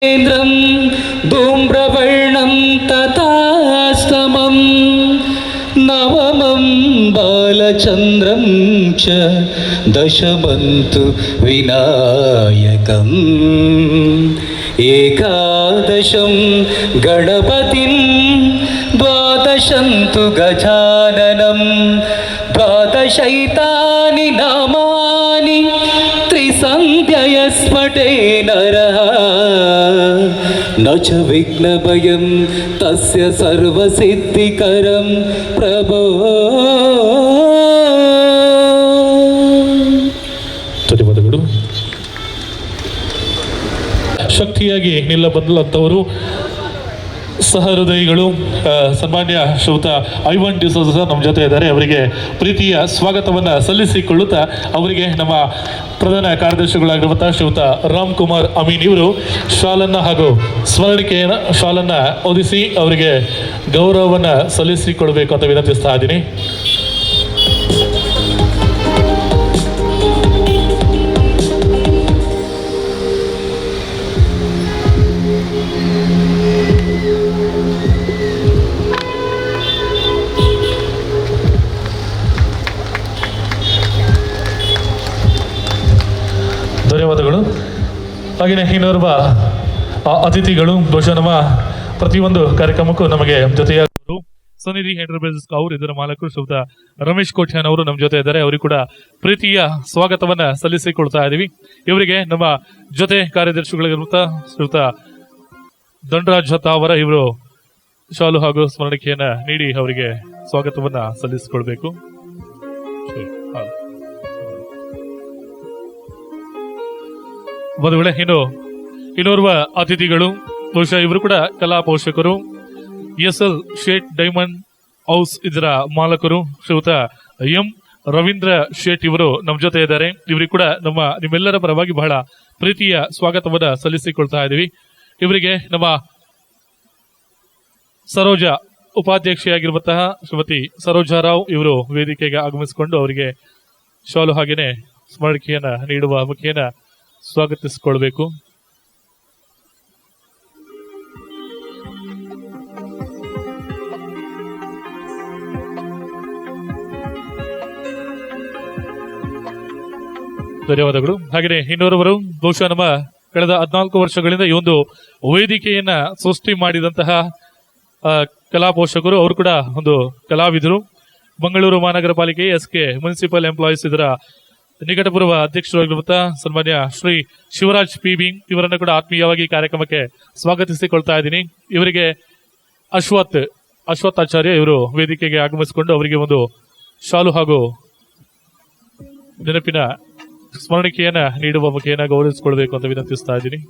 न्द्रं धूम्रवर्णं तथास्तमं नवमं बालचन्द्रं च दशमन्तु विनायकम् एकादशं गणपतिं द्वादशं तु गजाननं द्वादशैतानि नामानि त्रिसन्ध्यय स्फटे नरः न च विघ्नभयं तस्य सर्वसिद्धिकरं प्रभो. ಧನ್ಯವಾದಗಳು. ಶಕ್ತಿಯಾಗಿ ನಿಲ್ಲಬಲ್ಲಂಥವರು ಸಹೃದಯಿಗಳು, ಸನ್ಮಾನ್ಯ ಶ್ರೀಯುತ ಐವನ್ ಡಿಸೋಜ ಸರ್ ನಮ್ಮ ಜೊತೆ ಇದ್ದಾರೆ. ಅವರಿಗೆ ಪ್ರೀತಿಯ ಸ್ವಾಗತವನ್ನು ಸಲ್ಲಿಸಿಕೊಳ್ಳುತ್ತಾ, ಅವರಿಗೆ ನಮ್ಮ ಪ್ರಧಾನ ಕಾರ್ಯದರ್ಶಿಗಳಾಗಿರುವಂತಹ ಶ್ರೀಯುತ ರಾಮ್ ಕುಮಾರ್ ಅಮೀನ್ ಇವರು ಶಾಲನ್ನು ಹಾಗೂ ಸ್ಮರಣಿಕೆಯನ್ನು ಶಾಲನ್ನು ಹೊದಿಸಿ ಅವರಿಗೆ ಗೌರವವನ್ನು ಸಲ್ಲಿಸಿಕೊಳ್ಬೇಕು ಅಂತ ವಿನಂತಿಸ್ತಾ ಇದ್ದೀನಿ. ಧನ್ಯವಾದಗಳು. ಹಾಗೆಯೇ ಇನ್ನೋರ್ವ ಅತಿಥಿಗಳು, ಬಹುಶಃ ನಮ್ಮ ಪ್ರತಿಯೊಂದು ಕಾರ್ಯಕ್ರಮಕ್ಕೂ ನಮಗೆ ಜೊತೆಯಾದವರು, ಸನ್ನಿಧಿ ಎಂಟರ್ಪ್ರೈಸಸ್ ಅವರು, ಇದರ ಮಾಲಕರು ಶ್ರೀಯುತ ರಮೇಶ್ ಕೋಟ್ಯಾನ್ ಅವರು ನಮ್ಮ ಜೊತೆ ಇದ್ದಾರೆ. ಅವರಿಗೆ ಕೂಡ ಪ್ರೀತಿಯ ಸ್ವಾಗತವನ್ನ ಸಲ್ಲಿಸಿಕೊಳ್ತಾ ಇದ್ದೀವಿ. ಇವರಿಗೆ ನಮ್ಮ ಜೊತೆ ಕಾರ್ಯದರ್ಶಿಗಳಿರುವಂತಹ ಶ್ರೀಯುತ ದಂಡರಾಜ್ ಅವರ ಇವರು ಶಾಲು ಹಾಗೂ ಸ್ಮರಣಿಕೆಯನ್ನ ನೀಡಿ ಅವರಿಗೆ ಸ್ವಾಗತವನ್ನ ಸಲ್ಲಿಸಿಕೊಳ್ಬೇಕು. ಸರಿ, ಹೌದು. ಒಂದು ವೇಳೆ ಇನ್ನು ಇನ್ನೋರ್ವ ಅತಿಥಿಗಳು, ಬಹುಶಃ ಇವರು ಕೂಡ ಕಲಾ ಪೋಷಕರು, ಎಸ್ ಎಲ್ ಶೇಟ್ ಡೈಮಂಡ್ ಹೌಸ್ ಇದರ ಮಾಲಕರು ಶ್ರೀಯುತ ಎಂ ರವೀಂದ್ರ ಶೇಟ್ ಇವರು ನಮ್ಮ ಜೊತೆ ಇದ್ದಾರೆ. ಇವರಿಗೆ ಕೂಡ ನಮ್ಮ ನಿಮ್ಮೆಲ್ಲರ ಪರವಾಗಿ ಬಹಳ ಪ್ರೀತಿಯ ಸ್ವಾಗತವನ್ನ ಸಲ್ಲಿಸಿಕೊಳ್ತಾ ಇದ್ದೀವಿ. ಇವರಿಗೆ ನಮ್ಮ ಸರೋಜ ಉಪಾಧ್ಯಕ್ಷೆಯಾಗಿರುವಂತಹ ಶ್ರೀಮತಿ ಸರೋಜಾ ರಾವ್ ಇವರು ವೇದಿಕೆಗೆ ಆಗಮಿಸಿಕೊಂಡು ಅವರಿಗೆ ಶಾಲು ಹಾಗೇನೆ ಸ್ಮರಣಿಕೆಯನ್ನ ನೀಡುವ ಮುಖೇನ ಸ್ವಾಗತಿಸಿಕೊಳ್ಬೇಕು. ಧನ್ಯವಾದಗಳು. ಹಾಗೆಯೇ ಇನ್ನೋರ್ವರು, ಬಹುಶಃ ನಮ್ಮ ಕಳೆದ 14 ವರ್ಷಗಳಿಂದ ಈ ಒಂದು ವೇದಿಕೆಯನ್ನ ಸೃಷ್ಟಿ ಮಾಡಿದಂತಹ ಕಲಾ ಪೋಷಕರು, ಅವರು ಕೂಡ ಒಂದು ಕಲಾವಿದರು, ಮಂಗಳೂರು ಮಹಾನಗರ ಪಾಲಿಕೆ ಎಸ್ ಕೆ ಮುನ್ಸಿಪಲ್ ಎಂಪ್ಲಾಯೀಸ್ ಇದರ ನಿಕಟಪೂರ್ವ ಅಧ್ಯಕ್ಷರಾಗಿರುವಂತಹ ಸನ್ಮಾನ್ಯ ಶ್ರೀ ಶಿವರಾಜ್ ಪಿ ಬಿ ಇವರನ್ನು ಕೂಡ ಆತ್ಮೀಯವಾಗಿ ಕಾರ್ಯಕ್ರಮಕ್ಕೆ ಸ್ವಾಗತಿಸಿಕೊಳ್ತಾ ಇದ್ದೀನಿ. ಇವರಿಗೆ ಅಶ್ವಥ್ ಅಶ್ವಥ್ ಆಚಾರ್ಯ ಇವರು ವೇದಿಕೆಗೆ ಆಗಮಿಸಿಕೊಂಡು ಅವರಿಗೆ ಒಂದು ಶಾಲು ಹಾಗೂ ನೆನಪಿನ ಸ್ಮರಣಿಕೆಯನ್ನ ನೀಡುವ ಮುಖೇನ ಗೌರವಿಸಿಕೊಳ್ಬೇಕು ಅಂತ ವಿನಂತಿಸ್ತಾ ಇದ್ದೀನಿ.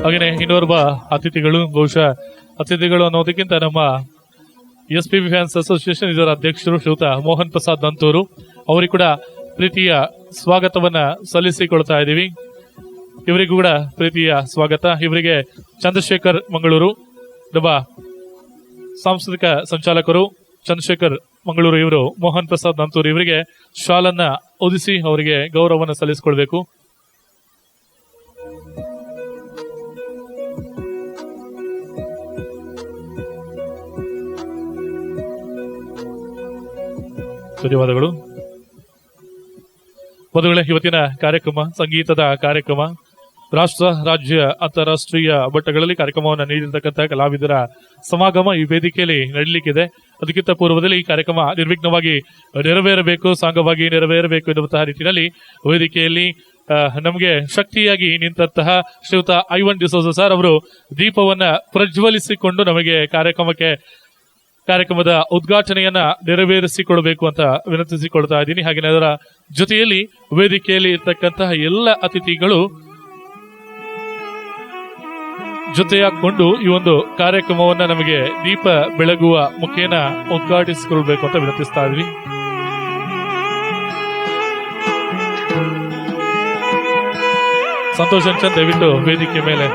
ಹಾಗೇನೆ ಇನ್ನೋರ್ವ ಅತಿಥಿಗಳು, ಬಹುಶಃ ಅತಿಥಿಗಳು ಅನ್ನೋದಕ್ಕಿಂತ ನಮ್ಮ S P B fans association ಇದರ ಅಧ್ಯಕ್ಷರು ಶ್ರೀಯುತ ಮೋಹನ್ ಪ್ರಸಾದ್ ನಂತೂರು ಅವರಿಗೆ ಕೂಡ ಪ್ರೀತಿಯ ಸ್ವಾಗತವನ್ನ ಸಲ್ಲಿಸಿಕೊಳ್ತಾ ಇದ್ದೀವಿ. ಇವರಿಗೂ ಕೂಡ ಪ್ರೀತಿಯ ಸ್ವಾಗತ. ಇವರಿಗೆ ಚಂದ್ರಶೇಖರ್ ಮಂಗಳೂರು, ನಮ್ಮ ಸಾಂಸ್ಕೃತಿಕ ಸಂಚಾಲಕರು ಚಂದ್ರಶೇಖರ್ ಮಂಗಳೂರು ಇವರು ಮೋಹನ್ ಪ್ರಸಾದ್ ನಂತೂರು ಇವರಿಗೆ ಶಾಲನ್ನ ಹೊದಿಸಿ ಅವರಿಗೆ ಗೌರವವನ್ನು ಸಲ್ಲಿಸಿಕೊಳ್ಬೇಕು. ಧನ್ಯವಾದಗಳು. ಬಂಧುಗಳೇ, ಇವತ್ತಿನ ಕಾರ್ಯಕ್ರಮ ಸಂಗೀತದ ಕಾರ್ಯಕ್ರಮ. ರಾಷ್ಟ್ರ, ರಾಜ್ಯ, ಅಂತಾರಾಷ್ಟ್ರೀಯ ಮಟ್ಟಗಳಲ್ಲಿ ಕಾರ್ಯಕ್ರಮವನ್ನು ನೀಡಿರ್ತಕ್ಕಂಥ ಕಲಾವಿದರ ಸಮಾಗಮ ಈ ವೇದಿಕೆಯಲ್ಲಿ ನಡೀಲಿಕ್ಕಿದೆ. ಅದಕ್ಕಿಂತ ಪೂರ್ವದಲ್ಲಿ ಈ ಕಾರ್ಯಕ್ರಮ ನಿರ್ವಿಘ್ನವಾಗಿ ನೆರವೇರಬೇಕು, ಸಾಂಗವಾಗಿ ನೆರವೇರಬೇಕು ಎನ್ನುವಂತಹ ನಿಟ್ಟಿನಲ್ಲಿ ವೇದಿಕೆಯಲ್ಲಿ ನಮಗೆ ಶಕ್ತಿಯಾಗಿ ನಿಂತಹ ಶ್ರೀಯುತ ಐವನ್ ಡಿಸೋಜ ಸರ್ ಅವರು ದೀಪವನ್ನ ಪ್ರಜ್ವಲಿಸಿಕೊಂಡು ನಮಗೆ ಕಾರ್ಯಕ್ರಮದ ಉದ್ಘಾಟನೆಯನ್ನ ನೆರವೇರಿಸಿಕೊಳ್ಬೇಕು ಅಂತ ವಿನಂತಿಸಿಕೊಳ್ತಾ ಇದ್ದೀನಿ. ಹಾಗೆ ಅದರ ಜೊತೆಯಲ್ಲಿ ವೇದಿಕೆಯಲ್ಲಿ ಇರ್ತಕ್ಕಂತಹ ಎಲ್ಲ ಅತಿಥಿಗಳು ಜೊತೆಯಾಕೊಂಡು ಈ ಒಂದು ಕಾರ್ಯಕ್ರಮವನ್ನ ನಮಗೆ ದೀಪ ಬೆಳಗುವ ಮುಖೇನ ಉದ್ಘಾಟಿಸಿಕೊಳ್ಬೇಕು ಅಂತ ವಿನಂತಿಸ್ತಾ ಇದ್ವಿ. Santosh Anchan ದಯವಿಟ್ಟು ವೇದಿಕೆ ಮೇಲೆ.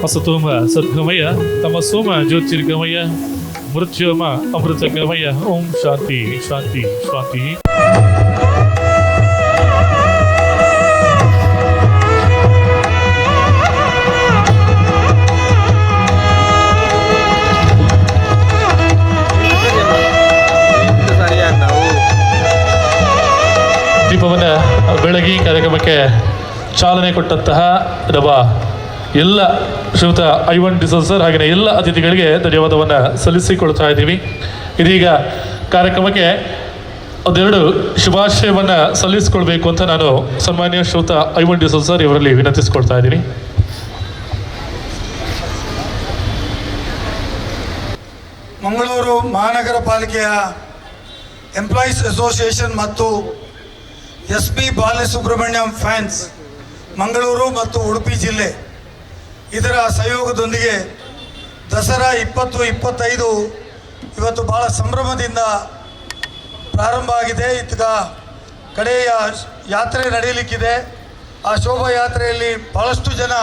ಅಸತೋಮ ಸದ್ಗಮಯ, ತಮಸೋಮ ಜ್ಯೋತಿರ್ಗಮಯ, ಮೃತ್ಯೋಮ ಅಮೃತಗಮಯ. ಓಂ ಶಾಂತಿ ಶಾಂತಿ ಶಾಂತಿ. ದೀಪವನ್ನು ಬೆಳಗಿ ಕಾರ್ಯಕ್ರಮಕ್ಕೆ ಚಾಲನೆ ಕೊಟ್ಟಂತಹ ನಮ್ಮ ಎಲ್ಲ ಶ್ರೀಯುತ ಐವನ್ ಡಿಸೋಜ್ ಸರ್ ಹಾಗೆಯೇ ಎಲ್ಲ ಅತಿಥಿಗಳಿಗೆ ಧನ್ಯವಾದವನ್ನು ಸಲ್ಲಿಸಿಕೊಳ್ತಾ ಇದ್ದೀವಿ. ಇದೀಗ ಕಾರ್ಯಕ್ರಮಕ್ಕೆ ಒಂದೆರಡು ಶುಭಾಶಯವನ್ನು ಸಲ್ಲಿಸಿಕೊಳ್ಬೇಕು ಅಂತ ನಾನು ಸನ್ಮಾನ್ಯ ಶ್ರೀಯುತ ಐವನ್ ಡಿಸೋಜ್ ಸರ್ ಇವರಲ್ಲಿ ವಿನಂತಿಸಿಕೊಳ್ತಾ ಇದ್ದೀನಿ. ಮಂಗಳೂರು ಮಹಾನಗರ ಪಾಲಿಕೆಯ ಎಂಪ್ಲಾಯೀಸ್ ಅಸೋಸಿಯೇಷನ್ ಮತ್ತು S P Balasubrahmanyam fans Mangaluru ಮತ್ತು ಉಡುಪಿ ಜಿಲ್ಲೆ ಇದರ ಸಹಯೋಗದೊಂದಿಗೆ ದಸರಾ 2025 ಇವತ್ತು ಭಾಳ ಸಂಭ್ರಮದಿಂದ ಪ್ರಾರಂಭ ಆಗಿದೆ. ಈಗ ಕಡೆಯ ಯಾತ್ರೆ ನಡೆಯಲಿಕ್ಕಿದೆ. ಆ ಶೋಭಾಯಾತ್ರೆಯಲ್ಲಿ ಭಾಳಷ್ಟು ಜನ,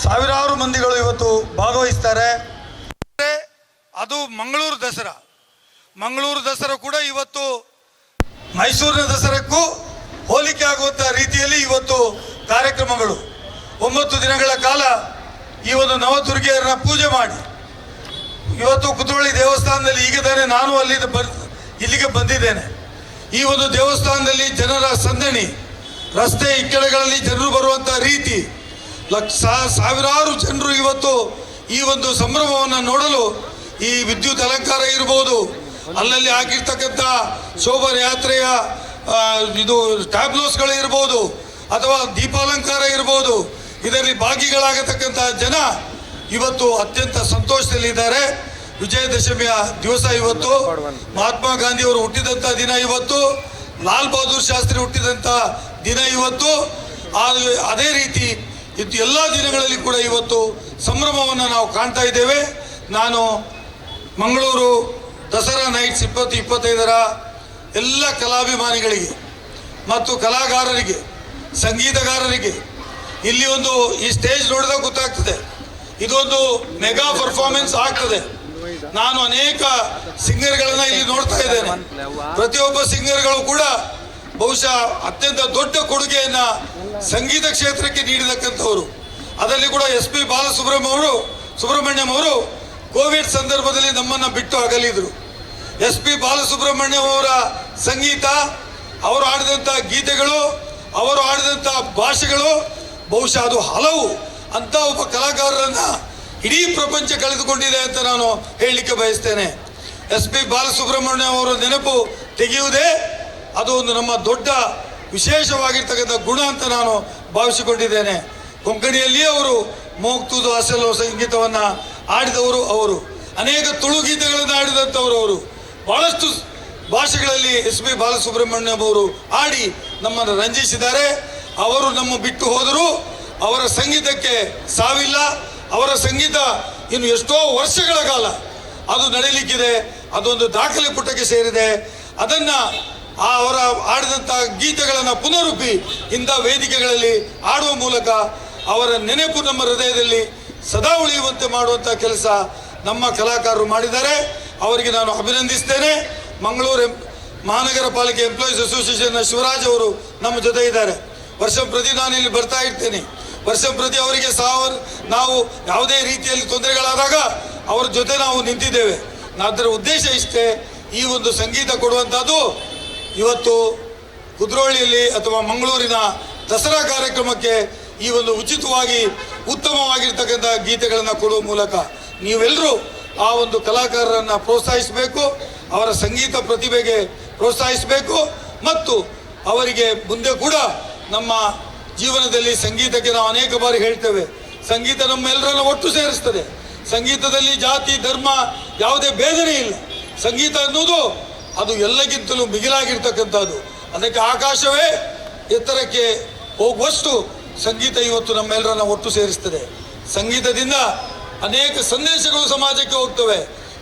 ಸಾವಿರಾರು ಮಂದಿಗಳು ಇವತ್ತು ಭಾಗವಹಿಸ್ತಾರೆ. ಅದು ಮಂಗಳೂರು ದಸರಾ. ಮಂಗಳೂರು ದಸರಾ ಕೂಡ ಇವತ್ತು ಮೈಸೂರಿನ ದಸರಕ್ಕೂ ಹೋಲಿಕೆ ಆಗುವಂಥ ರೀತಿಯಲ್ಲಿ ಇವತ್ತು ಕಾರ್ಯಕ್ರಮಗಳು. 9 ದಿನಗಳ ಕಾಲ ಈ ಒಂದು ನವದುರ್ಗೆಯರನ್ನ ಪೂಜೆ ಮಾಡಿ ಇವತ್ತು ಕುದ್ರೋಳಿ ದೇವಸ್ಥಾನದಲ್ಲಿ, ಈಗ ತಾನೇ ನಾನು ಅಲ್ಲಿಂದ ಇಲ್ಲಿಗೆ ಬಂದಿದ್ದೇನೆ. ಈ ಒಂದು ದೇವಸ್ಥಾನದಲ್ಲಿ ಜನರ ಸಂದಣಿ, ರಸ್ತೆ ಇಕ್ಕೆಲಗಳಲ್ಲಿ ಜನರು ಬರುವಂಥ ರೀತಿ, ಸಾವಿರಾರು ಜನರು ಇವತ್ತು ಈ ಒಂದು ಸಂಭ್ರಮವನ್ನು ನೋಡಲು, ಈ ವಿದ್ಯುತ್ ಅಲಂಕಾರ ಇರ್ಬೋದು, ಅಲ್ಲಲ್ಲಿ ಹಾಕಿರ್ತಕ್ಕಂಥ ಶೋಭಾಯಾತ್ರೆಯ ಇದು ಟ್ಯಾಬ್ಲೋಸ್ಗಳು ಇರ್ಬೋದು, ಅಥವಾ ದೀಪಾಲಂಕಾರ ಇರ್ಬೋದು, ಇದರಲ್ಲಿ ಭಾಗಿಗಳಾಗತಕ್ಕಂಥ ಜನ ಇವತ್ತು ಅತ್ಯಂತ ಸಂತೋಷದಲ್ಲಿದ್ದಾರೆ. ವಿಜಯದಶಮಿಯ ದಿವಸ ಇವತ್ತು, ಮಹಾತ್ಮ ಗಾಂಧಿಯವರು ಹುಟ್ಟಿದಂಥ ದಿನ ಇವತ್ತು, ಲಾಲ್ ಬಹದ್ದೂರ್ ಶಾಸ್ತ್ರಿ ಹುಟ್ಟಿದಂಥ ದಿನ ಇವತ್ತು. ಅದೇ ರೀತಿ ಇದು ಎಲ್ಲ ದಿನಗಳಲ್ಲಿ ಕೂಡ ಇವತ್ತು ಸಂಭ್ರಮವನ್ನು ನಾವು ಕಾಣ್ತಾ ಇದ್ದೇವೆ. ನಾನು ಮಂಗಳೂರು ದಸರಾ ನೈಟ್ಸ್ 2025ರ ಎಲ್ಲ ಕಲಾಭಿಮಾನಿಗಳಿಗೆ ಮತ್ತು ಕಲಾಗಾರರಿಗೆ, ಸಂಗೀತಗಾರರಿಗೆ, ಇಲ್ಲಿ ಒಂದು ಈ ಸ್ಟೇಜ್ ನೋಡಿದಾಗ ಗೊತ್ತಾಗ್ತದೆ, ಇದೊಂದು ಮೆಗಾ ಪರ್ಫಾರ್ಮೆನ್ಸ್ ಆಗ್ತದೆ. ನಾನು ಅನೇಕ ಸಿಂಗರ್ಗಳನ್ನು ಇಲ್ಲಿ ನೋಡ್ತಾ ಇದ್ದೇನೆ. ಪ್ರತಿಯೊಬ್ಬ ಸಿಂಗರ್ಗಳು ಕೂಡ ಬಹುಶಃ ಅತ್ಯಂತ ದೊಡ್ಡ ಕೊಡುಗೆಯನ್ನು ಸಂಗೀತ ಕ್ಷೇತ್ರಕ್ಕೆ ನೀಡಿದಕ್ಕಂಥವರು. ಅದರಲ್ಲಿ ಕೂಡ ಎಸ್ ಪಿ ಬಾಲಸುಬ್ರಹ್ಮಣ್ಯಂ ಅವರು ಕೋವಿಡ್ ಸಂದರ್ಭದಲ್ಲಿ ನಮ್ಮನ್ನು ಬಿಟ್ಟು ಅಗಲಿದರು. ಎಸ್ ಪಿ ಬಾಲಸುಬ್ರಹ್ಮಣ್ಯಂ ಅವರ ಸಂಗೀತ, ಅವರು ಹಾಡಿದಂಥ ಗೀತೆಗಳು, ಅವರು ಹಾಡಿದಂಥ ಭಾಷೆಗಳು ಬಹುಶಃ ಅದು ಹಲವು ಅಂಥ ಒಬ್ಬ ಕಲಾಕಾರರನ್ನು ಇಡೀ ಪ್ರಪಂಚ ಕಳೆದುಕೊಂಡಿದೆ ಅಂತ ನಾನು ಹೇಳಲಿಕ್ಕೆ ಬಯಸ್ತೇನೆ. ಎಸ್ ಪಿ ಬಾಲಸುಬ್ರಹ್ಮಣ್ಯಂ ಅವರ ನೆನಪು ತೆಗೆಯುವುದೇ ಅದು ಒಂದು ನಮ್ಮ ದೊಡ್ಡ ವಿಶೇಷವಾಗಿರ್ತಕ್ಕಂಥ ಗುಣ ಅಂತ ನಾನು ಭಾವಿಸಿಕೊಂಡಿದ್ದೇನೆ. ಕೊಂಕಣಿಯಲ್ಲಿಯೇ ಅವರು ಮೋಗ್ತುದು ಅಸಲು ಸಂಗೀತವನ್ನು ಆಡಿದವರು ಅವರು, ಅನೇಕ ತುಳು ಗೀತೆಗಳನ್ನು ಆಡಿದಂಥವರು ಅವರು. ಭಾಳಷ್ಟು ಭಾಷೆಗಳಲ್ಲಿ ಎಸ್ ಪಿ ಬಾಲಸುಬ್ರಹ್ಮಣ್ಯಂ ಅವರು ಆಡಿ ನಮ್ಮನ್ನು ರಂಜಿಸಿದ್ದಾರೆ. ಅವರು ನಮ್ಮ ಬಿಟ್ಟು ಹೋದರೂ ಅವರ ಸಂಗೀತಕ್ಕೆ ಸಾವಿಲ್ಲ. ಅವರ ಸಂಗೀತ ಇನ್ನು ಎಷ್ಟೋ ವರ್ಷಗಳ ಕಾಲ ಅದು ನಡೀಲಿಕ್ಕಿದೆ. ಅದೊಂದು ದಾಖಲೆ ಪುಟಕ್ಕೆ ಸೇರಿದೆ. ಅದನ್ನು ಅವರ ಆಡಿದಂಥ ಗೀತೆಗಳನ್ನು ಪುನರುಪಿ ಇಂಥ ವೇದಿಕೆಗಳಲ್ಲಿ ಆಡುವ ಮೂಲಕ ಅವರ ನೆನಪು ನಮ್ಮ ಹೃದಯದಲ್ಲಿ ಸದಾ ಉಳಿಯುವಂತೆ ಮಾಡುವಂಥ ಕೆಲಸ ನಮ್ಮ ಕಲಾಕಾರರು ಮಾಡಿದ್ದಾರೆ. ಅವರಿಗೆ ನಾನು ಅಭಿನಂದಿಸ್ತೇನೆ. ಮಂಗಳೂರು ಮಹಾನಗರ ಪಾಲಿಕೆ ಎಂಪ್ಲಾಯೀಸ್ ಅಸೋಸಿಯೇಷನ್ನ ಶಿವರಾಜ್ ಅವರು ನಮ್ಮ ಜೊತೆ ಇದ್ದಾರೆ. ವರ್ಷ ಪ್ರತಿ ನಾನು ಇಲ್ಲಿ ಬರ್ತಾ ಇರ್ತೇನೆ. ವರ್ಷ ಪ್ರತಿ ಅವರಿಗೆ ನಾವು ಯಾವುದೇ ರೀತಿಯಲ್ಲಿ ತೊಂದರೆಗಳಾದಾಗ ಅವರ ಜೊತೆ ನಾವು ನಿಂತಿದ್ದೇವೆ. ಅದರ ಉದ್ದೇಶ ಇಷ್ಟೇ. ಈ ಒಂದು ಸಂಗೀತ ಕೊಡುವಂಥದ್ದು ಇವತ್ತು ಕುದ್ರೋಳಿಯಲ್ಲಿ ಅಥವಾ ಮಂಗಳೂರಿನ ದಸರಾ ಕಾರ್ಯಕ್ರಮಕ್ಕೆ ಈ ಒಂದು ಉಚಿತವಾಗಿ ಉತ್ತಮವಾಗಿರ್ತಕ್ಕಂಥ ಗೀತೆಗಳನ್ನು ಕೊಡುವ ಮೂಲಕ ನೀವೆಲ್ಲರೂ ಆ ಒಂದು ಕಲಾಕಾರರನ್ನು ಪ್ರೋತ್ಸಾಹಿಸಬೇಕು, ಅವರ ಸಂಗೀತ ಪ್ರತಿಭೆಗೆ ಪ್ರೋತ್ಸಾಹಿಸಬೇಕು ಮತ್ತು ಅವರಿಗೆ ಮುಂದೆ ಕೂಡ ನಮ್ಮ ಜೀವನದಲ್ಲಿ ಸಂಗೀತಕ್ಕೆ ನಾವು ಅನೇಕ ಬಾರಿ ಹೇಳ್ತೇವೆ, ಸಂಗೀತ ನಮ್ಮೆಲ್ಲರನ್ನು ಒಟ್ಟು ಸೇರಿಸ್ತದೆ. ಸಂಗೀತದಲ್ಲಿ ಜಾತಿ, ಧರ್ಮ ಯಾವುದೇ ಭೇದನೇ ಇಲ್ಲ. ಸಂಗೀತ ಅನ್ನೋದು ಅದು ಎಲ್ಲಕ್ಕಿಂತಲೂ ಮಿಗಿಲಾಗಿರ್ತಕ್ಕಂಥದ್ದು. ಅದಕ್ಕೆ ಆಕಾಶವೇ ಎತ್ತರಕ್ಕೆ ಹೋಗುವಷ್ಟು ಸಂಗೀತ ಇವತ್ತು ನಮ್ಮೆಲ್ಲರನ್ನ ಒಟ್ಟು ಸೇರಿಸ್ತದೆ. ಸಂಗೀತದಿಂದ ಅನೇಕ ಸಂದೇಶಗಳು ಸಮಾಜಕ್ಕೆ ಹೋಗ್ತವೆ.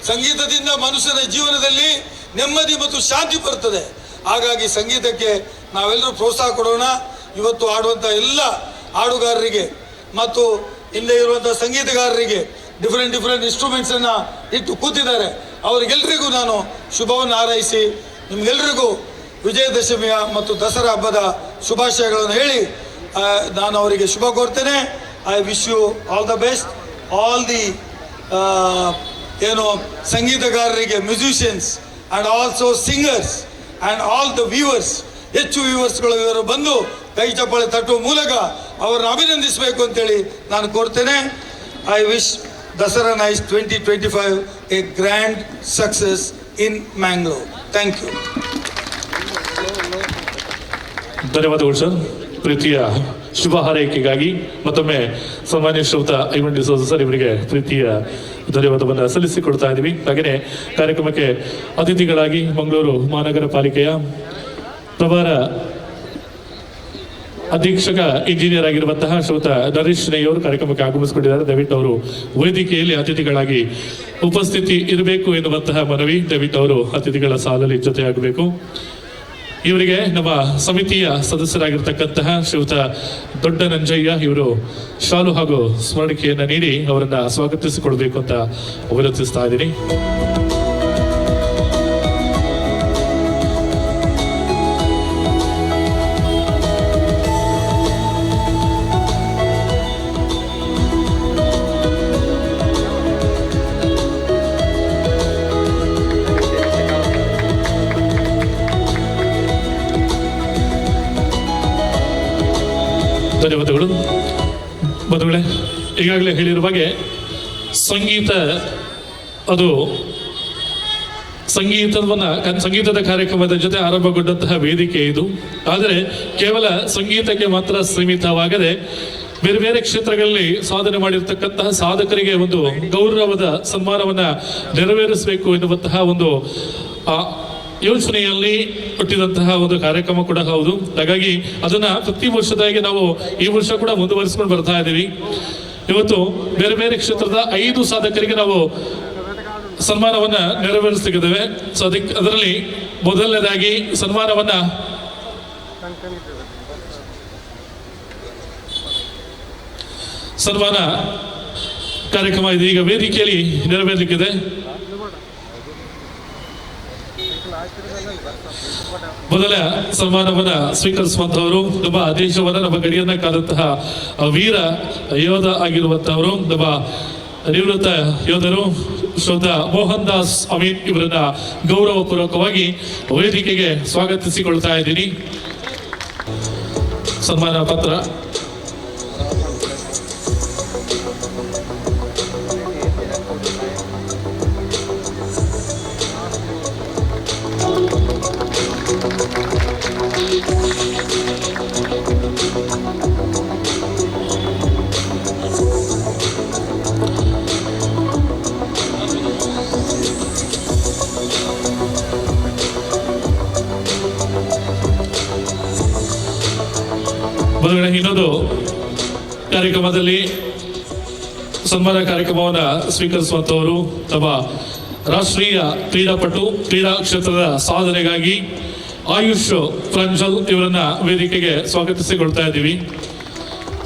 ಸಂಗೀತದಿಂದ ಮನುಷ್ಯನ ಜೀವನದಲ್ಲಿ ನೆಮ್ಮದಿ ಮತ್ತು ಶಾಂತಿ ಬರ್ತದೆ. ಹಾಗಾಗಿ ಸಂಗೀತಕ್ಕೆ ನಾವೆಲ್ಲರೂ ಪ್ರೋತ್ಸಾಹ ಕೊಡೋಣ. ಇವತ್ತು ಹಾಡುವಂಥ ಎಲ್ಲ ಹಾಡುಗಾರರಿಗೆ ಮತ್ತು ಹಿಂದೆ ಇರುವಂಥ ಸಂಗೀತಗಾರರಿಗೆ, ಡಿಫ್ರೆಂಟ್ ಡಿಫ್ರೆಂಟ್ ಇನ್ಸ್ಟ್ರೂಮೆಂಟ್ಸನ್ನು ಇಟ್ಟು ಕೂತಿದ್ದಾರೆ, ಅವರಿಗೆಲ್ಲರಿಗೂ ನಾನು ಶುಭವನ್ನು ಹಾರೈಸಿ ನಿಮಗೆಲ್ಲರಿಗೂ ವಿಜಯದಶಮಿಯ ಮತ್ತು ದಸರಾ ಹಬ್ಬದ ಶುಭಾಶಯಗಳನ್ನು ಹೇಳಿ ನಾನು ಅವರಿಗೆ ಶುಭ ಕೋರ್ತೇನೆ. I wish you all the best, all the ಏನು ಸಂಗೀತಗಾರರಿಗೆ, musicians and also singers and all the viewers. ಹೆಚ್ಚು ವ್ಯೂವರ್ಸ್ಗಳು ಇವರು ಬಂದು ಕೈ ಚಪ್ಪಾಳೆ ತಟ್ಟುವ ಮೂಲಕ ಅವರನ್ನು ಅಭಿನಂದಿಸಬೇಕು ಅಂತೇಳಿ ನಾನು ಕೋರ್ತೇನೆ. I wish Dasara Nice 2025 a grand success in Mangalore. Thank you. ಧನ್ಯವಾದಗಳು ಸರ್. ಪ್ರೀತಿಯ ಶುಭ ಹಾರೈಕೆಗಾಗಿ ಮತ್ತೊಮ್ಮೆ ಸನ್ಮಾನ್ಯ ಶ್ರೀಯುತ ಐವನ್ ಡಿಸೋಜ ಸರ್ ಇವರಿಗೆ ಪ್ರೀತಿಯ ಧನ್ಯವಾದವನ್ನು ಸಲ್ಲಿಸಿಕೊಡ್ತಾ ಇದ್ದೀವಿ. ಹಾಗೆಯೇ ಕಾರ್ಯಕ್ರಮಕ್ಕೆ ಅತಿಥಿಗಳಾಗಿ ಮಂಗಳೂರು ಮಹಾನಗರ ಪಾಲಿಕೆಯ ಪ್ರಭಾರ ಅಧೀಕ್ಷಕ ಇಂಜಿನಿಯರ್ ಆಗಿರುವಂತಹ ಶ್ರೀಯುತ ನರೇಶ್ ಅವರು ಕಾರ್ಯಕ್ರಮಕ್ಕೆ ಆಗಮಿಸಿಕೊಂಡಿದ್ದಾರೆ. ದಯವಿಟ್ಟು ಅವರು ವೇದಿಕೆಯಲ್ಲಿ ಅತಿಥಿಗಳಾಗಿ ಉಪಸ್ಥಿತಿ ಇರಬೇಕು ಎನ್ನುವಂತಹ ಮನವಿ. ದಯವಿಟ್ಟು ಅವರು ಅತಿಥಿಗಳ ಸಾಲಲ್ಲಿ ಜೊತೆಯಾಗಬೇಕು. ಇವರಿಗೆ ನಮ್ಮ ಸಮಿತಿಯ ಸದಸ್ಯರಾಗಿರ್ತಕ್ಕಂತಹ ಶ್ರೀಯುತ ದೊಡ್ಡ ನಂಜಯ್ಯ ಇವರು ಶಾಲು ಹಾಗೂ ಸ್ಮರಣಿಕೆಯನ್ನು ನೀಡಿ ಅವರನ್ನ ಸ್ವಾಗತಿಸಿಕೊಳ್ಬೇಕು ಅಂತ ವಿನಂತಿಸ್ತಾ ಇದ್ದೀನಿ. ಧನ್ಯವಾದಗಳು ಬಂಧುಗಳೇ. ಈಗಾಗಲೇ ಹೇಳಿರುವ ಹಾಗೆ ಸಂಗೀತ ಅದು ಸಂಗೀತದ ಕಾರ್ಯಕ್ರಮದ ಜೊತೆ ಆರಂಭಗೊಂಡಂತಹ ವೇದಿಕೆ ಇದು. ಆದರೆ ಕೇವಲ ಸಂಗೀತಕ್ಕೆ ಮಾತ್ರ ಸೀಮಿತವಾಗದೆ ಬೇರೆ ಬೇರೆ ಕ್ಷೇತ್ರಗಳಲ್ಲಿ ಸಾಧನೆ ಮಾಡಿರ್ತಕ್ಕಂತಹ ಸಾಧಕರಿಗೆ ಒಂದು ಗೌರವದ ಸನ್ಮಾನವನ್ನ ನೆರವೇರಿಸಬೇಕು ಎನ್ನುವಂತಹ ಒಂದು ಯೋಚನೆಯಲ್ಲಿ ಹುಟ್ಟಿದಂತಹ ಒಂದು ಕಾರ್ಯಕ್ರಮ ಕೂಡ ಹೌದು. ಹಾಗಾಗಿ ಅದನ್ನ ಪ್ರತಿ ವರ್ಷದಾಗಿ ನಾವು ಈ ವರ್ಷ ಕೂಡ ಮುಂದುವರಿಸಿಕೊಂಡು ಬರ್ತಾ ಇದ್ದೀವಿ. ಇವತ್ತು ಬೇರೆ ಬೇರೆ ಕ್ಷೇತ್ರದ 5 ಸಾಧಕರಿಗೆ ನಾವು ಸನ್ಮಾನವನ್ನ ನೆರವೇರಿಸ್ತಿದ್ದೇವೆ. ಸೊ ಅದಕ್ಕೆ ಅದರಲ್ಲಿ ಮೊದಲನೇದಾಗಿ ಸನ್ಮಾನವನ್ನ ಸನ್ಮಾನ ಕಾರ್ಯಕ್ರಮ ಇದೆ ಈಗ ವೇದಿಕೆಯಲ್ಲಿ ನೆರವೇರಲಿಕ್ಕಿದೆ. ಮೊದಲ ಸನ್ಮಾನವನ್ನ ಸ್ವೀಕರಿಸುವಂತಹವರು ನಮ್ಮ ದೇಶವನ್ನ, ನಮ್ಮ ಗಡಿಯನ್ನ ಕಾದಂತಹ ವೀರ ಯೋಧ ಆಗಿರುವಂತಹವರು ನಮ್ಮ ನಿವೃತ್ತ ಯೋಧರು ಶ್ರೋತ ಮೋಹನ್ ದಾಸ್ ಅಮೀನ್ ಇವರನ್ನ ಗೌರವಪೂರ್ವಕವಾಗಿ ವೇದಿಕೆಗೆ ಸ್ವಾಗತಿಸಿಕೊಳ್ತಾ ಇದ್ದೀನಿ. ಸನ್ಮಾನ ಪತ್ರ ಇನ್ನೊಂದು ಕಾರ್ಯಕ್ರಮದಲ್ಲಿ ಸನ್ಮಾನ ಕಾರ್ಯಕ್ರಮವನ್ನು ಸ್ವೀಕರಿಸುವಂತವರು ತಮ್ಮ ರಾಷ್ಟ್ರೀಯ ಕ್ರೀಡಾಪಟು, ಕ್ರೀಡಾ ಕ್ಷೇತ್ರದ ಸಾಧನೆಗಾಗಿ ಆಯುಷ್ ಪ್ರಂಜಲ್ ಇವರನ್ನ ವೇದಿಕೆಗೆ ಸ್ವಾಗತಿಸಿಕೊಳ್ತಾ ಇದ್ದೀವಿ.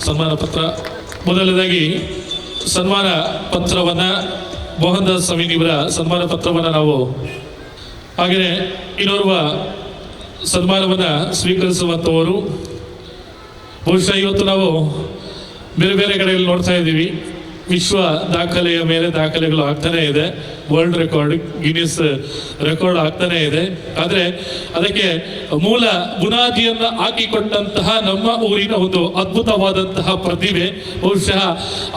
ಸನ್ಮಾನ ಪತ್ರ, ಮೊದಲನೇದಾಗಿ ಸನ್ಮಾನ ಪತ್ರವನ್ನ ಮೋಹನ್ ದಾಸ್ ಸಮೀನ್ ಇವರ ಸನ್ಮಾನ ಪತ್ರವನ್ನ ನಾವು, ಹಾಗೆಯೇ ಇನ್ನೋರ್ವ ಸನ್ಮಾನವನ್ನ ಸ್ವೀಕರಿಸುವಂತವರು ಬಹುಶಃ ಇವತ್ತು ನಾವು ಬೇರೆ ಬೇರೆ ಕಡೆಯಲ್ಲಿ ನೋಡ್ತಾ ಇದ್ದೀವಿ, ವಿಶ್ವ ದಾಖಲೆಯ ಮೇಲೆ ದಾಖಲೆಗಳು ಆಗ್ತಾನೆ ಇದೆ. ವರ್ಲ್ಡ್ ರೆಕಾರ್ಡ್, ಗಿನ್ನಿಸ್ ರೆಕಾರ್ಡ್ ಆಗ್ತಾನೆ ಇದೆ. ಆದರೆ ಅದಕ್ಕೆ ಮೂಲ ಬುನಾದಿಯನ್ನ ಹಾಕಿಕೊಟ್ಟಂತಹ ನಮ್ಮ ಊರಿನ ಒಂದು ಅದ್ಭುತವಾದಂತಹ ಪ್ರತಿಭೆ, ಬಹುಶಃ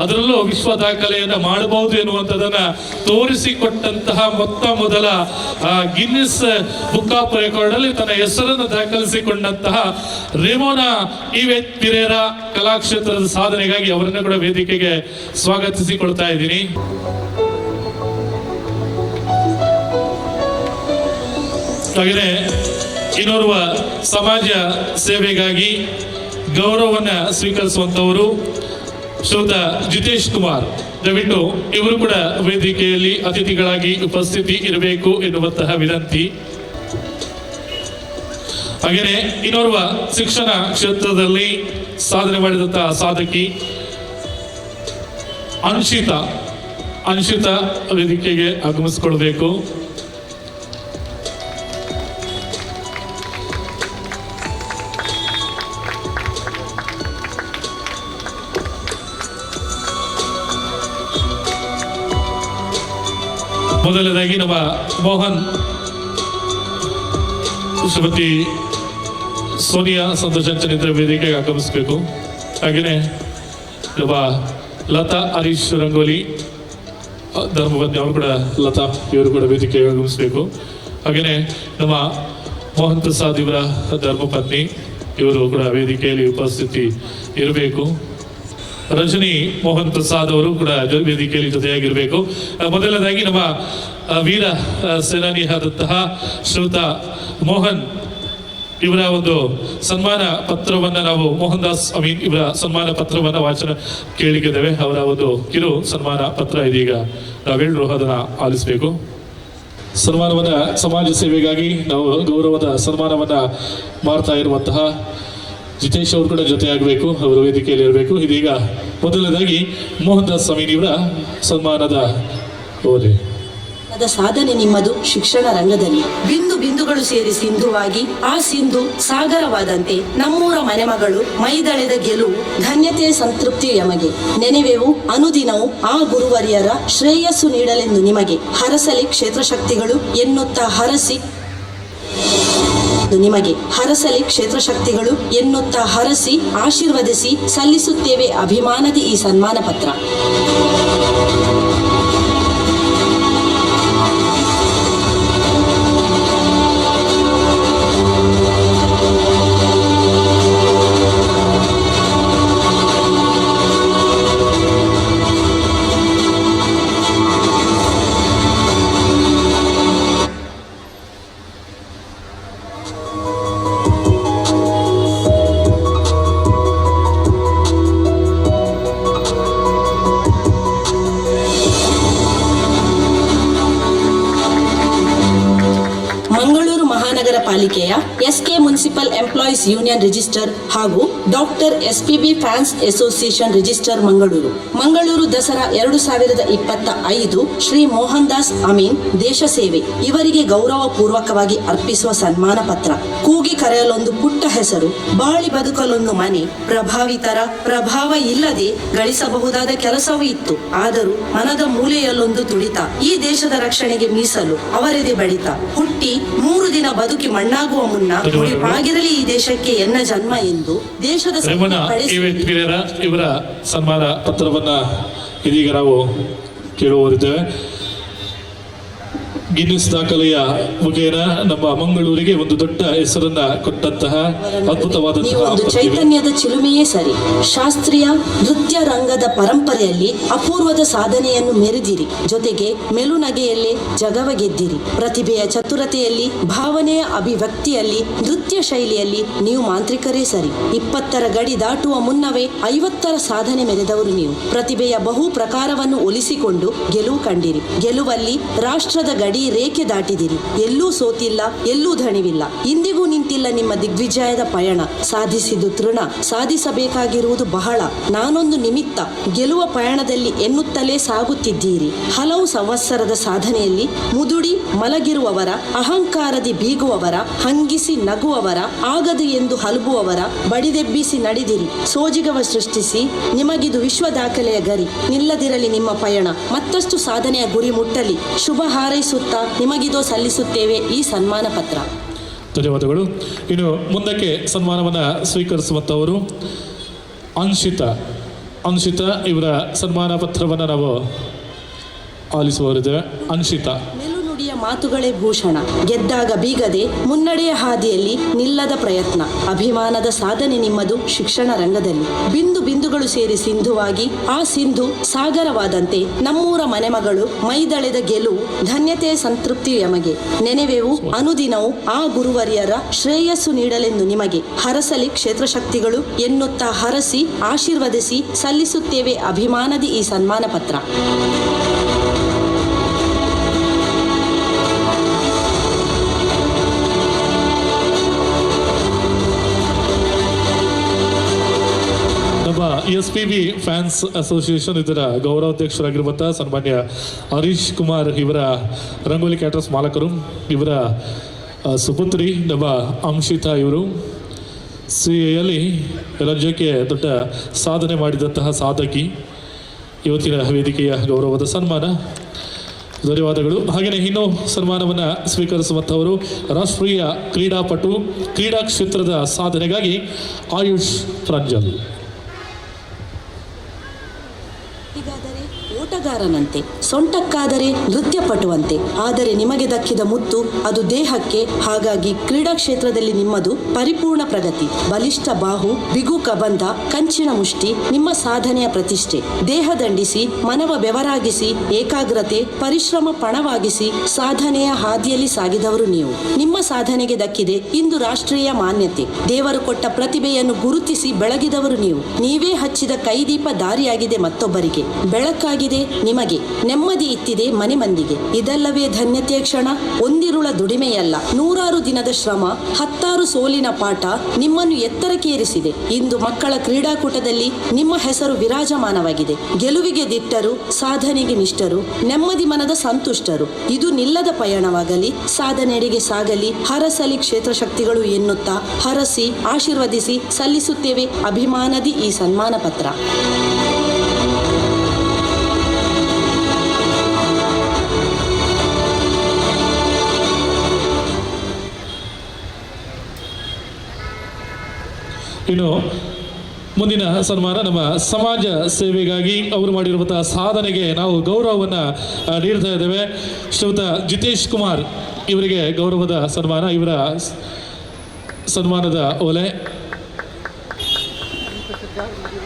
ಅದರಲ್ಲೂ ವಿಶ್ವ ದಾಖಲೆಯನ್ನ ಮಾಡಬಹುದು ಎನ್ನುವಂಥದ್ದನ್ನ ತೋರಿಸಿಕೊಟ್ಟಂತಹ ಮೊತ್ತ ಮೊದಲ ಗಿನ್ನಿಸ್ ಬುಕ್ ಆಫ್ ರೆಕಾರ್ಡ್ ಅಲ್ಲಿ ತನ್ನ ಹೆಸರನ್ನು ದಾಖಲಿಸಿಕೊಂಡಂತಹ ರೇಮೋನಾ ಇವೆತ್ ಪಿರೇರಾ ಕಲಾಕ್ಷೇತ್ರದ ಸಾಧನೆಗಾಗಿ ಅವರನ್ನು ಕೂಡ ವೇದಿಕೆಗೆ ಸ್ವಾಗತಿಸಿಕೊಳ್ತಾ ಇದ್ದೀನಿ. ಹಾಗೆಯೇ ಇನ್ನೋರ್ವ ಸಮಾಜ ಸೇವೆಗಾಗಿ ಗೌರವವನ್ನ ಸ್ವೀಕರಿಸುವಂತವರು ಶ್ರೀಯುತ ಜಿತೇಶ್ ಕುಮಾರ್. ದಯವಿಟ್ಟು ಇವರು ಕೂಡ ವೇದಿಕೆಯಲ್ಲಿ ಅತಿಥಿಗಳಾಗಿ ಉಪಸ್ಥಿತಿ ಇರಬೇಕು ಎನ್ನುವಂತಹ ವಿನಂತಿ. ಹಾಗೆಯೇ ಇನ್ನೋರ್ವ ಶಿಕ್ಷಣ ಕ್ಷೇತ್ರದಲ್ಲಿ ಸಾಧನೆ ಮಾಡಿದಂತಹ ಸಾಧಕಿ ಅನ್ಶಿತಾ, ಅನ್ಶಿತಾ ವೇದಿಕೆಗೆ ಆಗಮಿಸಿಕೊಳ್ಬೇಕು. ಮೊದಲನೇದಾಗಿ ನಮ್ಮ ಮೋಹನ್, ಶ್ರೀಮತಿ ಸೋನಿಯಾ ಸಂತೋಷ್ ಅಂಚನಿದ್ರ ವೇದಿಕೆಗೆ ಆಗಮಿಸಬೇಕು. ಹಾಗೆಯೇ ನಮ್ಮ ಲತಾ ಹರೀಶ್ ರಂಗೋಲಿ ಧರ್ಮಪತ್ನಿ ಅವರು ಕೂಡ, ಲತಾ ಇವರು ಕೂಡ ವೇದಿಕೆಗೆ ಆಗಮಿಸಬೇಕು. ಹಾಗೆಯೇ ನಮ್ಮ ಮೋಹನ್ ಪ್ರಸಾದ್ ಇವರ ಧರ್ಮಪತ್ನಿ ಇವರು ಕೂಡ ವೇದಿಕೆಯಲ್ಲಿ ಉಪಸ್ಥಿತಿ ಇರಬೇಕು. ರಜನಿ ಮೋಹನ್ ಪ್ರಸಾದ್ ಅವರು ಕೂಡ ವೇದಿಕೆಯಲ್ಲಿ ಜೊತೆಯಾಗಿರಬೇಕು. ಮೊದಲನೇದಾಗಿ ನಮ್ಮ ವೀರ ಸೇನಾನಿ ಆದಂತಹ ಶ್ರೀಯುತ ಮೋಹನ್ ಇವರ ಒಂದು ಸನ್ಮಾನ ಪತ್ರವನ್ನ ನಾವು, ಮೋಹನ್ ದಾಸ್ ಅಮೀನ್ ಇವರ ಸನ್ಮಾನ ಪತ್ರವನ್ನ ವಾಚನ ಕೇಳಿದ್ದೇವೆ. ಅವರ ಒಂದು ಕಿರು ಸನ್ಮಾನ ಪತ್ರ ಇದೀಗ ನಾವೆಲ್ಲರೂ ಅದನ್ನ ಆಲಿಸಬೇಕು. ಸನ್ಮಾನವನ್ನ ಸಮಾಜ ಸೇವೆಗಾಗಿ ನಾವು ಗೌರವದ ಸನ್ಮಾನವನ್ನ ಮಾಡ್ತಾ ಇರುವಂತಹ ಜಿತೇಶ್ ಅವರು ಕೂಡ ಜೊತೆಯಾಗಬೇಕು, ಅವರು ವೇದಿಕೆಯಲ್ಲಿ ಇರಬೇಕು. ಇದೀಗ ಮೊದಲನೇದಾಗಿ ಮೋಹನ್ ದಾಸ್ ಅಮೀನ್ ಇವರ ಸನ್ಮಾನದ ಓಲೆ. ಅದ ಸಾಧನೆ ನಿಮ್ಮದು ಶಿಕ್ಷಣ ರಂಗದಲ್ಲಿ. ಬಿಂದು ಬಿಂದುಗಳು ಸೇರಿ ಸಿಂಧುವಾಗಿ ಆ ಸಿಂಧು ಸಾಗರವಾದಂತೆ ನಮ್ಮೂರ ಮನೆಮಗಳು ಮೈದಳೆದ ಗೆಲುವು ಧನ್ಯತೆ ಸಂತೃಪ್ತಿ ಯಮಗೆ. ನೆನೆವೆವು ಅನುದಿನವು ಆ ಗುರುವರಿಯರ ಶ್ರೇಯಸ್ಸು ನೀಡಲೆಂದು ನಿಮಗೆ. ಹರಸಲಿ ಕ್ಷೇತ್ರ ಶಕ್ತಿಗಳು ಎನ್ನುತ್ತಾ ಹರಸಿ ನಿಮಗೆ. ಹರಸಲಿ ಕ್ಷೇತ್ರ ಶಕ್ತಿಗಳು ಎನ್ನುತ್ತಾ ಹರಸಿ ಆಶೀರ್ವದಿಸಿ ಸಲ್ಲಿಸುತ್ತೇವೆ ಅಭಿಮಾನದಿ ಈ ಸನ್ಮಾನ ಪತ್ರ. ಮಂಗಳೂರು ಮಹಾನಗರ ಪಾಲಿಕೆಯ SK municipal employees union register ಹಾಗೂ doctor SPB fans association register, Mangaluru. Mangaluru Dasara 2025 Shri Mohan Das Amin ದೇಶ ಸೇವೆ ಇವರಿಗೆ ಗೌರವ ಪೂರ್ವಕವಾಗಿ ಅರ್ಪಿಸುವ ಸನ್ಮಾನ ಪತ್ರ. ಕೂಗಿ ಕರೆಯಲೊಂದು ಪುಟ್ಟ ಹೆಸರು, ಬಾಳಿ ಬದುಕಲೊಂದು ಮನೆ, ಪ್ರಭಾವಿತರ ಪ್ರಭಾವ ಇಲ್ಲದೆ ಗಳಿಸಬಹುದಾದ ಕೆಲಸವೂ ಇತ್ತು. ಆದರೂ ಮನದ ಮೂಲೆಯಲ್ಲೊಂದು ತುಡಿತ, ಈ ದೇಶದ ರಕ್ಷಣೆಗೆ ಮೀಸಲು ಅವರೆದೆ ಬಡಿತ. ಹುಟ್ಟಿ 3 ದಿನ ಬದುಕಿ ಮಣ್ಣಾಗುವ ಮುನ್ನ ಮುಡಿಪಾಗಿರಲಿ ಈ ದೇಶಕ್ಕೆ ಎನ್ನ ಜನ್ಮ ಎಂದು ದೇಶದ ರೇಮಣ್ಣ ಪಡೆ ಇವೆತ್ ಪಿರೇರಾ ಇವರ ಸನ್ಮಾನ ಪತ್ರವನ್ನ ಇದೀಗ ನಾವು ಕೇಳುವವರಿದ್ದೇವೆ. ಗಿನ್ನಿಸ್ ದಾಖಲೆಯ ಮುಖೇನ ನಮ್ಮ ಮಂಗಳೂರಿಗೆ ಒಂದು ದೊಡ್ಡ ಹೆಸರನ್ನ ಕೊಟ್ಟಂತಹ ಅದ್ಭುತವಾದಂತಹ ನೀವೊಂದು ಪ್ರತಿಭೆ. ಚೈತನ್ಯದ ಚಿಲುಮೆಯೇ ಸರಿ. ಶಾಸ್ತ್ರೀಯ ನೃತ್ಯ ರಂಗದ ಪರಂಪರೆಯಲ್ಲಿ ಅಪೂರ್ವದ ಸಾಧನೆಯನ್ನು ಮೆರೆದಿರಿ. ಜೊತೆಗೆ ಮೆಲುನಗೆಯಲ್ಲೇ ಜಗವ ಗೆದ್ದಿರಿ. ಪ್ರತಿಭೆಯ ಚತುರತೆಯಲ್ಲಿ, ಭಾವನೆಯ ಅಭಿವ್ಯಕ್ತಿಯಲ್ಲಿ, ನೃತ್ಯ ಶೈಲಿಯಲ್ಲಿ ನೀವು ಮಾಂತ್ರಿಕರೇ ಸರಿ. 20ರ ಗಡಿ ದಾಟುವ ಮುನ್ನವೇ 50ರ ಸಾಧನೆ ಮೆರೆದವರು ನೀವು. ಪ್ರತಿಭೆಯ ಬಹು ಪ್ರಕಾರವನ್ನು ಒಲಿಸಿಕೊಂಡು ಗೆಲುವು ಕಂಡಿರಿ. ಗೆಲುವಲ್ಲಿ ರಾಷ್ಟ್ರದ ಗಡಿಯಲ್ಲಿ ಗಡಿ ರೇಖೆ ದಾಟಿದಿರಿ. ಎಲ್ಲೂ ಸೋತಿಲ್ಲ, ಎಲ್ಲೂ ದಣಿವಿಲ್ಲ. ಇಂದಿಗೂ ನಿಂತಿಲ್ಲ ನಿಮ್ಮ ದಿಗ್ವಿಜಯದ ಪಯಣ. ಸಾಧಿಸಿದ್ದು ತೃಣ, ಸಾಧಿಸಬೇಕಾಗಿರುವುದು ಬಹಳ. ನಾನೊಂದು ನಿಮಿತ್ತ ಗೆಲುವ ಪಯಣದಲ್ಲಿ ಎನ್ನುತ್ತಲೇ ಸಾಗುತ್ತಿದ್ದೀರಿ. ಹಲವು ಸಂವತ್ಸರದ ಸಾಧನೆಯಲ್ಲಿ ಮುದುಡಿ ಮಲಗಿರುವವರ, ಅಹಂಕಾರದಿ ಬೀಗುವವರ, ಹಂಗಿಸಿ ನಗುವವರ, ಆಗದು ಎಂದು ಹಲುಬುವವರ ಬಡಿದೆಬ್ಬಿಸಿ ನಡೆದಿರಿ. ಸೋಜಿಗವ ಸೃಷ್ಟಿಸಿ ನಿಮಗಿದು ವಿಶ್ವ ದಾಖಲೆಯ ಗರಿ. ನಿಲ್ಲದಿರಲಿ ನಿಮ್ಮ ಪಯಣ, ಮತ್ತಷ್ಟು ಸಾಧನೆಯ ಗುರಿ ಮುಟ್ಟಲಿ. ಶುಭ ಹಾರೈಸುತ್ತಾ ನಿಮಗಿದೋ ಸಲ್ಲಿಸುತ್ತೇವೆ ಈ ಸನ್ಮಾನ ಪತ್ರ. ಧನ್ಯವಾದಗಳು. ಇನ್ನು ಮುಂದಕ್ಕೆ ಸನ್ಮಾನವನ್ನು ಸ್ವೀಕರಿಸುವಂಥವರು ಅನ್ಶಿತಾ. ಅನ್ಶಿತಾ ಇವರ ಸನ್ಮಾನ ಪತ್ರವನ್ನು ನಾವು ಆಲಿಸುವವರಿದ್ದೇವೆ. ಅನ್ಶಿತಾ. ಮೆಲುನುಡಿಯ ಮಾತುಗಳೇ ಭೂಷಣ. ಗೆದ್ದಾಗ ಬೀಗದೆ ಮುನ್ನಡೆಯ ಹಾದಿಯಲ್ಲಿ ನಿಲ್ಲದ ಪ್ರಯತ್ನ, ಅಭಿಮಾನದ ಸಾಧನೆ ನಿಮ್ಮದು. ಶಿಕ್ಷಣ ರಂಗದಲ್ಲಿ ಬಿಂದು ಬಿಂದುಗಳು ಸೇರಿ ಸಿಂಧುವಾಗಿ ಆ ಸಿಂಧು ಸಾಗರವಾದಂತೆ ನಮ್ಮೂರ ಮನೆಮಗಳು ಮೈದಳೆದ ಗೆಲುವು ಧನ್ಯತೆಯ ಸಂತೃಪ್ತಿ ಯಮಗೆ. ನೆನೆವೆವು ಅನುದಿನವು ಆ ಗುರುವರಿಯರ ಶ್ರೇಯಸ್ಸು ನೀಡಲೆಂದು ನಿಮಗೆ. ಹರಸಲಿ ಕ್ಷೇತ್ರಶಕ್ತಿಗಳು ಎನ್ನುತ್ತಾ ಹರಸಿ ಆಶೀರ್ವದಿಸಿ ಸಲ್ಲಿಸುತ್ತೇವೆ ಅಭಿಮಾನದಿ ಈ ಸನ್ಮಾನ ಪತ್ರ. ನಮ್ಮ ಎಸ್‌ಪಿಬಿ ಫ್ಯಾನ್ಸ್ ಅಸೋಸಿಯೇಷನ್ ಇದರ ಗೌರವಾಧ್ಯಕ್ಷರಾಗಿರುವಂತಹ ಸನ್ಮಾನ್ಯ ಹರೀಶ್ ಕುಮಾರ್ ಇವರ ರಂಗೋಲಿ ಕ್ಯಾಟರ್ಸ್ ಮಾಲಕರು, ಇವರ ಸುಪುತ್ರಿ ನಮ್ಮ ಅಂಶಿತಾ ಇವರು ಸಿಎಯಲ್ಲಿ ರಾಜ್ಯಕ್ಕೆ ದೊಡ್ಡ ಸಾಧನೆ ಮಾಡಿದಂತಹ ಸಾಧಕಿ. ಇವತ್ತಿನ ವೇದಿಕೆಯ ಗೌರವದ ಸನ್ಮಾನ. ಧನ್ಯವಾದಗಳು. ಹಾಗೆಯೇ ಇನ್ನು ಸನ್ಮಾನವನ್ನು ಸ್ವೀಕರಿಸುವಂಥವರು ರಾಷ್ಟ್ರೀಯ ಕ್ರೀಡಾಪಟು, ಕ್ರೀಡಾ ಕ್ಷೇತ್ರದ ಸಾಧನೆಗಾಗಿ ಆಯುಷ್ ಪ್ರಾಂಜಲ್. ಹೀಗಾದರೆ ಓಟಗಾರನಂತೆ, ಸೊಂಟಕ್ಕಾದರೆ ನೃತ್ಯಪಟುವಂತೆ. ಆದರೆ ನಿಮಗೆ ದಕ್ಕಿದ ಮುತ್ತು ಅದು ದೇಹಕ್ಕೆ. ಹಾಗಾಗಿ ಕ್ರೀಡಾ ಕ್ಷೇತ್ರದಲ್ಲಿ ನಿಮ್ಮದು ಪರಿಪೂರ್ಣ ಪ್ರಗತಿ. ಬಲಿಷ್ಠ ಬಾಹು, ಬಿಗು ಕಬಂಧ, ಕಂಚಿನ ಮುಷ್ಟಿ ನಿಮ್ಮ ಸಾಧನೆಯ ಪ್ರತಿಷ್ಠೆ. ದೇಹ ದಂಡಿಸಿ, ಮನವ ಬೆವರಾಗಿಸಿ, ಏಕಾಗ್ರತೆ ಪರಿಶ್ರಮ ಪಣವಾಗಿಸಿ ಸಾಧನೆಯ ಹಾದಿಯಲ್ಲಿ ಸಾಗಿದವರು ನೀವು. ನಿಮ್ಮ ಸಾಧನೆಗೆ ದಕ್ಕಿದೆ ಇಂದು ರಾಷ್ಟ್ರೀಯ ಮಾನ್ಯತೆ. ದೇವರು ಕೊಟ್ಟ ಪ್ರತಿಭೆಯನ್ನು ಗುರುತಿಸಿ ಬೆಳಗಿದವರು ನೀವು. ನೀವೇ ಹಚ್ಚಿದ ಕೈದೀಪ ದಾರಿಯಾಗಿದೆ ಮತ್ತೊಬ್ಬರಿಗೆ, ಬೆಳಕಾಗಿದೆ ನಿಮಗೆ, ನೆಮ್ಮದಿ ಇತ್ತಿದೆ ಮನೆ ಮಂದಿಗೆ. ಇದಲ್ಲವೇ ಧನ್ಯತೆಯ ಕ್ಷಣ? ಒಂದಿರುಳ ದುಡಿಮೆಯಲ್ಲ, ನೂರಾರು ದಿನದ ಶ್ರಮ, ಹತ್ತಾರು ಸೋಲಿನ ಪಾಠ ನಿಮ್ಮನ್ನು ಎತ್ತರಕ್ಕೇರಿಸಿದೆ. ಇಂದು ಮಕ್ಕಳ ಕ್ರೀಡಾಕೂಟದಲ್ಲಿ ನಿಮ್ಮ ಹೆಸರು ವಿರಾಜಮಾನವಾಗಿದೆ. ಗೆಲುವಿಗೆ ದಿಟ್ಟರು, ಸಾಧನೆಗೆ ನಿಷ್ಠರು, ನೆಮ್ಮದಿ ಮನದ ಸಂತುಷ್ಟರು. ಇದು ನಿಲ್ಲದ ಪಯಣವಾಗಲಿ, ಸಾಧನೆಡೆಗೆ ಸಾಗಲಿ, ಹರಸಲಿ ಕ್ಷೇತ್ರಶಕ್ತಿಗಳು ಎನ್ನುತ್ತಾ ಹರಸಿ ಆಶೀರ್ವದಿಸಿ ಸಲ್ಲಿಸುತ್ತೇವೆ ಅಭಿಮಾನದಿ ಈ ಸನ್ಮಾನ ಪತ್ರ. ಇನ್ನು ಮುಂದಿನ ಸನ್ಮಾನ ನಮ್ಮ ಸಮಾಜ ಸೇವೆಗಾಗಿ ಅವರು ಮಾಡಿರುವಂತಹ ಸಾಧನೆಗೆ ನಾವು ಗೌರವವನ್ನು ನೀಡ್ತಾ ಇದ್ದೇವೆ. ಶ್ರೀಯುತ ಜಿತೇಶ್ ಕುಮಾರ್ ಇವರಿಗೆ ಗೌರವದ ಸನ್ಮಾನ. ಇವರ ಸನ್ಮಾನದ ಓಲೆ.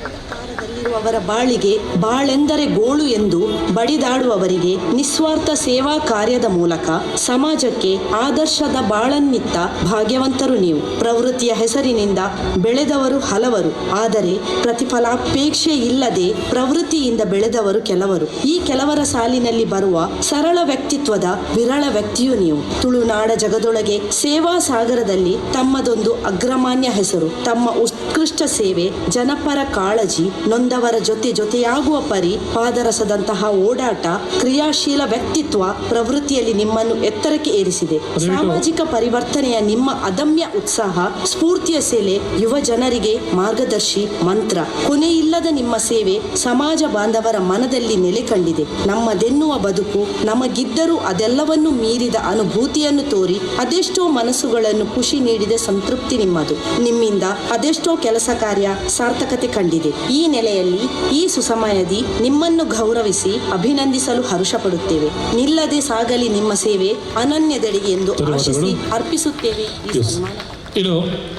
ಅಂಧಕಾರದಲ್ಲಿರುವವರ ಬಾಳಿಗೆ ಬಾಳೆಂದರೆ ಗೋಳು ಎಂದು ಬಡಿದಾಡುವವರಿಗೆ ನಿಸ್ವಾರ್ಥ ಸೇವಾ ಕಾರ್ಯದ ಮೂಲಕ ಸಮಾಜಕ್ಕೆ ಆದರ್ಶದ ಬಾಳನ್ನಿತ್ತ ಭಾಗ್ಯವಂತರು ನೀವು. ಪ್ರವೃತ್ತಿಯ ಹೆಸರಿನಿಂದ ಬೆಳೆದವರು ಹಲವರು, ಆದರೆ ಪ್ರತಿಫಲಾಪೇಕ್ಷೆ ಇಲ್ಲದೆ ಪ್ರವೃತ್ತಿಯಿಂದ ಬೆಳೆದವರು ಕೆಲವರು. ಈ ಕೆಲವರ ಸಾಲಿನಲ್ಲಿ ಬರುವ ಸರಳ ವ್ಯಕ್ತಿತ್ವದ ವಿರಳ ವ್ಯಕ್ತಿಯು ನೀವು. ತುಳುನಾಡ ಜಗದೊಳಗೆ ಸೇವಾ ಸಾಗರದಲ್ಲಿ ತಮ್ಮದೊಂದು ಅಗ್ರಮಾನ್ಯ ಹೆಸರು. ತಮ್ಮ ಉತ್ಕೃಷ್ಟ ಸೇವೆ, ಜನಪರ ಕಾಳಜಿ, ನೊಂದವರ ಜೊತೆ ಜೊತೆಯಾಗುವ ಪರಿ, ಪಾದರಸದಂತಹ ಓಡಾಟ, ಕ್ರಿಯಾಶೀಲ ವ್ಯಕ್ತಿತ್ವ ಪ್ರವೃತ್ತಿಯಲ್ಲಿ ನಿಮ್ಮನ್ನು ಎತ್ತರಕ್ಕೆ ಏರಿಸಿದೆ. ಸಾಮಾಜಿಕ ಪರಿವರ್ತನೆಯ ನಿಮ್ಮ ಅದಮ್ಯ ಉತ್ಸಾಹ, ಸ್ಫೂರ್ತಿಯ ಸೆಲೆ, ಯುವ ಜನರಿಗೆ ಮಾರ್ಗದರ್ಶಿ ಮಂತ್ರ. ಕೊನೆಯಿಲ್ಲದ ನಿಮ್ಮ ಸೇವೆ ಸಮಾಜ ಬಾಂಧವರ ಮನದಲ್ಲಿ ನೆಲೆ ಕಂಡಿದೆ. ನಮ್ಮದೆನ್ನುವ ಬದುಕು ನಮಗಿದ್ದರೂ ಅದೆಲ್ಲವನ್ನೂ ಮೀರಿದ ಅನುಭೂತಿಯನ್ನು ತೋರಿ ಅದೆಷ್ಟೋ ಮನಸ್ಸುಗಳನ್ನು ಖುಷಿ ನೀಡಿದ ಸಂತೃಪ್ತಿ ನಿಮ್ಮದು. ನಿಮ್ಮಿಂದ ಅದೆಷ್ಟೋ ಕೆಲಸ ಕಾರ್ಯ ಸಾರ್ಥಕತೆ ಕಂಡಿದೆ. ಈ ನೆಲೆಯಲ್ಲಿ ಈ ಸುಸಮಯದಿ ನಿಮ್ಮನ್ನು ಗೌರವಿಸಿ ಅಭಿನಂದಿಸಲು ಹರುಷ ಪಡುತ್ತೇವೆ. ನಿಲ್ಲದೆ ಸಾಗಲಿ ನಿಮ್ಮ ಸೇವೆ ಅನನ್ಯದೆಡೆಗೆ ಎಂದು ಧನ್ಯವಾದಗಳು. ಆಶಿಸಿ ಅರ್ಪಿಸುತ್ತೇವೆ ಈ ಸನ್ಮಾನ. ಇನ್ನು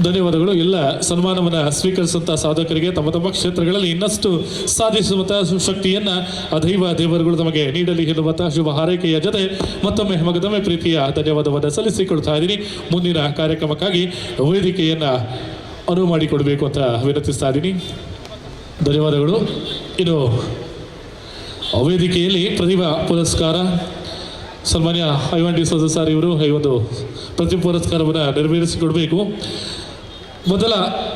ಧನ್ಯವಾದಗಳು. ಎಲ್ಲ ಸನ್ಮಾನವನ್ನು ಸ್ವೀಕರಿಸುವಂತಹ ಸಾಧಕರಿಗೆ ತಮ್ಮ ತಮ್ಮ ಕ್ಷೇತ್ರಗಳಲ್ಲಿ ಇನ್ನಷ್ಟು ಸಾಧಿಸುವಂತಹ ಶಕ್ತಿಯನ್ನ ಆ ದೈವ ದೇವರುಗಳು ತಮಗೆ ನೀಡಲಿ ಎನ್ನುವಂತಹ ಶುಭ ಹಾರೈಕೆಯ ಜೊತೆ ಮತ್ತೊಮ್ಮೆ ಮಗದೊಮ್ಮೆ ಪ್ರೀತಿಯ ಧನ್ಯವಾದವನ್ನು ಸಲ್ಲಿಸಿಕೊಳ್ತಾ ಇದ್ದೀನಿ. ಮುಂದಿನ ಕಾರ್ಯಕ್ರಮಕ್ಕಾಗಿ ವೇದಿಕೆಯನ್ನ ಅನುವು ಮಾಡಿಕೊಡಬೇಕು ಅಂತ ವಿನಂತಿಸ್ತಾ ಇದ್ದೀನಿ. ಧನ್ಯವಾದಗಳು. ಇನ್ನು ವೇದಿಕೆಯಲ್ಲಿ ಪ್ರತಿಭಾ ಪುರಸ್ಕಾರ ಸನ್ಮಾನ್ಯ ಐವನ್ ಡಿ ಸೋಜ ಸರ್ ಇವರು ಈ ಒಂದು ಪ್ರತಿಭಾ ಪುರಸ್ಕಾರವನ್ನು ನೆರವೇರಿಸಿಕೊಡಬೇಕು. ಮೊದಲ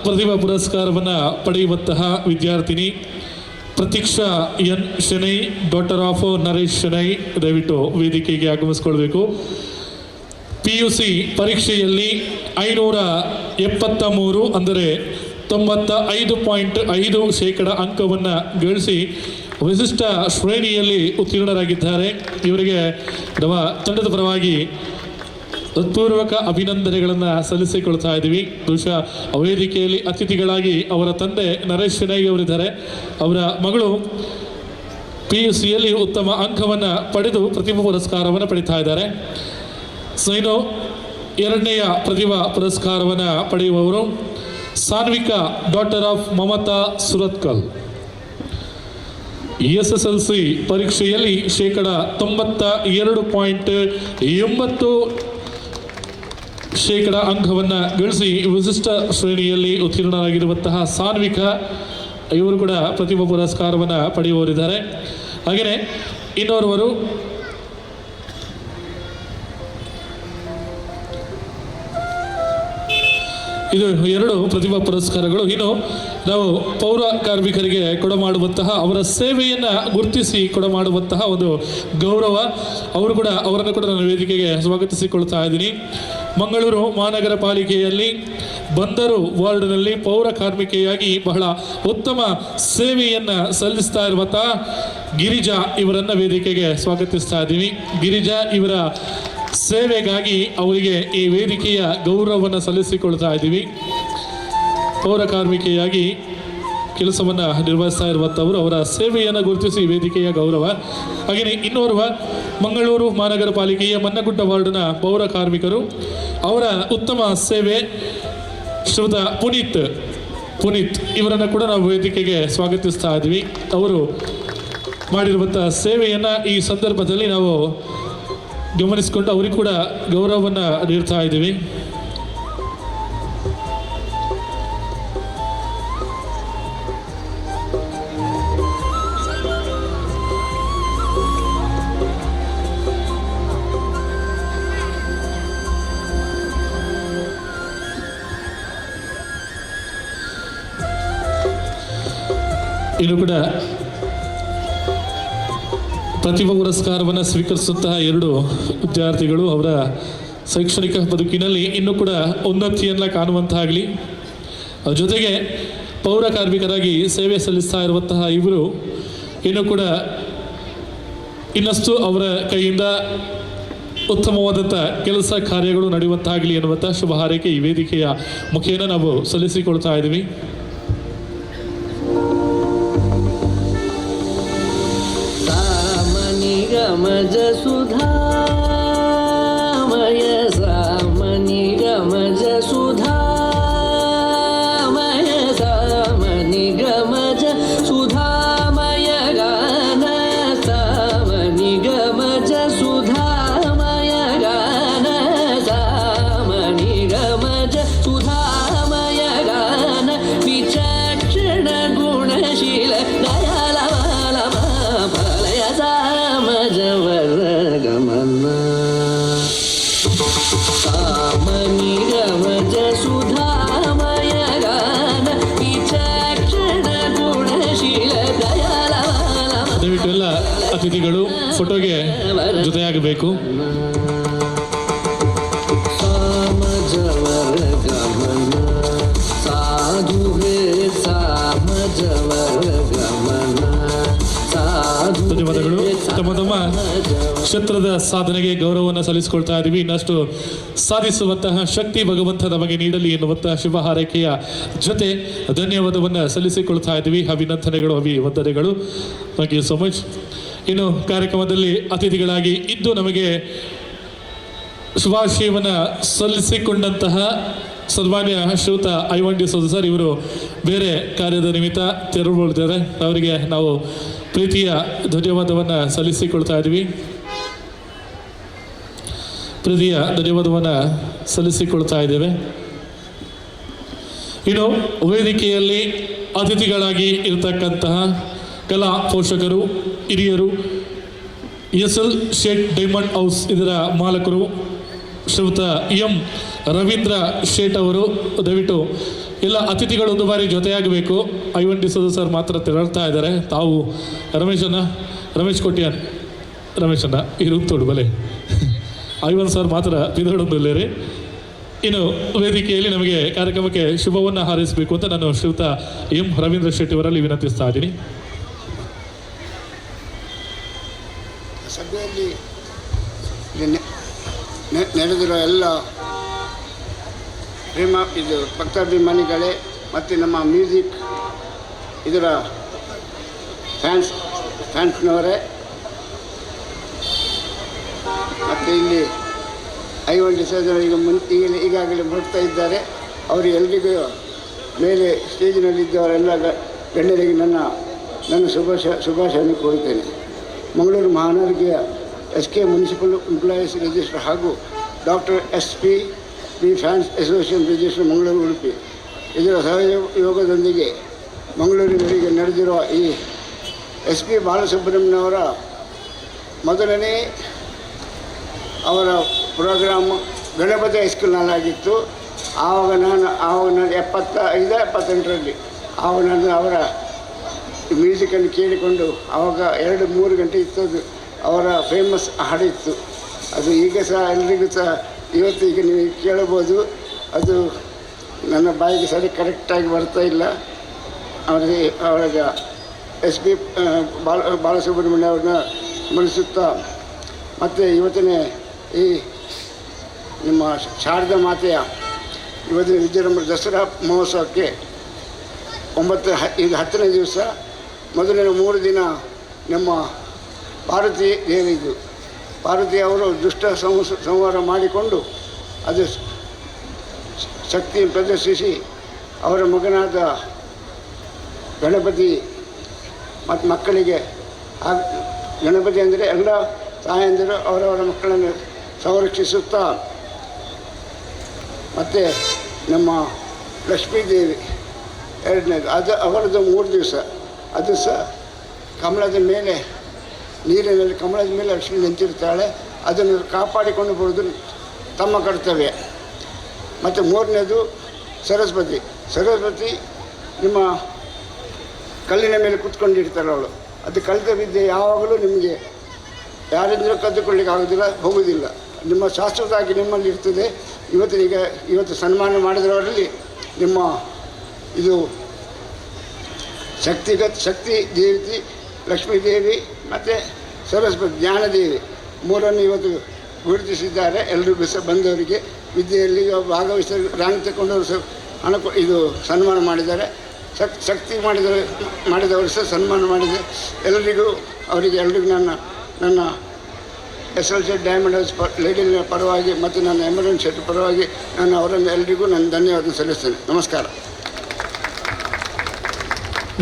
ಪ್ರತಿಭಾ ಪುರಸ್ಕಾರವನ್ನು ಪಡೆಯುವಂತಹ ವಿದ್ಯಾರ್ಥಿನಿ Pratiksha N Shenoy, daughter of Naresh Shenoy, ದಯವಿಟ್ಟು ವೇದಿಕೆಗೆ ಆಗಮಿಸಿಕೊಳ್ಬೇಕು. PUC ಪರೀಕ್ಷೆಯಲ್ಲಿ 573 ಅಂದರೆ 95.5% ಅಂಕವನ್ನು ಗಳಿಸಿ ವಿಶಿಷ್ಟ ಶ್ರೇಣಿಯಲ್ಲಿ ಉತ್ತೀರ್ಣರಾಗಿದ್ದಾರೆ. ಇವರಿಗೆ ನಮ್ಮ ತಂಡದ ಪರವಾಗಿ ಹೃತ್ಪೂರ್ವಕ ಅಭಿನಂದನೆಗಳನ್ನು ಸಲ್ಲಿಸಿಕೊಳ್ತಾ ಇದ್ದೀವಿ. ಬಹುಶಃ ವೇದಿಕೆಯಲ್ಲಿ ಅತಿಥಿಗಳಾಗಿ ಅವರ ತಂದೆ ನರೇಶ್ ಶೆಣೈ ಅವರಿದ್ದಾರೆ. ಅವರ ಮಗಳು PUCಯಲ್ಲಿ ಉತ್ತಮ ಅಂಕವನ್ನು ಪಡೆದು ಪ್ರತಿಭಾ ಪುರಸ್ಕಾರವನ್ನು ಪಡೀತಾ ಇದ್ದಾರೆ. ಸೊ ಇನ್ನು ಎರಡನೆಯ ಪ್ರತಿಭಾ ಪುರಸ್ಕಾರವನ್ನು ಪಡೆಯುವವರು Sanvika, daughter of Mamata Surathkal. SSLC ಪರೀಕ್ಷೆಯಲ್ಲಿ 92.80% ಅಂಕವನ್ನು ಗಳಿಸಿ ವಿಶಿಷ್ಟ ಶ್ರೇಣಿಯಲ್ಲಿ ಉತ್ತೀರ್ಣರಾಗಿರುವಂತಹ ಸಾನ್ವಿಕ ಇವರು ಕೂಡ ಪ್ರತಿಭಾ ಪುರಸ್ಕಾರವನ್ನು ಪಡೆಯುವವರಿದ್ದಾರೆ. ಹಾಗೆಯೇ ಇನ್ನೋರ್ವರು ಇದು ಎರಡು ಪ್ರತಿಭಾ ಪುರಸ್ಕಾರಗಳು. ಇನ್ನು ನಾವು ಪೌರ ಕಾರ್ಮಿಕರಿಗೆ ಕೊಡಮಾಡುವಂತಹ ಅವರ ಸೇವೆಯನ್ನು ಗುರುತಿಸಿ ಕೊಡಮಾಡುವಂತಹ ಒಂದು ಗೌರವ ಅವರು ಕೂಡ ಅವರನ್ನು ಕೂಡ ನಾನು ವೇದಿಕೆಗೆ ಸ್ವಾಗತಿಸಿಕೊಳ್ತಾ ಇದ್ದೀನಿ. ಮಂಗಳೂರು ಮಹಾನಗರ ಪಾಲಿಕೆಯಲ್ಲಿ ಬಂದರು ವಾರ್ಡ್ನಲ್ಲಿ ಪೌರ ಕಾರ್ಮಿಕೆಯಾಗಿ ಬಹಳ ಉತ್ತಮ ಸೇವೆಯನ್ನು ಸಲ್ಲಿಸ್ತಾ ಇರುವಂತಹ ಗಿರಿಜಾ ಇವರನ್ನು ವೇದಿಕೆಗೆ ಸ್ವಾಗತಿಸ್ತಾ ಇದ್ದೀವಿ. ಗಿರಿಜಾ ಇವರ ಸೇವೆಗಾಗಿ ಅವರಿಗೆ ಈ ವೇದಿಕೆಯ ಗೌರವವನ್ನು ಸಲ್ಲಿಸಿಕೊಳ್ತಾ ಇದ್ದೀವಿ. ಪೌರ ಕಾರ್ಮಿಕೆಯಾಗಿ ಕೆಲಸವನ್ನು ನಿರ್ವಹಿಸ್ತಾ ಇರುವಂಥವರು ಅವರ ಸೇವೆಯನ್ನು ಗುರುತಿಸಿ ವೇದಿಕೆಯ ಗೌರವ. ಹಾಗೆಯೇ ಇನ್ನೋರ್ವ ಮಂಗಳೂರು ಮಹಾನಗರ ಪಾಲಿಕೆಯ ಮನ್ನಗುಡ್ಡ ವಾರ್ಡ್ನ ಪೌರ ಕಾರ್ಮಿಕರು, ಅವರ ಉತ್ತಮ ಸೇವೆ ಶ್ರೀಯುತ ಪುನೀತ್ ಪುನೀತ್ ಇವರನ್ನು ಕೂಡ ನಾವು ವೇದಿಕೆಗೆ ಸ್ವಾಗತಿಸ್ತಾ ಇದ್ದೀವಿ. ಅವರು ಮಾಡಿರುವಂಥ ಸೇವೆಯನ್ನು ಈ ಸಂದರ್ಭದಲ್ಲಿ ನಾವು ಗಮನಿಸಿಕೊಂಡು ಅವರಿಗೂ ಕೂಡ ಗೌರವವನ್ನು ನೀಡ್ತಾ ಇದ್ದೀವಿ. ಇನ್ನು ಕೂಡ ಪ್ರತಿಭಾ ಪುರಸ್ಕಾರವನ್ನು ಸ್ವೀಕರಿಸುವಂತಹ ಎರಡು ವಿದ್ಯಾರ್ಥಿಗಳು ಅವರ ಶೈಕ್ಷಣಿಕ ಬದುಕಿನಲ್ಲಿ ಇನ್ನೂ ಕೂಡ ಉನ್ನತಿಯನ್ನು ಕಾಣುವಂತಾಗಲಿ, ಜೊತೆಗೆ ಪೌರ ಕಾರ್ಮಿಕರಾಗಿ ಸೇವೆ ಸಲ್ಲಿಸ್ತಾ ಇರುವಂತಹ ಇವರು ಇನ್ನೂ ಕೂಡ ಇನ್ನಷ್ಟು ಅವರ ಕೈಯಿಂದ ಉತ್ತಮವಾದಂಥ ಕೆಲಸ ಕಾರ್ಯಗಳು ನಡೆಯುವಂತಾಗಲಿ ಎನ್ನುವಂಥ ಶುಭ ಹಾರೈಕೆ ಈ ವೇದಿಕೆಯ ಮುಖೇನ ನಾವು ಸಲ್ಲಿಸಿಕೊಳ್ತಾ ಇದ್ದೀವಿ. ಗಮಜ ಸುಧಾಮಯ ಸಾಮನಿ ಗಮಜ ಸುಧಾಮಯ ಸಾಮನಿ ಗಮಜ ಸುಧಾಮಯ ಗಾನ ಸಾಮನಿ ಗಮಜ ಸುಧಾಮಯ ಗಾನ ಸಾಮನಿ ಗಮಜ ಸುಧಾಮಯ ಗಾನ ವಿಚಕ್ಷಣ ಗುಣಶೀಲ ದಯಾಲವಾಲ ಫಲಯ ಸಾಮಜವರ ಗಮನ ಸಾಮನಿ ಗಮಜ ಸುಧಾಮಯ ಗಾನ ವಿಚಕ್ಷಣ ಗುಣಶೀಲ ದಯಾಲವಾಲ ದಯವಿಟ್ಟು ಎಲ್ಲ ಅತಿಥಿಗಳು ಫೋಟೋಗೆ ಜೊತೆಯಾಗಬೇಕು. ಸಾಮಜವರ ಗಮನ ಸಾಧು ಹೇ ಸಾಮಜವರ ಗಮನ ಸಾಧು ಧನ್ಯವಾದಗಳು. ತಮ್ಮ ತಮ್ಮ ಕ್ಷೇತ್ರದ ಸಾಧನೆಗೆ ಗೌರವವನ್ನು ಸಲ್ಲಿಸಿಕೊಳ್ತಾ ಇದ್ದೀವಿ. ಇನ್ನಷ್ಟು ಸಾಧಿಸುವಂತಹ ಶಕ್ತಿ ಭಗವಂತ ನಮಗೆ ನೀಡಲಿ ಎನ್ನುವಂತಹ ಶುಭ ಹಾರೈಕೆಯ ಜೊತೆ ಧನ್ಯವಾದವನ್ನು ಸಲ್ಲಿಸಿಕೊಳ್ತಾ ಇದ್ದೀವಿ. ಅಭಿನಂದನೆಗಳು, ಅಭಿವಂದನೆಗಳು. Thank you so much. ಇನ್ನು ಕಾರ್ಯಕ್ರಮದಲ್ಲಿ ಅತಿಥಿಗಳಾಗಿ ಇದ್ದು ನಮಗೆ ಶುಭಾಶಯವನ್ನು ಸಲ್ಲಿಸಿಕೊಂಡಂತಹ ಸನ್ಮಾನ್ಯ ಶ್ರೀಯುತ ಐವನ್ ಡಿ ಸೋಜ ಸರ್ ಇವರು ಬೇರೆ ಕಾರ್ಯದ ನಿಮಿತ್ತ ತೆರಳುತ್ತಿದ್ದಾರೆ. ಅವರಿಗೆ ನಾವು ಪ್ರೀತಿಯ ಧನ್ಯವಾದವನ್ನು ಸಲ್ಲಿಸಿಕೊಳ್ತಾ ಇದ್ದೀವಿ. ಪ್ರೀತಿಯ ಧನ್ಯವಾದವನ್ನು ಸಲ್ಲಿಸಿಕೊಳ್ತಾ ಇದ್ದೇವೆ. ಇನ್ನು ವೇದಿಕೆಯಲ್ಲಿ ಅತಿಥಿಗಳಾಗಿ ಇರತಕ್ಕಂತಹ ಕಲಾ ಪೋಷಕರು, ಹಿರಿಯರು, S L Shet diamond house ಇದರ ಮಾಲಕರು ಶ್ರೀಯುತ ಎಂ ರವೀಂದ್ರ ಶೇಟ್ ಅವರು. ದಯವಿಟ್ಟು ಎಲ್ಲ ಅತಿಥಿಗಳು ಒಂದು ಬಾರಿ ಜೊತೆಯಾಗಬೇಕು. ಐವನ್ ಡಿಸೋಜ ಸರ್ ಮಾತ್ರ ತೆರಳ್ತಾ ಇದ್ದಾರೆ. ತಾವು ರಮೇಶನ್ನ, ರಮೇಶ್ ಕೊಟ್ಟಿಯನ್, ರಮೇಶನ್ನ ಈ ರೂಪ್ ತೋಡು ಬಲೆ. ಐವನ್ ಸರ್ ಮಾತ್ರ ಪಿದಡೊಂದುಲ್ಲೇರಿ. ಇನ್ನು ವೇದಿಕೆಯಲ್ಲಿ ನಮಗೆ ಕಾರ್ಯಕ್ರಮಕ್ಕೆ ಶುಭವನ್ನು ಹಾರೈಸಬೇಕು ಅಂತ ನಾನು ಶ್ರೀಯುತ ಎಂ ರವೀಂದ್ರ ಶೆಟ್ಟಿ ಅವರಲ್ಲಿ ವಿನಂತಿಸ್ತಾ ಇದ್ದೀನಿ. ಸಭೆಯಲ್ಲಿ ನಡೆದಿರುವ ಎಲ್ಲ ಪ್ರೇಮ ಇದು ಭಕ್ತಾಭಿಮಾನಿಗಳೇ ಮತ್ತು ನಮ್ಮ ಮ್ಯೂಸಿಕ್ ಇದರ ಫ್ಯಾನ್ಸ್ನವರೇ ಮತ್ತು ಇಲ್ಲಿ ಐವನ್ ಡಿಸೋಜರು ಈಗ ಮುನ್ ಈಗ ಈಗಾಗಲೇ ಹೊರಡ್ತಾ ಇದ್ದಾರೆ. ಅವರು ಎಲ್ರಿಗೂ, ಮೇಲೆ ಸ್ಟೇಜಿನಲ್ಲಿದ್ದವರೆಲ್ಲ ಗಣ್ಯರಿಗೆ ನನ್ನ ನನ್ನ ಶುಭಾಶಯವನ್ನು ಕೋರುತ್ತೇನೆ. Mangaluru ಮಹಾನಗರಿಕೆಯ SK municipal employees register ಹಾಗೂ doctor SPB fans association register Mangaluru, Udupi ಇದರ ಸಹಯೋಗದೊಂದಿಗೆ ಮಂಗಳೂರಿನವರಿಗೆ ನಡೆದಿರುವ ಈ ಎಸ್ ಪಿ ಬಾಲಸುಬ್ರಹ್ಮಣ್ಯವರ ಮೊದಲನೇ ಅವರ ಪ್ರೋಗ್ರಾಮ್ ಗಣಪತಿ ಹೈಸ್ಕೂಲ್ನಲ್ಲಾಗಿತ್ತು. ಆವಾಗ ನಾನು 75, 78ರಲ್ಲಿ ಆವಾಗ ನಾನು ಅವರ ಮ್ಯೂಸಿಕನ್ನು ಕೇಳಿಕೊಂಡು, ಆವಾಗ 2-3 ಗಂಟೆ ಇತ್ತು ಅದು. ಅವರ ಫೇಮಸ್ ಹಾಡಿತ್ತು ಅದು. ಈಗ ಸಹ ಎಲ್ರಿಗೂ ಸಹ ಇವತ್ತು ಈಗ ನೀವು ಕೇಳಬೋದು. ಅದು ನನ್ನ ಬಾಯಿಗೆ ಸರಿ ಕರೆಕ್ಟಾಗಿ ಬರ್ತಾ ಇಲ್ಲ. ಅವರಿಗೆ ಅವರ ಎಸ್ ಪಿ ಬಾಲಸುಬ್ರಹ್ಮಣ್ಯ ಅವ್ರನ್ನ ಸ್ಮರಿಸುತ್ತಾ, ಮತ್ತು ಇವತ್ತಿನ ಈ ನಿಮ್ಮ ಶಾರದಾ ಮಾತೆಯ ಇವತ್ತಿನ ವಿಜೃಂಭಣೆ ದಸರಾ ಮಹೋತ್ಸವಕ್ಕೆ 9, ಇದು 10ನೇ ದಿವಸ. ಮೊದಲಿನ 3 ದಿನ ನಮ್ಮ ಪಾರ್ವತಿ ದೇವಿದು. ಪಾರ್ವತಿ ಅವರು ದುಷ್ಟ ಸಂಹಾರ ಮಾಡಿಕೊಂಡು, ಅದು ಶಕ್ತಿಯನ್ನು ಪ್ರದರ್ಶಿಸಿ, ಅವರ ಮಗನಾದ ಗಣಪತಿ ಮತ್ತು ಮಕ್ಕಳಿಗೆ, ಗಣಪತಿ ಅಂದರೆ ಎಲ್ಲ ತಾಯಂದಿರು ಅವರವರ ಮಕ್ಕಳನ್ನು ಸಂರಕ್ಷಿಸುತ್ತಾ, ಮತ್ತು ನಮ್ಮ ಲಕ್ಷ್ಮೀ ದೇವಿ ಎರಡನೇದು. ಅದು ಅವರದ್ದು 3 ದಿವಸ. ಅದು ಸಹ ಕಮಲದ ಮೇಲೆ, ನೀರಿನಲ್ಲಿ ಕಮಲದ ಮೇಲೆ ಲಕ್ಷ್ಮಿ ನಿಂತಿರ್ತಾಳೆ. ಅದನ್ನು ಕಾಪಾಡಿಕೊಂಡು ಬರುವುದು ತಮ್ಮ ಕರ್ತವ್ಯ. ಮತ್ತು ಮೂರನೇದು ಸರಸ್ವತಿ. ಸರಸ್ವತಿ ನಿಮ್ಮ ಕಲ್ಲಿನ ಮೇಲೆ ಕೂತ್ಕೊಂಡಿರ್ತಾಳೆ ಅವಳು. ಅದು ಕಲಿತ ವಿದ್ಯೆ ಯಾವಾಗಲೂ ನಿಮಗೆ ಯಾರಿಂದಲೂ ಕದ್ದುಕೊಳ್ಳಿಕ್ಕೆ ಆಗೋದಿಲ್ಲ, ಹೋಗುವುದಿಲ್ಲ. ನಿಮ್ಮ ಶಾಶ್ವತವಾಗಿ ನಿಮ್ಮಲ್ಲಿ ಇರ್ತದೆ. ಇವತ್ತು ಈಗ ಇವತ್ತು ಸನ್ಮಾನ ಮಾಡಿದವರಲ್ಲಿ ನಿಮ್ಮ ಇದು ಶಕ್ತಿಗತ್ ಶಕ್ತಿ ದೇವಿ, ಲಕ್ಷ್ಮೀ ದೇವಿ ಮತ್ತು ಸರಸ್ವತಿ ಜ್ಞಾನದೇವಿ ಮೂರನ್ನು ಇವತ್ತು ಗುರುತಿಸಿದ್ದಾರೆ. ಎಲ್ರಿಗೂ ಸಹ ಬಂದವರಿಗೆ, ವಿದ್ಯೆಯಲ್ಲಿ ಭಾಗವಹಿಸ ರ್ಯಾಂಕ್ ತಗೊಂಡವರು ಸಹ ಹಣ ಇದು ಸನ್ಮಾನ ಮಾಡಿದ್ದಾರೆ. ಶಕ್ತಿ ಮಾಡಿದವರು ಸಹ ಸನ್ಮಾನ ಮಾಡಿದೆ. ಎಲ್ಲರಿಗೂ, ಅವರಿಗೆ ಎಲ್ರಿಗೂ ನನ್ನ ನನ್ನ SL Shet diamond house ಲೇಡಿನ ಪರವಾಗಿ ಮತ್ತು ನನ್ನ ಎಮರನ್ ಶೆಟ್ ಪರವಾಗಿ ನಾನು ಅವರನ್ನು ಎಲ್ರಿಗೂ ನಾನು ಧನ್ಯವಾದ ಸಲ್ಲಿಸ್ತೇನೆ. ನಮಸ್ಕಾರ.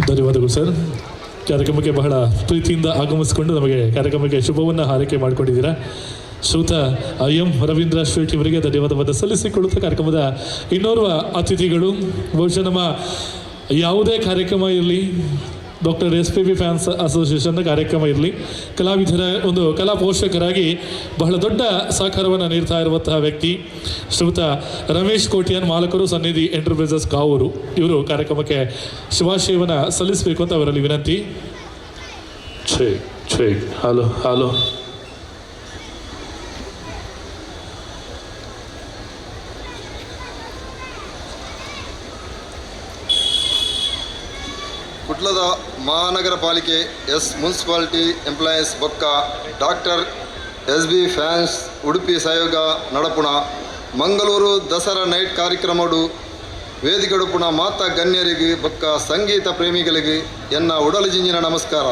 ಧನ್ಯವಾದಗಳು ಸರ್. ಕಾರ್ಯಕ್ರಮಕ್ಕೆ ಬಹಳ ಪ್ರೀತಿಯಿಂದ ಆಗಮಿಸಿಕೊಂಡು ನಮಗೆ ಕಾರ್ಯಕ್ರಮಕ್ಕೆ ಶುಭವನ್ನು ಹಾರೈಕೆ ಮಾಡಿಕೊಂಡಿದ್ದೀರಾ. ಶ್ರೀಯುತ ಎಂ ರವೀಂದ್ರ ಶೆಟ್ಟಿ ಇವರಿಗೆ ಧನ್ಯವಾದವನ್ನು ಸಲ್ಲಿಸಿಕೊಳ್ಳುತ್ತಾ, ಕಾರ್ಯಕ್ರಮದ ಇನ್ನೋರ್ವ ಅತಿಥಿಗಳು, ಬಹುಶಃ ನಮ್ಮ ಯಾವುದೇ ಕಾರ್ಯಕ್ರಮ ಇರಲಿ, doctor SPB fans ಅಸೋಸಿಯೇಷನ್ನ ಕಾರ್ಯಕ್ರಮ ಇರಲಿ, ಕಲಾವಿದರ ಒಂದು ಕಲಾ ಪೋಷಕರಾಗಿ ಬಹಳ ದೊಡ್ಡ ಸಹಕಾರವನ್ನು ನೀಡ್ತಾ ಇರುವಂತಹ ವ್ಯಕ್ತಿ ಶ್ರೀಯುತ ರಮೇಶ್ ಕೋಟಿಯನ್, ಮಾಲಕರು, ಸನ್ನಿಧಿ ಎಂಟರ್ಪ್ರೈಸಸ್, ಕಾವೂರು. ಇವರು ಕಾರ್ಯಕ್ರಮಕ್ಕೆ ಶುಭಾಶಯವನ್ನು ಸಲ್ಲಿಸಬೇಕು ಅಂತ ಅವರಲ್ಲಿ ವಿನಂತಿ. Check check, hello hello. ಕುಡ್ಲದ ಮಹಾನಗರ ಪಾಲಿಕೆ ಎಸ್ ಮುನ್ಸಿಪಾಲಿಟಿ ಎಂಪ್ಲಾಯೀಸ್ ಬೊಕ್ಕ doctor SB fans Udupi ಸಹಯೋಗ ನಡಪುಣ ಮಂಗಳೂರು ದಸರಾ ನೈಟ್ ಕಾರ್ಯಕ್ರಮಡು ವೇದಿಕೆಡುಪುಣ ಮಾತ ಗಣ್ಯರಿಗೆ ಬೊಕ್ಕ ಸಂಗೀತ ಪ್ರೇಮಿಗಳಿಗೆ ಎನ್ನ ಉಡಲು ಜಿಂಜಿನ ನಮಸ್ಕಾರ.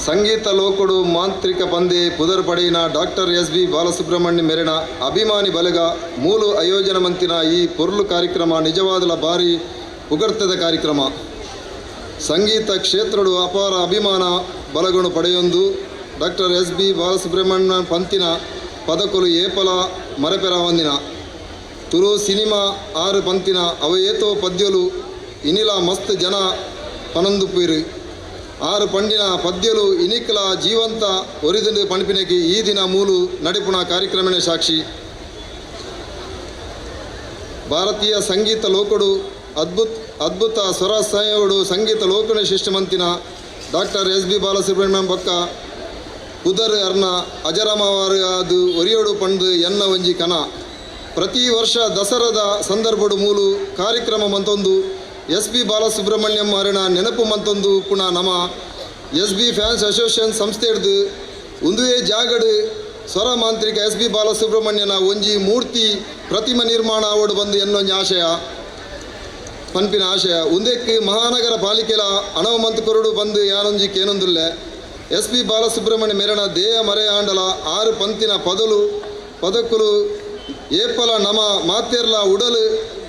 ಸಂಗೀತ ಲೋಕಡು ಮಾಂತ್ರಿಕ ಪಂದೆ ಪುದರ್ ಪಡೆಯಿನ ಡಾಕ್ಟರ್ ಎಸ್.ಬಿ. ಬಾಲಸುಬ್ರಹ್ಮಣ್ಯ ಮೆರೆನ ಅಭಿಮಾನಿ ಬಲಗ ಮೂಲು ಆಯೋಜನ ಮಂತಿನ ಈ ಪೊರ್ಲು ಕಾರ್ಯಕ್ರಮ ನಿಜವಾದಲ ಬಾರಿ ಪುಗರ್ತದ ಕಾರ್ಯಕ್ರಮ. ಸಂಗೀತ ಕ್ಷೇತ್ರಡು ಅಪಾರ ಅಭಿಮಾನ ಬಲಗಣು ಪಡೆಯೊಂದು ಡಾಕ್ಟರ್ ಎಸ್.ಬಿ. ಬಾಲಸುಬ್ರಹ್ಮಣ್ಯ ಪಂತಿನ ಪದಕುಲು ಏಪಲ ಮರಪೆರವಂದಿನ ತುಳು ಸಿನಿಮಾ ಆರು ಪಂತಿನ ಅವ ಏತೋ ಪದ್ಯಲು ಇನಿಲ ಮಸ್ತ್ ಜನ ಪನೊಂದುಪ್ಪುವೆರ್. ಆರು ಪಂಡಿನ ಪದ್ಯಲು ಇನಿಕ್ಲ ಜೀವಂತ ಒರಿದಂಡು ಪಣಪಿನಕ್ಕೆ ಈ ದಿನ ಮೂಲು ನಡಿಪುಣ ಕಾರ್ಯಕ್ರಮನೇ ಸಾಕ್ಷಿ. ಭಾರತೀಯ ಸಂಗೀತ ಲೋಕಡು ಅದ್ಭುತ ಅದ್ಭುತ ಸ್ವರ ಸಂಯೋಡು ಸಂಗೀತ ಲೋಕನ ಶಿಷ್ಟಮಂತಿನ ಡಾಕ್ಟರ್ ಎಸ್ ಬಿ ಬಾಲಸುಬ್ರಹ್ಮಣ್ಯಂ ಬೊಕ್ಕ ಪುದರ್ ಅರ್ನ ಅಜರಮವಾರು ಅದು ಒರಿಯೋಡು ಪಂಡು ಎನ್ನ ಒಂಜಿ ಕನ. ಪ್ರತಿ ವರ್ಷ ದಸರದ ಸಂದರ್ಭಡು ಮೂಲು ಕಾರ್ಯಕ್ರಮ ಮಂತೊಂದು ಎಸ್ ಪಿ ಬಾಲಸುಬ್ರಹ್ಮಣ್ಯಂ ಅರಿನ ನೆನಪು ಮಂತೊಂದು ಪುನಃ ನಮ ಎಸ್ ಬಿ ಫ್ಯಾನ್ಸ್ ಅಸೋಸಿಯೇಷನ್ ಸಂಸ್ಥೆ ಹಿಡ್ದು ಉಂದುವೇ ಜಾಗಡು ಸ್ವರ ಮಾಂತ್ರಿಕ ಎಸ್ ಬಿ ಬಾಲಸುಬ್ರಹ್ಮಣ್ಯನ ಒಂಜಿ ಮೂರ್ತಿ ಪ್ರತಿಮೆ ನಿರ್ಮಾಣ ಆವಡು ಬಂದು ಎನ್ನೊಂಜಿ ಆಶಯ ಪನ್ಪಿನ ಆಶಯ. ಉಂದೆಕ್ ಮಹಾನಗರ ಪಾಲಿಕೆಲ ಅಣವ ಮಂತ್ ಕೊರಡು ಬಂದು ಯಾನೊಂಜಿ ಕೇನೊಂದುಲ್ಲೆ. ಎಸ್ ಪಿ ಬಾಲಸುಬ್ರಹ್ಮಣ್ಯ ಮೆರಣ ದೇಹ ಮರೆಯಾಂಡಲ ಆರು ಪಂತಿನ ಪದಲು ಪದಕ್ಕುಲು ಏಪಲ ನಮ ಮಾತೆರ್ಲ ಉಡಲು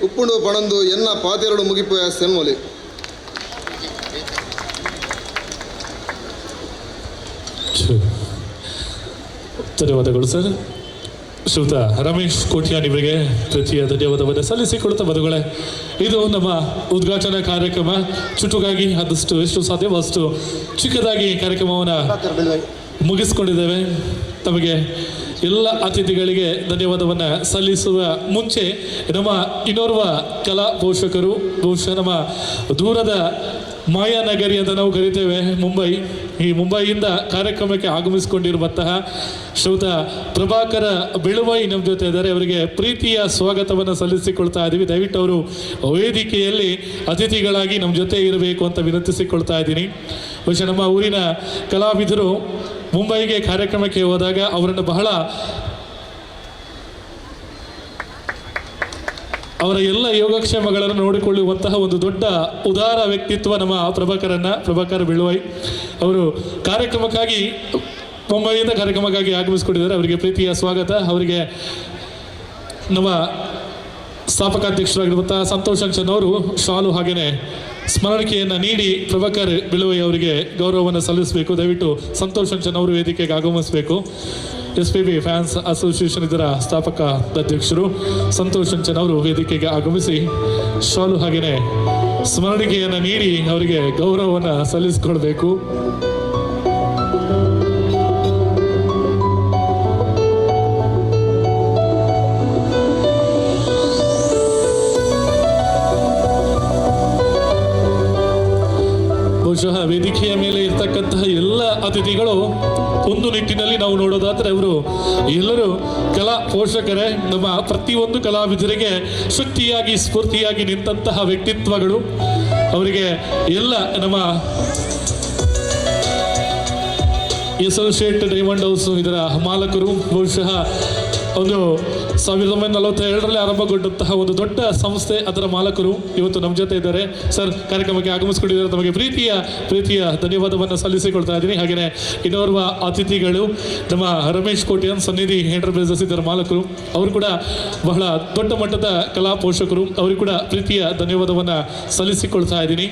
ಉಪ್ಪುಂಡು ಪಣಂದು ಎನ್ನ ಪಾತೆರಡು ಮುಗಿಪು ಸೆನ್ಮೊಲಿ. ಧನ್ಯವಾದಗಳು ಸರ್. ಶ್ರೀಯುತ ರಮೇಶ್ ಕೋಟ್ಯಾನ್ ಇವರಿಗೆ ಪ್ರೀತಿಯ ಧನ್ಯವಾದವನ್ನು ಸಲ್ಲಿಸಿಕೊಳ್ಳುತ್ತಾ ಬಂಧುಗಳೇ, ಇದು ನಮ್ಮ ಉದ್ಘಾಟನಾ ಕಾರ್ಯಕ್ರಮ. ಚುಟುಕಾಗಿ ಆದಷ್ಟು ಎಷ್ಟು ಸಾಧ್ಯವೋ ಅಷ್ಟು ಚಿಕ್ಕದಾಗಿ ಕಾರ್ಯಕ್ರಮವನ್ನು ಮುಗಿಸ್ಕೊಂಡಿದ್ದೇವೆ. ತಮಗೆ ಎಲ್ಲ ಅತಿಥಿಗಳಿಗೆ ಧನ್ಯವಾದವನ್ನು ಸಲ್ಲಿಸುವ ಮುಂಚೆ ನಮ್ಮ ಇನ್ನೋರ್ವ ಕಲಾ ಪೋಷಕರು, ಬಹುಶಃ ನಮ್ಮ ದೂರದ ಮಾಯಾನಗರಿ ಅಂತ ನಾವು ಕರಿತೇವೆ ಮುಂಬೈ, ಈ ಮುಂಬೈಯಿಂದ ಕಾರ್ಯಕ್ರಮಕ್ಕೆ ಆಗಮಿಸಿಕೊಂಡಿರುವಂತಹ ಶ್ರೀಯುತ ಪ್ರಭಾಕರ ಬೆಳುವೈ ನಮ್ಮ ಜೊತೆ ಇದ್ದಾರೆ. ಅವರಿಗೆ ಪ್ರೀತಿಯ ಸ್ವಾಗತವನ್ನು ಸಲ್ಲಿಸಿಕೊಳ್ತಾ ಇದ್ದೀವಿ. ದಯವಿಟ್ಟು ಅವರು ವೇದಿಕೆಯಲ್ಲಿ ಅತಿಥಿಗಳಾಗಿ ನಮ್ಮ ಜೊತೆ ಇರಬೇಕು ಅಂತ ವಿನಂತಿಸಿಕೊಳ್ತಾ ಇದ್ದೀನಿ. ಬಹುಶಃ ನಮ್ಮ ಊರಿನ ಕಲಾವಿದರು ಮುಂಬೈಗೆ ಕಾರ್ಯಕ್ರಮಕ್ಕೆ ಹೋದಾಗ ಅವರನ್ನು ಬಹಳ ಅವರ ಎಲ್ಲ ಯೋಗಕ್ಷೇಮಗಳನ್ನು ನೋಡಿಕೊಳ್ಳುವಂತಹ ಒಂದು ದೊಡ್ಡ ಉದಾರ ವ್ಯಕ್ತಿತ್ವ ನಮ್ಮ ಪ್ರಭಾಕರ ಬೆಳುವೈ ಅವರು ಕಾರ್ಯಕ್ರಮಕ್ಕಾಗಿ ಮುಂಬೈಯಿಂದ ಕಾರ್ಯಕ್ರಮಕ್ಕಾಗಿ ಆಗಮಿಸಿಕೊಂಡಿದ್ದಾರೆ. ಅವರಿಗೆ ಪ್ರೀತಿಯ ಸ್ವಾಗತ. ಅವರಿಗೆ ನಮ್ಮ ಸ್ಥಾಪಕಾಧ್ಯಕ್ಷರಾಗಿರುವಂತಹ ಸಂತೋಷ್ ಅಂಚನ್ ಅವರು ಶಾಲು ಹಾಗೆಯೇ ಸ್ಮರಣಿಕೆಯನ್ನು ನೀಡಿ ಪ್ರಭಾಕರ್ ಬೆಳುವೈ ಅವರಿಗೆ ಗೌರವವನ್ನು ಸಲ್ಲಿಸಬೇಕು. ದಯವಿಟ್ಟು ಸಂತೋಷ್ ಅಂಚನ್ ಅವರು ವೇದಿಕೆಗೆ ಆಗಮಿಸಬೇಕು. ಎಸ್ಪಿಬಿ ಫ್ಯಾನ್ಸ್ ಅಸೋಸಿಯೇಷನ್ ಇದರ ಸ್ಥಾಪಕ ಅಧ್ಯಕ್ಷರು ಸಂತೋಷ್ ಅಂಚನ್ ಅವರು ವೇದಿಕೆಗೆ ಆಗಮಿಸಿ ಶಾಲು ಹಾಗೆಯೇ ಸ್ಮರಣಿಕೆಯನ್ನು ನೀಡಿ ಅವರಿಗೆ ಗೌರವವನ್ನು ಸಲ್ಲಿಸಿಕೊಳ್ಬೇಕು. ಬಹುಶಃ ವೇದಿಕೆಯ ಮೇಲೆ ಇರ್ತಕ್ಕಂತಹ ಎಲ್ಲ ಅತಿಥಿಗಳು ಒಂದು ನಿಟ್ಟಿನಲ್ಲಿ ನಾವು ನೋಡೋದಾದರೆ ಅವರು ಎಲ್ಲರೂ ಕಲಾ ಪೋಷಕರೇ. ನಮ್ಮ ಪ್ರತಿಯೊಂದು ಕಲಾವಿದರಿಗೆ ಶಕ್ತಿಯಾಗಿ ಸ್ಫೂರ್ತಿಯಾಗಿ ನಿಂತಹ ವ್ಯಕ್ತಿತ್ವಗಳು. ಅವರಿಗೆ ಎಲ್ಲ ನಮ್ಮ ಅಸೋಸಿಯೇಟ್ ಡೈಮಂಡ್ ಹೌಸ್ ಇದರ ಮಾಲಕರು, ಬಹುಶಃ ಒಂದು 1942ರಲ್ಲಿ ಆರಂಭಗೊಂಡಂತಹ ಒಂದು ದೊಡ್ಡ ಸಂಸ್ಥೆ, ಅದರ ಮಾಲಕರು ಇವತ್ತು ನಮ್ಮ ಜೊತೆ ಇದ್ದಾರೆ. ಸರ್, ಕಾರ್ಯಕ್ರಮಕ್ಕೆ ಆಗಮಿಸಿಕೊಂಡಿದ್ದಾರೆ. ತಮಗೆ ಪ್ರೀತಿಯ ಪ್ರೀತಿಯ ಧನ್ಯವಾದವನ್ನು ಸಲ್ಲಿಸಿಕೊಳ್ತಾ ಇದ್ದೀನಿ. ಹಾಗೆಯೇ ಇನ್ನೋರ್ವ ಅತಿಥಿಗಳು ನಮ್ಮ ರಮೇಶ್ ಕೋಟ್ಯಾನ್, ಸನ್ನಿಧಿ ಎಂಟರ್ಪ್ರೈಸಸ್ ಇದರ ಮಾಲಕರು, ಅವರು ಕೂಡ ಬಹಳ ದೊಡ್ಡ ಮಟ್ಟದ ಕಲಾ ಪೋಷಕರು. ಅವರು ಕೂಡ ಪ್ರೀತಿಯ ಧನ್ಯವಾದವನ್ನು ಸಲ್ಲಿಸಿಕೊಳ್ತಾ ಇದ್ದೀನಿ.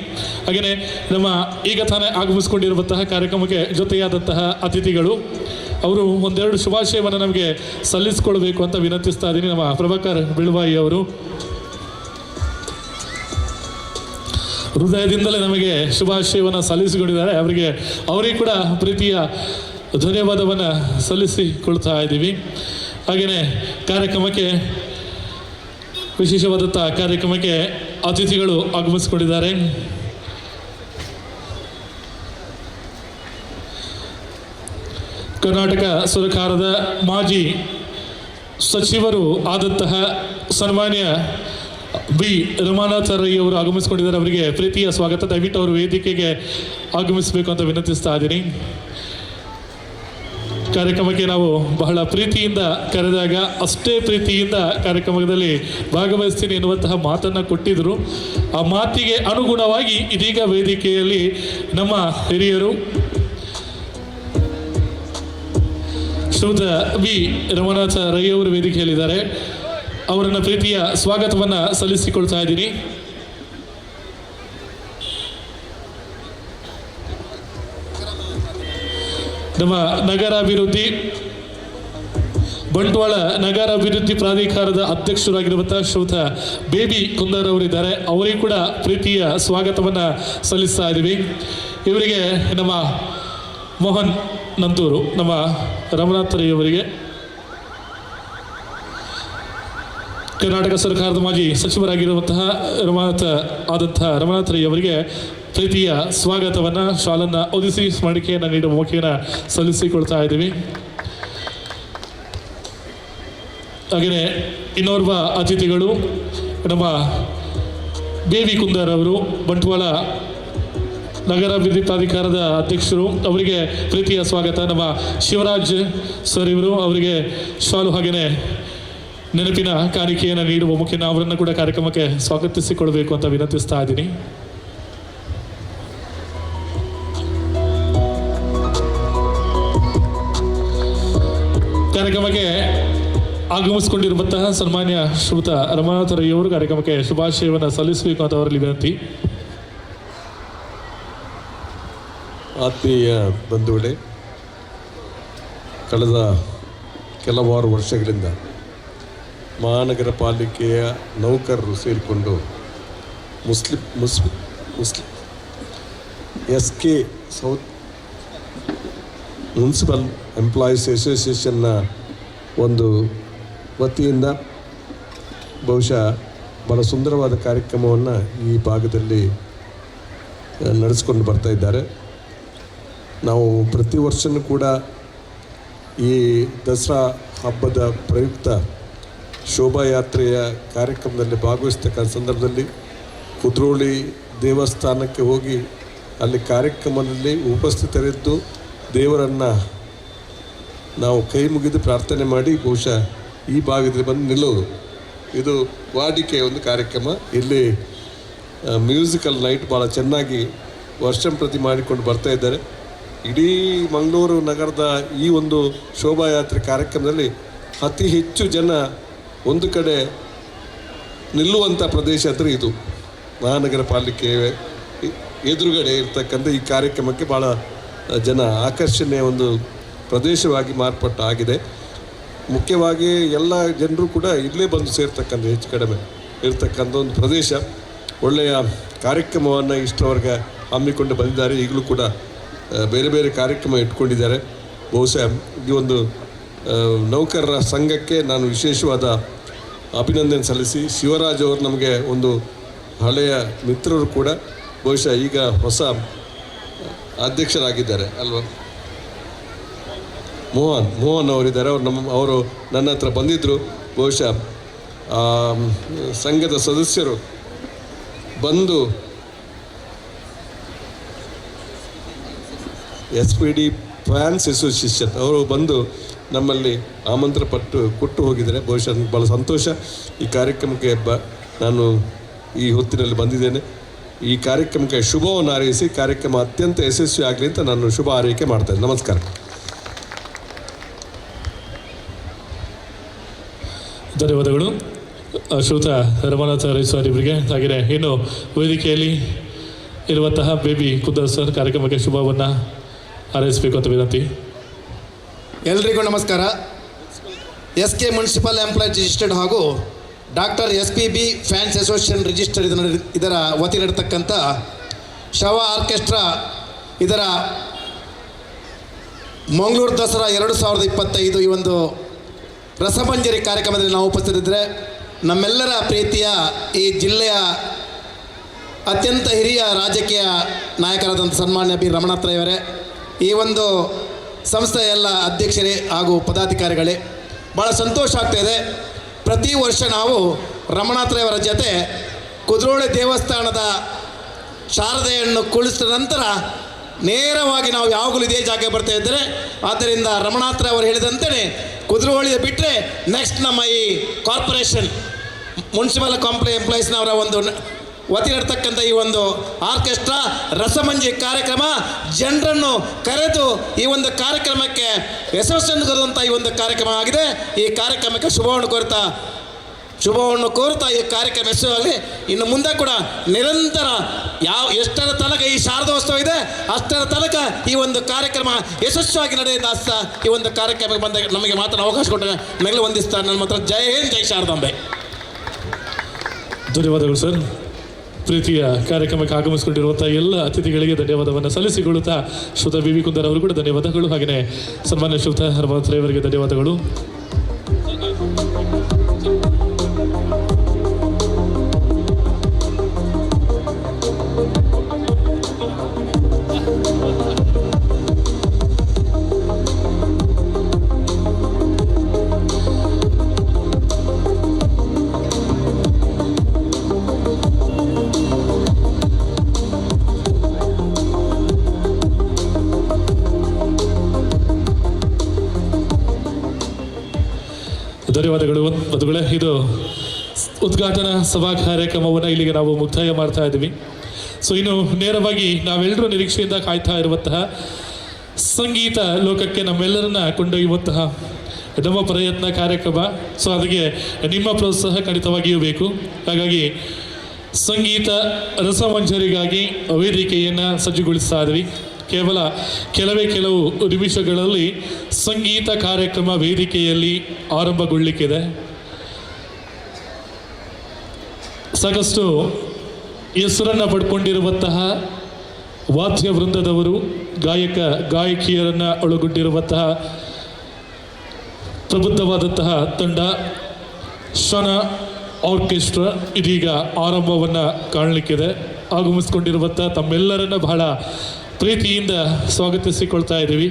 ಹಾಗೆಯೇ ನಮ್ಮ ಈಗ ತಾನೇ ಆಗಮಿಸಿಕೊಂಡಿರುವಂತಹ ಕಾರ್ಯಕ್ರಮಕ್ಕೆ ಜೊತೆಯಾದಂತಹ ಅತಿಥಿಗಳು ಅವರು ಒಂದೆರಡು ಶುಭಾಶಯವನ್ನು ನಮಗೆ ಸಲ್ಲಿಸಿಕೊಳ್ಬೇಕು ಅಂತ ವಿನಂತಿಸ್ತಾ ಇದ್ದೀನಿ. ನಮ್ಮ ಪ್ರಭಾಕರ್ ಬಿಳುವಾಯಿ ಅವರು ಹೃದಯದಿಂದಲೇ ನಮಗೆ ಶುಭಾಶಯವನ್ನು ಸಲ್ಲಿಸಿಕೊಂಡಿದ್ದಾರೆ. ಅವರಿಗೆ ಕೂಡ ಪ್ರೀತಿಯ ಧನ್ಯವಾದವನ್ನು ಸಲ್ಲಿಸಿಕೊಳ್ತಾ ಇದ್ದೀವಿ. ಹಾಗೆಯೇ ಕಾರ್ಯಕ್ರಮಕ್ಕೆ ವಿಶೇಷವಾದಂಥ ಕಾರ್ಯಕ್ರಮಕ್ಕೆ ಅತಿಥಿಗಳು ಆಗಮಿಸಿಕೊಂಡಿದ್ದಾರೆ. ಕರ್ನಾಟಕ ಸರ್ಕಾರದ ಮಾಜಿ ಸಚಿವರು ಆದಂತಹ ಸನ್ಮಾನ್ಯ ಬಿ ರಮಾನಾಥ ರೈ ಅವರು ಆಗಮಿಸಿಕೊಂಡಿದ್ದಾರೆ. ಅವರಿಗೆ ಪ್ರೀತಿಯ ಸ್ವಾಗತ. ದಯವಿಟ್ಟು ಅವರು ವೇದಿಕೆಗೆ ಆಗಮಿಸಬೇಕು ಅಂತ ವಿನಂತಿಸ್ತಾ ಇದ್ದೀನಿ. ಕಾರ್ಯಕ್ರಮಕ್ಕೆ ನಾವು ಬಹಳ ಪ್ರೀತಿಯಿಂದ ಕರೆದಾಗ ಅಷ್ಟೇ ಪ್ರೀತಿಯಿಂದ ಕಾರ್ಯಕ್ರಮದಲ್ಲಿ ಭಾಗವಹಿಸ್ತೀನಿ ಎನ್ನುವಂತಹ ಮಾತನ್ನು ಕೊಟ್ಟಿದ್ದರು. ಆ ಮಾತಿಗೆ ಅನುಗುಣವಾಗಿ ಇದೀಗ ವೇದಿಕೆಯಲ್ಲಿ ನಮ್ಮ ಹಿರಿಯರು ಶ್ರೀಯುತ ವಿ ರಮನಾಥ ರೈ ಅವರು ವೇದಿಕೆಯಲ್ಲಿದ್ದಾರೆ. ಅವರನ್ನ ಪ್ರೀತಿಯ ಸ್ವಾಗತವನ್ನು ಸಲ್ಲಿಸಿಕೊಳ್ತಾ ಇದ್ದೀನಿ. ನಮ್ಮ ನಗರಾಭಿವೃದ್ಧಿ ಬಂಟ್ವಾಳ ನಗರಾಭಿವೃದ್ಧಿ ಪ್ರಾಧಿಕಾರದ ಅಧ್ಯಕ್ಷರಾಗಿರುವಂತಹ ಶ್ರೀಯುತ ಬೇಬಿ ಕುಂದರ್ ಅವರಿದ್ದಾರೆ. ಅವರಿಗೂ ಕೂಡ ಪ್ರೀತಿಯ ಸ್ವಾಗತವನ್ನು ಸಲ್ಲಿಸ್ತಾ ಇದ್ದೀವಿ. ಇವರಿಗೆ ನಮ್ಮ ಮೋಹನ್ ನಂತೂರು, ನಮ್ಮ ರಮನಾಥ್ ರೈಯವರಿಗೆ ಕರ್ನಾಟಕ ಸರ್ಕಾರದ ಮಾಜಿ ಸಚಿವರಾಗಿರುವಂತಹ ರಮನಾಥ ಆದಂತಹ ರಮನಾಥ್ ರೈ ಅವರಿಗೆ ಪ್ರೀತಿಯ ಸ್ವಾಗತವನ್ನು ಶಾಲನ್ನು ಒದಿಸಿ ಸ್ಮರಣಿಕೆಯನ್ನು ನೀಡುವ ಮುಖೇನ ಸಲ್ಲಿಸಿಕೊಳ್ತಾ ಇದ್ದೀವಿ. ಹಾಗೆಯೇ ಇನ್ನೋರ್ವ ಅತಿಥಿಗಳು ನಮ್ಮ ಬೇಬಿ ಕುಂದರ್ ಅವರು, ಬಂಟ್ವಾಳ ನಗರಾಭಿವೃದ್ಧಿ ಪ್ರಾಧಿಕಾರದ ಅಧ್ಯಕ್ಷರು, ಅವರಿಗೆ ಪ್ರೀತಿಯ ಸ್ವಾಗತ. ನಮ್ಮ ಶಿವರಾಜ್ ಸರ್ ಇವರು, ಅವರಿಗೆ ಶಾಲು ಹಾಗೆಯೇ ನೆನಪಿನ ಕಾಣಿಕೆಯನ್ನು ನೀಡುವ ಮುಖೇನ ಅವರನ್ನು ಕೂಡ ಕಾರ್ಯಕ್ರಮಕ್ಕೆ ಸ್ವಾಗತಿಸಿಕೊಳ್ಬೇಕು ಅಂತ ವಿನಂತಿಸ್ತಾ ಇದ್ದೀನಿ. ಕಾರ್ಯಕ್ರಮಕ್ಕೆ ಆಗಮಿಸಿಕೊಂಡಿರುವಂತಹ ಸನ್ಮಾನ್ಯ ಶ್ರೀಯುತ ರಮಾನಾಥ ರೈಯವರು ಕಾರ್ಯಕ್ರಮಕ್ಕೆ ಶುಭಾಶಯವನ್ನು ಸಲ್ಲಿಸಬೇಕು ಅಂತ ಅವರಲ್ಲಿ ವಿನಂತಿ. ಆತ್ಮೀಯ ಬಂಧುಗಳೇ, ಕಳೆದ ಕೆಲವಾರು ವರ್ಷಗಳಿಂದ ಮಹಾನಗರ ಪಾಲಿಕೆಯ ನೌಕರರು ಸೇರಿಕೊಂಡು ಮುಸ್ಲಿಂ ಮುಸ್ಲಿ ಮುಸ್ಲಿ S K south municipal employees ಅಸೋಸಿಯೇಷನ್ನ ಒಂದು ವತಿಯಿಂದ ಬಹುಶಃ ಭಾಳ ಸುಂದರವಾದ ಕಾರ್ಯಕ್ರಮವನ್ನು ಈ ಭಾಗದಲ್ಲಿ ನಡೆಸ್ಕೊಂಡು ಬರ್ತಾ ಇದ್ದಾರೆ. ನಾವು ಪ್ರತಿ ವರ್ಷವೂ ಕೂಡ ಈ ದಸರಾ ಹಬ್ಬದ ಪ್ರಯುಕ್ತ ಶೋಭಾಯಾತ್ರೆಯ ಕಾರ್ಯಕ್ರಮದಲ್ಲಿ ಭಾಗವಹಿಸ್ತಕ್ಕಂಥ ಸಂದರ್ಭದಲ್ಲಿ ಕುದ್ರೋಳಿ ದೇವಸ್ಥಾನಕ್ಕೆ ಹೋಗಿ ಅಲ್ಲಿ ಕಾರ್ಯಕ್ರಮದಲ್ಲಿ ಉಪಸ್ಥಿತರಿದ್ದು ದೇವರನ್ನು ನಾವು ಕೈ ಮುಗಿದು ಪ್ರಾರ್ಥನೆ ಮಾಡಿ ಬಹುಶಃ ಈ ಭಾಗದಲ್ಲಿ ಬಂದು ನಿಲ್ಲೋದು, ಇದು ವಾಡಿಕೆಯ ಒಂದು ಕಾರ್ಯಕ್ರಮ. ಇಲ್ಲಿ ಮ್ಯೂಸಿಕಲ್ ನೈಟ್ ಭಾಳ ಚೆನ್ನಾಗಿ ವರ್ಷಂಪ್ರತಿ ಮಾಡಿಕೊಂಡು ಬರ್ತಾ ಇದ್ದಾರೆ. ಇಡೀ ಮಂಗಳೂರು ನಗರದ ಈ ಒಂದು ಶೋಭಾಯಾತ್ರೆ ಕಾರ್ಯಕ್ರಮದಲ್ಲಿ ಅತಿ ಹೆಚ್ಚು ಜನ ಒಂದು ಕಡೆ ನಿಲ್ಲುವಂಥ ಪ್ರದೇಶ ಅಂದರೆ ಇದು ಮಹಾನಗರ ಪಾಲಿಕೆ ಎದುರುಗಡೆ ಇರ್ತಕ್ಕಂಥ ಈ ಕಾರ್ಯಕ್ರಮಕ್ಕೆ ಭಾಳ ಜನ ಆಕರ್ಷಣೆಯ ಒಂದು ಪ್ರದೇಶವಾಗಿ ಮಾರ್ಪಟ್ಟ ಆಗಿದೆ. ಮುಖ್ಯವಾಗಿ ಎಲ್ಲ ಜನರು ಕೂಡ ಇಲ್ಲೇ ಬಂದು ಸೇರ್ತಕ್ಕಂಥ, ಹೆಚ್ಚು ಕಡಿಮೆ ಇರ್ತಕ್ಕಂಥ ಒಂದು ಪ್ರದೇಶ. ಒಳ್ಳೆಯ ಕಾರ್ಯಕ್ರಮವನ್ನು ಇಷ್ಟರವರೆಗೆ ಹಮ್ಮಿಕೊಂಡು ಬಂದಿದ್ದಾರೆ. ಈಗಲೂ ಕೂಡ ಬೇರೆ ಬೇರೆ ಕಾರ್ಯಕ್ರಮ ಇಟ್ಕೊಂಡಿದ್ದಾರೆ. ಬಹುಶಃ ಈ ಒಂದು ನೌಕರರ ಸಂಘಕ್ಕೆ ನಾನು ವಿಶೇಷವಾದ ಅಭಿನಂದನೆ ಸಲ್ಲಿಸಿ, ಶಿವರಾಜ್ ಅವರು ನಮಗೆ ಒಂದು ಹಳೆಯ ಮಿತ್ರರು ಕೂಡ, ಬಹುಶಃ ಈಗ ಹೊಸ ಅಧ್ಯಕ್ಷರಾಗಿದ್ದಾರೆ ಅಲ್ವಾ, ಮೋಹನ್ ಮೋಹನ್ ಅವರಿದ್ದಾರೆ. ಅವರು ನನ್ನ ಹತ್ರ ಬಂದಿದ್ದರು. ಬಹುಶಃ ಸಂಘದ ಸದಸ್ಯರು ಬಂದು ಎಸ್.ಪಿ.ಡಿ ಫ್ಯಾನ್ಸ್ ಅಸೋಸಿಯೇಷನ್ ಅವರು ಬಂದು ನಮ್ಮಲ್ಲಿ ಆಮಂತ್ರಣ ಪಟ್ಟು ಕೊಟ್ಟು ಹೋಗಿದ್ದಾರೆ. ಬಹುಶಃ ನನಗೆ ಭಾಳ ಸಂತೋಷ. ಈ ಕಾರ್ಯಕ್ರಮಕ್ಕೆ ನಾನು ಈ ಹೊತ್ತಿನಲ್ಲಿ ಬಂದಿದ್ದೇನೆ. ಈ ಕಾರ್ಯಕ್ರಮಕ್ಕೆ ಶುಭವನ್ನು ಹಾರೈಸಿ ಕಾರ್ಯಕ್ರಮ ಅತ್ಯಂತ ಯಶಸ್ವಿ ಆಗಲಿ ಅಂತ ನಾನು ಶುಭ ಹಾರೈಕೆ ಮಾಡ್ತೇನೆ. ನಮಸ್ಕಾರ. ಧನ್ಯವಾದಗಳು ಶ್ರೀಯುತ ರಮಾನಾಥ ರೈ ಸರ್ ಇವರಿಗೆ. ಹಾಗೆಯೇ ಇನ್ನು ವೇದಿಕೆಯಲ್ಲಿ ಇರುವಂತಹ ಬೇಬಿ ಕುಂದರ್ ಸರ್ ಕಾರ್ಯಕ್ರಮಕ್ಕೆ ಶುಭವನ್ನು ಹಾರೈಸಬೇಕು ಅಂತ ವಿನಂತಿ. ಎಲ್ರಿಗೂ ನಮಸ್ಕಾರ. ಎಸ್.ಕೆ. ಮುನ್ಸಿಪಲ್ ಎಂಪ್ಲಾಯೀಸ್ ರಿಜಿಸ್ಟರ್ಡ್ ಹಾಗೂ doctor SPB fans association registered ಇದರ ವತಿ ನೀಡತಕ್ಕಂಥ ಶವ ಆರ್ಕೆಸ್ಟ್ರಾ ಇದರ ಮಂಗಳೂರು ದಸರಾ 2025 ಈ ಒಂದು ರಸಮಂಜರಿ ಕಾರ್ಯಕ್ರಮದಲ್ಲಿ ನಾವು ಉಪಸ್ಥಿತರಿದ್ದರೆ, ನಮ್ಮೆಲ್ಲರ ಪ್ರೀತಿಯ ಈ ಜಿಲ್ಲೆಯ ಅತ್ಯಂತ ಹಿರಿಯ ರಾಜಕೀಯ ನಾಯಕರಾದಂಥ ಸನ್ಮಾನ್ಯ ಬಿ ರಮಣಾತ್ರಯವರೇ, ಈ ಒಂದು ಸಂಸ್ಥೆಯ ಎಲ್ಲ ಅಧ್ಯಕ್ಷರೇ ಹಾಗೂ ಪದಾಧಿಕಾರಿಗಳೇ, ಭಾಳ ಸಂತೋಷ ಆಗ್ತಾಯಿದೆ. ಪ್ರತಿ ವರ್ಷ ನಾವು ರಮಣಾತ್ರಯವರ ಜೊತೆ ಕುದ್ರೋಳಿ ದೇವಸ್ಥಾನದ ಶಾರದೆಯನ್ನು ಕುಳಿಸಿದ ನಂತರ ನೇರವಾಗಿ ನಾವು ಯಾವಾಗಲೂ ಇದೇ ಜಾಗಕ್ಕೆ ಬರ್ತಾ ಇದ್ದರೆ, ಆದ್ದರಿಂದ ರಮಣಾತ್ರ ಅವರು ಹೇಳಿದಂತೆಯೇ ಕುದ್ರೋಳಿಯ ಬಿಟ್ಟರೆ ನೆಕ್ಸ್ಟ್ ನಮ್ಮ ಈ ಕಾರ್ಪೊರೇಷನ್ ಮುನ್ಸಿಪಲ್ ಎಂಪ್ಲಾಯೀಸ್ನವರ ಒಂದು ವತಿ ನೀಡ್ತಕ್ಕಂಥ ಈ ಒಂದು ಆರ್ಕೆಸ್ಟ್ರಾ ರಸಮಂಜರಿ ಕಾರ್ಯಕ್ರಮ ಜನರನ್ನು ಕರೆದು ಈ ಒಂದು ಕಾರ್ಯಕ್ರಮಕ್ಕೆ ಯಶಸ್ಸನ್ನು ಕರೆದಂಥ ಈ ಒಂದು ಕಾರ್ಯಕ್ರಮ ಆಗಿದೆ. ಈ ಕಾರ್ಯಕ್ರಮಕ್ಕೆ ಶುಭವನ್ನು ಕೋರುತ್ತಾ ಈ ಕಾರ್ಯಕ್ರಮ ಯಶಸ್ವಿಯಾಗಲಿ. ಇನ್ನು ಮುಂದೆ ಕೂಡ ನಿರಂತರ ಎಷ್ಟರ ತನಕ ಈ ಶಾರದೋತ್ಸವ ಇದೆ ಅಷ್ಟರ ತನಕ ಈ ಒಂದು ಕಾರ್ಯಕ್ರಮ ಯಶಸ್ವಿಯಾಗಿ ನಡೆಯುತ್ತ ಆಸ್ತಾ ಈ ಒಂದು ಕಾರ್ಯಕ್ರಮಕ್ಕೆ ಬಂದ ನಮಗೆ ಮಾತ್ರ ಅವಕಾಶ ಕೊಟ್ಟ ನೆಗಲು ವಂದಿಸ್ತಾ ನನ್ನ ಮಾತ್ರ. ಜೈ ಹಿಂದ್, ಜೈ ಶಾರದಾಂಬೆ. ಧನ್ಯವಾದಗಳು ಸರ್. ಪ್ರೀತಿಯ ಕಾರ್ಯಕ್ರಮಕ್ಕೆ ಆಗಮಿಸಿಕೊಂಡಿರುವಂತಹ ಎಲ್ಲ ಅತಿಥಿಗಳಿಗೆ ಧನ್ಯವಾದವನ್ನು ಸಲ್ಲಿಸಿಕೊಳ್ಳುತ್ತಾ, ಶ್ರುತ ಬಿ ವಿ ಕುಂದರ್ ಅವರು ಕೂಡ ಧನ್ಯವಾದಗಳು. ಹಾಗೆಯೇ ಸನ್ಮಾನ್ಯ ಶ್ರುತ ಹನುಮಂತರವರಿಗೆ ಧನ್ಯವಾದಗಳು. ಧನ್ಯವಾದಗಳು ಬಂಧುಗಳೇ. ಇದು ಉದ್ಘಾಟನಾ ಸಭಾ ಕಾರ್ಯಕ್ರಮವನ್ನು ಇಲ್ಲಿಗೆ ನಾವು ಮುಕ್ತಾಯ ಮಾಡ್ತಾ ಇದ್ದೀವಿ. ಸೊ ಇನ್ನು ನೇರವಾಗಿ ನಾವೆಲ್ಲರೂ ನಿರೀಕ್ಷೆಯಿಂದ ಕಾಯ್ತಾ ಇರುವಂತಹ ಸಂಗೀತ ಲೋಕಕ್ಕೆ ನಮ್ಮೆಲ್ಲರನ್ನ ಕೊಂಡೊಯ್ಯುವಂತಹ ನಮ್ಮ ಪ್ರಯತ್ನ ಕಾರ್ಯಕ್ರಮ. ಸೊ ಅದಕ್ಕೆ ನಿಮ್ಮ ಪ್ರೋತ್ಸಾಹ ಖಂಡಿತವಾಗಿಯೂ ಬೇಕು. ಹಾಗಾಗಿ ಸಂಗೀತ ರಸಮಂಜರಿಗಾಗಿ ವೇದಿಕೆಯನ್ನು ಸಜ್ಜುಗೊಳಿಸ್ತಾ ಇದ್ವಿ. ಕೇವಲ ಕೆಲವೇ ಕೆಲವು ನಿಮಿಷಗಳಲ್ಲಿ ಸಂಗೀತ ಕಾರ್ಯಕ್ರಮ ವೇದಿಕೆಯಲ್ಲಿ ಆರಂಭಗೊಳ್ಳಿಕ್ಕಿದೆ. ಸಾಕಷ್ಟು ಹೆಸರನ್ನು ಪಡ್ಕೊಂಡಿರುವಂತಹ ವಾದ್ಯ ವೃಂದದವರು, ಗಾಯಕ ಗಾಯಕಿಯರನ್ನು ಒಳಗೊಂಡಿರುವಂತಹ ಪ್ರಬುದ್ಧವಾದಂತಹ ತಂಡ ಶನ ಆರ್ಕೆಸ್ಟ್ರಾ ಇದೀಗ ಆರಂಭವನ್ನು ಕಾಣಲಿಕ್ಕಿದೆ. ಆಗಮಿಸಿಕೊಂಡಿರುವಂಥ ತಮ್ಮೆಲ್ಲರನ್ನ ಬಹಳ ಪ್ರೀತಿಯಿಂದ ಸ್ವಾಗತಿಸಿಕೊಳ್ತಾ ಇದ್ದೀವಿ.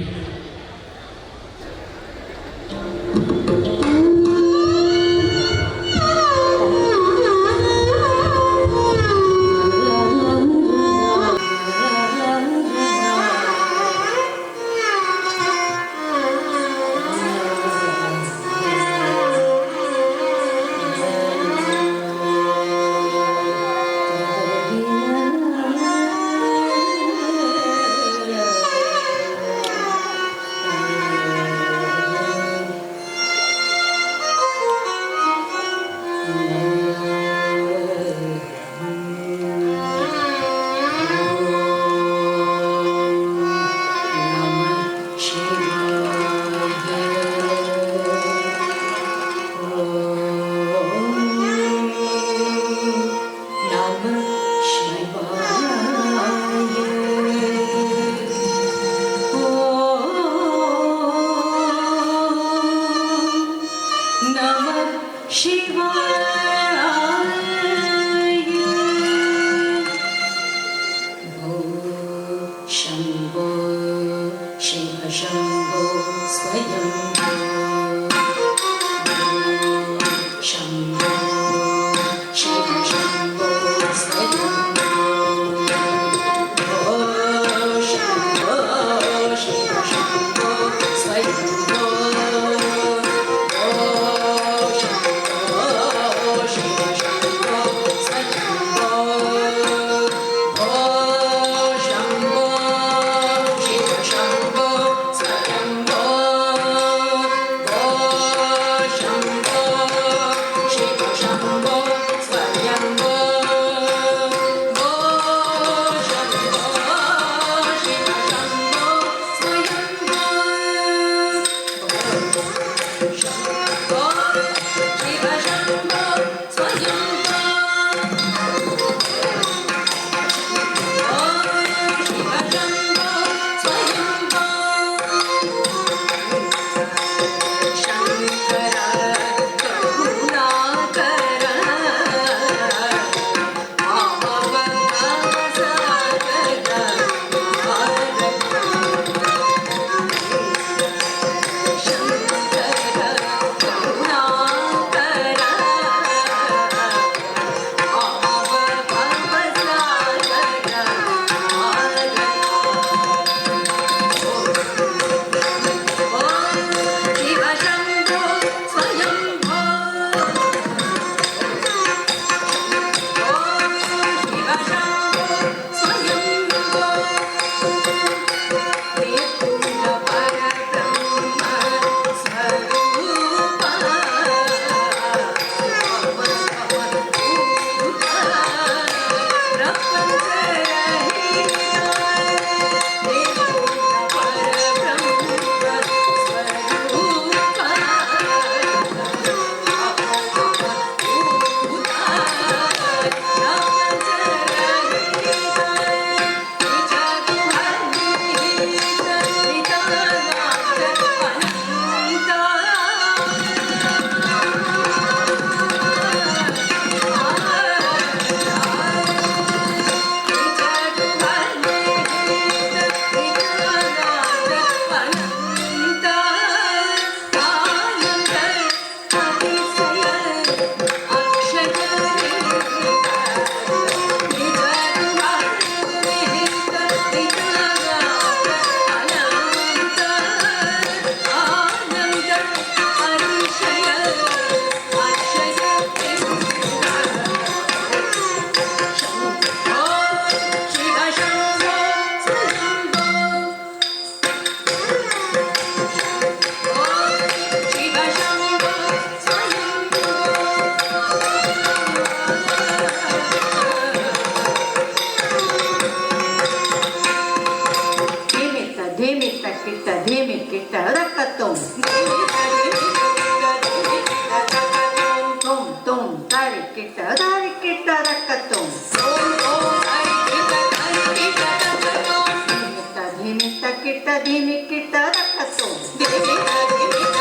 ಧಿಮಿಕಿಟ ರಕ್ಕತೋ ಧಿಮಿಟ ಧಿಮಿಟ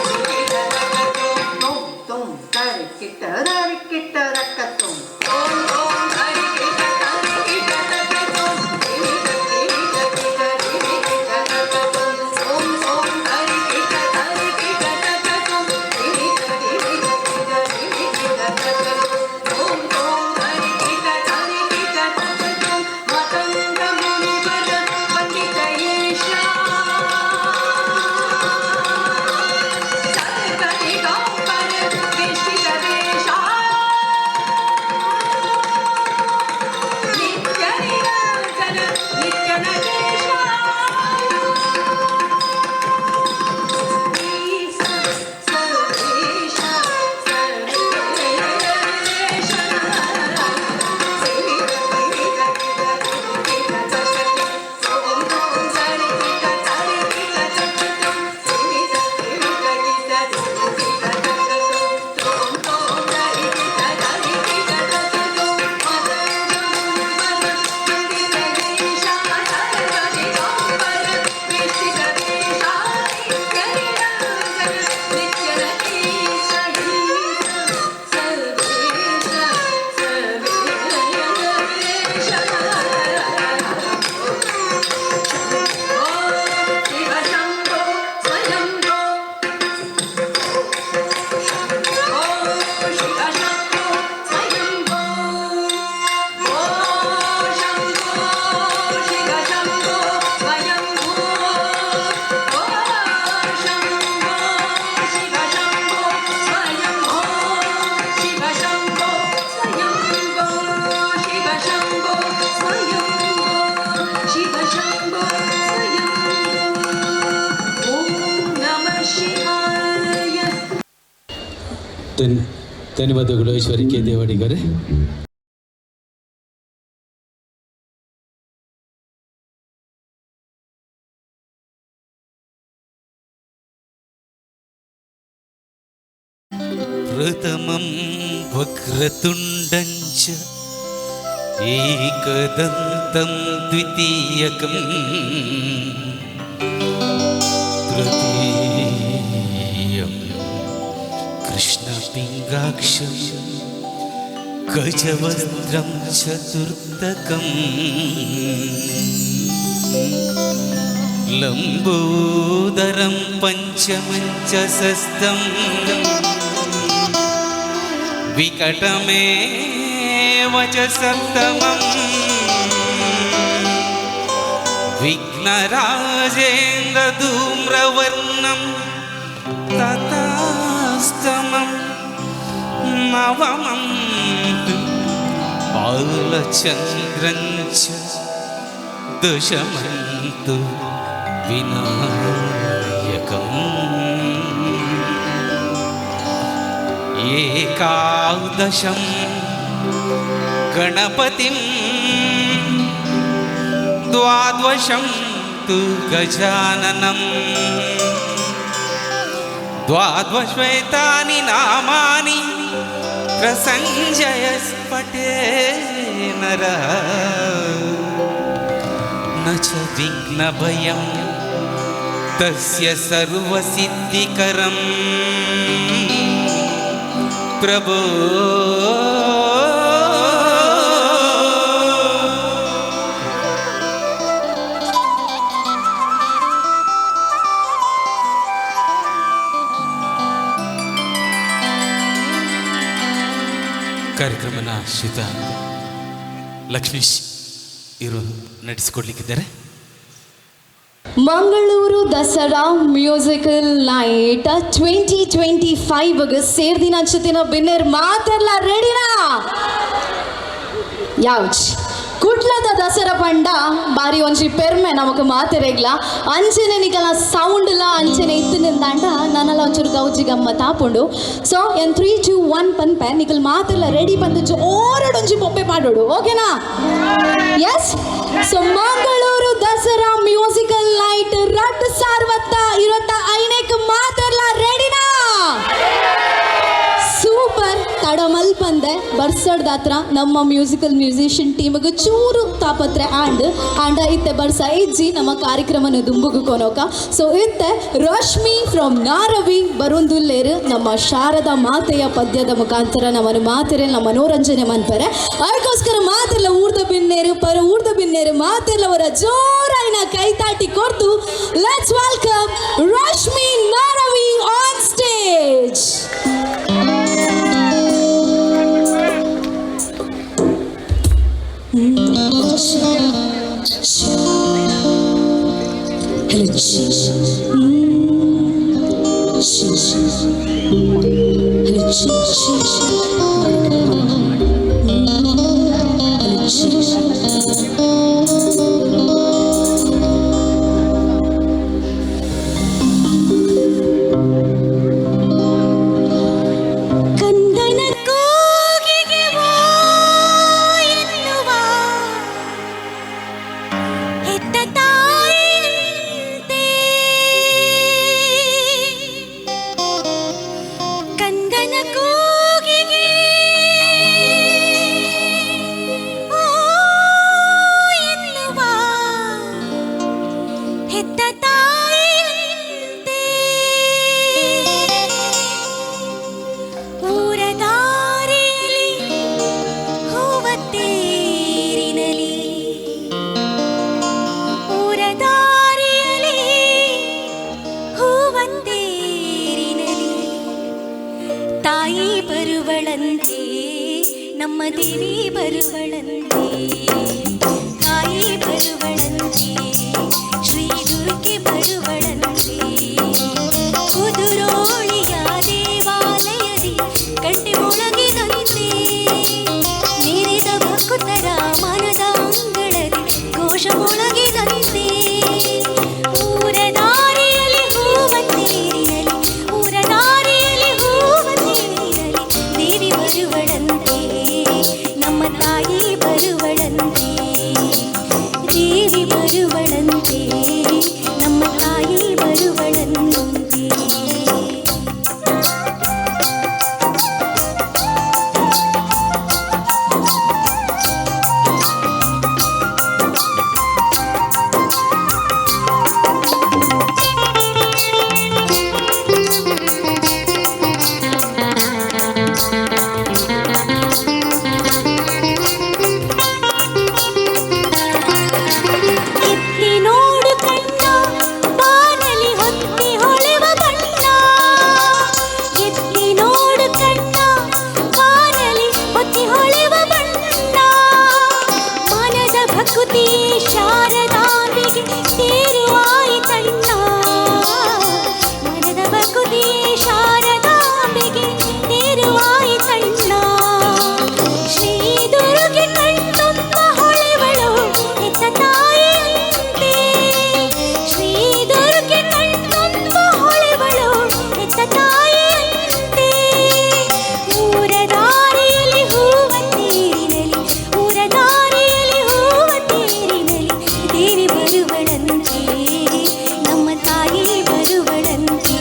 ಧಿಮಿಟ ರಕ್ಕತೋ ತೋಂ ತೋಂ ತರಿಕಿಟ ತರಿಕಿಟ ರಕ್ಕತೋ ಓಂ ಓಂ ತರಿಕಿಟ ತರಿಕಿಟ ರಕ್ಕತೋ ಧಿಮಿಟ ಧಿಮಿಟ ಧಿಮಿಟ ಧಿಮಿಟ ರಕ್ಕತೋ ಓಂ ಓಂ ತರಿಕಿಟ ತರಿಕಿಟ ರಕ್ಕತೋ ಧಿಮಿಟ ಧಿಮಿಟ ಧಿಮಿಟ ಧಿಮಿಟ ರಕ್ಕತೋ ಓಂ ಓಂ ತರಿಕಿಟ ತರಿಕಿಟ ರಕ್ಕತೋ ಮತಂಗ ಮುನಿವರ ಪಂಡಿತ ಈಶಾ ಸರ್ವದಿಗಂಬರ ವಿಶ್ವಿತ ವೇಷ ನಿತ್ಯ ನಿರಂಜನ ನಿತ್ಯ ನಗೇಶ ಈಶ ಸರ್ವೇಶ ಸರ್ವೇಶ. ಧನ್ಯವಾದಗಳು ಐಶ್ವರ್ಯ ಕೆ ದೇವಾಡಿಗರೇ. प्रथमं वक्रतुण्डञ्च एकदन्तं द्वितीयकं तृतीयं कृष्णपिङ्गाक्षं गजवस्त्रं चतुर्थकम् लम्बोदरं पञ्चमं च षष्ठम् विकटमेव च सप्तमम् विघ्नराजेन्द्रधूम्रवर्णं तथाष्टमं नवमं बालचन्द्रं च दशमं तु विनायकम् एकादशं गणपतिं द्वादशं तु गजाननं द्वादशैतानि नामानि प्रसञ्जयस्फटे नरः न च विघ्नभयं तस्य सर्वसिद्धिकरम् प्रभो. ಕಾರ್ಯಕ್ರಮನ ಶ್ರೀತ ಲಕ್ಷ್ಮೀಶ್ ಇವರು ನಡೆಸಿಕೊಡ್ಲಿಕ್ಕಿದ್ದಾರೆ. ಮಂಗಳೂರು ದಸರಾ ಮ್ಯೂಸಿಕಲ್ ನೈಟ್ 2025 ಸೇರ್ದಿನ ಅಂಚತಿನ ಬಿನ್ನೆರ್ ಮಾತೆರ್ಲ ರೆಡಿನಾ? ಯಾವ್ಜ್ ಕುಡ್ಲದ ದಸರಾ ಪಂಡ ಬಾರಿ ಒಂಜಿ ಪೆರ್ಮೆ ನಮಕ್ ಮಾತೆರೆಗ್ಲ. ಅಂಚನೆ ನಿಕಲ ಸೌಂಡ್ಲ ಅಂಚನೆ ಇತ್ತು ನಿಂದಾಂಡ ನನಲ ಒಂಚೂರು ಗೌಜಿ ಗಮ್ಮತ್ ಆಪುಂಡು. ಸೊ ಎನ್ 3 2 1 ಪನ್ಪೆ, ನಿಕಲ್ ಮಾತೆರ್ಲ ರೆಡಿ ಬಂದು ಜೋರಡೊಂಜಿ ಬೊಬ್ಬೆ ಪಾಡೋಡು, ಓಕೆನಾ? S. So Mangaluru Dasara musical night ರಡ್ ಸಾರ್ವತ್ತ ಇರತ್ತ ಐನೇಕ್ ಮಾತೆರ್ಲ ರೆಡಿನಾ? ಸೂಪರ್. ತಡ ತಡ ಮಲ್ಪಂದೆ ಬರ್ಸಡ್ದಾತ್ರ ನಮ್ಮ ಮ್ಯೂಸಿಕಲ್ ಮ್ಯೂಸಿಷಿಯನ್ ಟೀಮ್ಗೆ ಚೂರು ತಾಪತ್ರೆ ಆಂಡ್ ಆಂಡ ಇತ್ತೆ ಬರ್ಸ ಇಜ್ಜಿ ನಮ್ಮ ಕಾರ್ಯಕ್ರಮನ ದುಂಬುಗು ಕೊನೋಕ. ಸೊ ಇತ್ತೆ ರಶ್ಮಿ ಫ್ರಮ್ ನಾರವಿ ಬರುಂದುಲ್ಲೇರು ನಮ್ಮ ಶಾರದಾ ಮಾತೆಯ ಪದ್ಯದ ಮುಖಾಂತರ ನಮ್ಮನ್ನು ಮಾತೆರೆ ನಮ್ಮ ಮನೋರಂಜನೆ ಮನ್ಪರೆ. ಅದಕ್ಕೋಸ್ಕರ ಮಾತೆಲ್ಲ ಊರ್ದ ಬಿನ್ನೇರು ಪರ ಊರ್ದ ಬಿನ್ನೇರು ಮಾತೆಲ್ಲವರ ಜೋರಾಯಿನ ಕೈತಾಟಿ ಕೊರ್ದು let's welcome Rashmi Naravi on stage. ಕಂದನ ಕೂಗಿಗೆ ಓ ಎನ್ನುವ ಹೆತ್ತ ತಾಯಿಯಂತೆ, ಕಂದನ ಕೂಗಿಗೆ ಓ ಎನ್ನುವ ಹೆತ್ತ ತಾಯಿಯಂತೆ, ಊರ ದಾರಿಯಲ್ಲಿ ಹೂವ ತೇರಿನಲಿ, ಊರ ದಾರಿಯಲ್ಲಿ ಹೂವ ತೇರಿನಲಿ ತಾಯಿ ಬರುವಳಂತೆ, ನಮ್ಮ ದೇವಿ ಬರುವಳಂತೆ, ತಾಯಿ ಬರುವಳಂತೆ, ಶ್ರೀ ದುರ್ಗೆ ಬರುವಳಂತೆ. ಕುದುರೋಳಿಯ ದೇವಾಲಯದಿ ಕಂಟೆ ಮೊಳಗಿದಂತೆ, ನೆರೆದ ಭಕ್ತರ ಮನದ ಅಂಗಳದಿ ಘೋಷ ಮೊಳಗಿದಂತೆ, ಊರ ದಾರಿಯಲ್ಲಿ ಹೂವ ತೇರಿನಲಿ, ಊರ ದಾರಿಯಲ್ಲಿ ಹೂವ ತೇರಿನಲಿ ದೇವಿ ಬರುವಳಂತೆ, ನಮ್ಮ ತಾಯಿ ಬರುವಳಂತೆ, ದೇವಿ ಬರುವಳಂತೆ, ನಮ್ಮ ತಾಯಿ ಬರುವಳಂತೆ. ಎತ್ತಿ ನೋಡು ಕಣ್ಣ, ಬಾನಲಿ ಹೊತ್ತಿ ಹೊಳೆವ ಬಣ್ಣ, ಎತ್ತಿ ನೋಡು ಕಣ್ಣ, ಬಾನಲಿ ಹೊತ್ತಿ ಹೊಳೆವ ಬಣ್ಣ, ಮನದ ಭಕುತಿ ಶಾರದಾಂಬೆಗೆ ತೇರುವಾಯಿತಣ್ಣ, ಮನದ ಭಕುತಿ ಶಾರದಾಂಬೆಗೆ ತೇರುವಾಯಿತಣ್ಣ. ಶ್ರೀ ದುರ್ಗೆ ಕಣ್ತುಂಬ ಹೊಳೆವಳು ಹೆತ್ತ ತಾಯಿಯಂತೆ, ಶ್ರೀ ದುರ್ಗೆ ಕಣ್ತುಂಬ ಹೊಳೆವಳು ಹೆತ್ತ ತಾಯಿಯಂತೆ, ಊರ ದಾರಿಯಲ್ಲಿ ಹೂವ ತೇರಿನಲಿ, ಊರ ದಾರಿಯಲ್ಲಿ ಹೂವ ತೇರಿನಲಿ ದೇವಿ ಬರುವಳಂತೆ, ನಮ್ಮ ತಾಯಿ ಬರುವಳಂತೆ,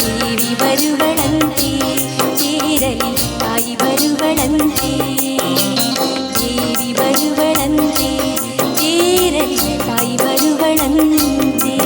ದೇವಿ ಬರುವಳಂತೆ, ತೇರಲಿ ತಾಯಿ ಬರುವಳಂತೆ, ದೇವಿ ಬರುವಳಂತೆ, ತೇರಲಿ ತಾಯಿ ಬರುವಳಂತೆ.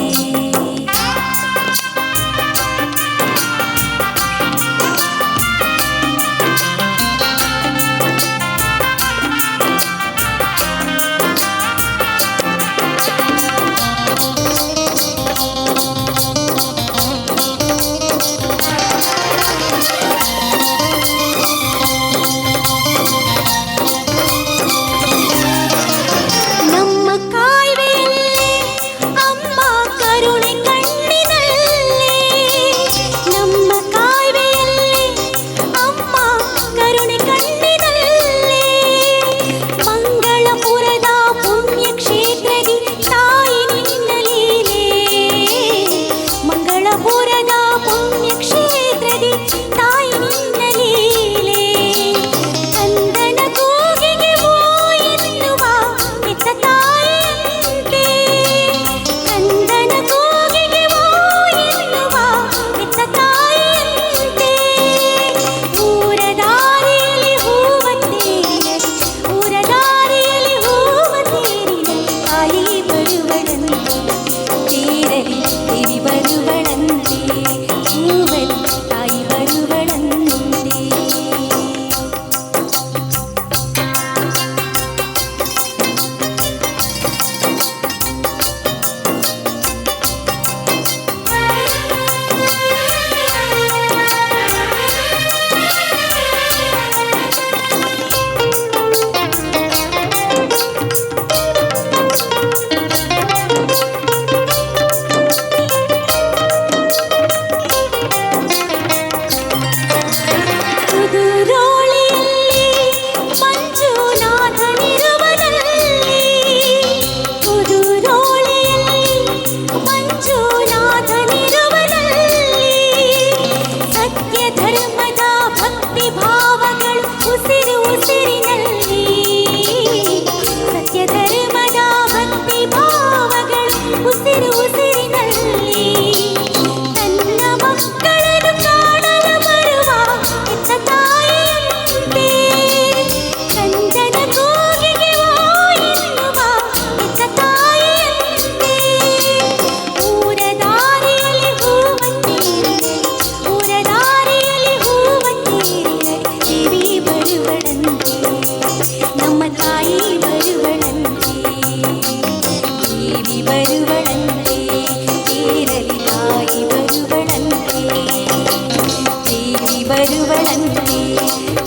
ಬರುವಳಂತೆ,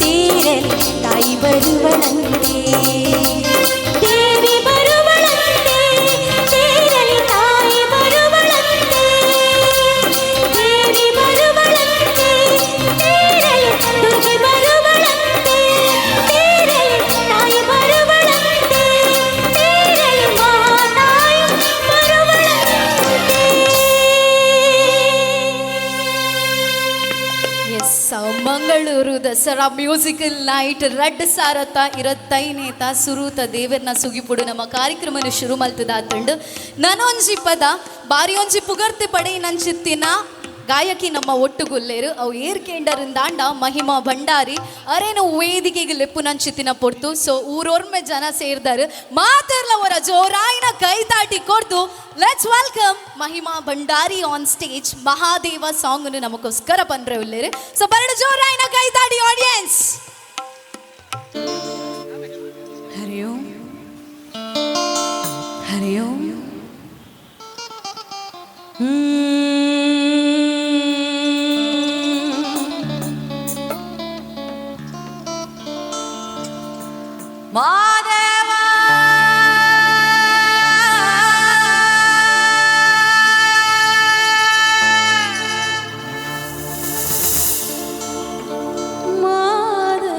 ತೇರಲ್ಲಿ ತಾಯಿ ಬರುವಳಂತೆ. ದೇವಿ ಬರುವಳಂತೆ, ತೇರಲ್ಲಿ ತಾಯಿ ಬರುವಳಂತೆ. ದೇವಿ ಬರುವಳಂತೆ, ತೇರಲ್ಲಿ ದುರ್ಗೆ ಬರುವಳಂತೆ. ತೇರಲ್ಲಿ ತಾಯಿ ಬರುವಳಂತೆ, ತೇರಲ್ಲಿ ಮಹಾತಾಯಿ ಬರುವಳಂತೆ. Yes, Mangaluru Dasara musical night ರಡ್ಡ್ ಸಾರತ ಇರತ್ತೈನೇತ ಸುರೂತ ದೇವರ್ನ ಸುಗಿಪುಡು ನಮ್ಮ ಕಾರ್ಯಕ್ರಮನ ಶುರು ಮಲ್ತದಾತಂಡು. ನನೊಂಜಿ ಪದ ಬಾರಿಯೊಂಜಿ ಪುಗರ್ತೆ ಪಡೆ ನಂಚಿತ್ತಿನ ಗಾಯಕಿ ನಮ್ಮ ಒಟ್ಟುಗುಲ್ಲೇರು ಅವು ಏರ್ಕೇಂಡರಿಂದಾಂಡ ಮಹಿಮಾ ಭಂಡಾರಿ ಅರೇನು ವೇದಿಕೆಗೆ ಲೆಪ್ಪು ನಂಚಿತ್ತಿನ ಪೊರ್ತು. ಸೊ ಊರೊರ್ಮೆ ಜನ ಸೇರ್ದಾರು, ಮಾತೆರ್ಲ ಅವರ ಜೋರಾಯಿನ ಕೈ ತಾಟಿ ಕೊಡ್ದು let's welcome Mahima Bhandari on stage. Mahadeva song ನಮಗೋಸ್ಕರ ಬಂದ್ರೆ ಉಲ್ಲೇರು. ಸೊ ಬರಡು ಜೋರಾಯಿನ ಕೈ ತಾಟಿ ಆಡಿಯನ್ಸ್. ಹರಿ ಓಂ, ಹರಿ ಓಂ. ಮಾದೇವ, ಮಾದೇವ.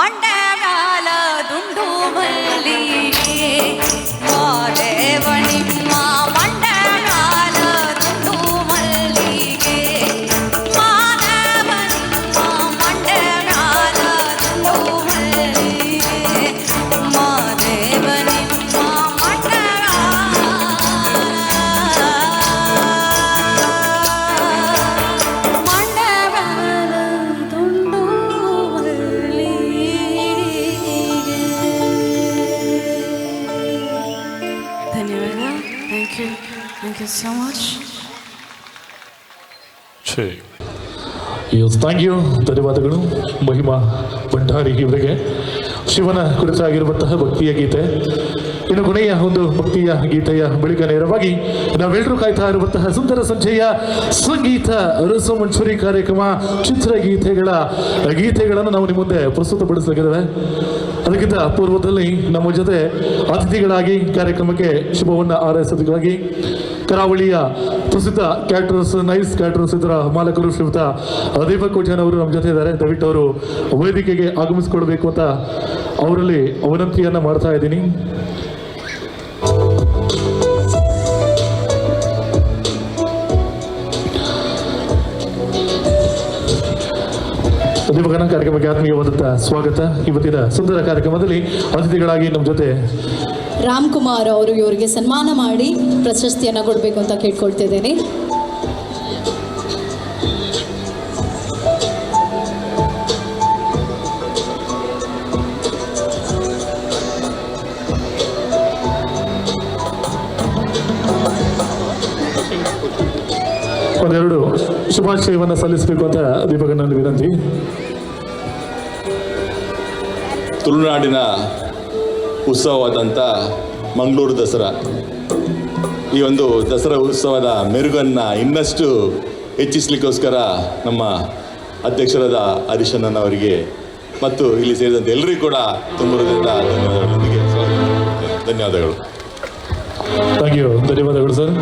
ಮಂಡಗಾಲ ದುಂಡು ಮಲ್ಲಿಗೆ ಮಾದೇವ ನಿಮ್ಮ ಮಂಡಗಾಲ ದುಂಡು ಮಲ್ಲಿಗೆ ಮಾದೇವ ನಿಮ್ಮ ಮಂಡಗಾಲ ದುಂಡು ಮಲ್ಲಿಗೆ ಮಾದೇವ ನಿಮ್ಮ ಮಂಡಗಾಲ ದುಂಡು ಧನ್ಯವಾದ. Thank you, thank you so much. Yes, thank you. ಧನ್ಯವಾದಗಳು ಮಹಿಮಾ ಭಂಡಾರಿ ಇವರಿಗೆ. ಶಿವನ ಕುರಿತಾಗಿರುವಂತಹ ಭಕ್ತಿಯ ಗೀತೆ. ಇನ್ನು ಕೊನೆಯ ಒಂದು ಭಕ್ತಿಯ ಗೀತೆಯ ಬಳಿಕ ನೇರವಾಗಿ ನಾವೆಲ್ಲರೂ ಕಾಯ್ತಾ ಇರುವಂತಹ ಸುಂದರ ಸಂಜೆಯ ಸಂಗೀತ ರಸಮಂಚೂರಿ ಕಾರ್ಯಕ್ರಮ, ಚಿತ್ರಗೀತೆಗಳ ಗೀತೆಗಳನ್ನು ನಾವು ನಿಮ್ಮ ಮುಂದೆ ಪ್ರಸ್ತುತಪಡಿಸಲಿದ್ದೇವೆ. ಅದಕ್ಕಿಂತ ಪೂರ್ವದಲ್ಲಿ ನಮ್ಮ ಜೊತೆ ಅತಿಥಿಗಳಾಗಿ ಕಾರ್ಯಕ್ರಮಕ್ಕೆ ಶುಭವನ್ನು ಹಾರೈಸೋದಕ್ಕಾಗಿ ಕರಾವಳಿಯ ಪ್ರಸಿದ್ಧ ಕ್ಯಾಟರರ್ಸ್, ನೈಸ್ ಕ್ಯಾಟರರ್ಸ್ ಇದರ ಮಾಲಕರು ಶ್ರೀಯುತ ದೀಪಕ್ ಕೋಟ್ಯಾನ್ ಅವರು ನಮ್ಮ ಜೊತೆ ಇದ್ದಾರೆ. ದಯವಿಟ್ಟು ಅವರು ವೇದಿಕೆಗೆ ಆಗಮಿಸಿಕೊಳ್ಬೇಕು ಅಂತ ಅವರಲ್ಲಿ ವಿನಂತಿಯನ್ನ ಮಾಡ್ತಾ ಇದ್ದೀನಿ. ದೀಪಕನ ಕಾರ್ಯಕ್ರಮಕ್ಕೆ ಆತ್ಮೀಯವಾದಂತಹ ಸ್ವಾಗತ. ಇವತ್ತಿನ ಸುಂದರ ಕಾರ್ಯಕ್ರಮದಲ್ಲಿ ಅತಿಥಿಗಳಾಗಿ ನಮ್ಮ ಜೊತೆ ರಾಮ್ ಕುಮಾರ್ ಅವರು ಇವರಿಗೆ ಸನ್ಮಾನ ಮಾಡಿ ಪ್ರಶಸ್ತಿಯನ್ನು ಕೊಡಬೇಕು ಅಂತ ಕೇಳ್ಕೊಳ್ತಿದ್ದೀನಿ. ಒಂದೆರಡು ಶುಭಾಶಯವನ್ನು ಸಲ್ಲಿಸಬೇಕು ಅಂತ ದೀಪಕನಲ್ಲಿ ವಿನಂತಿ. ತುಳುನಾಡಿನ ಉತ್ಸವವಾದಂಥ ಮಂಗಳೂರು ದಸರಾ, ಈ ಒಂದು ದಸರಾ ಉತ್ಸವದ ಮೆರುಗನ್ನು ಇನ್ನಷ್ಟು ಹೆಚ್ಚಿಸಲಿಕ್ಕೋಸ್ಕರ ನಮ್ಮ ಅಧ್ಯಕ್ಷರಾದ ಹರೀಶಣ್ಣನವರಿಗೆ ಮತ್ತು ಇಲ್ಲಿ ಸೇರಿದಂಥ ಎಲ್ಲರಿಗೂ ಕೂಡ ತುಂಬ ಹೃದಯದ ಧನ್ಯವಾದಗಳೊಂದಿಗೆ ಸ್ವಾಗತ. ಧನ್ಯವಾದಗಳು. Thank you, ಧನ್ಯವಾದಗಳು ಸರ್.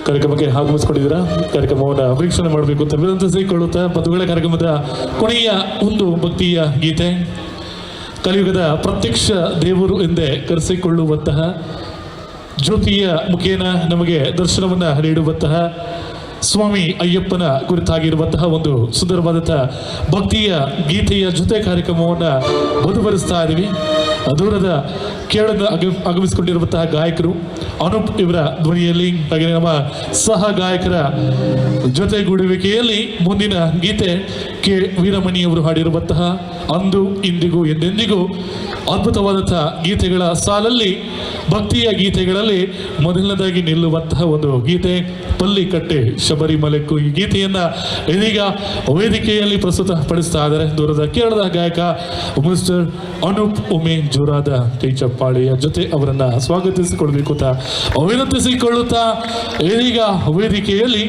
ಕಾರ್ಯಕ್ರಮಕ್ಕೆ ಆಗಮಿಸಿಕೊಂಡಿದ್ದೀರಾ, ಕಾರ್ಯಕ್ರಮವನ್ನು ವೀಕ್ಷಣೆ ಮಾಡಬೇಕು ಅಂತ ವಿನಂತಿಸಿಕೊಳ್ಳುತ್ತಾ, ಬಂಧುಗಳ, ಕಾರ್ಯಕ್ರಮದ ಕೊನೆಯ ಒಂದು ಭಕ್ತಿಯ ಗೀತೆ, ಕಲಿಯುಗದ ಪ್ರತ್ಯಕ್ಷ ದೇವರು ಎಂದೇ ಕರೆಸಿಕೊಳ್ಳುವಂತಹ ಜ್ಯೋತಿಯ ಮುಖೇನ ನಮಗೆ ದರ್ಶನವನ್ನು ನೀಡುವಂತಹ ಸ್ವಾಮಿ ಅಯ್ಯಪ್ಪನ ಕುರಿತಾಗಿರುವಂತಹ ಒಂದು ಸುಂದರವಾದಂತಹ ಭಕ್ತಿಯ ಗೀತೆಯ ಜೊತೆ ಕಾರ್ಯಕ್ರಮವನ್ನು ಮುಂದುವರಿಸ್ತಾ ಇದ್ದೀವಿ. ದೂರದ ಕೇರಳದ ಆಗಮಿಸಿಕೊಂಡಿರುವಂತಹ ಗಾಯಕರು ಅನೂಪ್ ಇವರ ಧ್ವನಿಯಲ್ಲಿ, ಹಾಗೆ ನಮ್ಮ ಸಹ ಗಾಯಕರ ಜೊತೆಗೂಡುವಿಕೆಯಲ್ಲಿ ಮುಂದಿನ ಗೀತೆ ಕೆ ವೀರಮಣಿಯವರು ಹಾಡಿರುವಂತಹ ಅಂದು ಇಂದಿಗೂ ಎಂದೆಂದಿಗೂ ಅದ್ಭುತವಾದಂತಹ ಗೀತೆಗಳ ಸಾಲಲ್ಲಿ ಭಕ್ತಿಯ ಗೀತೆಗಳಲ್ಲಿ ಮೊದಲನೇದಾಗಿ ನಿಲ್ಲುವಂತಹ ಒಂದು ಗೀತೆ ಪಲ್ಲಿಕಟ್ಟೆ ಶಬರಿಮಲೆಕ್ಕು. ಈ ಗೀತೆಯನ್ನ ಇದೀಗ ವೇದಿಕೆಯಲ್ಲಿ ಪ್ರಸ್ತುತ ಪಡಿಸ್ತಾ ಇದ್ದಾರೆ ದೂರದ ಕೇರಳದ ಗಾಯಕ ಮಿಸ್ಟರ್ ಅನೂಪ್ ಉಮೆ. ಜೋರಾದ ಕೈ ಚಪ್ಪಾಳೆಯ ಜೊತೆ ಅವರನ್ನ ಸ್ವಾಗತಿಸಿಕೊಳ್ಬೇಕು ಅಂತ ವಿನಂತಿಸಿಕೊಳ್ಳುತ್ತಾ ಇದೀಗ ವೇದಿಕೆಯಲ್ಲಿ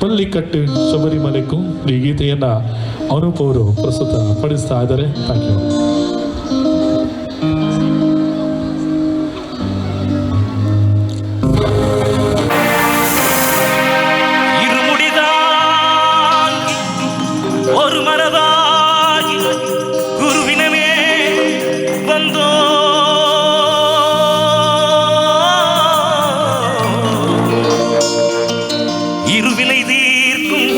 ಪಲ್ಲಿಕಟ್ಟೆ ಶಬರಿಮಲೆಕ್ಕು ಈ ಗೀತೆಯನ್ನ ಅನೂಪ್ ಅವರು ಪ್ರಸ್ತುತ ಪಡಿಸ್ತಾ ಇದ್ದಾರೆ. Thank you. இருமுடிதாங்கி ஒரு மனதாகி குருவினமே வந்தோ இருவினை தீர்க்கும்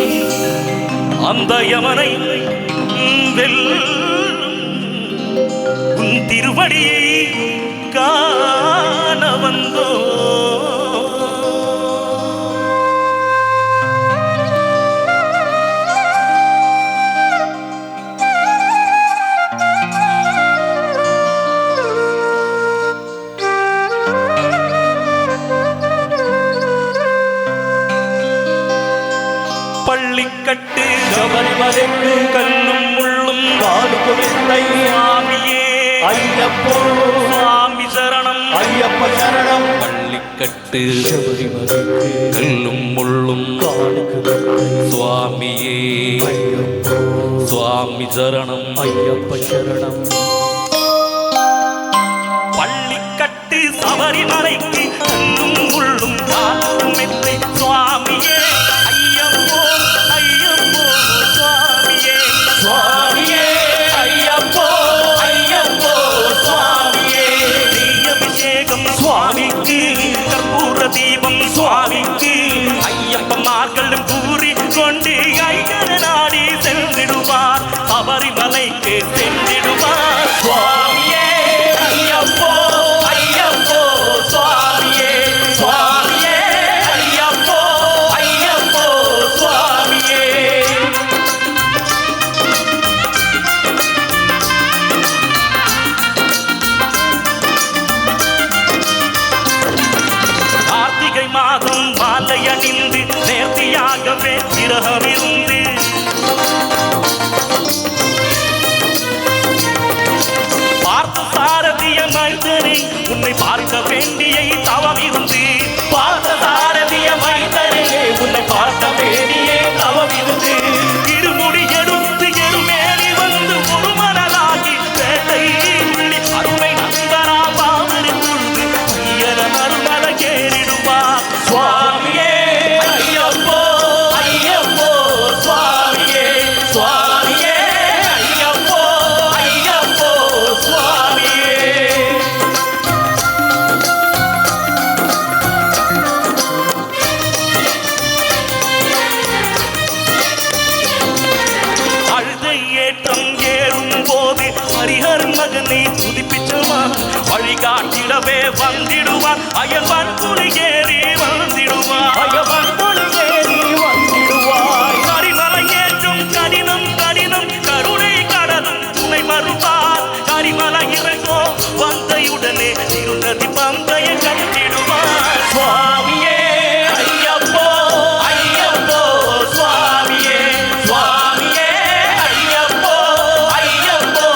அந்த யமனை வெல்லும் உன் திருவடியை காண வந்தோ. பள்ளிக்கட்டு சபரிமலைக்கு கல்லும் முள்ளும் காலுக்கு மெத்தை சுவாமியே ஐயப்போ சுவாமி சரணம் ஐயப்ப சரணம். பள்ளிக்கட்டு சபரிமலைக்கு கல்லும் முள்ளும் காலுக்கு மெத்தை சுவாமியே ஐயப்போ சுவாமி சரணம் ஐயப்ப சரணம். பள்ளிக்கட்டு சபரிமலைக்கு கல்லும் முள்ளும் காலுக்கு மெத்தை சுவாமியே ஐயப்போ ஐயப்போ சுவாமியே சுவாமியே ஐயப்போ. சபரிமலைக்கு சென்றிடுவார். சுவாமியே ஐயப்போ ஐயப்போ சுவாமியே, சுவாமியே ஐயப்போ ஐயப்போ சுவாமியே. கார்த்திகை மாதம் மாலை அணிந்து நேர்த்தியாகவே விரகமிருந்து பார்த்த சாரதிய மைந்தனே உன்னை பார்க்க வேண்டிய தவம் இருந்து, பார்த்த சாரதிய மைந்தனே உன்னை பார்க்க வேண்டிய தவம் இருந்து, இருமுடி எடுத்து எருமேறி வந்து ஒரு மணலாகி வேட்டை உள்ளி அருமை நண்பரா பாவரி துழுது ஐயன மறுமல ஏறிடுவார். சுவாமியே ஐயப்போ ஐயப்போ சுவாமியே, சுவாமியே ஐயப்போ ஐயப்போ சுவாமியே. அழுதை ஏற்றம் ஏறும் போது ஹரிஹர் மகனை துதிப்பிச்சல்வான், வழிகாட்டிடவே வந்திடுவான், அயல்வான் புலி ஏறி வந்திடுவான், அயல்வான் புலி ஏறி வந்திடுவான். கரிமலை ஏற்றும் கடினம் கடினம் கருணை கடலும் துணை வருவார், கரிமலை இறங்கோ வந்தையுடனே திருநதி பந்தைய கட்டிடுவார். சுவாமியே ஐயப்போ ஐயப்போ சுவாமியே, சுவாமியே ஐயப்போ ஐயப்போ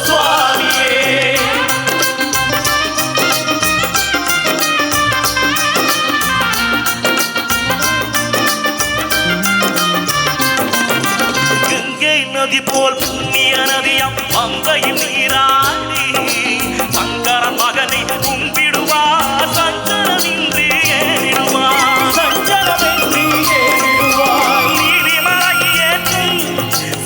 சுவாமியே. கங்கை நதி போல் புண்ணிய நதியம் பம்பையில் நீராடி சங்கரன் மகனை கும்பிடுவார், சஞ்சலமின்றி ஏறிடுவார், சஞ்சலமின்றி ஏறிடுவார். நீதிமலை ஏற்றும்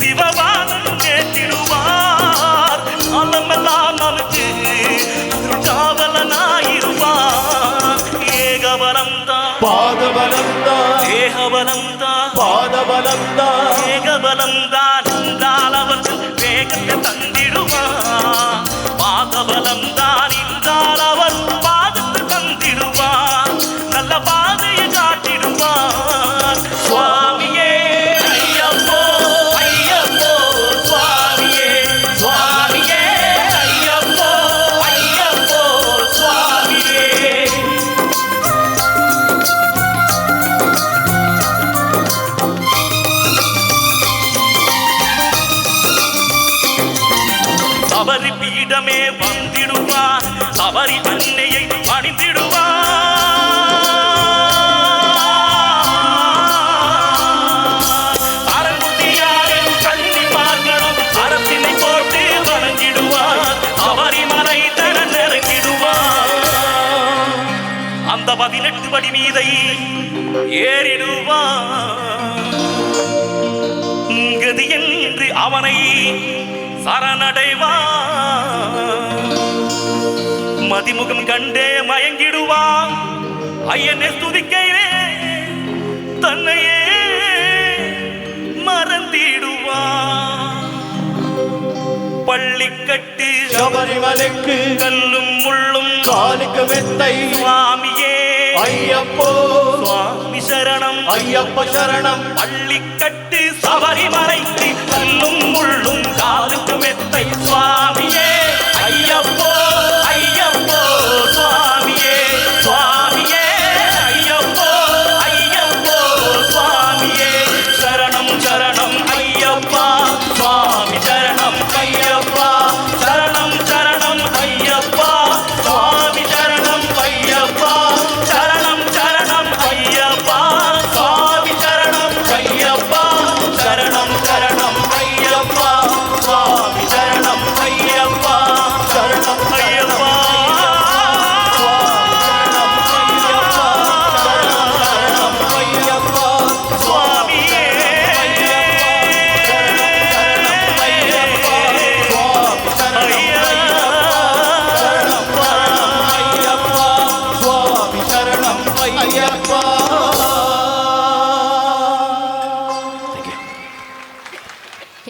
சிவபாதம் கேட்டிடுவார், காலமெல்லாம் நமக்கு காவலனாயிருப்பார். ஏகபலம்தான் பாதபலம்தான், தேகபலம்தான் பாதபலம்தான், ஏகபலம்தான் என்றால் அவர்கள் வேகத்தை தந்திடுவார், பாதபலம்தான் என்றால் அவர் பாதத்தை தந்திடுவார், நல்ல பாதையை காட்டிடுவார். சுவாமியே ஐயப்போ ஐயப்போ சுவாமியே, சுவாமியே ஐயப்போ ஐயப்போ சுவாமியே. சபரி பீடமே வந்திடுவார், சபரி அன்னையை பணிந்திடுவார். அரங்குதியாரின் கண்ணி பார்க்கணும் அரசினை போட்டு வணங்கிடுவார், சபரிமலை தர நெருங்கிடுவார். அந்த 18 படி மீதை ஏறிடுவார், கதி என்று அவனை சரணடைவான். மதிமுகம் கண்டே மயங்கிடுவான், ஐயனை துதிக்கையிலே தன்னையே மறந்திடுவான். பள்ளிக்கட்டு சபரிமலைக்கு கல்லும் முள்ளும் காலுக்கு மெத்தை, சுவாமியே ஐயப்போ சுவாமி சரணம் ஐயப்ப சரணம். பள்ளிக்கட்டு சபரிமலைக்கு கல்லும் முள்ளும் காலுக்கு மெத்தை, சுவாமியே ஐயப்போ ஐயப்போ சுவாமியே, சுவாமியே ஐயப்போ ஐயப்போ சுவாமியே. சரணம் சரணம் ஐயப்பா சுவாமி சரணம் ஐயப்பா, சரணம் சரணம் ஐயப்பா சுவாமி சரணம் ஐயப்பா, சரணம் சரணம் ஐயப்பா சுவாமி சரணம் ஐயப்பா, சரணம் சரணம்.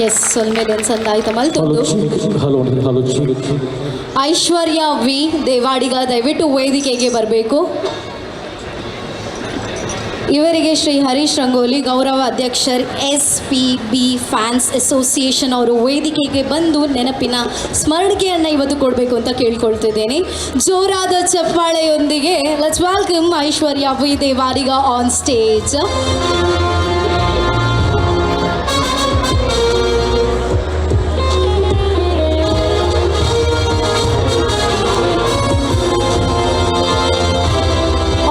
ಎಸ್ ಸೊಲ್ಮೆಲೆನ್ ಸಂದಾಯಿತ ಮಲ್ತೊಂದು ಹಲೋ ಹಲೋ. ಐಶ್ವರ್ಯ ವಿ ದೇವಾಡಿಗ ದಯವಿಟ್ಟು ವೇದಿಕೆಗೆ ಬರಬೇಕು. ಇವರಿಗೆ ಶ್ರೀ ಹರೀಶ್ ರಂಗೋಲಿ, ಗೌರವ ಅಧ್ಯಕ್ಷರ್ ಎಸ್‌ಪಿಬಿ ಫ್ಯಾನ್ಸ್ ಅಸೋಸಿಯೇಷನ್ ಅವರು ವೇದಿಕೆಗೆ ಬಂದು ನೆನಪಿನ ಸ್ಮರಣಿಕೆಯನ್ನು ಇವತ್ತು ಕೊಡಬೇಕು ಅಂತ ಕೇಳ್ಕೊಳ್ತಿದ್ದೇನೆ. ಜೋರಾದ ಚಪ್ಪಾಳೆಯೊಂದಿಗೆ let's welcome Aishwarya V Devadiga on stage.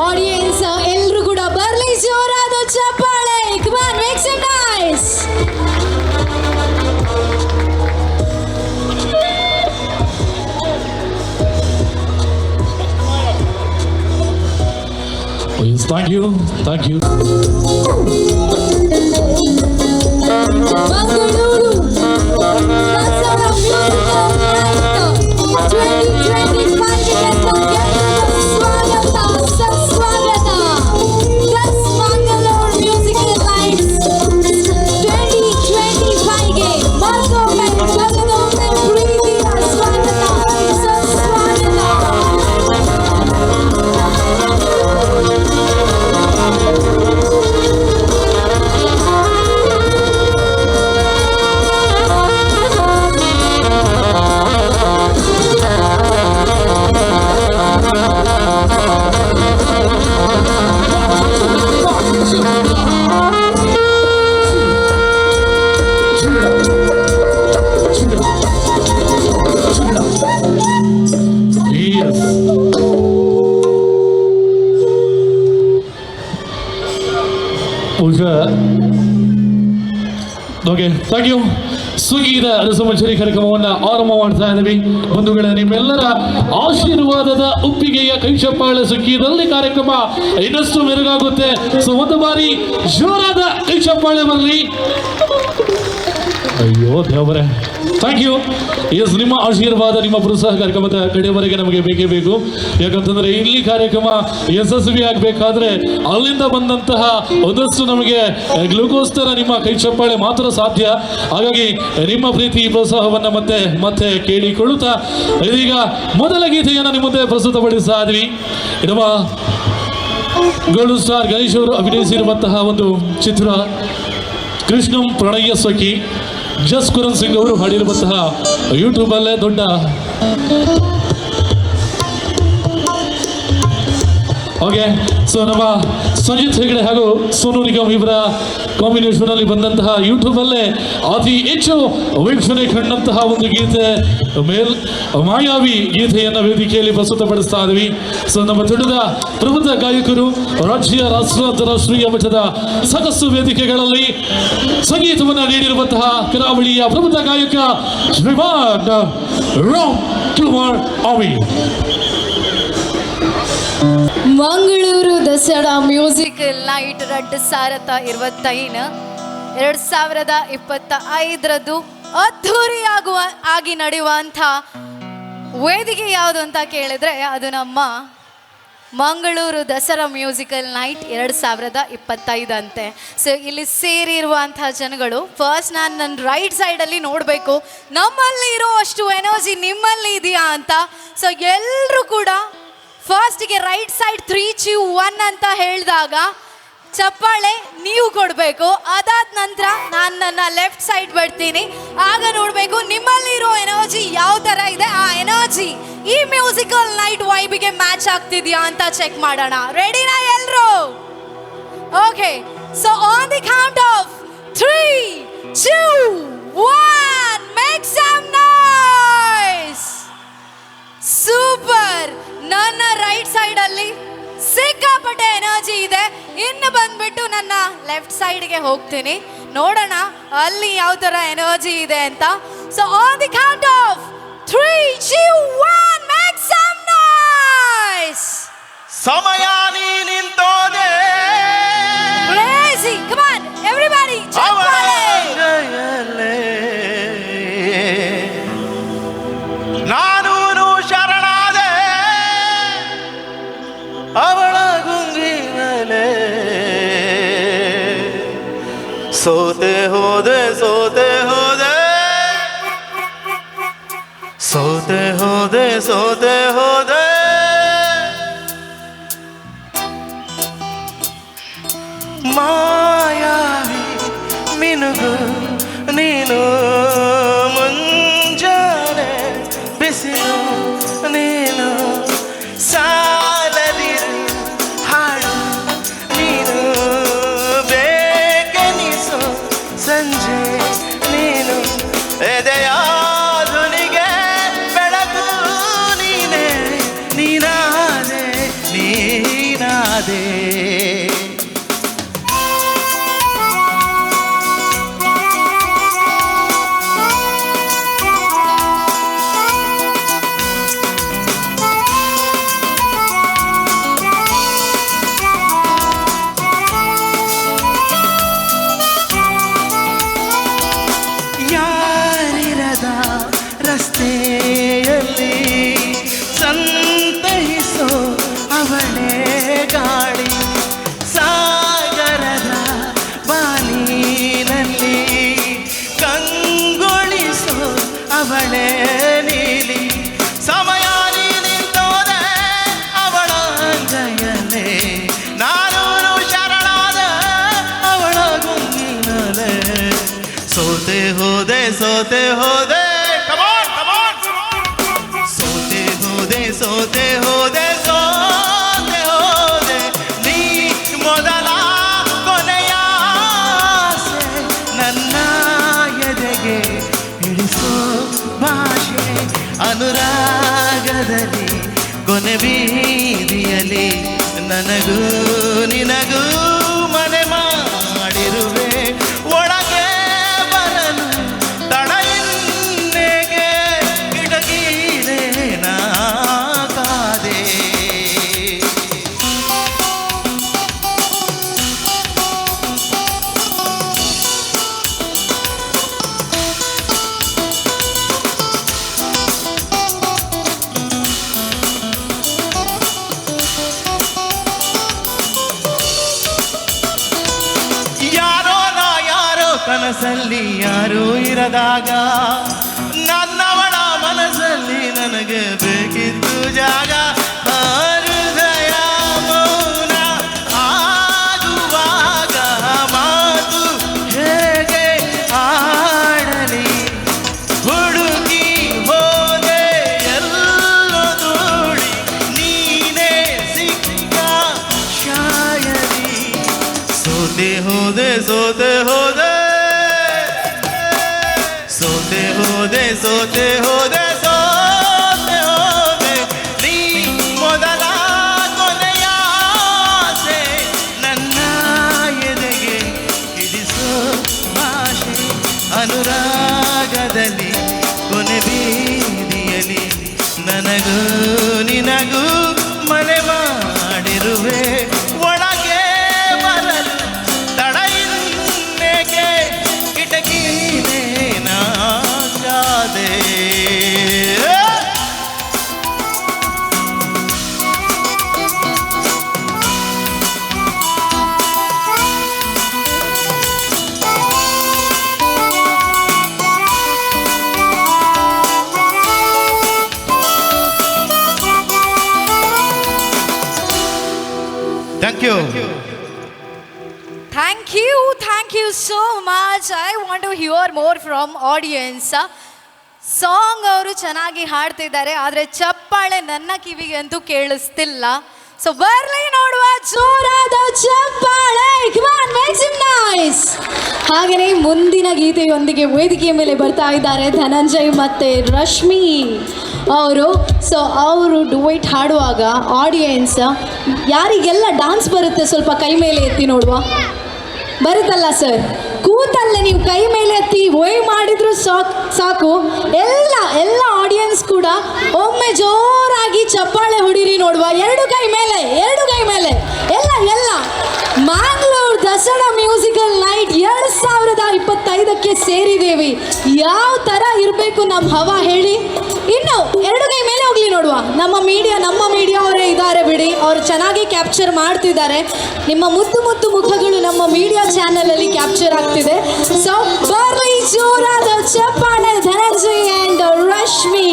Audience ಎಲ್ಲರೂ ಕೂಡ ಬರಲಿ, ಜೋರಾದ ಚಪ್ಪಾಳೆ. Come on, make some noise. Thank you, thank you. Mangaluru Dasara musical night 2025 ಗೆ ಸ್ವಾಗತ, ಸುಸ್ವಾಗತ. ದಸ್ ಮಂಗಳೂರು ಮ್ಯೂಸಿಕಲ್ ನೈಟ್ಸ್ 2025 ಗೆ ಮತ್ತೊಮ್ಮೆ ಮಗದೊಮ್ಮೆ ಪ್ರೀತಿಯ ಸ್ವಾಗತ, ಸುಸ್ವಾಗತ. Yes. ಬಹುಶಃ ಓಕೆ, thank you. ಸುಗೀದ ರಸಮಂಜರಿ ಕಾರ್ಯಕ್ರಮವನ್ನು ಆರಂಭ ಮಾಡ್ತಾ ಇದ್ದೀವಿ. ಬಂಧುಗಳೇ, ನಿಮ್ಮೆಲ್ಲರ ಆಶೀರ್ವಾದದ ಒಪ್ಪಿಗೆಯ ಕೈಚಪ್ಪಾಳೆ ಸುಗ್ಗಿದಲ್ಲಿ ಕಾರ್ಯಕ್ರಮ ಇನ್ನಷ್ಟು ಮೆರುಗಾಗುತ್ತೆ. ಸೊ ಒಂದು ಬಾರಿ ಜೋರಾದ ಕೈಚಪ್ಪಾಳೆ ಬರಲಿ. ಅಯ್ಯೋ ದೇವರೇ, thank U. S, ನಿಮ್ಮ ಆಶೀರ್ವಾದ, ನಿಮ್ಮ ಪ್ರೋತ್ಸಾಹ ಕಾರ್ಯಕ್ರಮದ ಕಡೆಯವರೆಗೆ ನಮಗೆ ಬೇಕೇ ಬೇಕು. ಯಾಕಂತಂದ್ರೆ ಇಲ್ಲಿ ಕಾರ್ಯಕ್ರಮ ಯಶಸ್ವಿ ಆಗಬೇಕಾದ್ರೆ ಅಲ್ಲಿಂದ ಬಂದಂತಹ ಒಂದಷ್ಟು ನಮಗೆ ಗ್ಲೂಕೋಸ್ ತರ ನಿಮ್ಮ ಕೈ ಚಪ್ಪಾಳೆ ಮಾತ್ರ ಸಾಧ್ಯ. ಹಾಗಾಗಿ ನಿಮ್ಮ ಪ್ರೀತಿ ಪ್ರೋತ್ಸಾಹವನ್ನು ಮತ್ತೆ ಮತ್ತೆ ಕೇಳಿಕೊಳ್ಳುತ್ತಾ ಇದೀಗ ಮೊದಲ ಗೀತೆಯನ್ನು ನಿಮ್ಮ ಮುಂದೆ ಪ್ರಸ್ತುತಪಡಿಸ್ತಾ ಇದ್ವಿ. ನಮ್ಮ ಗೋಲ್ಡ್ ಸ್ಟಾರ್ ಗಣೇಶ್ ಅವರು ಅಭಿನಯಿಸಿರುವಂತಹ ಒಂದು ಚಿತ್ರ ಕೃಷ್ಣಂ ಪ್ರಣಯ ಸಖಿ, ಜಸ್ ಕುರನ್ ಸಿಂಗ್ ಅವರು ಹಾಡಿರುವಂತಹ ಯೂಟ್ಯೂಬಲ್ಲೇ ದೊಡ್ಡ. ಓಕೆ, ಸೊ ನಮ್ಮ ಸಂಜಿತ್ ಹೆಗಡೆ ಹಾಗೂ ಸೋನು ನಿಗಮ್ ಇವರ ಕಾಂಬಿನೇಷನ್ ಅಲ್ಲಿ ಬಂದಂತಹ ಯೂಟ್ಯೂಬಲ್ಲೇ ಅತಿ ಹೆಚ್ಚು ವೀಕ್ಷಣೆ ಕಂಡಂತಹ ಒಂದು ಗೀತೆ ಮೇಲ್ ಮಾಯಾವಿ ಗೀತೆಯನ್ನು ವೇದಿಕೆಯಲ್ಲಿ ಪ್ರಸ್ತುತಪಡಿಸ್ತಾ ಇದ್ವಿ. ಸೊ ನಮ್ಮ ತಂಡದ ಪ್ರಬುದ್ಧ ಗಾಯಕರು, ರಾಜ್ಯ, ರಾಷ್ಟ್ರ, ಅಂತಾರಾಷ್ಟ್ರೀಯ ಮಟ್ಟದ ಸಾಕಷ್ಟು ವೇದಿಕೆಗಳಲ್ಲಿ ಸಂಗೀತವನ್ನು ನೀಡಿರುವಂತಹ ಕರಾವಳಿಯ ಪ್ರಬುದ್ಧ ಗಾಯಕ ಶ್ರೀಮಾನ್ ರಾಮ್ ಕುಮಾರ್ ಅಮೀನ್. ಮಂಗಳೂರು ದಸರಾ ಮ್ಯೂಸಿಕಲ್ ನೈಟ್ 2025 2025ರದ್ದು ಅದ್ಧೂರಿಯಾಗುವ ಆಗಿ ನಡೆಯುವಂಥ ವೇದಿಕೆ ಯಾವುದು ಅಂತ ಕೇಳಿದ್ರೆ ಅದು ನಮ್ಮ ಮಂಗಳೂರು ದಸರಾ ಮ್ಯೂಸಿಕಲ್ ನೈಟ್ 2025 ಅಂತೆ. ಸೊ ಇಲ್ಲಿ ಸೇರಿರುವಂಥ ಜನಗಳು, ಫಸ್ಟ್ ನಾನು ನನ್ನ ರೈಟ್ ಸೈಡಲ್ಲಿ ನೋಡಬೇಕು, ನಮ್ಮಲ್ಲಿ ಇರೋ ಅಷ್ಟು ಎನರ್ಜಿ ನಿಮ್ಮಲ್ಲಿ ಇದೆಯಾ ಅಂತ. ಸೊ ಎಲ್ಲರೂ ಕೂಡ ಫಸ್ಟಿಗೆ ರೈಟ್ ಸೈಡ್ 3, 2, 1 ಅಂತ ಹೇಳಿದಾಗ ಚಪ್ಪಾಳೆ ನೀವು ಕೊಡಬೇಕು. ಅದಾದ ನಂತರ ನಾನು ನನ್ನ ಲೆಫ್ಟ್ ಸೈಡ್ ಬರ್ತೀನಿ. ಆಗ ನೋಡಬೇಕು ನಿಮ್ಮಲ್ಲಿ ಇರೋ ಎನರ್ಜಿ ಯಾವ ಥರ ಇದೆ, ಆ ಎನರ್ಜಿ ಈ ಮ್ಯೂಸಿಕಲ್ ನೈಟ್ ವೈಬಿಗೆ ಮ್ಯಾಚ್ ಆಗ್ತಿದ್ಯಾ ಅಂತ ಚೆಕ್ ಮಾಡೋಣ. ರೆಡಿನಾ ಎಲ್ರು? Okay, so on the count of 3, 2, 1, make some noise. Super. ನನ್ನ ರೈಟ್ ಸೈಡ್ ಅಲ್ಲಿ ಸಿಕ್ಕಾಪಟ್ಟೆ ಎನರ್ಜಿ ಇದೆ. ಇನ್ನು ಬಂದ್ಬಿಟ್ಟು ನನ್ನ ಲೆಫ್ಟ್ ಸೈಡ್ಗೆ ಹೋಗ್ತೀನಿ, ನೋಡೋಣ ಅಲ್ಲಿ ಯಾವ ಥರ ಎನರ್ಜಿ ಇದೆ ಅಂತ. So on the count of 3, 2, 1, make some noise. ಸಮಯ ನೀ ನಿಂತೋದೆ. Crazy, come on everybody. ಚಪ್ಪಾಳೆ. ಅಂಗೈಯಲ್ಲೇ ನಾನೂನು ಶರಣಾದೆ, ಅವಳ ಗುಂಗಿನಲೆ ಸೋತೆ ಹೋದೆ, ಸೋತೆ ಹೋದೆ. ಸೋತೆ ಹೋದೆ. ಮಾಯಾವಿ ಮಿನುಗು ನೀನು, ಮುಂಜಾನೆ ಬಿಸಿಲು ನೀನು, ಸಾಲದಿರು ಹಾಡು ನೀನು, ಬೇಕೆನಿಸೋ ಸಂಜೆ ನೀನು, ಎದೆಯ ಧ್ವನಿಗೆ ಬೆಳಕು ನೀನೆ, ನೀನಾದೆ ನೀನಾದೆ. ಯಾರಿರದ ರಸ್ತೆಯಲ್ಲಿ ಸಂತೈಸೋ ಅವಳೇ ಗಾಳಿ, ಸಾಗರದ ಬಾನಿನಲ್ಲಿ ಕಂಗೊಳಿಸೋ ಅವಳೇ ನೀಲಿ. ಸಮಯ ನಿಂತೋದೆ ಅವಳ ಅಂಗೈಯಲ್ಲೇ, ನಾನು ಶರಣಾದ ಅವಳ ಗುಂಗಿನಲೇ. ಸೋತೆ ಹೋದೆ ಸೋತೆ ಹೋದೆ, Come on, come on. ಸೋತೆ ಹೋದೆ ಸೋತೆ ಹೋದೆ ಸೋತೆ ಹೋದೆ. ನೀ ಮೊದಲ ಕೊನೆಯ ಆಸೆ, ನನ್ನ ಎದೆಗೆ ಹಿಡಿಸೋ ಭಾಷೆ. ಅನುರಾಗದಲ್ಲಿ ಕೊನೆ ಬೀದಿಯಲ್ಲಿ ನನಗೂ ನಿನಗೂ ಮನೆ ಮಾಡಿರುವೆ. ಒಳಗೆ ಬರಲು ತಡ ಇನ್ನೇಗೆ, ಕಿಟಕಿಲೇ ನಾ ಕಾದೆ. ಯಾರೋ ನಾ ಯಾರೋ ಕನಸಲ್ಲಿ ಯಾರೂ ಇರದಾಗ, ನನ್ನವಳ ಮನಸ್ಸಲ್ಲಿ ನನಗೆ ಬೇಕಿತ್ತು ಜಾಗ. ಹೃದಯ ಮೌನ ಆಗುವಾಗ ಮಾತು ಹೇಗೆ ಆಡಲಿ, ಹುಡುಕಿ ಹೋದೆ ಎಲ್ಲೋ ಧೂಳಿ, ನೀನೇ ಸಿಕ್ಕ ಶಾಯರಿ. ಸೋತೆ ಹೋದೆ ಸೋತೆ ಹೋದೆ ಸೋತೆ ಹೋದೆ ಸೋತೆ ಹೋದೆ ಸೋತೆ ಹೋದೆ. ನೀ ಮೊದಲ ಕೊನೆಯ ಆಸೆ, ನನ್ನ ಎದೆಗೆ ಹಿಡಿಸೋ ಭಾಷೆ. ಅನುರಾಗದಲ್ಲಿ ಕೊನೆ ಬೀದಿಯಲ್ಲಿ ನನಗೂ ನಿನಗೂ ಮನೆ ಮಾಡಿರುವೆ. ಒಳಗೆ ಬರಲು ತಡ ಇನ್ನೇಕೆ, ಕಿಟಕಿಲೇ ನಾ ಕಾದೆ. Thank you. Thank you, thank you so much. I want to hear more from audience. Song ಅವರು ಚೆನ್ನಾಗಿ ಹಾಡ್ತಿದ್ದಾರೆ, ಆದರೆ ಚಪ್ಪಾಳೆ ನನ್ನ ಕಿವಿಗೆ ಅಂತೂ ಕೇಳಿಸ್ತಿಲ್ಲ. ಸೊ ಬರ್ಲಿ ನೋಡುವ ಜೋರಾದ ಚಪ್ಪಾಳೆ. Come on, make some noise. ಹಾಗೆಯೇ ಮುಂದಿನ ಗೀತೆಯೊಂದಿಗೆ ವೇದಿಕೆಯ ಮೇಲೆ ಬರ್ತಾ ಇದ್ದಾರೆ ಧನಂಜಯ್ ಮತ್ತೆ ರಶ್ಮಿ ಅವರು. ಸೊ ಅವರು ಡುವೈಟ್ ಹಾಡುವಾಗ ಆಡಿಯನ್ಸ್ ಯಾರಿಗೆಲ್ಲ ಡಾನ್ಸ್ ಬರುತ್ತೆ ಸ್ವಲ್ಪ ಕೈ ಮೇಲೆ ಎತ್ತಿ ನೋಡುವ. ಬರುತ್ತಲ್ಲ ಸರ್? ಕೂತಲ್ಲೇ ನೀವು ಕೈ ಮೇಲೆ ಎತ್ತಿ ವೇವ್ ಮಾಡಿದ್ರು ಸಾಕು ಸಾಕು. ಎಲ್ಲ ಎಲ್ಲ ಆಡಿಯನ್ಸ್ ಕೂಡ ಒಮ್ಮೆ ಜೋರಾಗಿ ಚಪ್ಪಾಳೆ ಹೊಡೀರಿ ನೋಡುವ. ಎರಡು ಕೈ ಮೇಲೆ, ಎರಡು ಕೈ ಮೇಲೆ, ಎಲ್ಲ ಎಲ್ಲ. ಮ್ಯಾಂಗ್ಳೂರ್ ದಸರಾ ಮ್ಯೂಸಿಕಲ್ ನೈಟ್ 2025ಕ್ಕೆ ಸೇರಿದ್ದೇವೆ. ಯಾವ ಥರ ಇರಬೇಕು ನಮ್ಮ ಹವಾ ಹೇಳಿ? ಇನ್ನು ಎರಡು ಕೈ ಮೇಲೆ ಹೋಗ್ಲಿ ನೋಡುವ. ನಮ್ಮ ಮೀಡಿಯಾ ಅವರೇ ಇದ್ದಾರೆ ಬಿಡಿ, ಅವರು ಚೆನ್ನಾಗಿ ಕ್ಯಾಪ್ಚರ್ ಮಾಡ್ತಿದ್ದಾರೆ. ನಿಮ್ಮ ಮುದ್ದು ಮುದ್ದು ಮುಖಗಳು ನಮ್ಮ ಮೀಡಿಯಾ ಚಾನೆಲ್ ಅಲ್ಲಿ ಕ್ಯಾಪ್ಚರ್ ಆಗ್ತಿದೆ. ಸೊ ಬರ್ಲಿ ಜೋರಾದ ಚಪ್ಪಾಳೆ, ಧನಂಜಯ್ ಅಂಡ್ ರಶ್ಮಿ.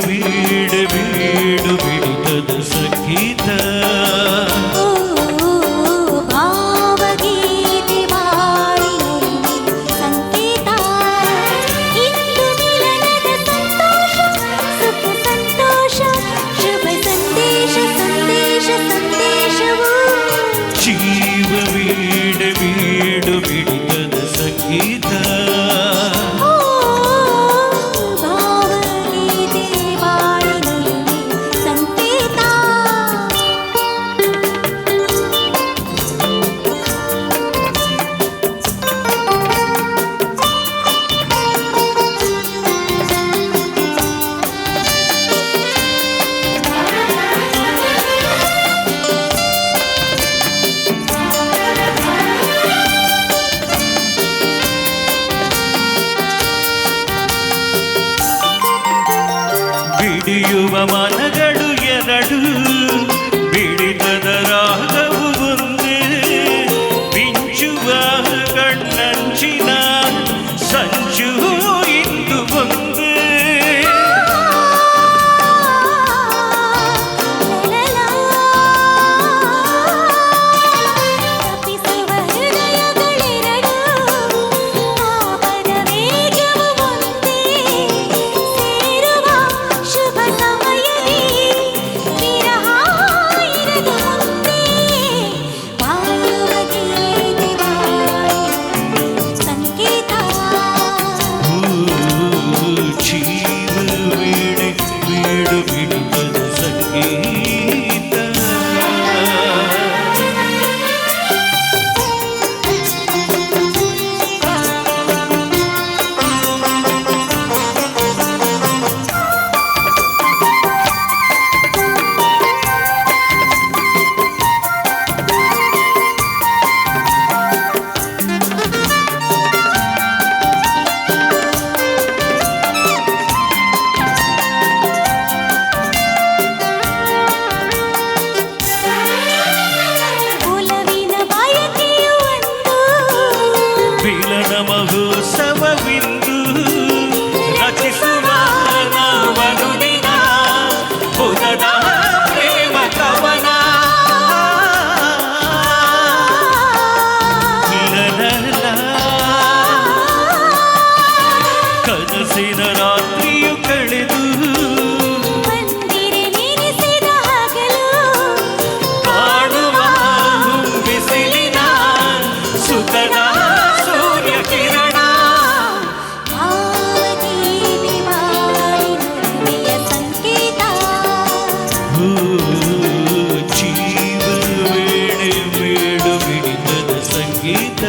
ವೀಡೆ ಬೀಡು ಬಿಡಿತದ ಸಂಗೀತ. ಭಾವಗೀತೆ ಬಾಳಿನುಡಿಮೆ ಸಂಕೇತ. ಇಂದು ಮಿಲನದ ಸಂತೋಷ, ಸುಖ ಸಂತೋಷ, ಶುಭ ಸಂದೇಶ ಸಂದೇಶ ಸಂದೇಶವು. ಜೀವ ವೀಡೆ ಬೀಡು ಬಿಡಿತದ ಸಂಗೀತ. ಭಾವಗೀತೆ ಬಾಳಿನುಡಿಮೆ ಸಂಕೇತ. ಬಿಡಿಯುವ ಮನಗಳು ಎರಡು, ಬಿಡಿತದ ರಾಗವು ಒಂದೇ. ಮಿಂಚುವ ಕಣ್ಣಂಚಿನ ಸಂಚು ಇಂದು ಒಂದೇ. ತಪ್ಪಿಸುವ ಹೃದಯಗಳೆರಡು, ಪಾಪದ ವೇಗವು ಒಂದೇ. ಸೇರುವ ಶುಭ ಸಮಯದಿ ವಿರಹ ಇರದು ಮುಂದೆ. ಭಾವಗೀತೆ ಬಾಳಿನುಡಿಮೆ ಸಂಕೇತ. ಜೀವ ವೀಣೆ ಬೀಡು ಬಿಡಿತದ ಸಂಗೀತ. ಒಲವಿನ ಬಯಕೆಯು ಒಂದು, ಮಿಲನ ಮಹೋತ್ಸವವಿಂದು ರಚಿಸುವ ನಾವನುದಿನ ಪುನಃ ಪ್ರೇಮ ಕವನ. ಲಲಲ. ಕನಸಿನ ರಾತ್ರಿಯು ಕಳೆದು ಬಂದಿರೆ ನೆನೆಸಿದ ಹಗಲು. ಕಾಣುವ ಬಿಸಿಲಿನ ಸುಖದ ಸೂರ್ಯ ಕಿರಣ. ಭಾವಗೀತೆ ಬಾಳಿನುಡಿಮೆಯ ಸಂಕೇತ. ಜೀವ ವೇಣೆ ಬೇಡು ಬಿಡಿತದ ಸಂಗೀತ.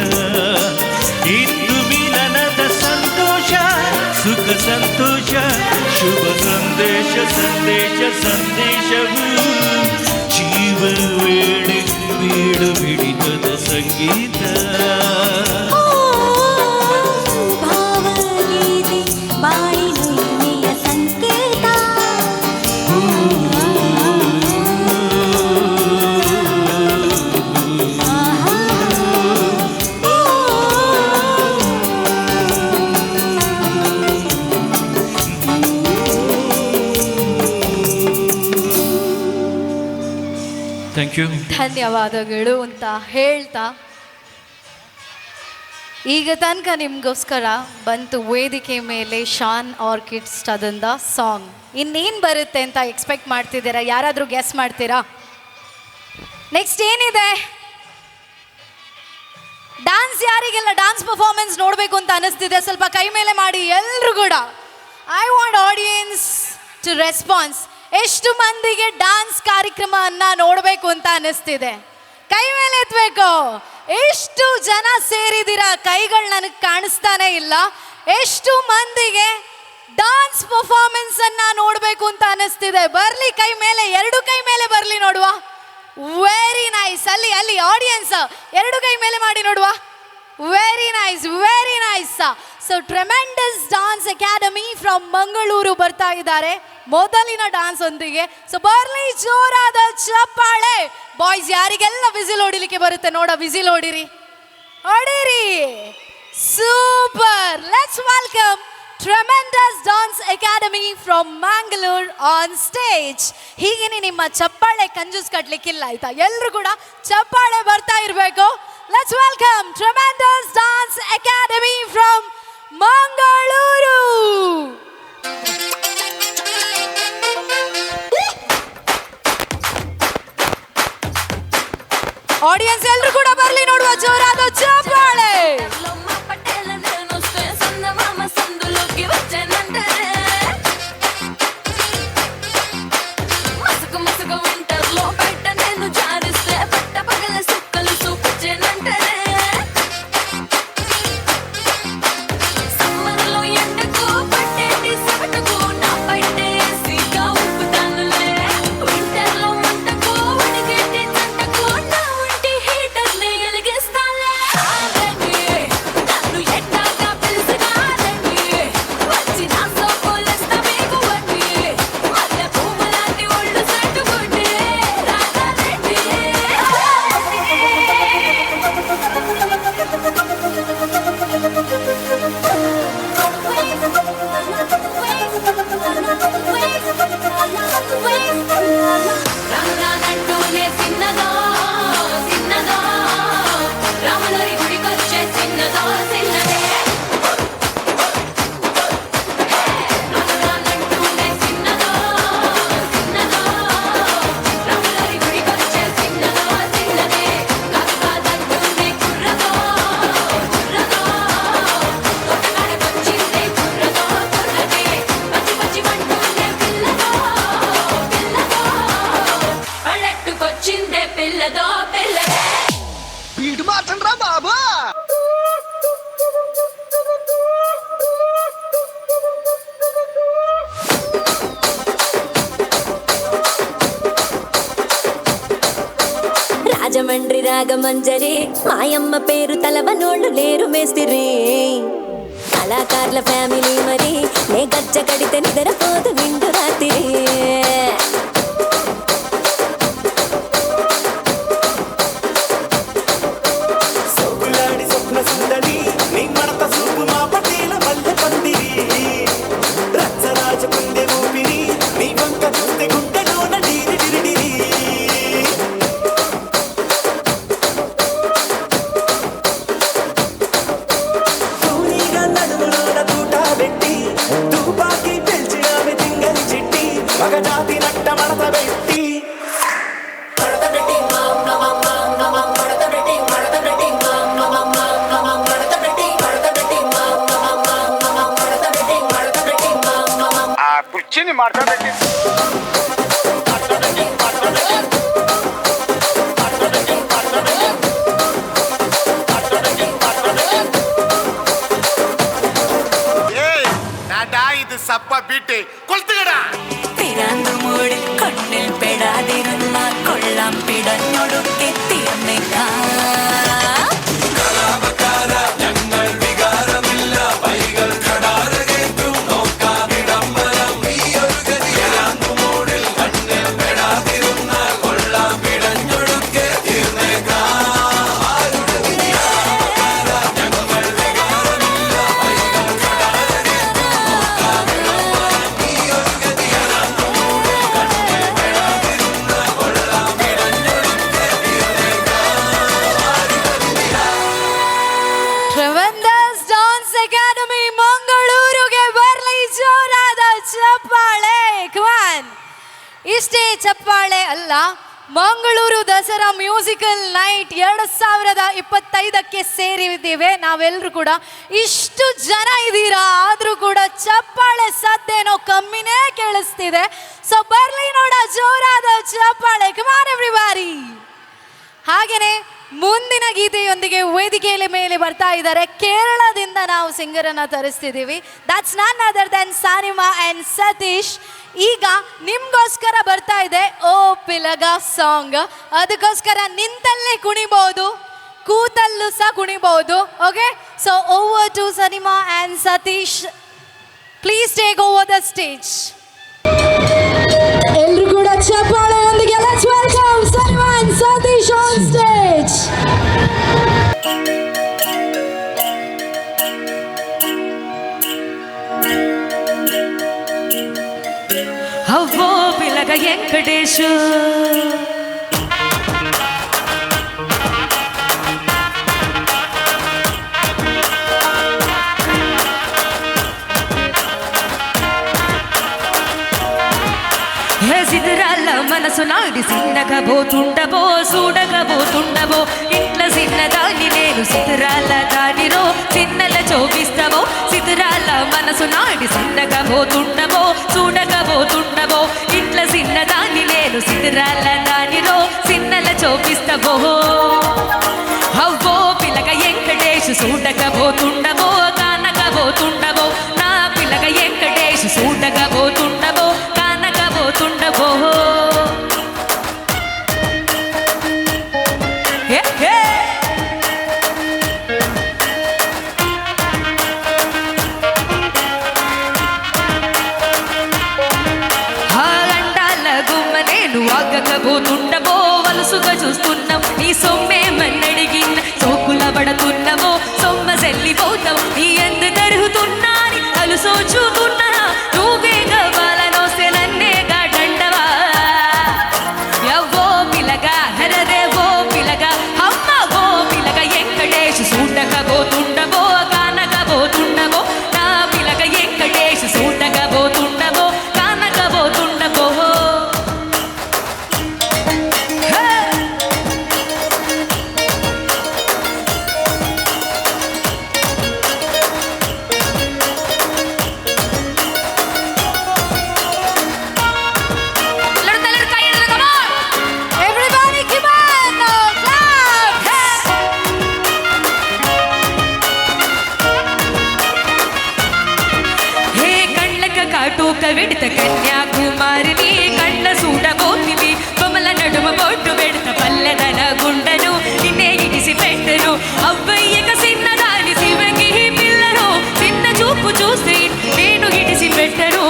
ಇಂದು ಮಿಲನದ ಸಂತೋಷ, ಸುಖ ಸಂತೋಷ, ಶುಭ ಸಂದೇಶ ಸಂದೇಶ ಸಂದೇಶವು. ಜೀವ ವೇಣೆ ಬೀಡು ಬಿಡಿತದ ಸಂಗೀತ. ಭಾವಗೀತೆ ಬಾಳಿನುಡಿಮೆಯ ಸಂಕೇತ. Thank you. ಧನ್ಯವಾದಗಳು ಅಂತ ಹೇಳ್ತಾ ಈಗ ತನಕ ನಿಮಗೋಸ್ಕರ ಬಂತು ವೇದಿಕೆ ಮೇಲೆ ಶಾನ್ ಆರ್ಕಿಸ್ಟ್ರಾದಿಂದ ಸಾಂಗ್. ಇನ್ನೇನು ಬರುತ್ತೆ ಅಂತ ಎಕ್ಸ್ಪೆಕ್ಟ್ ಮಾಡ್ತಿದ್ದೀರಾ? ಯಾರಾದರೂ ಗೆಸ್ ಮಾಡ್ತೀರಾ? ನೆಕ್ಸ್ಟ್ ಏನಿದೆ? ಡಾನ್ಸ್ ಯಾರಿಗೆಲ್ಲ ಡಾನ್ಸ್ ಪರ್ಫಾರ್ಮೆನ್ಸ್ ನೋಡಬೇಕು ಅಂತ ಅನಿಸ್ತಿದೆ ಸ್ವಲ್ಪ ಕೈ ಮೇಲೆ ಮಾಡಿ ಎಲ್ಲರೂ ಕೂಡ. I want audience to response. ಎಷ್ಟು ಮಂದಿಗೆ ಡಾನ್ಸ್ ಕಾರ್ಯಕ್ರಮವನ್ನು ನೋಡಬೇಕು ಅಂತ ಅನಿಸ್ತಿದೆ? ಕೈ ಮೇಲೆ ಎತ್ತಬೇಕು. ಎಷ್ಟು ಜನ ಸೇರಿದ್ದೀರಾ? ಕೈಗಳು ನನಗೆ ಕಾಣಿಸ್ತಾನೆ ಇಲ್ಲ. ಎಷ್ಟು ಮಂದಿಗೆ ಡಾನ್ಸ್ ಪರ್ಫಾರ್ಮೆನ್ಸ್ ಅನ್ನ ನೋಡಬೇಕು ಅಂತ ಅನಿಸ್ತಿದೆ? ಬರ್ಲಿ ಕೈ ಮೇಲೆ, ಎರಡು ಕೈ ಮೇಲೆ ಬರ್ಲಿ ನೋಡುವ. Very nice. ಅಲ್ಲಿ ಅಲ್ಲಿ ಆಡಿಯನ್ಸ್ ಎರಡು ಕೈ ಮೇಲೆ ಮಾಡಿ ನೋಡುವ. Very nice, very nice. So tremendous dance academy from Mangaluru ಬರ್ತಾ ಇದ್ದಾರೆ ಮೊದಲಿನ ಡಾನ್ಸ್ ಒಂದಿಗೆ. ಸೊ ಬರ್ಲಿ ಜೋರಾದ ಚಪ್ಪಾಳೆ. ಬಾಯ್ಸ್ ಯಾರಿಗೆಲ್ಲ ವಿಸಿಲ್ ಹೊಡಿಲಿಕ್ಕೆ ಬರುತ್ತೆ ನೋಡ, whistle ಹೊಡಿರಿ, ಹೊಡಿರಿ. Super. Let's welcome Tremendous Dance Academy from Mangalore on stage. ಹೀಗೇನೆ ನಿಮ್ಮ ಚಪ್ಪಾಳೆ ಕಂಜೂಸ್ ಕಟ್ಲಿಕ್ಕಿಲ್ಲ, ಆಯ್ತಾ? ಎಲ್ಲರೂ ಕೂಡ ಚಪ್ಪಾಳೆ ಬರ್ತಾ ಇರಬೇಕು. Let's welcome Tremendous Dance Academy from Mangaluru. Audience ಎಲ್ಲರೂ ಕೂಡ ಬರ್ಲಿ ನೋಡುವ ಜೋರಾದ ಚಪ್ಪಾಳೆ. రాజమండ్రి రాగమంజరి మాయమ్మ పేరు తలవనోళ్ళు లేరు మేస్తిరి కళాకారుల ఫ్యామిలీ మరి నే గజ్జ కడితే నిద్రపోదు నిండు రాత్రి. సోకులాడి స్వప్న సుందరి నీ మడత సూపు మా పటేల మల్లె పందిరి రచ్చరాజ కుందె ఊపిరి నీ వంక చూస్తే గుండెలోన డీరి డిరి డిరి. తూనీగా నడుములోన తూటా పెట్టి తుపాకీ పిలిచి ఆమె తింగని చిట్టి మగజాతి నట్ట మడత పెట్టి ಆ ಕುರ್ಚಿని ಮಾಡ್ಕೋಬೇಕು. ഇത് സപ്പ ബീട്ട് കൊളുത്തുകടാ. പിരാന്തുമൂടിൽ കണ്ണിൽ പെടാതിരുന്ന കൊള്ളാം പിടഞ്ഞൊടുക്കി തീർന്നേക്കാം. ಟ್ರೆಮೆಂಡಸ್ ಡಾನ್ಸ್ ಅಕಾಡೆಮಿ ಮಂಗಳೂರುಗೆ ಬರ್ಲಿ ಜೋರಾದ ಚಪ್ಪಾಳೆ. ಕ್ವಾನ್ ಇಷ್ಟೇ ಚಪ್ಪಾಳೆ ಅಲ್ಲ, ಮಂಗಳೂರು ದಸರಾ ಮ್ಯೂಸಿಕಲ್ ನೈಟ್ 2025ಕ್ಕೆ ಸೇರಿದ್ದೇವೆ ನಾವೆಲ್ಲರೂ ಕೂಡ. ಇಷ್ಟು ಜನ ಇದ್ದೀರಾ, ಆದರೂ ಕೂಡ ಚಪ್ಪಾಳೆ ಸದ್ದೇನೋ ಕಮ್ಮಿನೇ ಕೇಳಿಸ್ತಿದೆ. ಸೊ ಬರ್ಲಿ ನೋಡ ಜೋರಾದ ಚಪ್ಪಾಳೆ. ಕಮಾನ್ ಎವ್ರಿಬಾಡಿ. ಹಾಗೇನೆ ಮುಂದಿನ ಗೀತೆಯೊಂದಿಗೆ ವೇದಿಕೆಯ ಮೇಲೆ ಬರ್ತಾ ಇದ್ದಾರೆ. ಕೇರಳದಿಂದ ನಾವು ಸಿಂಗರನ್ನ ತರಿಸ್ತಿದ್ದೀವಿ. That's none other than Sanima and Satish. ಈಗ ನಿಮ್ಗೋಸ್ಕರ ಬರ್ತಾ ಇದೆ ಓ ಪಿಲಗ ಸಾಂಗ್. ಅದಕ್ಕೋಸ್ಕರ ನಿಂತಲ್ಲೇ ಕುಣಿಬಹುದು, ಕೂತಲ್ಲೂ ಸಹ ಕುಣಿಬಹುದು. Okay, so over to Sanima and Satish, please take over the stage. ಎಲ್ಲರೂ ಕೂಡ ಚಪ್ಪಾಳೆಯೊಂದಿಗೆ let's welcome Sanima and Satish on stage. ಅವ್ವೋ ಪಿಲಗ Venkatesh. సిదురాల మనసు నాడి సిన్నగబోతుండబో సూడగబోతుండబో ఇంట్ల సిన్నదాని నేను సిదురాల దానిరో చిన్నల చోపిస్తావో. సిదురాల మనసు నాడి సిన్నగబోతుండబో సూడగబోతుండబో ఇంట్ల సిన్నదాని నేను సిదురాల దానిరో చిన్నల చోపిస్తావో. అవ్వో పిలక వెంకటేశు సూడగబోతుండబో కానగబోతుండబో నా పిలక వెంకటేశు సూడగబోతుండబో కానగబోతుండబో. హే హే అండాల గుమ్మ నేను ఆగకబోతుండబో వలుసుగా చూస్తున్నాం నీ సొమ్మేమన్నడిగిన సోకుల పడుతున్నవో సొమ్మ చెల్లిపోతావు నీ ఎందు తరుగుతున్నాని అలుసోచుతున్నా నువ్వే కావాలనోస్తే నన్నే గాడండవా. ఎవ్వో పిలగా హరదేవో పిలగా అమ్మ ఓ పిలగ వెంకటేశు సూటకబోతుండబో కానకబోతుండబో నా పిలగ Venkatesu సూటకబోతుండబో కానకబోతుండబో. Everybody come on, clap! హే కళ్ళక కాటూక విడత కన్యాకుమారిని కళ్ళ సూడబోతివి కొమల నడుమ బొట్టు పెడత పల్లెదన గుండను నిన్నే ఇడిసి పెట్టను అవ్వయ్యక చిన్నదాని శివకి పిల్లను చిన్న చూపు చూసి నేను ఇడిసి పెట్టను.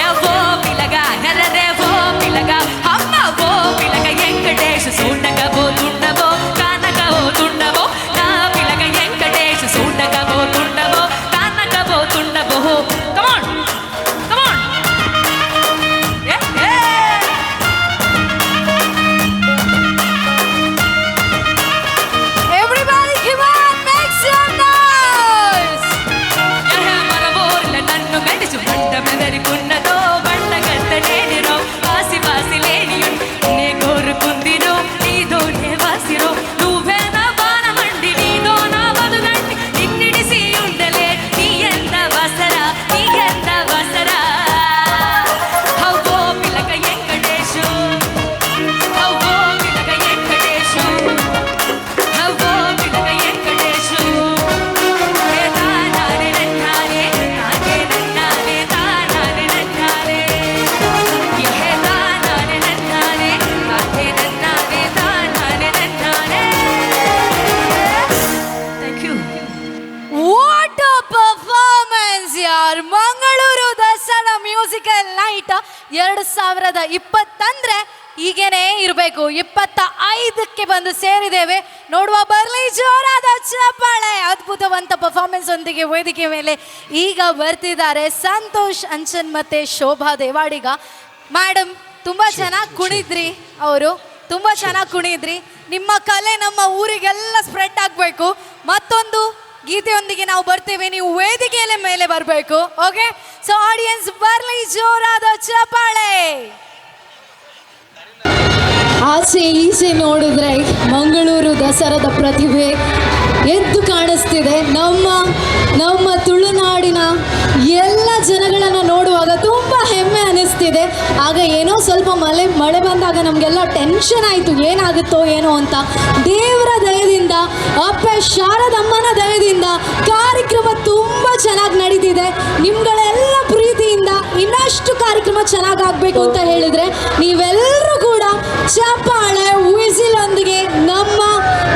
ఎవ్వో పిలగా నరదేవో పిలగా అమ్మ ఓ పిలగ వెంకటేశు సూడకబోతుండబో కానకబోతుండబో నా పిలగ Venkatesu సూడకబోతుండబో కానకబోతుండబో. Come on, come on. A, A. Everybody come on, make some noise! మన ఊర్ల నన్ను గడిచి బండ మెదరికున్నదో బండ గద్ద నేనిరో వాసి వాసి లేనియు నే కోరుకుందిరో నీదోనే వాసిరో నువ్వే నా బాణమండి నీదో నా బదుగండి నిన్నిడిసి ఉండలే నీ ఎంత వసరా నీ ఎంత వసరా. అవ్వో పిలక వెంకటేశు అవ్వో పిలక వెంకటేశు అవ్వో పిలక వెంకటేశు. హే తానానే నన్నానే తానే నన్నానే తానానే నన్నానే హే తానానే నన్నానే తానే నన్నానే తానానే నన్నానే. Thank you. What a performance ಯಾರ್! ಮಂಗಳೂರು ದಸರಾ ಮ್ಯೂಸಿಕಲ್ ನೈಟ್ 2020 ಅಂದ್ರೆ ಹೀಗೇನೆ ಇರಬೇಕು. 25ಕ್ಕೆ ಬಂದು ಸೇರಿದ್ದೇವೆ. ನೋಡುವ, ಬರ್ಲಿ ಜೋರಾದ ಚಪ್ಪಾಳೆ. ಅದ್ಭುತವಂತ ಪರ್ಫಾರ್ಮೆನ್ಸ್ ಒಂದಿಗೆ ವೇದಿಕೆ ಮೇಲೆ ಈಗ ಬರ್ತಿದ್ದಾರೆ ಸಂತೋಷ್ ಅಂಚನ್ ಮತ್ತೆ ಶೋಭಾ ದೇವಾಡಿಗ. ಮೇಡಮ್, ತುಂಬಾ ಚೆನ್ನಾಗಿ ಕುಣಿದ್ರಿ ಅವರು, ತುಂಬಾ ಚೆನ್ನಾಗಿ ಕುಣಿದ್ರಿ. ನಿಮ್ಮ ಕಲೆ ನಮ್ಮ ಊರಿಗೆಲ್ಲ ಸ್ಪ್ರೆಡ್ ಆಗಬೇಕು. ಮತ್ತೊಂದು ಗೀತೆಯೊಂದಿಗೆ ನಾವು ಬರ್ತೇವೆ, ನೀವು ವೇದಿಕೆಯ ಮೇಲೆ ಬರಬೇಕು. ಓಕೆ, ಸೊ ಆಡಿಯನ್ಸ್, ಬರ್ಲಿ ಜೋರಾದ ಚಪ್ಪಾಳೆ. ಆಚೆ ಈಚೆ ನೋಡಿದ್ರೆ ಮಂಗಳೂರು ದಸರಾದ ಪ್ರತಿಭೆ ಎದ್ದು ಕಾಣಿಸ್ತಿದೆ. ನಮ್ಮ ನಮ್ಮ ತುಳುನಾಡಿನ ಎಲ್ಲ ಜನಗಳನ್ನು ನೋಡುವಾಗ ತುಂಬ ಹೆಮ್ಮೆ ಅನಿಸ್ತಿದೆ. ಆಗ ಏನೋ ಸ್ವಲ್ಪ ಮಳೆ ಮಳೆ ಬಂದಾಗ ನಮಗೆಲ್ಲ ಟೆನ್ಷನ್ ಆಯಿತು, ಏನಾಗುತ್ತೋ ಏನೋ ಅಂತ. ದೇವರ ದಯದಿಂದ, ಅಪ್ಪೆ ಶಾರದಮ್ಮನ ದಯದಿಂದ ಕಾರ್ಯಕ್ರಮ ತುಂಬ ಚೆನ್ನಾಗಿ ನಡೀತಿದೆ. ನಿಮ್ಗಳೆಲ್ಲ ಪ್ರೀತಿಯಿಂದ ಇನ್ನಷ್ಟು ಕಾರ್ಯಕ್ರಮ ಚೆನ್ನಾಗಾಗಬೇಕು ಅಂತ ಹೇಳಿದರೆ ನೀವೆಲ್ಲರೂ ಕೂಡ ಚಪ್ಪಾಳೆ ವಿಸಿಲೊಂದಿಗೆ ನಮ್ಮ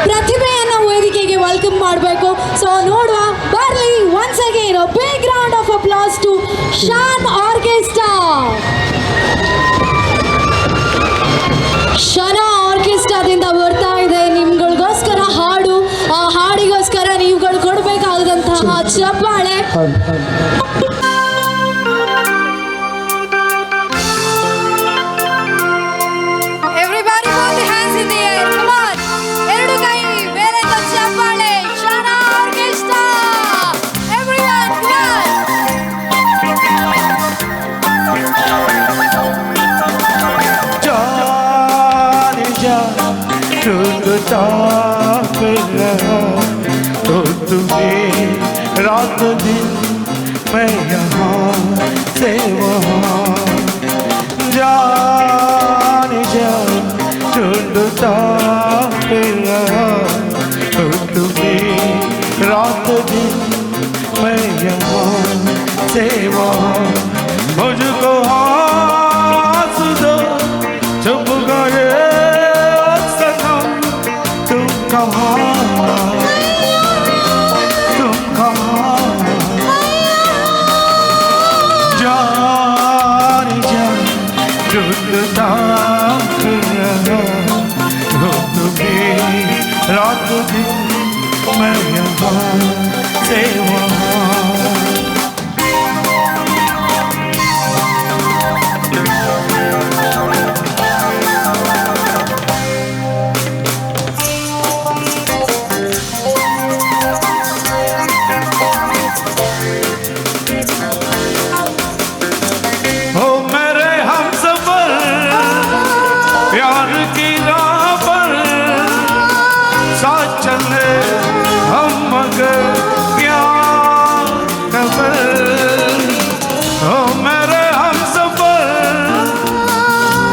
ಪ್ರತಿಭೆಯನ್ನು ವೇದಿಕೆಗೆ welcome ಮಾಡಬೇಕು. ಸೊ ನೋಡುವ, ಬರ್ಲಿ once again big round of applause to Shan Orchestra. Shana ಆರ್ಕೆಸ್ಟ್ರಾದಿಂದ ಬರ್ತಾ ಇದೆ ನಿಮ್ಗಳಿಗೋಸ್ಕರ ಹಾಡು. ಆ ಹಾಡಿಗೋಸ್ಕರ ನೀವುಗಳು ಕೊಡಬೇಕಾದಂತಹ ಚಪ್ಪಾಳೆ. ढूंढता फिर रहा तो तुम्हें रात दिन मैं यहाँ से वहाँ जाने जा ढूंढता फिर रहा तो तुम्हें रात दिन मैं यहाँ से वहाँ मुझको आस दो छुप गए सनम तुम कहाँ तुम कहाँ जाने जा ढूंढता फिर रहा तो तुम्हें रात दिन मैं यहाँ से वहाँ। हो मेरे हमसफर प्यार की राह पर साथ चले हम मगर क्या खबर। हो मेरे हमसफर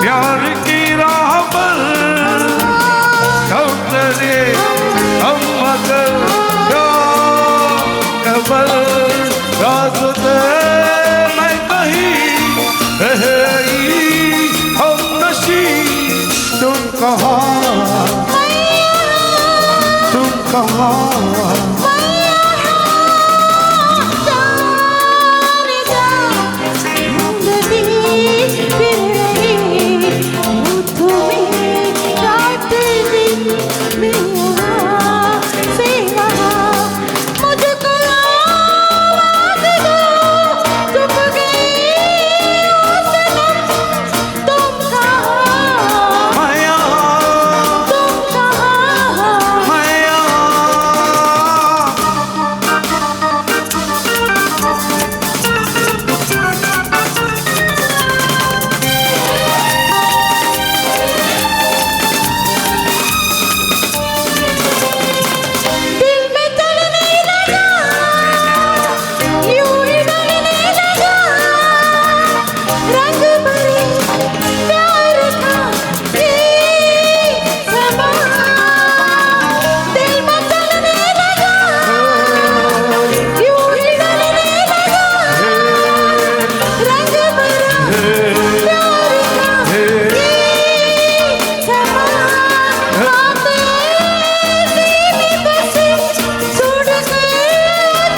प्यार की राह पर साथ चले हम मगर क्या खबर। रास्ते में कहीं रह हम नशी तुम कहाँ तुम कहाँ। दिल में चलने लगा यूं ही डलने लगा रंग भरे प्यार का ये समा। दिल में चलने लगा यूं ही डलने लगा रंग भरा प्यार का ये समा। बातें ऐसी बस छोड़ कर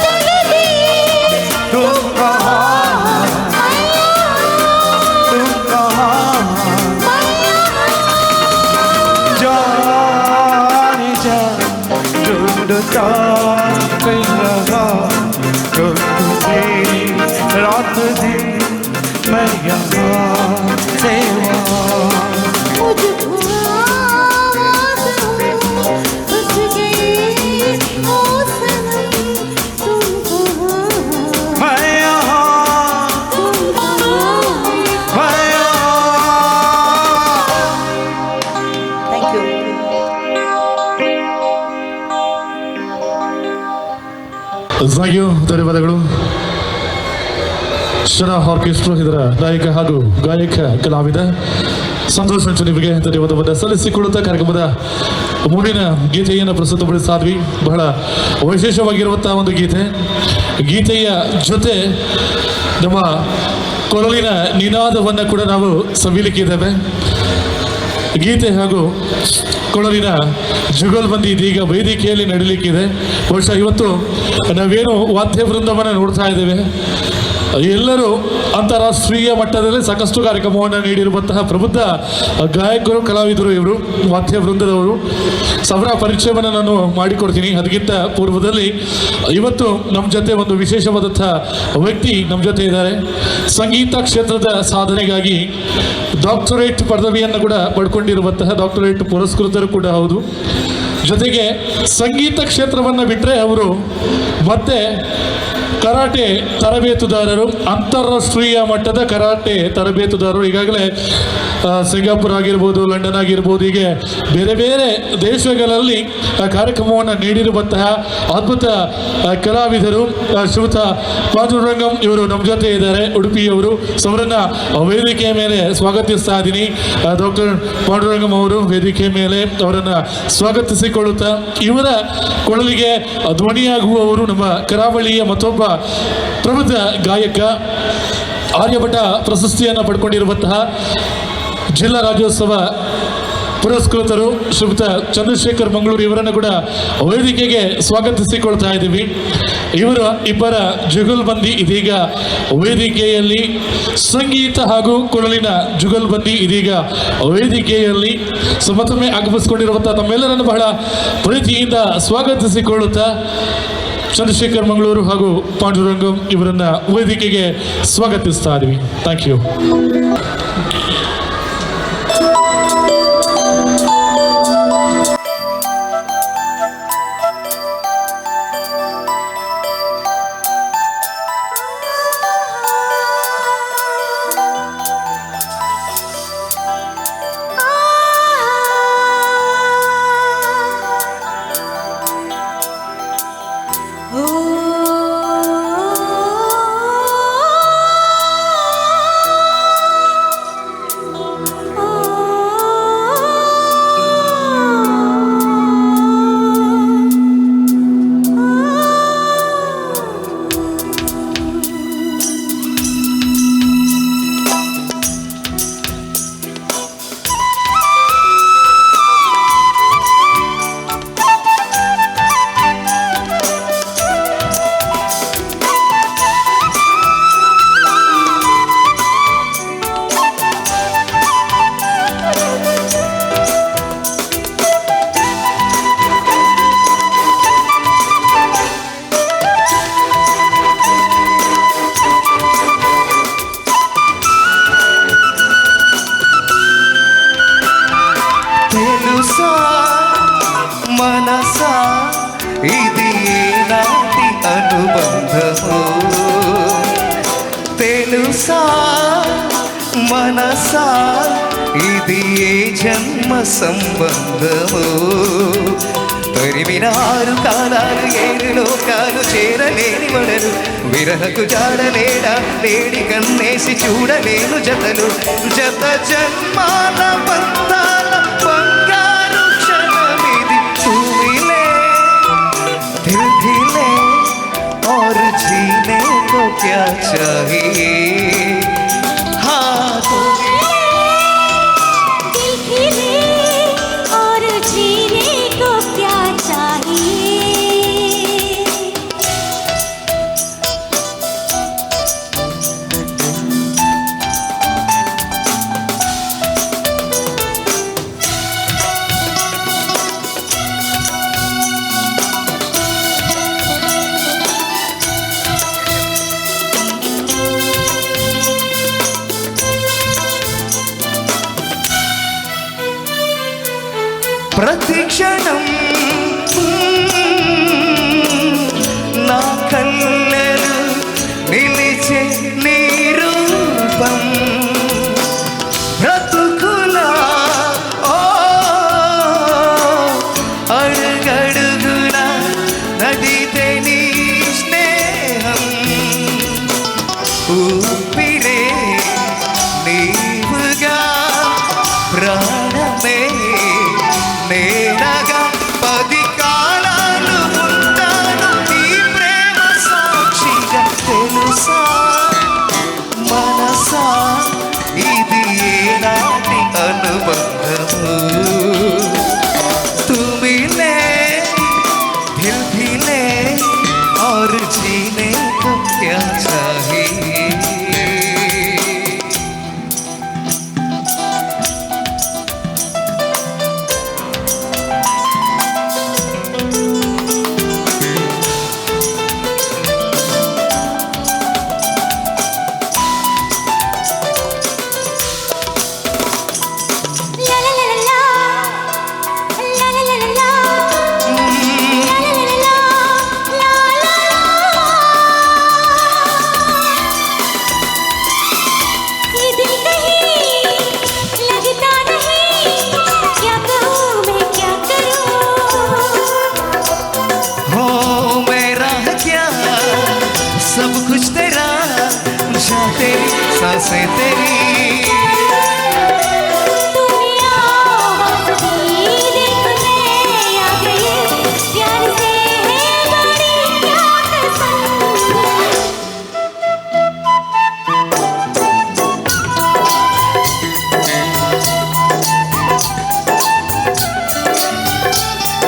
चल दी तुम कहाँ तुम कहाँ जाने जा ढूंढता फिर रहा तो तुम्हें रात दिन मैं यहाँ से वहाँ। मुझको आवाज़ हो बस गई ओ सनम तुम कहाँ मैं यहाँ तुम कहाँ मैं यहाँ। Thank you. Thank you, ಧನ್ಯವಾದಗಳು. ಶನ ಆರ್ಕೆಸ್ಟ್ರಾ ಇದರ ನಾಯಕ ಹಾಗೂ ಗಾಯಕ ಕಲಾವಿದ ಸಂತೋಷ್ ಮಂಚು ನಿಮಗೆ ಧನ್ಯವಾದವನ್ನು ಸಲ್ಲಿಸಿಕೊಳ್ಳುತ್ತಾ ಕಾರ್ಯಕ್ರಮದ ಮುಂದಿನ ಗೀತೆಯನ್ನು ಪ್ರಸ್ತುತಪಡಿಸ್ತಾದ್ವಿ. ಬಹಳ ವಿಶೇಷವಾಗಿರುವಂತಹ ಒಂದು ಗೀತೆ. ಗೀತೆಯ ಜೊತೆ ನಮ್ಮ ಕೊರಳಿನ ನಿನಾದವನ್ನು ಕೂಡ ನಾವು ಸವಿಲಿಕ್ಕಿದ್ದೇವೆ. ಗೀತೆ ಹಾಗೂ ಕೊಳಲಿನ ಜುಗಲ್ಬಂದಿ ಇದೀಗ ವೇದಿಕೆಯಲ್ಲಿ ನಡೀಲಿಕ್ಕಿದೆ. ಬಹುಶಃ ಇವತ್ತು ನಾವೇನು ವಾದ್ಯ ವೃಂದವನ್ನು ನೋಡ್ತಾ ಇದ್ದೇವೆ, ಎಲ್ಲರೂ ಅಂತಾರಾಷ್ಟ್ರೀಯ ಮಟ್ಟದಲ್ಲಿ ಸಾಕಷ್ಟು ಕಾರ್ಯಕ್ರಮವನ್ನು ನೀಡಿರುವಂತಹ ಪ್ರಬುದ್ಧ ಗಾಯಕರು, ಕಲಾವಿದರು ಇವರು, ವಾದ್ಯ ವೃಂದದವರು. ಅವರ ಪರಿಚಯವನ್ನು ನಾನು ಮಾಡಿಕೊಡ್ತೀನಿ. ಅದಕ್ಕಿಂತ ಪೂರ್ವದಲ್ಲಿ ಇವತ್ತು ನಮ್ಮ ಜೊತೆ ಒಂದು ವಿಶೇಷವಾದಂಥ ವ್ಯಕ್ತಿ ನಮ್ಮ ಜೊತೆ ಇದ್ದಾರೆ. ಸಂಗೀತ ಕ್ಷೇತ್ರದ ಸಾಧನೆಗಾಗಿ ಡಾಕ್ಟರೇಟ್ ಪದವಿಯನ್ನು ಕೂಡ ಪಡ್ಕೊಂಡಿರುವಂತಹ ಡಾಕ್ಟರೇಟ್ ಪುರಸ್ಕೃತರು ಕೂಡ ಹೌದು. ಜೊತೆಗೆ ಸಂಗೀತ ಕ್ಷೇತ್ರವನ್ನು ಬಿಟ್ಟರೆ ಅವರು ಮತ್ತೆ ಕರಾಟೆ ತರಬೇತುದಾರರು, ಅಂತಾರಾಷ್ಟ್ರೀಯ ಮಟ್ಟದ ಕರಾಟೆ ತರಬೇತುದಾರರು. ಈಗಾಗಲೇ ಸಿಂಗಾಪುರ ಆಗಿರ್ಬೋದು, ಲಂಡನ್ ಆಗಿರ್ಬೋದು, ಹೀಗೆ ಬೇರೆ ಬೇರೆ ದೇಶಗಳಲ್ಲಿ ಕಾರ್ಯಕ್ರಮವನ್ನು ನೀಡಿರುವಂತಹ ಅದ್ಭುತ ಕಲಾವಿದರು ಶ್ರೀಯುತ ಪಾಂಡುರಂಗಂ ಇವರು ನಮ್ಮ ಜೊತೆ ಇದ್ದಾರೆ, ಉಡುಪಿಯವರು. ಸೊ ಅವರನ್ನು ವೇದಿಕೆಯ ಮೇಲೆ ಸ್ವಾಗತಿಸ್ತಾ ಇದ್ದೀನಿ. ಡಾಕ್ಟರ್ ಪಾಂಡುರಂಗಂ ಅವರು ವೇದಿಕೆ ಮೇಲೆ ಅವರನ್ನು ಸ್ವಾಗತಿಸಿಕೊಳ್ಳುತ್ತಾ, ಇವರ ಕೊಳಲಿಗೆ ಧ್ವನಿಯಾಗುವವರು ನಮ್ಮ ಕರಾವಳಿಯ ಮತ್ತೊಬ್ಬ ಪ್ರಬುದ್ಧ ಗಾಯಕ, ಆರ್ಯಭಟ ಪ್ರಶಸ್ತಿಯನ್ನು ಪಡ್ಕೊಂಡಿರುವಂತಹ ಜಿಲ್ಲಾ ರಾಜ್ಯೋತ್ಸವ ಪುರಸ್ಕೃತರು ಶ್ರೀಯುತ ಚಂದ್ರಶೇಖರ್ ಮಂಗಳೂರು ಇವರನ್ನು ಕೂಡ ವೇದಿಕೆಗೆ ಸ್ವಾಗತಿಸಿಕೊಳ್ತಾ ಇದ್ದೀವಿ. ಇವರ ಇಬ್ಬರ ಜುಗಲ್ಬಂದಿ ಇದೀಗ ವೇದಿಕೆಯಲ್ಲಿ, ಸಂಗೀತ ಹಾಗೂ ಕೊಳಲಿನ ಜುಗಲ್ಬಂದಿ ಇದೀಗ ವೇದಿಕೆಯಲ್ಲಿ. ಸೊ ಮತ್ತೊಮ್ಮೆ ಆಗಮಿಸಿಕೊಂಡಿರುವಂತಹ ತಮ್ಮೆಲ್ಲರನ್ನು ಬಹಳ ಪ್ರೀತಿಯಿಂದ ಸ್ವಾಗತಿಸಿಕೊಳ್ಳುತ್ತಾ ಚಂದ್ರಶೇಖರ್ ಮಂಗಳೂರು ಹಾಗೂ ಪಾಂಡುರಂಗಂ ಇವರನ್ನ ವೇದಿಕೆಗೆ ಸ್ವಾಗತಿಸ್ತಾ ಇದ್ದೀವಿ. Thank you. తెలుసా మనసా ఇది ఏనాటి అనుబంధము, తెలుసా మనసా ఇది ఏ జన్మ సంబంధము. తరిమిన ఆరు కాలాలు ఏడు లోకాలు చేరలేని వడలు, విరహకు జాడలేడా లేడి కన్నేసి చూడలేను జతలు, జత జన్మాల బంధాల బంగారు క్షణమిది. తూ మిలే दिल खिले और जीने को क्या चाहिए। हाँ तू दिल खिले और जीने को क्या चाहिए। ప్రతిక్షణం నా కళ్ళలు నిలిచే నీ రూపం, బ్రతుకులా ఓ అడుగడుగునా నడితే నీ స్నేహం, ఊపిరే నీవుగా ప్రాణమే నేనగా పది కాలాలు ఉంటాను నీ ప్రేమ సాక్షిగా. తెలుసా మనసా ఇది ఏనాటి అనుబంధము. तू मिले दिल खिले और जीने को क्या चाहिए। तेरी, सांसें तेरी। दुनिया हंसती देख मैं आ गई, प्यार से है बड़ी क्या कसम।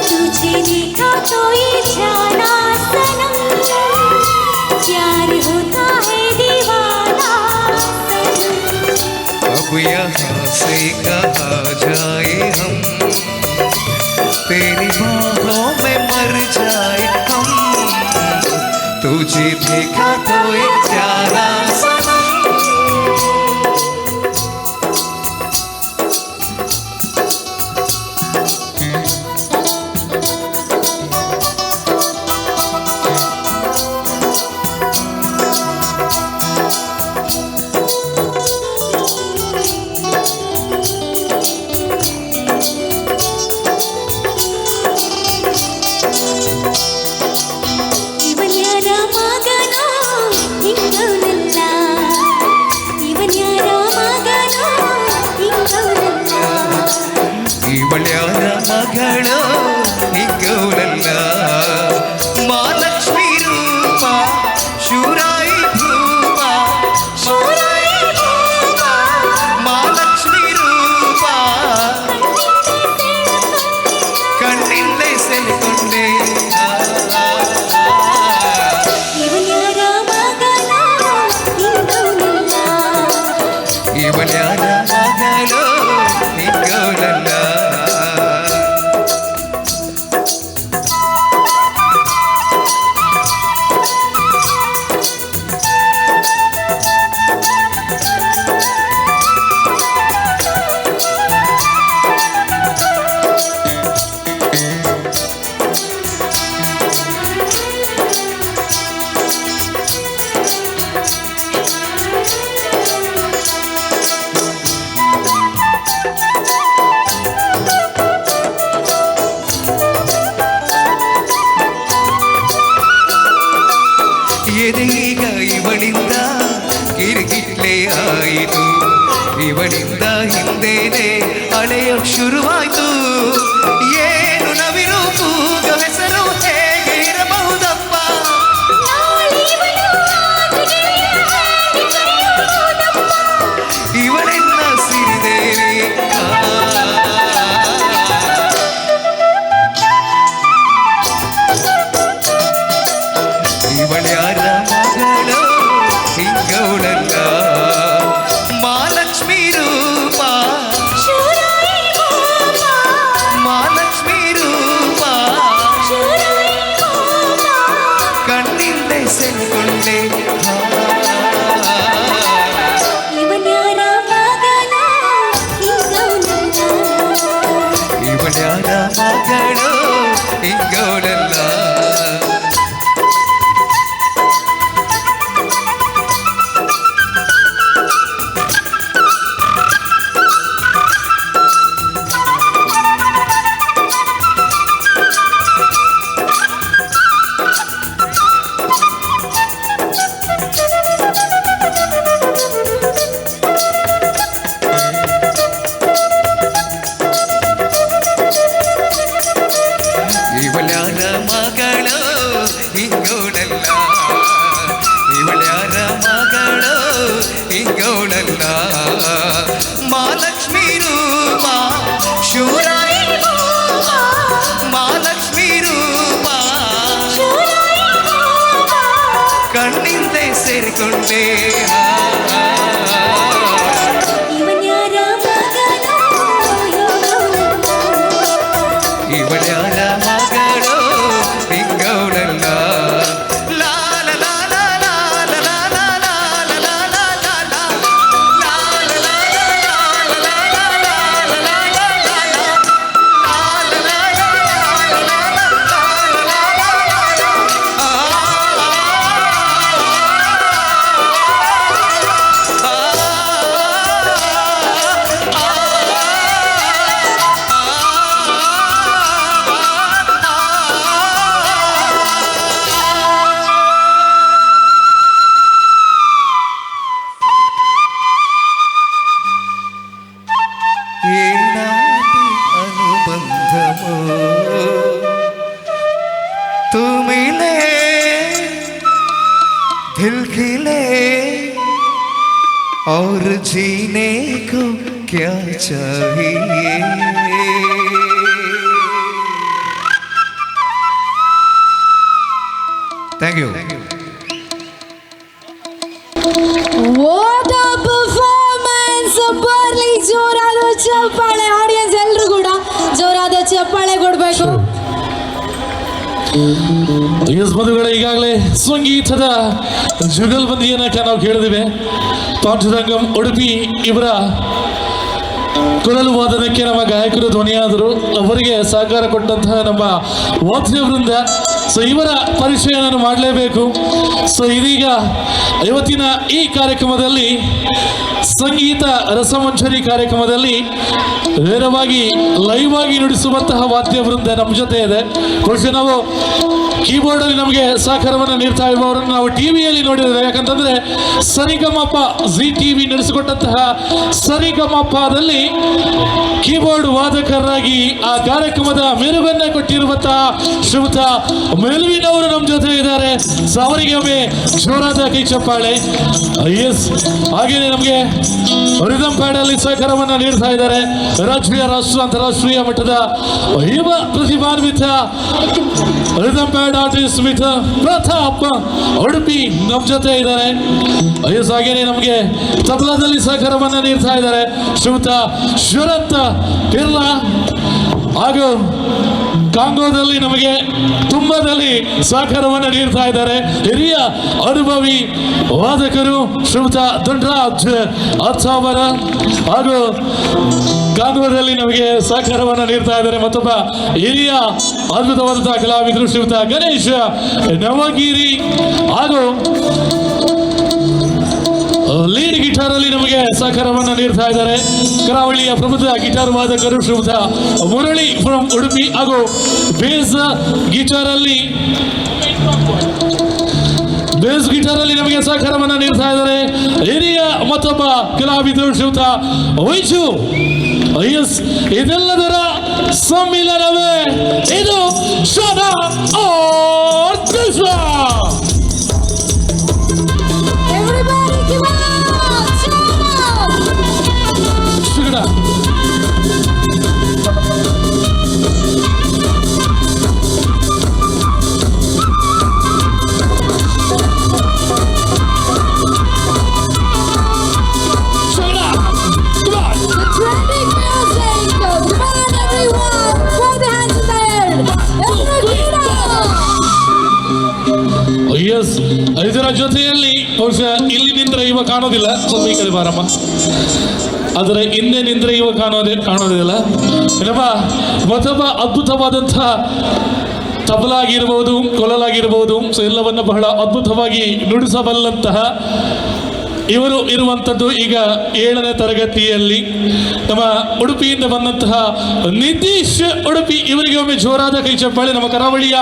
तुझे देखा तो ये जाना सनम, प्यार होता है दीवाना सनम। अब यहाँ से कहाँ जाए हम, तेरी बाहों में मर जाए हम। तुझे देखा तो एक प्यारा सनम। ಇವನ್ಯಾರ ಮಗನೋ ಹಿಂಗವನಲ್ಲ, ಇವನ್ಯಾರ ಮಗನೋ ಹಿಂಗವನಲ್ಲ. ಇವಳ್ಯಾರ ಮಗಳು ಹಿಂಗವಳಲ್ಲ, ಮಹಾಲಕ್ಷ್ಮಿ ರೂಪ ಶೂರಾಯಿ ಭೂಪ, ಶೂರಾಯಿ ಭೂಪ, ಮಹಾಲಕ್ಷ್ಮಿ ರೂಪ. ಕಣ್ಣಿಂದ ಸೆಳೆಕೊಂಡೆ. ಇವನ್ಯಾರ ಮಗನೋ ಹಿಂಗವನಲ್ಲ, ಇವಳ್ಯಾರ ಮಗಳು ಹಿಂಗವಳಲ್ಲ. ಎದೆಗೀಗ ಇವಳಿಂದ ಕಿರಿಕಿಟ್ಲೆ ಆಯಿತು, ಇವಳಿಂದ ಹಿಂದೇನೆ ಅಳೆಯೋಕ್ ಶುರುವಾಯ್ತು. ಏನು ನವಿರು ಕೂಗ ಹೆಸರು ಹೇಗೆ ಇರಬಹುದಪ್ಪ? ಇವಳೆನ್ನ ಸಿರಿದೇವಿ. ಇವಳ್ಯಾರ ಮಗಳು ಹಿಂಗವಳಲ್ಲ, ಮಹಾಲಕ್ಷ್ಮಿ ರೂಪ, ಮಹಾಲಕ್ಷ್ಮಿ ರೂಪ. ಕಣ್ಣಿಂದ ಸೆಳೆಕೊಂಡೆ. ಇವನ್ಯಾರ ಮಗನೋ ಹಿಂಗವನಲ್ಲ, ಇವಳ್ಯಾರ ಮಗಳು ಹಿಂಗವಳಲ್ಲ. ಇವಳ್ಯಾರ ಮಗಳು ಹಿಂಗವಳಲ್ಲ, ಇವಳ್ಯಾರ ಮಗಳು ಹಿಂಗವಳಲ್ಲ. ಮಹಾಲಕ್ಷ್ಮಿ ರೂಪ ಶೂರಾಯಿ, ಮಹಾಲಕ್ಷ್ಮಿ ರೂಪ. ಕಣ್ಣಿಂದ ಸೇರಿಕೊಂಡೆ. ಇವನ್ಯಾರ ಮಗನೋ ಹಿಂಗವನಲ್ಲ, ಇವಳ್ಯಾರ ಮಗಳು ಹಿಂಗವಳಲ್ಲ. ಲಾಲ ಲಾಲ ಲಾಲ ಲಾಲ ಲಾಲ ಲಾಲ ಲಾಲ ಲಾಲ. और जीने को क्या चाहिए। Thank you. What a performance! ಬರ್ಲಿ ಜೋರಾದ ಚಪ್ಪಾಳೆ. ಆಡಿಯನ್ಸ್ ಎಲ್ಲರೂ ಕೂಡ ಜೋರಾದ ಚಪ್ಪಾಳೆ ಕೊಡಬೇಕು. ಎಸ್ ಬಂಧುಗಳೇ, ಈಗಾಗಲೇ ಸಂಗೀತದ ಜುಗಲ್ಬಂದಿಯನ್ನು ನಾವು ಕೇಳಿದಿವೆ. ಪಾಂಡುರಂಗಂ ಉಡುಪಿ ಇವರ ಕೊಳಲು ವಾದನಕ್ಕೆ ನಮ್ಮ ಗಾಯಕರು ಧ್ವನಿಯಾದರು. ಅವರಿಗೆ ಸಹಕಾರ ಕೊಟ್ಟಂತಹ ನಮ್ಮ ವಾದ್ಯ ವೃಂದ, ಸೊ ಇವರ ಪರಿಚಯ ನಾನು ಮಾಡಲೇಬೇಕು. ಸೊ ಇದೀಗ ಇವತ್ತಿನ ಈ ಕಾರ್ಯಕ್ರಮದಲ್ಲಿ ಸಂಗೀತ ರಸಮಂಜರಿ ಕಾರ್ಯಕ್ರಮದಲ್ಲಿ ನೇರವಾಗಿ ಲೈವ್ ಆಗಿ ನುಡಿಸುವಂತಹ ವಾದ್ಯ ವೃಂದ ನಮ್ಮ ಜೊತೆ ಇದೆ. ಬಹುಶಃ ನಾವು ಕೀಬೋರ್ಡಲ್ಲಿ ನಮಗೆ ಸಹಕಾರವನ್ನು ನೀಡ್ತಾ ಇರುವವರನ್ನು ನಾವು ಟಿ ವಿಯಲ್ಲಿ ನೋಡಿದ್ದೇವೆ. ಯಾಕಂತಂದರೆ ಸರಿಗಮಪ ಜಿ ಟಿ ವಿ ನಡೆಸಿಕೊಟ್ಟಂತಹ ಸರಿಗಮಪದಲ್ಲಿ ಕೀಬೋರ್ಡ್ ವಾದಕರಾಗಿ ಆ ಕಾರ್ಯಕ್ರಮದ ಮೆರುಗನ್ನು ಕೊಟ್ಟಿರುವಂತಹ ಶ್ರೀಯುತ ಮೆಲುವಿನವರು ನಮ್ಮ ಜೊತೆ ಇದ್ದಾರೆ. ಸೊ ಅವರಿಗೆ ಒಮ್ಮೆ ಜೋರಾದ ಕೈ ಚಪ್ಪಾಳೆ. ಎಸ್, ಹಾಗೆಯೇ ನಮಗೆ ರಿದಮ್ ಪ್ಯಾಡಲ್ಲಿ ಸಹಕಾರವನ್ನು ನೀಡ್ತಾ ಇದ್ದಾರೆ ರಾಷ್ಟ್ರೀಯ, ರಾಷ್ಟ್ರ, ಅಂತಾರಾಷ್ಟ್ರೀಯ ಮಟ್ಟದ ಯುವ ಪ್ರತಿಭಾನ್ವಿತ rhythm pad artist with Pratap Udupi ನಮ್ಮ ಜೊತೆ ಇದ್ದಾರೆ. ಎಸ್, ಹಾಗೇನೆ ನಮಗೆ ತಬಲಾದಲ್ಲಿ ಸಹಕಾರವನ್ನು ನೀಡ್ತಾ ಇದ್ದಾರೆ ಶ್ರೀಯುತ ಶರತ್ ಪಿರ್ಲಾ. ಹಾಗೂ ಕಾಂಗೋದಲ್ಲಿ ನಮಗೆ ತುಂಬದಲ್ಲಿ ಸಹಕಾರವನ್ನು ನೀಡ್ತಾ ಇದ್ದಾರೆ ಹಿರಿಯ ಅನುಭವಿ ವಾದಕರು ಶ್ರೀಯುತ ದಂಡರಾಜ್ ಅತ್ತಾವರ. ಹಾಗೂ ಕಾಂಗೋದಲ್ಲಿ ನಮಗೆ ಸಹಕಾರವನ್ನು ನೀಡ್ತಾ ಇದ್ದಾರೆ ಮತ್ತೊಬ್ಬ ಹಿರಿಯ ಅದ್ಭುತವಾದಂತಹ ಕಲಾವಿದರು ಶ್ರೀಯುತ ಗಣೇಶ್ ನವಗಿರಿ. ಹಾಗೂ ಲೀಡ್ ಗಿಟಾರ್ ಅಲ್ಲಿ ನಮಗೆ ಸಹಕಾರವನ್ನು ನೀಡ್ತಾ ಇದ್ದಾರೆ ಕರಾವಳಿಯ ಪ್ರಬುದ್ಧ ಗಿಟಾರ್ ವಾದಕರು ಶ್ರೀಯುತ ಮುರಳಿ ಫ್ರಮ್ ಉಡುಪಿ. ಹಾಗೂ ಬೇಸ್ ಗಿಟಾರ್ ಅಲ್ಲಿ ನಮಗೆ ಸಹಕಾರವನ್ನು ನೀಡ್ತಾ ಇದ್ದಾರೆ ಹಿರಿಯ ಮತ್ತೊಬ್ಬ ಕಲಾವಿದರು ಶ್ರೀಯುತ ವೈಜು. ಎಸ್, ಇದೆಲ್ಲದರ ಸಮ್ಮಿಲನವೇ ಇದು ಶೋಭಾ orchestra. Everybody give up! Shout out! Shugada. The trending music! Come on everyone! Put the hands in the air! Everybody! S, ಇದರ ಜೊತೆಯಲ್ಲಿ ಬಹುಶಃ ಇಲ್ಲಿ ನಿಂತ್ರೆ ಇವ ಕಾಣೋದಿಲ್ಲ, ಸ್ವಲ್ಪ ಈ ಕಡೆ ಬಾರಮ್ಮ. ಆದರೆ ಹಿಂದೆ ನಿಂತ್ರೆ ಇವ ಕಾಣೋದಿಲ್ಲ. ನಮ್ಮ ಮತ್ತೊಬ್ಬ ಅದ್ಭುತವಾದಂತಹ ತಬಲಾಗಿರ್ಬೋದು, ಕೊಳಲಾಗಿರ್ಬೋದು, ಸೊ ಎಲ್ಲವನ್ನು ಬಹಳ ಅದ್ಭುತವಾಗಿ ನುಡಿಸಬಲ್ಲಂತಹ ಇವರು ಇರುವಂಥದ್ದು ಈಗ 7ನೇ ತರಗತಿಯಲ್ಲಿ ನಮ್ಮ ಉಡುಪಿಯಿಂದ ಬಂದಂತಹ ನಿತೀಶ್ ಉಡುಪಿ. ಇವರಿಗೆ ಒಮ್ಮೆ ಜೋರಾದ ಕೈ ಚಪ್ಪಾಳೆ. ನಮ್ಮ ಕರಾವಳಿಯ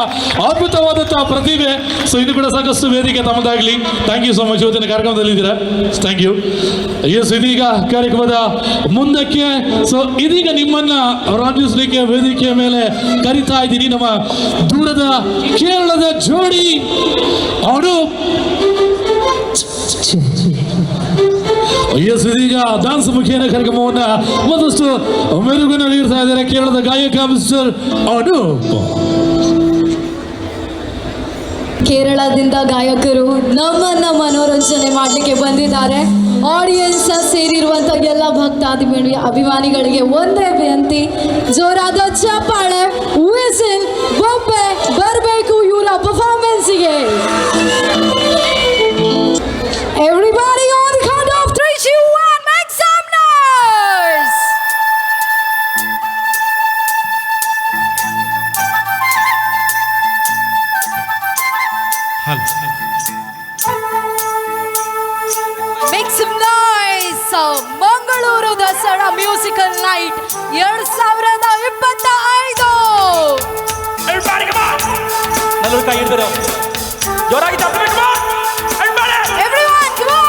ಅದ್ಭುತವಾದಂತಹ ಪ್ರತಿಭೆ. ಸೊ ಇನ್ನು ಕೂಡ ಸಾಕಷ್ಟು ವೇದಿಕೆ ತಮ್ಮದಾಗಲಿ. Thank you so much, ಇವತ್ತಿನ ಕಾರ್ಯಕ್ರಮದಲ್ಲಿ ಇದ್ದೀರಾ. Thank you. S, ಇದೀಗ ಕಾರ್ಯಕ್ರಮದ ಮುಂದಕ್ಕೆ ಸೊ ಇದೀಗ ನಿಮ್ಮನ್ನ ರಂಜಿಸಲಿಕ್ಕೆ ವೇದಿಕೆಯ ಮೇಲೆ ಕರಿತಾ ಇದ್ದೀನಿ ನಮ್ಮ ದೂರದ ಕೇರಳದ ಜೋಡಿ ಅವರು. ಎಸ್, ಇದೀಗ ಡಾನ್ಸ್ ಮುಖೇನ ಕಾರ್ಯಕ್ರಮವನ್ನ ಮತ್ತಷ್ಟು ಮೆರುಗನ್ನು ನೀಡ್ತಾ ಇದ್ದಾರೆ ಕೇರಳದ ಗಾಯಕ ಮಿಸ್ಟರ್ ಅನೂಪ್. ಕೇರಳದಿಂದ ಗಾಯಕರು ನಮ್ಮನ್ನ ಮನೋರಂಜನೆ ಮಾಡಲಿಕ್ಕೆ ಬಂದಿದ್ದಾರೆ. ಆಡಿಯನ್ಸ್ ಸೇರಿರುವಂಥ ಎಲ್ಲ ಭಕ್ತಾದಿ ಅಭಿಮಾನಿಗಳಿಗೆ ಒಂದೇ ವಿನಂತಿ, ಜೋರಾದ ಚಪ್ಪಾಳೆ, ವಿಸಿಲ್, ಬೊಬ್ಬೆ ಬರಬೇಕು ಇವರ ಪರ್ಫಾರ್ಮೆನ್ಸ್ಗೆ. Everybody on the count of 3, 2, 1, make some noise! Hello. Make some noise! Mangaluru Dasara musical night 2025. Everybody come on! ಎಲ್ಲರೂ ಕೈ ಹಿಡಿದರು ಜೋರಾಗಿ ತಪ್ಪಬೇಕು. Come on! Everybody! Everyone, come on!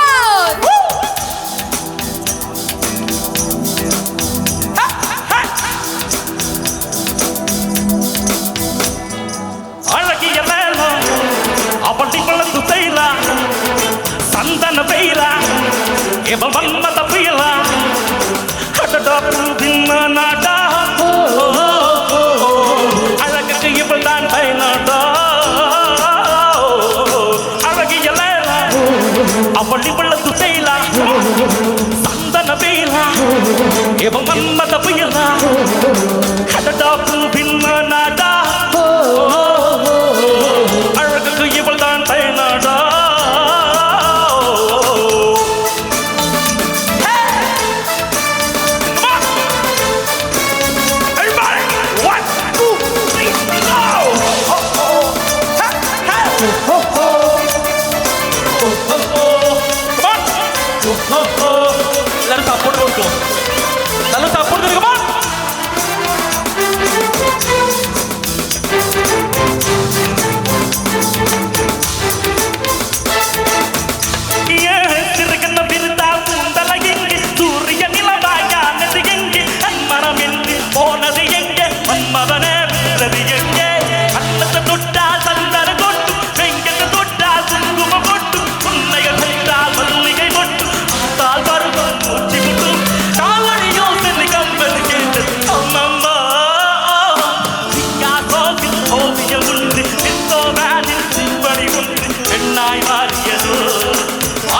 அழகிய மேளம் அவள் இவ்வளவு செய்றா, சந்தன பெய்றா, இவள் மன்மத புயலா அடடா பூவின் மாநாடா அழகுக்கு இவள் தான் பயனாடா அழகிய லேலா அவள் இவளது செயலா சந்தன வேலா இவள் மன்மத புயலா அடடா பூவின் மாநாடா அழகுக்கு இவள் தான் பயனாடா. എല്ലാവരും സപ്പോർട്ട് കൊടുക്കും, നല്ല സപ്പോർട്ട് കൊടുക്കുമോ? போனது எங்கே மன்மதனே வென்றது எங்கே? அன்னத்தை தொட்டா சந்தன கொட்டு, வெங்கத்தை தொட்டா குங்கும பொட்டு, புன்னைகள் தொட்டால் மல்லிகை பொட்டு, பார்த்தால் பருவம் மூச்சு முட்டும். காலடியோ சென்று கம்பது கேட்டது அம்மம்மா. பிக்காசோவில் ஓவியம் உண்டு, பித்தோவேனில் சிம்பனி உண்டு, பெண்ணாய் மாறியதோ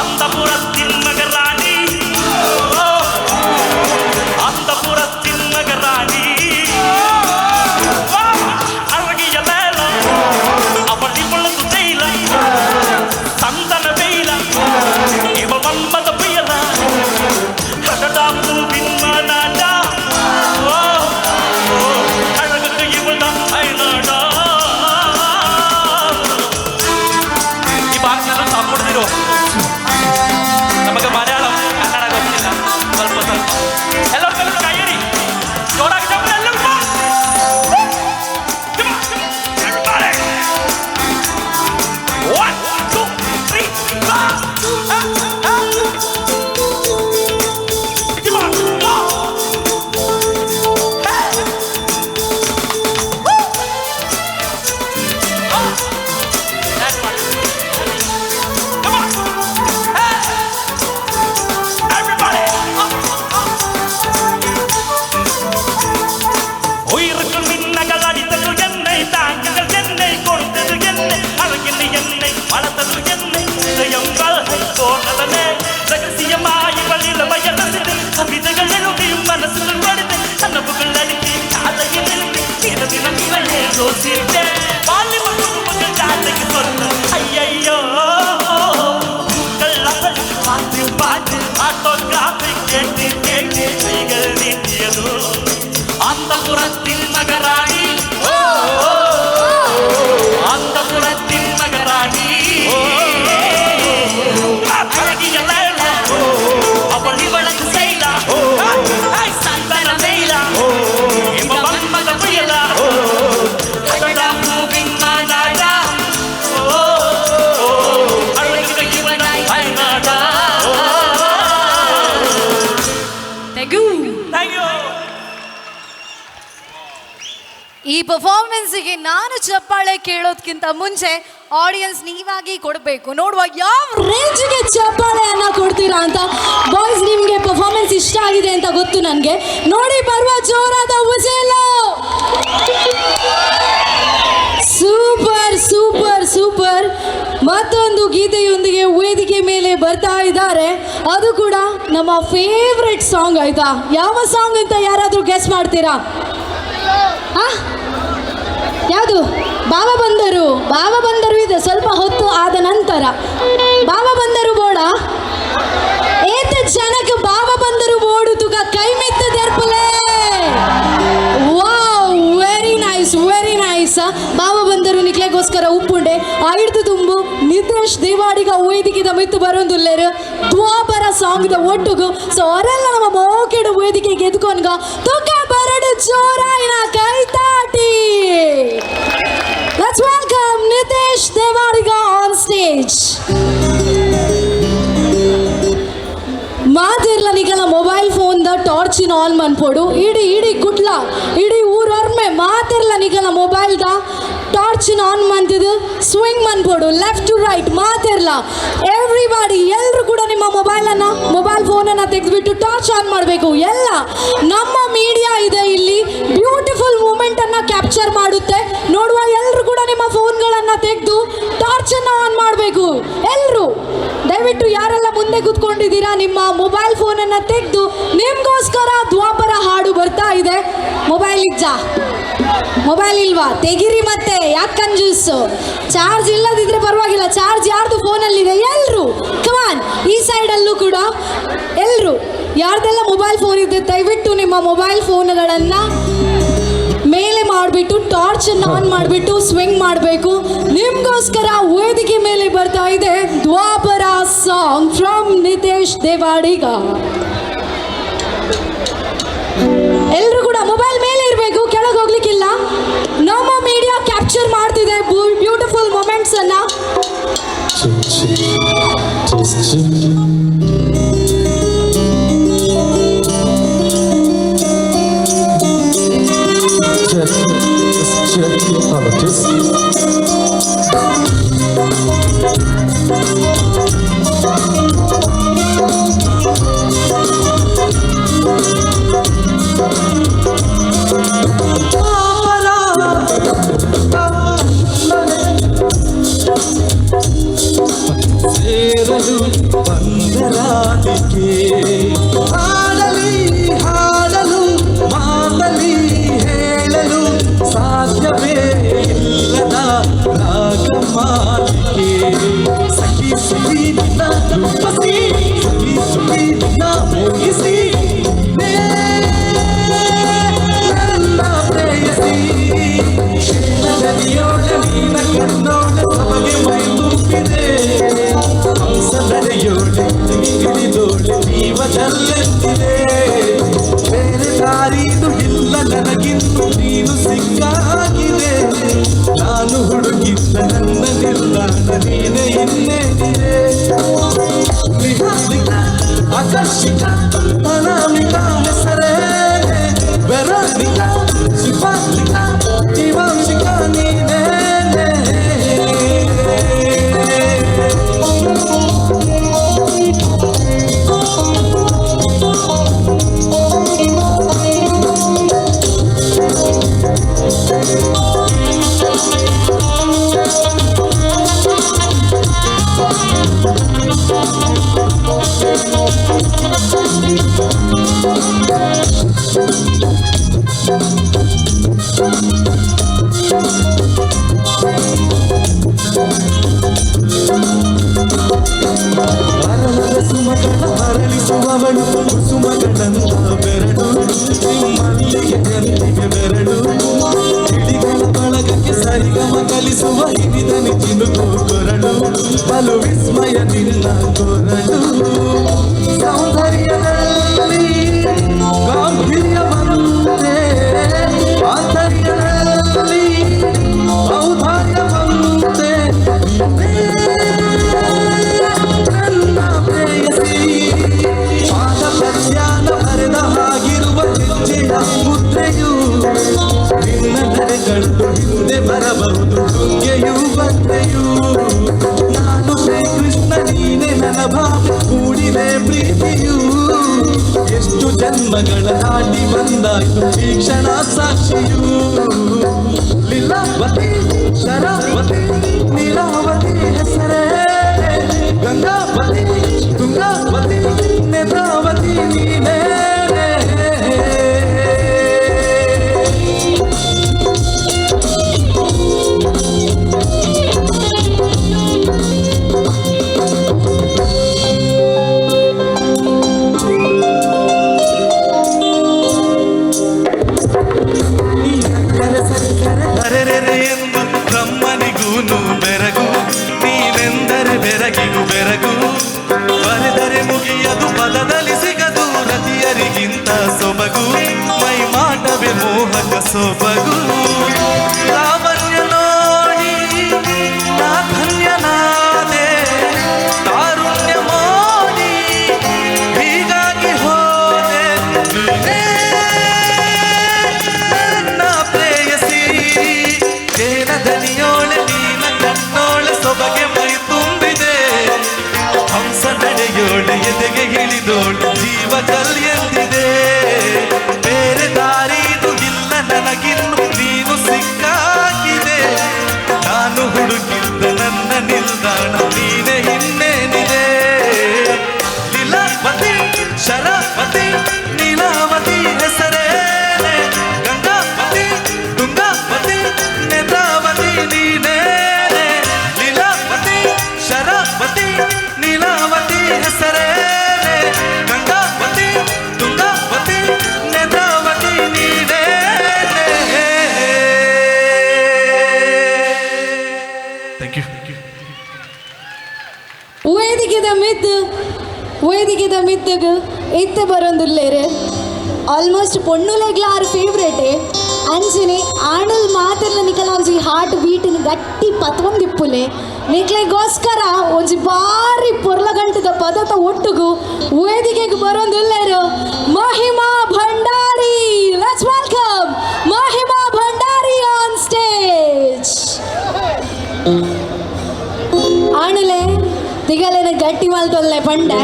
அந்த புறத்தின் மகராணி, அந்த புறத்தின் மகராணி. அழகிய மேல அவள் இவ்வளவு செய்யல, சந்தன வெயில இவள் மன்மத புயல, அடடா பூவின் மாநாடா அழகுக்கு இவள் தான் ஐநாடா. ಈ ಭಾಗನೆಲ್ಲ ಸಾಪಿಡ್ದಿರು ನಮಗೆ ಮಲಯಾಳಂ ಕನ್ನಡ ಗೊತ್ತಿಲ್ಲ, ಸ್ವಲ್ಪ ಸ್ವಲ್ಪ. ಎಲ್ಲರೂ ಕಲಿತು ಕೈಯಡಿ ಜೋರಾಗಿ ಚಪ್ಪಾಳೆ ಎಲ್ಲರೂ. One, two, three, four. Come on, go. Hey. Woo. Oh. That one. Come on. Hey. Everybody. Up, up, up. உயிருக்கு மின்னகள் அடித்தது என்னை, தாங்குகள் என்னை, கொடுத்தது என்னை, அழகில் என்னை வளர்த்தது என்னை, இதயம் வளை போனதனே. ரகசியமாய் இவள் இளமைய ரசித்து கவிதைகள் எழுதி மனசுகள் வடித்து கனவுகள் அழுத்தி காலையில் எழுப்பி தினம் இவளே யோசித்தேன். வாலிப குடும்பங்கள் ஜாதைக்கு சொல்ல ஐயையோ பூக்கள் அவள் பார்த்து பார்த்து ஆட்டோகிராஃபை கேட்டு கேட்டு கைகள் நீட்டியதோ அந்த புறத்தின் மகராணி, அந்த புறத்தின் மகராணி. அழகிய லேலா அவள் இவளுக்கு செய்தா சந்தன வெயிலா இவ மன்மத புயலா அடடா பூவின் மாநாடா அழகுக்கு இவனாய் பயனாடா. Thank you. Thank you. ಈ ಪರ್ಫಾರ್ಮೆನ್ಸ್ಗೆ ನಾನು ಚಪ್ಪಾಳೆ ಕೇಳೋದ್ಕಿಂತ ಮುಂಚೆ ಆಡಿಯನ್ಸ್ ನೀವಾಗಿ ಕೊಡಬೇಕು. ನೋಡುವ ಯಾವ ರೇಂಜ್ಗೆ ಚಪ್ಪಾಳೆಯನ್ನ ಕೊಡ್ತೀರಾ ಅಂತ. ಬಾಯ್ಸ್, ನಿಮಗೆ ಪರ್ಫಾರ್ಮೆನ್ಸ್ ಇಷ್ಟ ಆಗಿದೆ ಅಂತ ಗೊತ್ತು ನನಗೆ. ನೋಡಿ ಬರುವ ಜೋರಾದ ಉಸೇಲು. Super super super. ಮತ್ತೊಂದು ಗೀತೆಯೊಂದಿಗೆ ವೇದಿಕೆ ಮೇಲೆ ಬರ್ತಾ ಇದ್ದಾರೆ. ಅದು ಕೂಡ ನಮ್ಮ ಫೇವ್ರೆಟ್ ಸಾಂಗ್ ಆಯ್ತಾ? ಯಾವ ಸಾಂಗ್ ಅಂತ ಯಾರಾದರೂ ಗೆಸ್ ಮಾಡ್ತೀರಾ? ಯಾವುದು? ಬಾವ ಬಂದರು, ಬಾವ ಬಂದರು ಇದೆ ಸ್ವಲ್ಪ ಹೊತ್ತು ಆದ ನಂತರ. ಬಾವ ಬಂದರು ಬೋಡ ಏತ ಜನಕ್ಕೆ ಬಾವ ಬಂದರು ಬೋಡು ತುಗ ಕೈ ಮೆತ್ತ ದರ್ಪಲೆ. Wow, very nice, very nice. ಬಾವ ಬಂದರು ನಿಕ್ಲೆಗೋಸ್ಕರ ಉಪ್ಪುಂಡೆ ಐಡ್ದು ತುಂಬು ನಿತೇಶ್ ದೇವಾಡಿಗ ವೇದಿಕೆದ ಮಿತ್ತು ಬರೋಂದುಲ್ಲೇರು ದ್ವಾಪರ ಸಾಂಗ್ದ ಒಟ್ಟುಗು. ಸೊ ಅವರೆಲ್ಲ ನಮ್ಮ ಮೋಕೆಡು ವೇದಿಕೆಗೆ ಎದ್ಕೊನ್ಗ ತುಕ ಬರಡು ಜೋರಾಯಿನ ಕೈತಾಟಿ. Let's welcome Nitesh Devadiga on stage. ಮಾತಿರ್ಲ ನಿಗಲ ಮೊಬೈಲ್ ಫೋನ್ the ಟಾರ್ಚಿನ ಆನ್ ಮನ್ಪೋಡು. ಇಡೀ ಇಡೀ ಕುಡ್ಲ ಇಡೀ ಊರೊರ್ಮೆ ಮಾತಿರ್ಲ ನಿಗಲ mobile the torch torch on ಮಂತಿದ್ದು ಸ್ವಿಂಗ್ ಮನ್ಪೋಡು ಲೆಫ್ಟ್ ಟು ರೈಟ್ ಮಾತಿರಲ್ಲ. ಎವ್ರಿಬಾಡಿ ಎಲ್ಲರೂ ಕೂಡ ನಿಮ್ಮ ಮೊಬೈಲನ್ನು, ಮೊಬೈಲ್ ಫೋನನ್ನು ತೆಗೆದುಬಿಟ್ಟು ಟಾರ್ಚ್ ಆನ್ ಮಾಡಬೇಕು. ಎಲ್ಲ ನಮ್ಮ ಮೀಡಿಯಾ ಇದೆ ಇಲ್ಲಿ, ಬ್ಯೂಟಿಫುಲ್ ಮೂಮೆಂಟನ್ನು ಕ್ಯಾಪ್ಚರ್ ಮಾಡುತ್ತೆ. ನೋಡುವ, ಎಲ್ಲರೂ ಕೂಡ ನಿಮ್ಮ ಫೋನ್ಗಳನ್ನು ತೆಗೆದು ಟಾರ್ಚನ್ನು ಆನ್ ಮಾಡಬೇಕು. ಎಲ್ಲರೂ ದಯವಿಟ್ಟು ಯಾರೆಲ್ಲ ಮುಂದೆ ಕೂತ್ಕೊಂಡಿದ್ದೀರಾ ನಿಮ್ಮ ಮೊಬೈಲ್ ಫೋನನ್ನು ತೆಗೆದು, ನಿಮಗೋಸ್ಕರ ದ್ವಾಪರ ಹಾಡು ಬರ್ತಾ ಇದೆ. ಮೊಬೈಲ್ ಇಜ್ಜಾ? ಮೊಬೈಲ್ ಇಲ್ವಾ? ತೆಗಿರಿ ಮತ್ತೆ, ಯಾಕೆ ಕಂಜೂಸು? ಚಾರ್ಜ್ ಇಲ್ಲದಿದ್ರೆ ಪರವಾಗಿಲ್ಲ, ಚಾರ್ಜ್ ಯಾರ್ದು ಫೋನಲ್ಲಿದೆ? ಎಲ್ಲರೂ ಕಮಾನ್, ಈ ಸೈಡಲ್ಲೂ ಕೂಡ ಎಲ್ಲರೂ ಯಾರ್ದೆಲ್ಲ ಮೊಬೈಲ್ ಫೋನ್ ಇದೆ ದಯವಿಟ್ಟು ನಿಮ್ಮ ಮೊಬೈಲ್ ಫೋನ್ಗಳನ್ನು ಮೇಲೆ ಮಾಡಿಬಿಟ್ಟು ಟಾರ್ಚನ್ನು ಆನ್ ಮಾಡಿಬಿಟ್ಟು ಸ್ವಿಂಗ್ ಮಾಡಬೇಕು. ನಿಮಗೋಸ್ಕರ ವೇದಿಕೆ ಮೇಲೆ ಬರ್ತಾ ಇದೆ ದ್ವಾಪರ ಸಾಂಗ್ ಫ್ರಮ್ ನಿತೇಶ್ ದೇವಾಡಿಗ. ಎಲ್ಲರೂ ಕೂಡ ಮೊಬೈಲ್ ಮೇಲೆ ಇರಬೇಕು, ಕೆಳಗೆ ಹೋಗ್ಲಿಕ್ಕಿಲ್ಲ. ನಮ್ಮ ಮೀಡಿಯಾ ಕ್ಯಾಪ್ಚರ್ ಮಾಡ್ತಿದೆ ಬ್ಯೂಟಿಫುಲ್ ಮೊಮೆಂಟ್ಸ್ ಅನ್ನ. ಸೇರಲು ಬಂದರಾಧಿಕೆ ಹಾಡಲಿ ಹಾಡಲು ಮಾತಲಿ ಹೇಳಲು ಸಾಧ್ಯವೇ ಇಲ್ಲದ ರಾಗಮಾಲಿಕೆ. ಸಖಿ ಸಖಿ ನಿನ್ನ ರೂಪಸಿ, ಸಖಿ ಸಖಿ ನಿನ್ನ ಮೋಹಿಸಿ, ನನ್ನ ಪ್ರೇಯಸಿ. ನದಿಯೋಳ ನೀನ ಕಣ್ಣೋಳ ಸೊಬಗೆ ಮೈ ತುಂಬಿದೆ, ಹಂಸದರೆಯೋಳೆ ತಿಳಿದೋಳೆ ಜೀವದಲ್ಲೆಂದಿದೆ. ಬೇರೆ ದಾರಿದು ಇಲ್ಲ ನನಗಿಂದು ನೀನು ಸಿಕ್ಕಾಗಿದೆ, ನಾನು ಹುಡುಗಿದ್ದ ನನ್ನ ನಿಲ್ದಾಣ ನೀನೆ ಇನ್ನೇನಿದೆ. ನಿಹಾರಿಕ ಆಕರ್ಷಿಕ ಅನಾಮಿಕ ಹೆಸರೇ ವೆರೋನಿಕ ಶಿಫಾಲಿಕ ಜೀವಾಂಶಿಕ ನೀನೇ. ಅರಳದ ಸುಮಗಳ ಅರಳಿಸುವವಳು ಕುಸುಮಗಳಂತ ಬೆರಳು, ಮಲ್ಲಿಗೆ ಗಂಟಿಗೆ ಬೆರಳು, ಗಿಳಿಗಳ ಬಳಗಕ್ಕೆ ಸರಿಗಮ ಕಲಿಸುವ ಹಿರಿದನಿ ಚಿನುಕು ಕೊರಳು, ಬಲು ವಿಸ್ಮಯ ನಿನ್ನ ಕೊರಳು. ಸೌಂದರ್ಯದಲ್ಲಿ ಗಾಂಭೀರ್ಯವಂತೆ, ಆಂತರ್ಯದಲ್ಲಿ ಔದಾರ್ಯವಂತೆ, ನನ್ನ ಪ್ರೇಯಸಿ. ಪಾದ ಪ್ರಜ್ಞಾನ ಬರೆದ ಹಾಗಿರುವ ಹೆಜ್ಜೆಯ ಮುದ್ರೆಯು ನಿನ್ನ ನಡೆಗಳು ಹಿಂದೆ ಬರಬಹುದು ದುರ್ಗೆಯು ಬಂದೆಯು. ನಾನು ಶ್ರೀಕೃಷ್ಣ ನೀನೆ ನನ್ನ ಭಾವ ಕೂಡಿದೆ ಪ್ರೀತಿಯು, ಎಷ್ಟು ಜನ್ಮಗಳ ದಾಟಿ ಬಂದಾಯ್ತು ಈ ಕ್ಷಣ ಸಾಕ್ಷಿಯು. ಲೀಲಾವತಿ ಶರಾವತಿ ನೀಲಾವತಿ ಹೆಸರೇ, ಗಂಗಾವತಿ ತುಂಗಾವತಿ ನೇತ್ರಾವತಿ ನೀನೇ. ಅರೆರೆರೆ ಎಂದು ಬ್ರಹ್ಮನಿಗೂನು ಬೆರಗು, ನೀನೆಂದರೆ ಬೆರಗಿಗೂ ಬೆರಗು, ಬರೆದರೆ ಮುಗಿಯದು ಪದದಲ್ಲಿ ಸಿಗದು ರತಿಯರಿಗಿಂತ ಸೊಬಗು, ಮೈ ಮಾಟವೇ ಮೋಹಕ ಸೊಬಗು. ಲಾವಣ್ಯ ನೋಡಿ ನಾ ಧನ್ಯನಾದೆ, ತಾರುಣ್ಯ ಮೋಡಿ ಹೀಗಾಗಿ ಹೋದೆ, ನೀನೇ ನನ್ನ ಪ್ರೇಯಸಿ. ಜೇನ ದನಿಯೋಳ ಜೀವ ಜಲ್ ಎಂದಿದೆ. ಬೇರೆ ದಾರಿದು ಇಲ್ಲ ನನಗಿನ್ನು, ನೀನು ಸಿಕ್ಕಾಗಿದೆ. ನಾನು ಹುಡುಕಿದ್ದ ನನ್ನ ನಿಲ್ದಾಣ ನೀನೇ ಇನ್ನೇನಿದೆ. ಲೀಲಾವತಿ ಶರಾವತಿ ನೀಲಾವತಿ ಹೆಸರೇನೆ, ಗಂಗಾವತಿ ತುಂಗಾವತಿ ನೇತ್ರಾವತಿ ನೀನೇನೆ. ಲೀಲಾವತಿ ಶರಾವತಿ ನೀಲಾವತಿ ಹೆಸರೇನೆ, ಗಂಗಾವತಿ ತುಂಗಾವತಿ ನೇತ್ರಾವತಿ ನೀನೇನೆ. Thank you. ವೇದಿಕೆದ ಮಿತ್ ವೇದಿಕೆದ ಮಿತ್ತಗ್ ಇತ್ತೆ ಬರೋಂದುಲ್ಲೇರೆ ಆಲ್ಮೋಸ್ಟ್ ಪೊಣ್ಣುಲೆಗ್ಲ ಆರ್ ಫೇವ್ರೇಟೆ. ಅಂಚನೆ ಆಣಲ್ ಮಾತೆರ್ಲ ನಿಕಲ ಒಂಜಿ ಹಾರ್ಟ್ ಬೀಟಿನ ಗಟ್ಟಿ ಪತ್ವಂದಿಪ್ಪುಲೆ. ನಿಕ್ಲೆಗೋಸ್ಕರ ಒಂಜಿ ಬಾರಿ ಪೊರ್ಲಗಂಟದ ಪದತ ಒಟ್ಟುಗು ವೇದಿಕೆಗೆ ಬರೋಂದುಲ್ಲೇರು Mahima Bhandari. Let's welcome Mahima Bhandari on stage. ಆಣಲೆ ತಿಗಲೆನ ಗಟ್ಟಿ ಮಲ್ತೊಲ್ಲೆ ಪಂಡೆ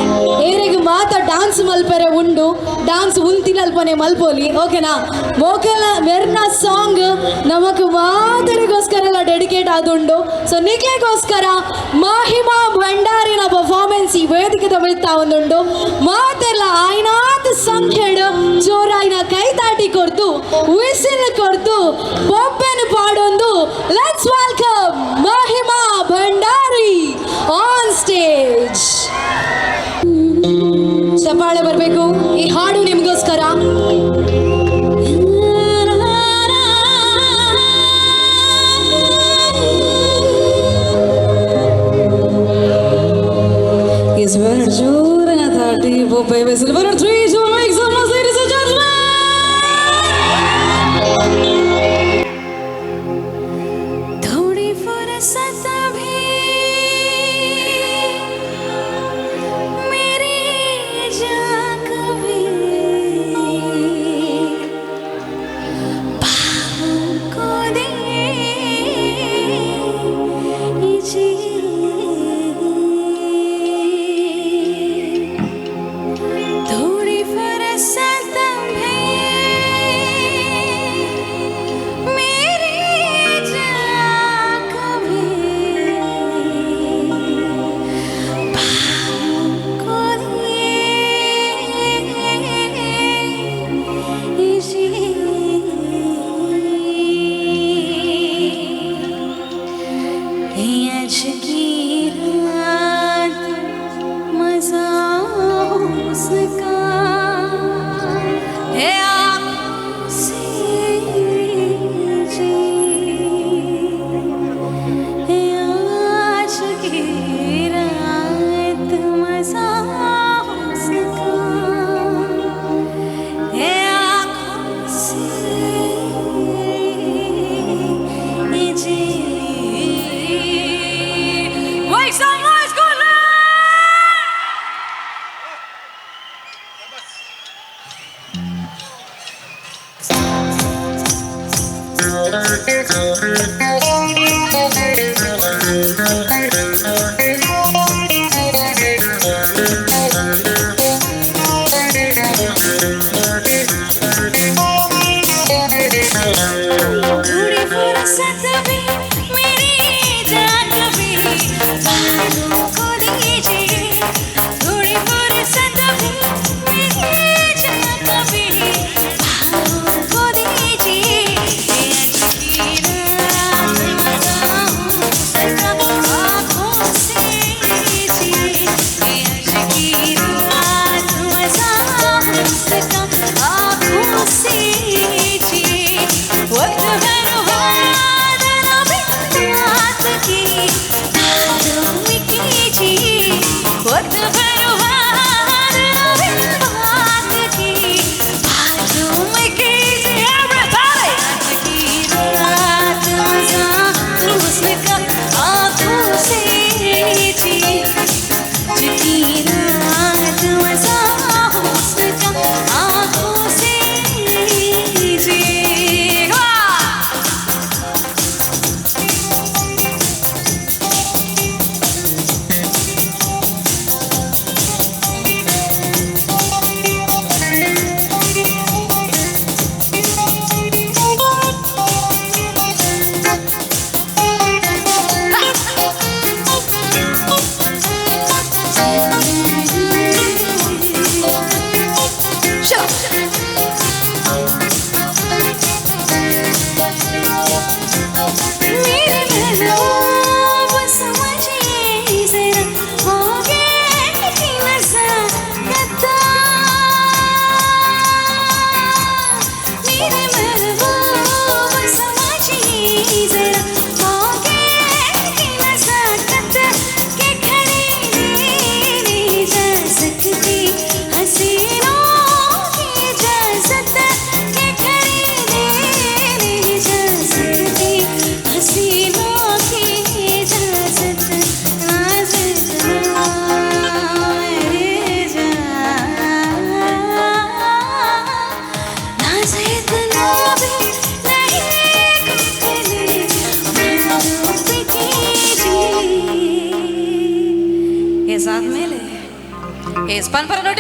ಏರೆಗ್ ಮಾತ ಡಾನ್ಸ್ ಮಲ್ಪೆರೆ ಉಂಡು, ಡಾನ್ಸ್ ಉಂತಿನಲ್ಪನೆ ಮಲ್ಪೋಲಿ ಓಕೆನಾ. ಮೋಕಲ ಮೆರ್ನ ಸಾಂಗ್ ನಮಕ್ ಮಾತರಿಗೋಸ್ಕರ ಎಲ್ಲ ಡೆಡಿಕೇಟ್ ಆದುಂಡು. ಸೊ ನಿಕ್ಲೆಗೋಸ್ಕರ ಮಹಿಮಾ ಭಂಡಾರಿನ ಪರ್ಫಾರ್ಮೆನ್ಸ್ ಈ ವೇದಿಕೆದ ಮಿತ್ತ ಒಂದುಂಡು. ಮಾತೆಲ್ಲ ಆಯ್ನಾತ್ ಸಂಖ್ಯೆಡ್ ಜೋರಾಯಿನ ಕೈತಾಟಿ ಕೊರ್ದು ವಿಸಿಲ್ ಕೊರ್ದು ಬೊಬ್ಬೆನ್ ಪಾಡೊಂದು let's welcome Mahima Bhandari on stage. ಚಪ್ಪಾಳೆ ಬರಬೇಕು, ಈ ಹಾಡು ನಿಮಗೋಸ್ಕರ. Yes, we're ಜೋರನ ತಾಟಿ ಬೊಬ್ಬೆ whistle. We're 3 2 make some noise, ladies and gentlemen. थोड़ी फुर्सत भी मेरी जा कभी बाहों को दीजिए। थोड़ी फुर्सत भी मेरी जा कभी बाहों को दीजिए। आज की रात मजा उसका है आँखों से जी। आज की रात मजा उसका है आँखों से जी। Make some noise, Kudla! थोड़ी फुर्सत भी मेरी जान कभी बाहों को दीजिए। थोड़ी फुर्सत भी मेरी जान कभी बाहों को दीजिए। आज की रात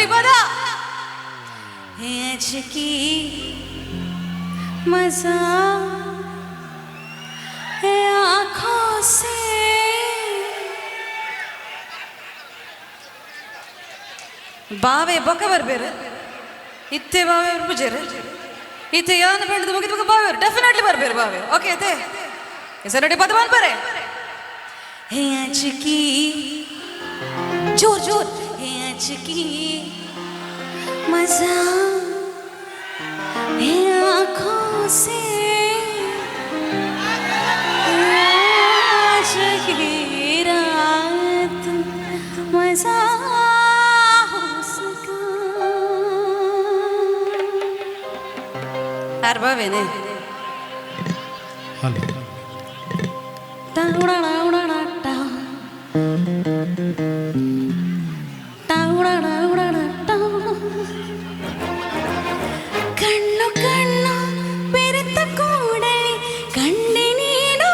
ಸನ್ನೊಟ್ಟಿಗೆ ಪದ की मजा है आँखों से ಬಾವೆ ಬೊಕ ಬರ್ಬೇರು ಇತ್ತೆ ಬಾವೆ ಪೂಜೆರು ಇತ್ತೆ ಯಾನ ಬೆಳೆದು ಮುಗಿದ ಬೊಕ ಬಾವೆ ಡೆಫಿನೆಟ್ಲಿ ಬರ್ಬೇರು ಬಾವೆ ಓಕೆ ಅದೇ ಸನ್ನೊಟ್ಟಿಗೆ ಪದ ಬಂದ್ಬಾರೆ की जोर जोर की मजा है आँखों से आज की रात मजा हो सका ಅರ್ಬವೇನೆ ಹಲೋ. ಕಣ್ಣು ಕಣ್ಣು ಬೆರೆತ ಕೂಡಲೇ ಕಂಡೆ ನೀನು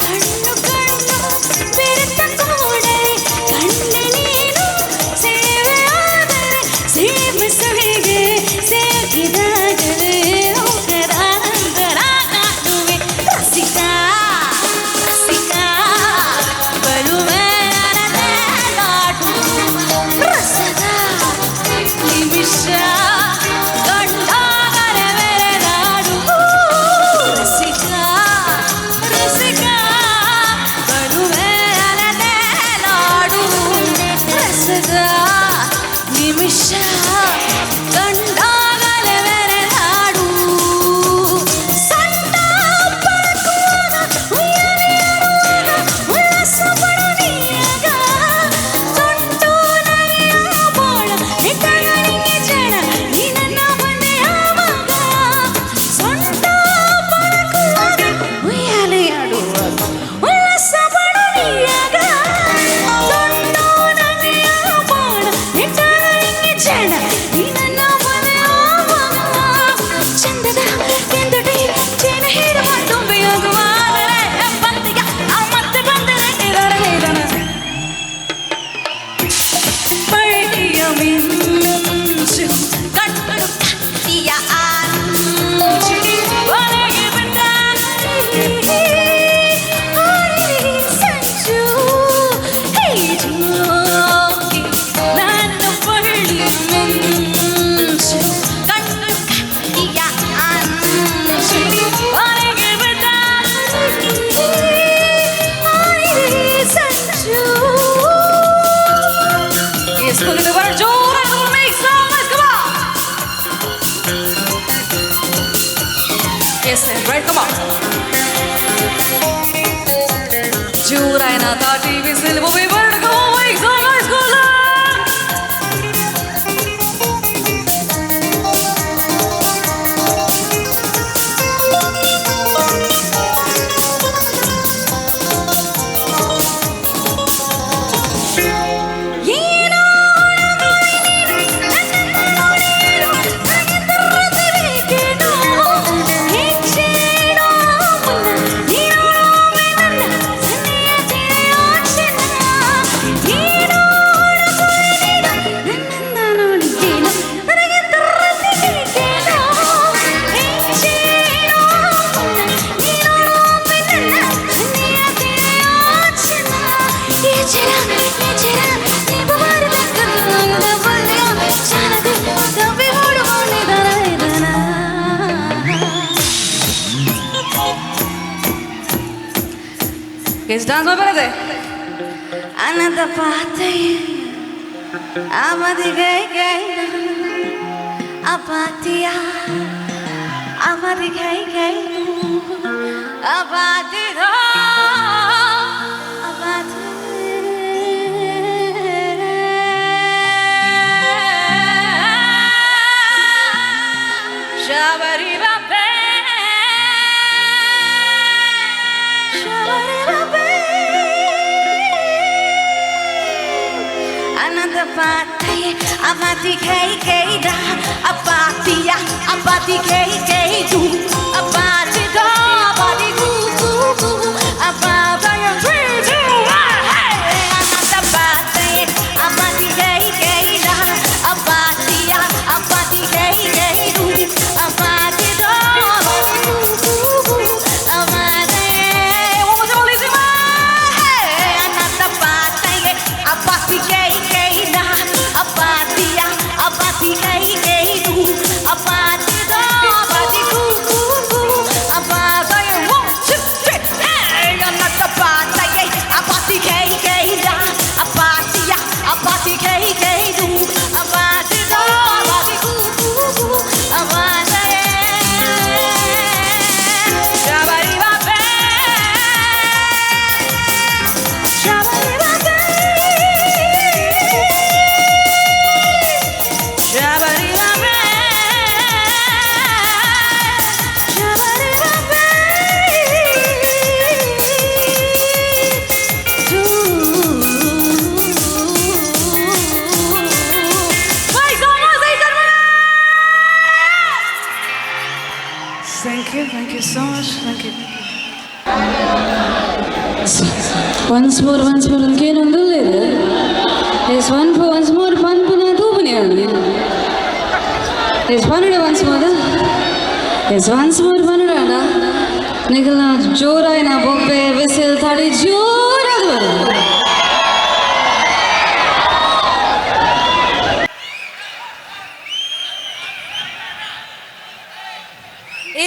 ಕಣ್ಣು ಕಣ್ಣು ಬೆರೆತ ಕೂಡಲೇ ಕಂಡೆ ನೀನು ಸೇವೆಯಾದರೆ ಸೇವೆ ಸುಳಿಗೆ ಸೇಕಿದಾಗಲೇ ಕಾಣುವೆ ರಸಿಕ ರಸಿಕ ಬರುವೆ ರಸದ ನಿಮಿಷ ಕಂಡಾಗರೆ ಬೆರೆದಾಡು ರಸಿಕ ರಸಿಕ ಬರುವೆ ಅಲದೇಲಾಡು ರಸದ ನಿಮಿಷ ಕಂಡಾಗಲೆ ಬೆರೆದಾಡು ಸಣ್ಣ ಪಳಕುವಾಗ ಉಯ್ಯಾಲೆ ಆಡುವಾಗ ಉಲ್ಲಾಸ ಪಡನೀಯಾಗ ತೊಂಟು ನರಿಯ ಬೋಳ ನಿಟ್ಟಾಗ ನಿಂಗೆ ಜಡ ನೀ ನನ್ನ ಬಂದೆ ಆವಾಗ ಸೊಂಟ ಪಳಕುವಾಗ ಉಯ್ಯಾಲೆ ಆಡುವಾಗ ಉಲ್ಲಾಸ ಪಡನೀಯಾಗ ತೊಂಟು ನರಿಯ ಬೋಳ ನಿಟ್ಟಾಗ ನಿಂಗೆ ಜಡ ನೀ ನನ್ನ ಬಂದೆ ಆವಾಗ ಚಂದದ ಕೆಂದುಟಿ ಚೇನ ಹೇರುವ ತುಂಬಿಯೋಗುವಾದರೆ ಬಂದಿಗ ಆ ಮತ್ತೆ ಬಂದರೆ ಇದರ ಪಳ್ಳಿಯ ಮಿಂಚು ಕಟ್ಟು ಕತ್ತಿಯ ಅಂಚು ಒಳಗೆ ಬಿಟ್ಟ ಸಂಚು ಜೋಗಿ ನನ್ನ ಪಳ್ಳಿಯ ಮಿಂಚು ಕಟ್ಟು ಕತ್ತಿಯ ಅಂಚು ಒಳಗೆ ಬಿಟ್ಟ ಸಂಚು. Yes, look at the water. ಜೋರಾಗಿ make some noise. Come on. Yes, sir. Right, come on. ಜೋರಾಯನ ತಾಟಿ whistle movie bird. Come on, make some noise. Go loud. ಏನೋ Yes, dance my ಅನದ ಪಾತೆಯ ಅವಧಿಗೆ ಅಪಾತಿಯ ಅವಧಿಗೆ ಅಪಾತಿದ ಅಪಾತಿ. ಶಬರಿ ಬಾಬೆ ಶಬರಿ ಬಾಬೆ ಅನಂತ ಪಾತೆಯ ಅಪಾತಿ ಕೈ ಕೈದ ಅಪಾತಿಯ ಅಪಾತಿ ಕೈ ಕೈ ದು ಅಪಾತಿ ದೋ ಅಪಾತಿ ಗೂ ಗೂ ಗೂ ಅಪಾತಯ 3 2 1. ಮೋರ್ ಕೇನೊಂದುಲ್ಲೆರ್. ಎಸ್ ಒನ್ ಒನ್ಸ್ ಮೋರ್ ಪನ್ಪುನ ತೂಪುನಿ ಎಸ್ ಪನುಡೆ once more. Yes once more ಪನುಡ ನಿಗಲ್ನ ಜೋರಾಯಿನ ಬೊಬ್ಬೆ ವಿಸಿಲ್ ತಡಿ ಜೋರಾದ ಬರು.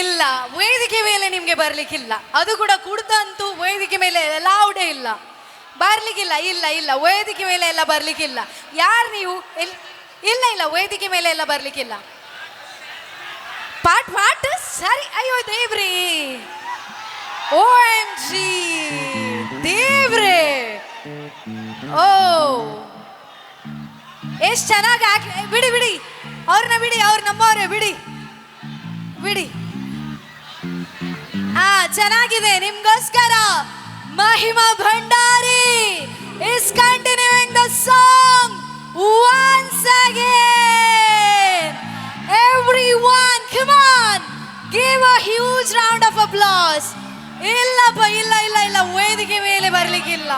ಇಲ್ಲ, ವೇದಿಕೆ ಮೇಲೆ ನಿಮಗೆ ಬರ್ಲಿಕ್ಕಿಲ್ಲ. ಅದು ಕೂಡ ಕುಡ್ದಂತೂ ವೇದಿಕೆ ಮೇಲೆ ಅಲೌಡೇ ಇಲ್ಲ, ಬರ್ಲಿಕ್ಕಿಲ್ಲ. ಇಲ್ಲ ಇಲ್ಲ, ವೇದಿಕೆ ಮೇಲೆ ಎಲ್ಲ ಬರ್ಲಿಕ್ಕಿಲ್ಲ. ಯಾರು ನೀವು? ಇಲ್ಲ ಇಲ್ಲ, ವೇದಿಕೆ ಮೇಲೆ ಎಲ್ಲ ಬರ್ಲಿಕ್ಕಿಲ್ಲ. ಪಾಟ್ ಪಾಟ್ ಸರಿ. ಅಯ್ಯೋ ದೇವ್ರಿ, ಓ ಎಂ ಜಿ ದೇವ್ರೇ, ಓ ಎಷ್ಟು ಚೆನ್ನಾಗಿ ಹಾಕಿ. ಬಿಡಿ ಬಿಡಿ ಅವ್ರನ್ನ ಬಿಡಿ, ಅವ್ರು ನಮ್ಮವ್ರೆ, ಬಿಡಿ ಬಿಡಿ. ಆ ಚೆನ್ನಾಗಿದೆ ನಿಮ್ಗೋಸ್ಕರ. Mahima Bhandari is continuing the song once again. Everyone come on, give a huge round of applause. ಇಲ್ಲಪ್ಪ, ಇಲ್ಲ ಇಲ್ಲ ಇಲ್ಲ, ವೇದಿಕೆ ಮೇಲೆ ಬರ್ಲಿಕ್ಕಿಲ್ಲ.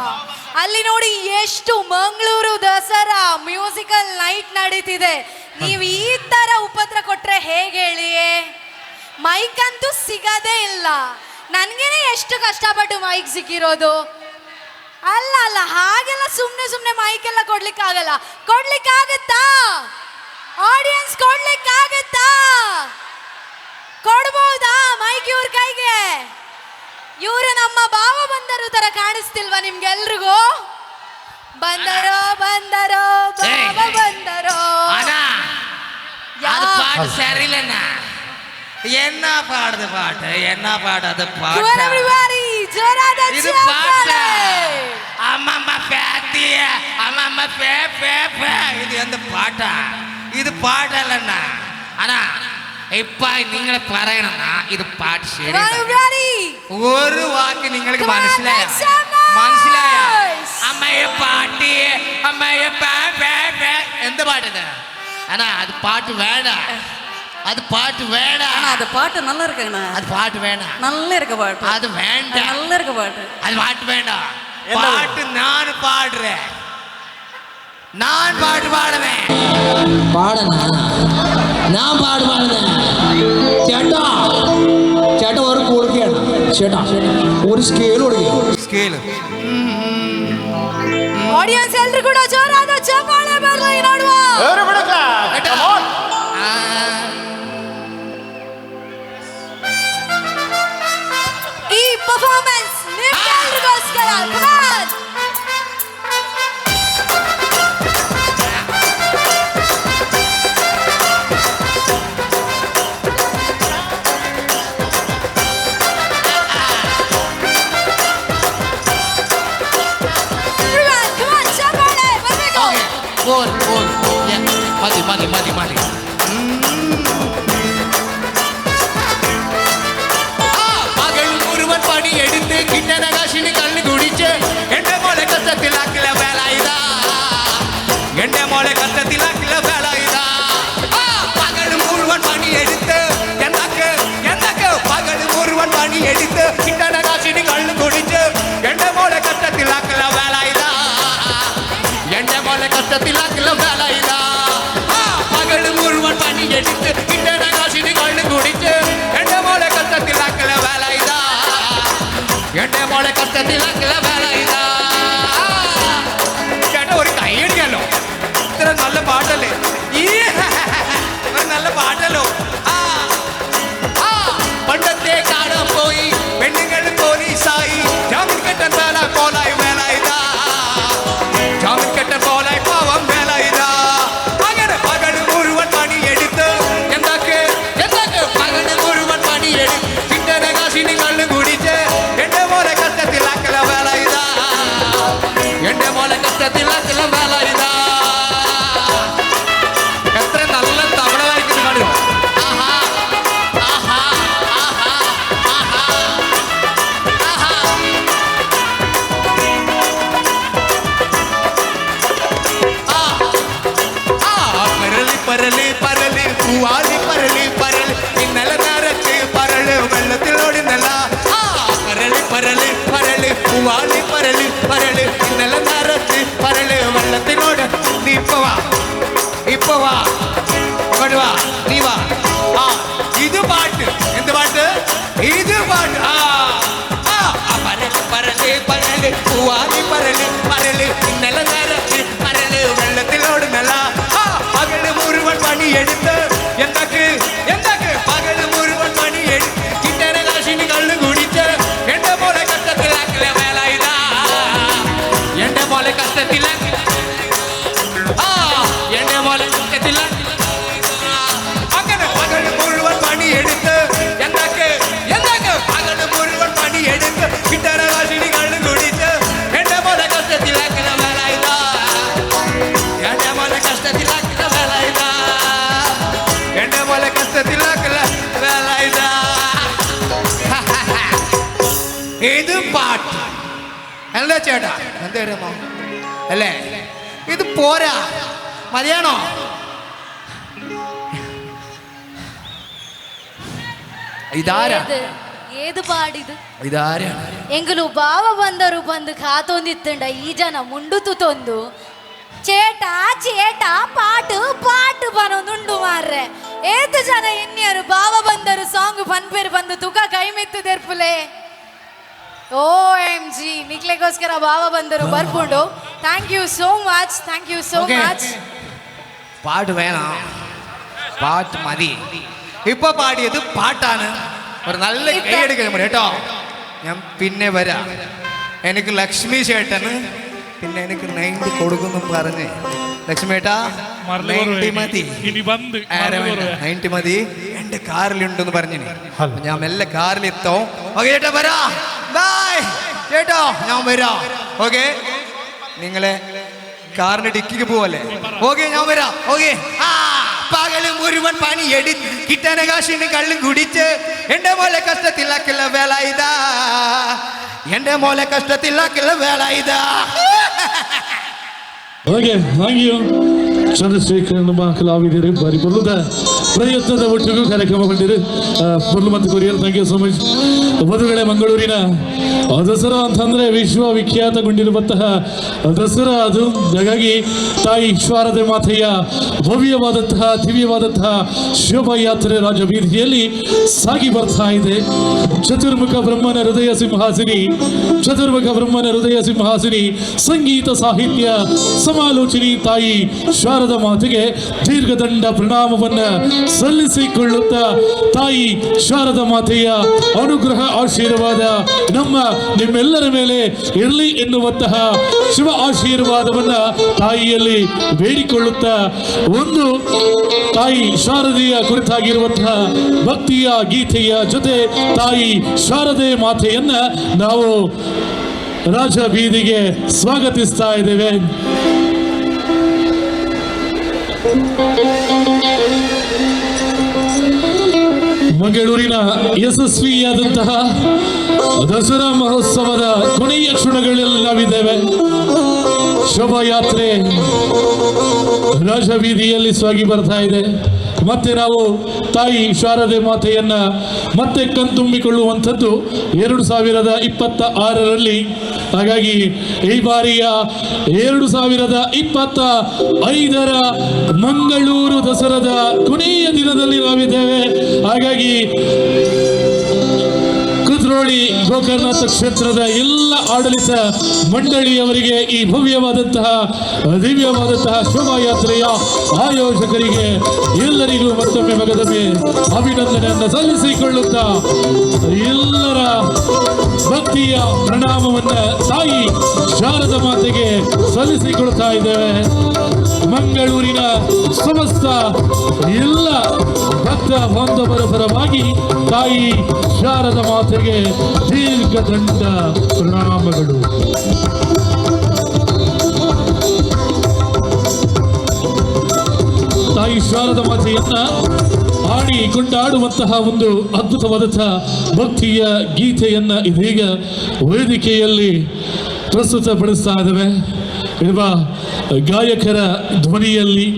ಅಲ್ಲಿ ನೋಡಿ ಎಷ್ಟು ಮಂಗಳೂರು ದಸರಾ ಮ್ಯೂಸಿಕಲ್ ನೈಟ್ ನಡೀತಿದೆ. ನೀವು ಈ ತರ ಉಪದ್ರ ಕೊಟ್ರೆ ಹೇಗೆ ಹೇಳಿ? ಮೈಕ್ ಅಂತೂ ಸಿಗದೇ ಇಲ್ಲ. ನನಗೇನೆ ಎಷ್ಟು ಕಷ್ಟಪಟ್ಟು ಮೈಕ್ ಸಿಕ್ಕಿರೋದು. ಅಲ್ಲ ಅಲ್ಲ, ಹಾಗೆಲ್ಲ ಸುಮ್ಮನೆ ಸುಮ್ಮನೆ ಮೈಕ್ ಎಲ್ಲ ಕೊಡ್ಲಿಕ್ಕಾಗಲ್ಲ. ಕೊಡ್ಲಿಕ್ಕಾಗತ್ತಾ ಆಡಿಯನ್ಸ್? ಕೊಡ್ಲಿಕ್ಕಾಗತ್ತಾ? ಕೊಡ್ಬೋದಾ ಮೈಕ್ ಇವ್ರ ಕೈಗೆ? ಇವರು ನಮ್ಮ ಭಾವ ಬಂದರು ತರ ಕಾಣಿಸ್ತಿಲ್ವಾ ನಿಮ್ಗೆಲ್ರಿಗೂ? ಬಂದರೋ ಬಂದರೋ ಭಾವ ಬಂದರೋ. அது சரியில்லைண்ணா. என்ன பாடுது பாட்டு? என்ன பாட்டு அது? பாட்டு இது பாட்டு. அம்மம்மா பேத்திய அம்மம்மா பே பே பே, இது எந்த பாட்டா? இது பாட்டல்லண்ணா. ஆனா இப்ப നിങ്ങൾ പറയണ ഇത് പാട്ട് ശരി. ഒരു വാക്ക് നിങ്ങൾക്ക് മനസ്സിലായ? മനസ്സിലായ? അമ്മയെ പാട്ടി അമ്മയെ പേ പേ പേ, എന്ത് പാട്ടിത്? அண்ணா அது பாட்டு வேணாம், அது பாட்டு வேணாம். அண்ணா அது பாட்டு நல்லா இருக்குங்கண்ணா. அது பாட்டு வேணாம். நல்லா இருக்கு பாட்டு. அது வேண்டாம். நல்லா இருக்கு பாட்டு. அது பாட்டு வேண்டாம். பாட்டு நான் பாடுறேன், நான் பாட்டு பாடுவேன். പാടണ, ഞാൻ പാട് പാടുന്നേ. ചേട്ടാ ചേട്ടാ ഒരു കൊടുക്കുകയാണ് ചേട്ടാ, ഒരു സ്കെയിൽ കൊടുക്കുക. സ്കെയിൽ. ಆಡಿಯನ್ಸ್ ಎಲ್ರು ಕೂಡ ಜೋರಾದ ಚಪ್ಪಾಳೆ ಬರಲಿ ನೋಡುವ. ಈ performance ನಿಮ್ಮೆಲ್ರಿಗೋಸ್ಕರ. Come on. Everyone, come on, ಚಪ್ಪಾಳೆ ಬರ್ಬೇಕು. പോർ പോർ, മതി മതി മതി മതി. പകൽ മുഴുവൻ പണിയെടുത്ത് കിട്ടണ കാശിന് കള്ള് കുടിച്ച് എന്റെ മോളെ കഷ്ടത്തിലാക്കില്ല വേല ഇതാ, എന്റെ മോളെ കഷ്ടത്തിലാക്കില്ല വേല ഇതാ. പകൽ മുഴുവൻ പണിയെടുത്ത് എന്തൊക്കെ എന്തൊക്കെ, പകൽ മുഴുവൻ പണിയെടുത്ത് കിട്ടണ കാശിന് കള്ള് കുടിച്ച് എന്റെ മോളെ കഷ്ടത്തിലാക്കില്ല വേല ഇതാ, എന്റെ മോളെ കഷ്ടത്തിലാക്കില്ല വേല ഇതാ. പകൽ മുഴുവൻ പണിയെടുത്ത് കിട്ടണ കാശിന് കള്ള് കുടിച്ച് എന്റെ മോളെ കഷ്ടത്തിലാക്കല വേല ഇതാ, എന്റെ മോളെ കഷ്ടത്തിലാക്കല വേല ഇതാ. ചേട്ടാ ഒരു കൈയടിക്കാലോ, ഇത്ര നല്ല പാട്ടല്ലേ ഈ, ഒരു നല്ല പാട്ടല്ലോ. ആ ആ പണ്ടത്തെ കാലം പോയി, പെണ്ണുങ്ങൾ പോലീസായി, ജാമ്യം കെട്ടൻ വേല കോലായി വേല ഇതാ, ജാമ്യം കെട്ടൻ കോലായി പാവം വേല ഇതാ. അങ്ങനെ പകൽ മുഴുവൻ പണിയെടുത്ത് എന്തൊക്കെ എന്തൊക്കെ, പകൽ മുഴുവൻ പണിയെടുത്ത് കിട്ടണ കാശിന് കള്ളും കുടിച്ച് എന്റെ മോനെ കഷ്ടത്തിലാക്കല വേല ഇതാ, എന്റെ മോനെ കഷ്ടത്തിലാക്കല വേല ഇതാ. എത്ര നല്ല തവള വായിക്കുന്നു കാണുമോ? ആഹാ ആഹാ ആഹാ ആഹാ ആഹാ. ആ പരളി പരളി പരളി പൂവാലി പരളി പരളി, ഇന്നലെ നേരത്ത് പരള് വെള്ളത്തിലോടി നല്ല. ആ പരളി പരളി പരളി പൂവാലി പരളി പരളി, ഇന്നലെ കഷ്ടത്തില ആ എന്റെ മോളെ കഷ്ടത്തില. അങ്ങനെ പകല് മുഴുവൻ പണിയെടുത്ത് എന്തൊക്കെ എന്തൊക്കെ പകല് മുഴുവൻ പണിയെടുത്ത് കിട്ടാന കാശിനി കള്ളു കുടിച്ച് എന്റെ മോളെ കഷ്ടത്തിലാക്കുന്ന വേല ഇതാ. എന്റെ മോളെ കഷ്ടത്തിലാക്കുന്ന വേല ഇതാ. എന്റെ മോളെ കഷ്ടത്തിലാക്കുന്ന വേല ഇതാ. ഇത് പാട്ട് അല്ലേ ചേട്ടാ? എന്തേരുമോ അല്ലേ? ഇത് പോരാ, മതിയാണോ? ഇതാരാ? ഏത് പാടിത്? ഇതാരാണ്? ಎಂಗುಲು ಬಾವ ಬಂದರು ಬಂದು ಕಾತೊಂದಿತ್ತಂಡ ಈ ಜನ ಮುಂಡುತು ತೊಂದು ಚೇಟ ಚೇಟ ಪಾಟು ಪಾಟು ಬನೊಂದುಂಡು ಮಾರ್ರೆ. ಏತು ಜನ ಎನ್ನಿಯರು ಬಾವ ಬಂದರು ಸಾಂಗ್ ಪನ್ಪೇರು ಬಂದು ತುಕ ಕೈ ಮೆತ್ತು ದೆರ್ಪುಲೆ. ಓ ಎಂ ಜಿ ನಿಕ್ಲೆಗೋಸ್ಕರ ಬಾವ ಬಂದರು ಬರ್ಪುಂಡು. Thank you so much, thank you so much. പാട്ട് വേണം, പാട്ട് മതി. ഇപ്പൊ പാടിയത് പാട്ടാണ്. ഒരു നല്ല കൈയടിക്കാൻ കേട്ടോ. ഞാൻ പിന്നെ വരാം. എനിക്ക് ലക്ഷ്മി ചേട്ടന് പിന്നെ എനിക്ക് 90 കൊടുക്കുന്നു പറഞ്ഞ്. ലക്ഷ്മി ഏട്ടാ 90 മതി, 90 മതി, എന്റെ കാറിലുണ്ടെന്ന് പറഞ്ഞു. ഞാൻ മെല്ലെ കാറിലെത്തോ. ഓക്കെ ചേട്ടാ, വരാ. ബൈ ചേട്ടോ, ഞാൻ വരാം. ഓക്കെ, നിങ്ങളെ കാറിന്റെ ഡിക്കിക്ക് പോവല്ലേ? ഓക്കെ, ഞാൻ വരാം. ഓക്കെ. ആ പകല് മുഴുവൻ പണിയെടു കിട്ടാന കാശിന് കള്ളും കുടിച്ച് എന്റെ മോലെ കഷ്ടത്തിലാക്കില്ല വേല ഇതാ. എന്റെ മോലെ കഷ്ടത്തിലാക്കില്ല വേല ഇതാ. ಓಕೆ, thank you Chandrashekhar ನಮ್ಮ ಕಲಾವಿದರು ಬಾರಿ ಪೊರ್ಲುದ ಪ್ರಯತ್ನದ ಒಟ್ಟಿಗೂ ಕಾರ್ಯಕ್ರಮ ಕಂಡಿರು ಪೊರ್ಲು ಮತ್ತು courier. Thank you so much. ಮಧುಗಳೆ ಮಂಗಳೂರಿನ ದಸರಾ ಅಂತಂದರೆ ವಿಶ್ವವಿಖ್ಯಾತಗೊಂಡಿರುವಂತಹ ದಸರಾ ಅದು. ಹಾಗಾಗಿ ತಾಯಿ ಶಾರದೆ ಮಾತೆಯ ಭವ್ಯವಾದಂತಹ ದಿವ್ಯವಾದಂತಹ ಶೋಭಾಯಾತ್ರೆ ರಾಜಬೀದಿಯಲ್ಲಿ ಸಾಗಿ ಬರ್ತಾ ಇದೆ. ಚತುರ್ಮುಖ ಬ್ರಹ್ಮನ ಹೃದಯ ಸಿಂಹಾಸಿನಿ, ಚತುರ್ಮುಖ ಬ್ರಹ್ಮನ ಹೃದಯ ಸಿಂಹಾಸಿನಿ, ಸಂಗೀತ ಸಾಹಿತ್ಯ ಸಮಾಲೋಚನಿ ತಾಯಿ ಶಾರದ ಮಾತೆಗೆ ದೀರ್ಘದಂಡ ಪ್ರಣಾಮವನ್ನು ಸಲ್ಲಿಸಿಕೊಳ್ಳುತ್ತಾ ತಾಯಿ ಶಾರದ ಮಾತೆಯ ಅನುಗ್ರಹ ಆಶೀರ್ವಾದ ನಮ್ಮ ನಿಮ್ಮೆಲ್ಲರ ಮೇಲೆ ಇರಲಿ ಎನ್ನುವಂತಹ ಶಿವ ಆಶೀರ್ವಾದವನ್ನ ತಾಯಿಯಲ್ಲಿ ಬೇಡಿಕೊಳ್ಳುತ್ತಾ ಒಂದು ತಾಯಿ ಶಾರದೆಯ ಕುರಿತಾಗಿರುವಂತಹ ಭಕ್ತಿಯ ಗೀತೆಯ ಜೊತೆ ತಾಯಿ ಶಾರದೆ ಮಾತೆಯನ್ನ ನಾವು ರಾಜ ಬೀದಿಗೆ ಸ್ವಾಗತಿಸ್ತಾ ಇದ್ದೇವೆ. ಮಂಗಳೂರಿನ ಯಶಸ್ವಿಯಾದಂತಹ ದಸರಾ ಮಹೋತ್ಸವದ ಕೊನೆಯ ಕ್ಷಣಗಳಲ್ಲಿ ನಾವಿದ್ದೇವೆ. ಶೋಭಾಯಾತ್ರೆ ರಾಜಬೀದಿಯಲ್ಲಿ ಸಾಗಿ ಬರ್ತಾ ಇದೆ. ಮತ್ತೆ ನಾವು ತಾಯಿ ಶಾರದೆ ಮಾತೆಯನ್ನ ಮತ್ತೆ ಕಣ್ತುಂಬಿಕೊಳ್ಳುವಂಥದ್ದು 2026ರಲ್ಲಿ. ಹಾಗಾಗಿ ಈ ಬಾರಿಯ 2025ರ ಮಂಗಳೂರು ದಸರಾದ ಕೊನೆಯ ದಿನದಲ್ಲಿ ನಾವಿದ್ದೇವೆ. ಹಾಗಾಗಿ ಕುದ್ರೋಳಿ ಗೋಕರ್ಣನಾಥ ಕ್ಷೇತ್ರದ ಎಲ್ಲ ಆಡಳಿತ ಮಂಡಳಿಯವರಿಗೆ ಈ ಭವ್ಯವಾದಂತಹ ದಿವ್ಯವಾದಂತಹ ಶೋಭಾಯಾತ್ರೆಯ ಆಯೋಜಕರಿಗೆ ಎಲ್ಲರಿಗೂ ಮತ್ತೊಮ್ಮೆ ಮಗದೊಮ್ಮೆ ಅಭಿನಂದನೆಯನ್ನು ಸಲ್ಲಿಸಿಕೊಳ್ಳುತ್ತಾ ಎಲ್ಲರ ಭಕ್ತಿಯ ಪ್ರಣಾಮವನ್ನು ತಾಯಿ ಶಾರದ ಮಾತೆಗೆ ಸಲ್ಲಿಸಿಕೊಳ್ತಾ ಇದ್ದೇವೆ. ಮಂಗಳೂರಿನ ಸಮಸ್ತ ಎಲ್ಲ ಭಕ್ತ ಬಾಂಧವರ ಪರವಾಗಿ ತಾಯಿ ಶಾರದ ಮಾತೆಗೆ ದೀರ್ಘದಂಡ ಪ್ರಣಾಮಗಳು. ತಾಯಿ ಶಾರದ ಮಾತೆಯನ್ನ ಹಾಡಿ ಕೊಂಡಾಡುವಂತಹ ಒಂದು ಅದ್ಭುತವಾದಂತಹ ಭಕ್ತಿಯ ಗೀತೆಯನ್ನ ಇದೀಗ ವೇದಿಕೆಯಲ್ಲಿ ಪ್ರಸ್ತುತಪಡಿಸ್ತಾ ಇದ್ದೇವೆ. ಇರುವ ಗಾಯಕರ ಧ್ವನಿಯಲ್ಲಿ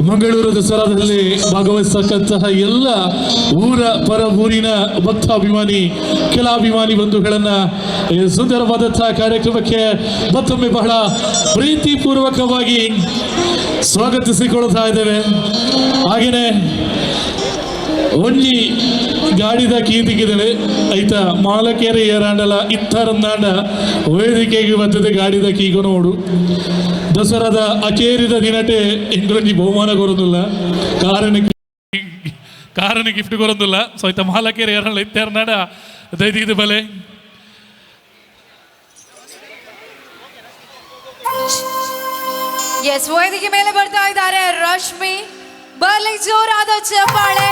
ಮಂಗಳೂರು ದಸರಾದಲ್ಲಿ ಭಾಗವಹಿಸತಕ್ಕಂತಹ ಎಲ್ಲ ಊರ ಪರ ಊರಿನ ಭಕ್ತಾಭಿಮಾನಿ ಕಲಾಭಿಮಾನಿ ಬಂಧುಗಳನ್ನು ಸುಂದರವಾದಂತಹ ಕಾರ್ಯಕ್ರಮಕ್ಕೆ ಮತ್ತೊಮ್ಮೆ ಬಹಳ ಪ್ರೀತಿಪೂರ್ವಕವಾಗಿ ಸ್ವಾಗತಿಸಿಕೊಳ್ಳುತ್ತಾ ಇದ್ದೇವೆ. ಹಾಗೆಯೇ ಒಂಜಿ ಗಾಡಿದ ಕೀತಿಗಿದಳೆ ಐತ ಮಾಲಕೇರೆ ಏರಾಂಡಲ ಇತ್ತರಂದಾಂಡ ವೇದಿಕೆಗೆ ಬರ್ತದೆ ಗಾಡಿದ ಕೀಗು ನೋಡು. ದಸರಾದ ಅಚೇರಿದ ದಿನಟೆ ಇಂದ್ರಂಜಿ ಬಹುಮಾನ ಕೊರೊಂದುಲ್ಲ, ಕಾರಣ ಗಿಫ್ಟ್ ಕೊರೊಂದುಲ್ಲ. ಸೊ ಐತ ಮಾಲಕೇರೆ ಏರಾಂಡಲ ಇತ್ತರ್ನಾಡ ದೈದಿಗಿದ ಬಲೆ. ಎಸ್, ವೇದಿಕೆ ಮೇಲೆ ಬರ್ತಾ ಇದ್ದಾರೆ ರಶ್ಮಿ. ಬರ್ಲಿ ಜೋರಾದ ಚಪ್ಪಾಳೆ.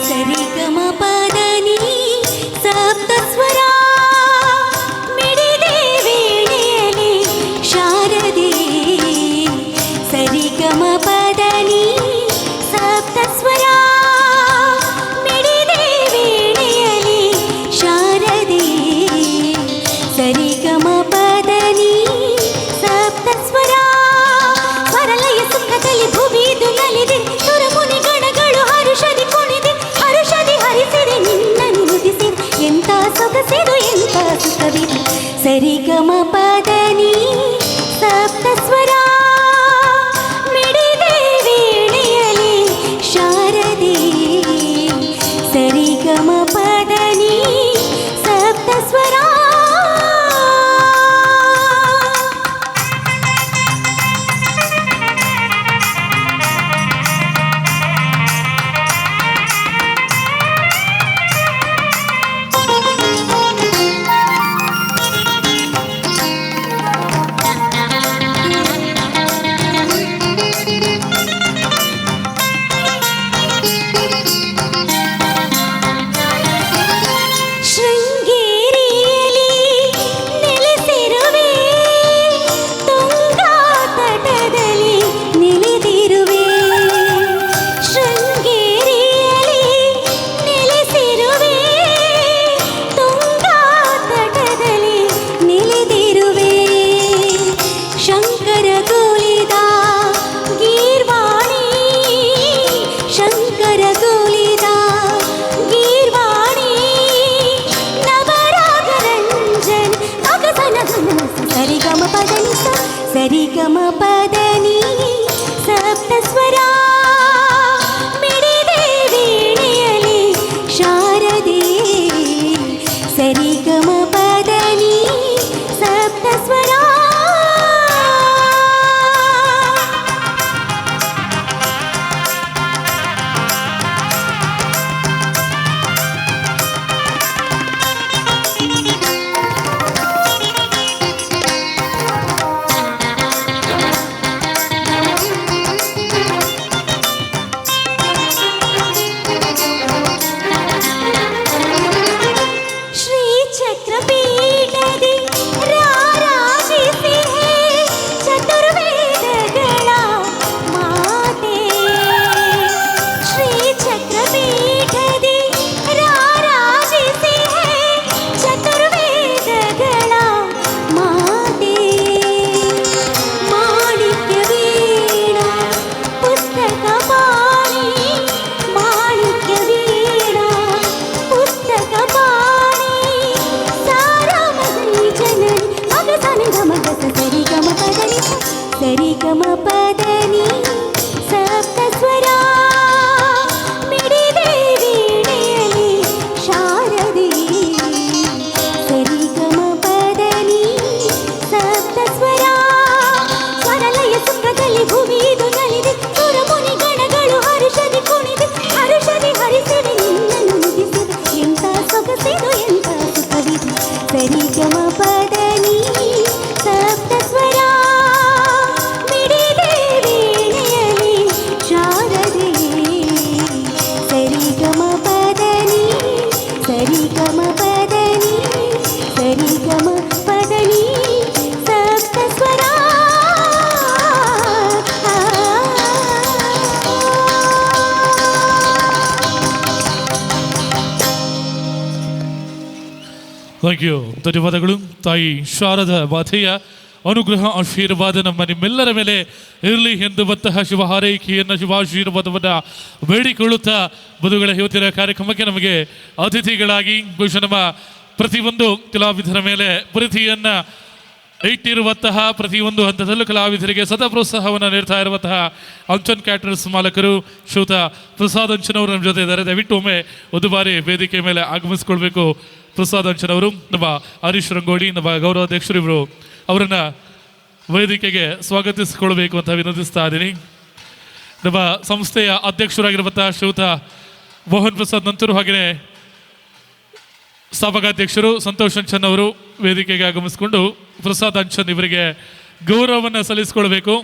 ಸರಿಗಮಪದನಿ ಸಪ್ತಸ್ವರ ಮಿಡಿದೆ ವೀಣೆಯಲಿ ಶಾರದೆ. ಸರಿಗಮಪದನಿ ಸಪ್ತಸ್ವರ ಮಿಡಿದೆ ವೀಣೆಯಲಿ ಶಾರದೆ. ಸರಿಗಮಪದನಿ ಸಪ್ತಸ್ವರ ಸ್ವರಲಯ ಸುಖದಲ್ಲಿ ಭುವಿದು ನಲಿದೆ. ಸುರಮುನಿ ಗಣಗಳು ಹರುಷದಿ ಕುಣಿದೆ, ಹರುಷದಿ ಹರಿಸಿದೆ, ನಿನ್ನನ್ನು ನುತಿಸಿದೆ. ಎಂತ ಸೊಗಸಿದು, ಎಂತ ಸುಖವಿದು. ಸರಿಗಮಪದನಿ ಸಪ್ತಸ್ವರ ಮಿಡಿದೆ ವೀಣೆಯಲಿ ಶಾರದೆ. ಸರಿಗಮಪದನಿ ಸಪ್ತಸ್ವರ. ಶೃಂಗೇರಿಯಲಿ ನೆಲೆಸಿರುವೆ, ತುಂಗಾ ತಟದಲ್ಲಿ ನೆಲೆದಿರುವೆ. ಶೃಂಗೇರಿಯಲಿ ನೆಲೆಸಿರುವೆ, ತುಂಗಾ ತಟದಲ್ಲಿ ನೆಲೆದಿರುವೆ. ಶಂಕರ ಗೋಲಿದ ಗೀರ್ವಾಣಿ, ಶಂಕರ ಗೋಲಿದ ಗೀರ್ವಾಣಿ, ನವರಾಗರಂಜನ್ ಅಗಸನ ಸರಿಗಮ ಪದನಿ ಸರಿಗಮ ಪದನಿ ಸಪ್ತಸ್ವರ ಮಿಡಿದೆ ವೀಣೆಯಲಿ ಶಾರದೆ. ಸರಿಗಮ ಪದನಿ ಸಪ್ತಸ್ವರ. ಶ್ರೀ ಚಕ್ರಪೀಠದಿ ರಾರಾಜಿಸಿಹೆ ಚತುರ್ವೇದಗಳ ಮಾತೆ. ಶ್ರೀ ಚಕ್ರಪೀಠದಿ ರಾರಾಜಿಸಿಹೆ ಚತುರ್ವೇದಗಳ ಮಾತೆ. ಮಾಣಿಕ್ಯ ವೀಣಾ ಪುಸ್ತಕ ಪಾಣಿ, ಮಾಣಿಕ್ಯ ವೀಣಾ ಪುಸ್ತಕ ಪಾಣಿ, ಸಾರಾಮಗರಿ ಜನನಿ ಮಗ ಸನಿ ಗಮ ಗಸ ಸರಿಗಮ ಪದನಿ ಸರಿಗಮ ಪದನಿ ಸಪ್ತಸ್ವರ ಮಿಡಿದೆ ವೀಣೆಯಲಿ ಶಾರದೆ. ಸರಿಗಮ ಪದನಿ ಸಪ್ತಸ್ವರ ಸ್ವರಲಯ ಸುಖದಲ್ಲಿ ಭುವಿದು ನಲಿದೆ. ಸುರಮುನಿ ಗಣಗಳು ಹರುಷದಿ ಕುಣಿದೆ, ಹರುಷದಿ ಹರಿಸಿದೆ, ನಿನ್ನನ್ನು ನುತಿಸಿದೆ. ಎಂತ ಸೊಗಸಿದು, ಎಂತ ಸುಖವಿದು. ಸರಿಗಮ ಪದನಿ ಸಪ್ತಸ್ವರ ಮಿಡಿದೆ ವೀಣೆಯಲಿ ಶಾರದೆ. ಸರಿಗಮ ಪದನಿ ಸರಿಗಮ ಪದನಿ ಸರಿಗಮ ಪದನಿ ಸಪ್ತಸ್ವರ. Thank you, ಧನ್ಯವಾದಗಳು. ತಾಯಿ ಶಾರದ ಮಾತೆಯ ಅನುಗ್ರಹ ಆಶೀರ್ವಾದ ನಮ್ಮ ನಿಮ್ಮೆಲ್ಲರ ಮೇಲೆ ಇರಲಿ ಎಂದುವಂತಹ ಶುಭ ಹಾರೈಕೆಯನ್ನು, ಶುಭಾಶೀರ್ವಾದವನ್ನು ಬೇಡಿಕೊಳ್ಳುತ್ತಾ ಬದುಗಳ ಇವತ್ತಿನ ಕಾರ್ಯಕ್ರಮಕ್ಕೆ ನಮಗೆ ಅತಿಥಿಗಳಾಗಿ ಬಹುಶಃ ನಮ್ಮ ಪ್ರತಿಯೊಂದು ಕಲಾವಿದರ ಮೇಲೆ ಪ್ರೀತಿಯನ್ನು ಇಟ್ಟಿರುವಂತಹ, ಪ್ರತಿಯೊಂದು ಹಂತದಲ್ಲೂ ಕಲಾವಿದರಿಗೆ ಸದಾ ಪ್ರೋತ್ಸಾಹವನ್ನು ನೀಡ್ತಾ ಇರುವಂತಹ ಅಂಚನ್ ಕ್ಯಾಟರ್ಸ್ ಮಾಲಕರು ಶ್ರೀಯುತ ಪ್ರಸಾದ್ ಅಂಚನ್ ಅವರು ನಮ್ಮ ಜೊತೆ ಇದ್ದಾರೆ. ದಯವಿಟ್ಟು ಒಮ್ಮೆ ಒಂದು ಬಾರಿ ವೇದಿಕೆ ಮೇಲೆ ಆಗಮಿಸಿಕೊಳ್ಬೇಕು ಪ್ರಸಾದ್ ಅಂಚನ್ ಅವರು. ನಮ್ಮ ಹರೀಶ್ ರಂಗೋಡಿ, ನಮ್ಮ ಗೌರವಾಧ್ಯಕ್ಷರು, ಇವರು ಅವರನ್ನು ವೇದಿಕೆಗೆ ಸ್ವಾಗತಿಸಿಕೊಳ್ಬೇಕು ಅಂತ ವಿನಂತಿಸ್ತಾ ಇದ್ದೀನಿ. ನಮ್ಮ ಸಂಸ್ಥೆಯ ಅಧ್ಯಕ್ಷರಾಗಿರುವಂತಹ ಶ್ರೀಯುತ ಮೋಹನ್ ಪ್ರಸಾದ್ ನಂತರು, ಹಾಗೆಯೇ ಸ್ಥಾಪಕಾಧ್ಯಕ್ಷರು ಸಂತೋಷ್ ಅಂಚನ್ ಅವರು ವೇದಿಕೆಗೆ ಆಗಮಿಸಿಕೊಂಡು ಪ್ರಸಾದ್ ಅಂಚನ್ ಇವರಿಗೆ ಗೌರವವನ್ನು ಸಲ್ಲಿಸಿಕೊಳ್ಬೇಕು.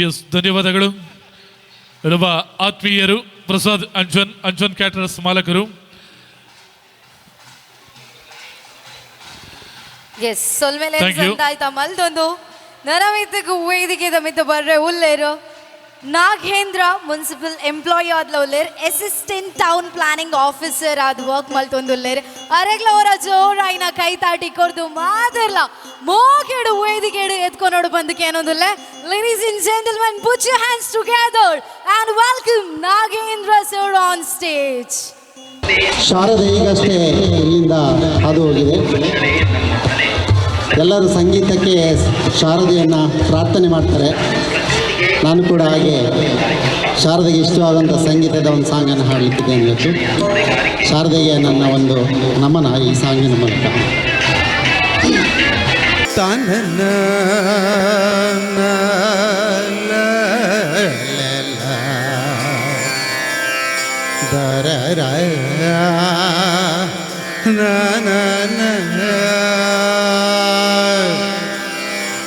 ಎಸ್, ಧನ್ಯವಾದಗಳು ನಮ್ಮ ಆತ್ಮೀಯರು ಪ್ರಸಾದ್ ಅಂಚನ್, ಅಂಚನ್ ಕ್ಯಾಟರರ್ಸ್ ಮಾಲಕರು. ಎಸ್, ಸೊಲ್ಮೆಲೆ Thank you. ಸಂದಾಯ್ತ ಮಲ್ದೊಂದು ನರಮಿತ್ತకు ವೇದಿಕೆದ ಮಿತ್ತ ಬರ್ರೆ ಉಲ್ಲೇರು ನಾಗೇಂದ್ರ ಮುನ್ಸಿಪಲ್ ಎಂಪ್ಲಾಯಿ ಆದ್ಲ ಉಲ್ಲೇರ್, ಅಸಿಸ್ಟೆಂಟ್ ಟೌನ್ ಪ್ಲಾನಿಂಗ್ ಆಫೀಸರ್ ಆದ್ ವರ್ಕ್ ಮಲ್ತೊಂದು ಉಲ್ಲೇರ್. ಅರೆಗ್ಲ ಅವರ ಜೋರಾಯಿನ ಕೈ ತಾಟಿ ಕೊರ್ದು ಮಾತಿರ್ಲ ಮೋಕೆಡು ವೇದಿಕೆಡು ಎತ್ಕೊನೋಡು ಬಂದಕ್ಕೆ ಏನೊಂದುಲ್ಲೆ. Ladies and gentlemen, put your hands together and welcome Nagendra sir on stage. ಶಾರದೆ ಈಗಷ್ಟೇ ಇಲ್ಲಿಂದ ಹಾದು ಹೋಗಿದೆ. ಎಲ್ಲರೂ ಸಂಗೀತಕ್ಕೆ ಶಾರದೆಯನ್ನು ಪ್ರಾರ್ಥನೆ ಮಾಡ್ತಾರೆ. ನಾನು ಕೂಡ ಹಾಗೆ ಶಾರದೆಗೆ ಇಷ್ಟವಾದಂಥ ಸಂಗೀತದ ಒಂದು ಸಾಂಗನ್ನು ಹಾಡಲಿಕ್ಕಿದ್ದೇನೆ ಇವತ್ತು. ಶಾರದೆಗೆ ನನ್ನ ಒಂದು ನಮನ ಈ ಸಾಂಗಿನ ಮೂಲಕ. ತನ್ನ ದರ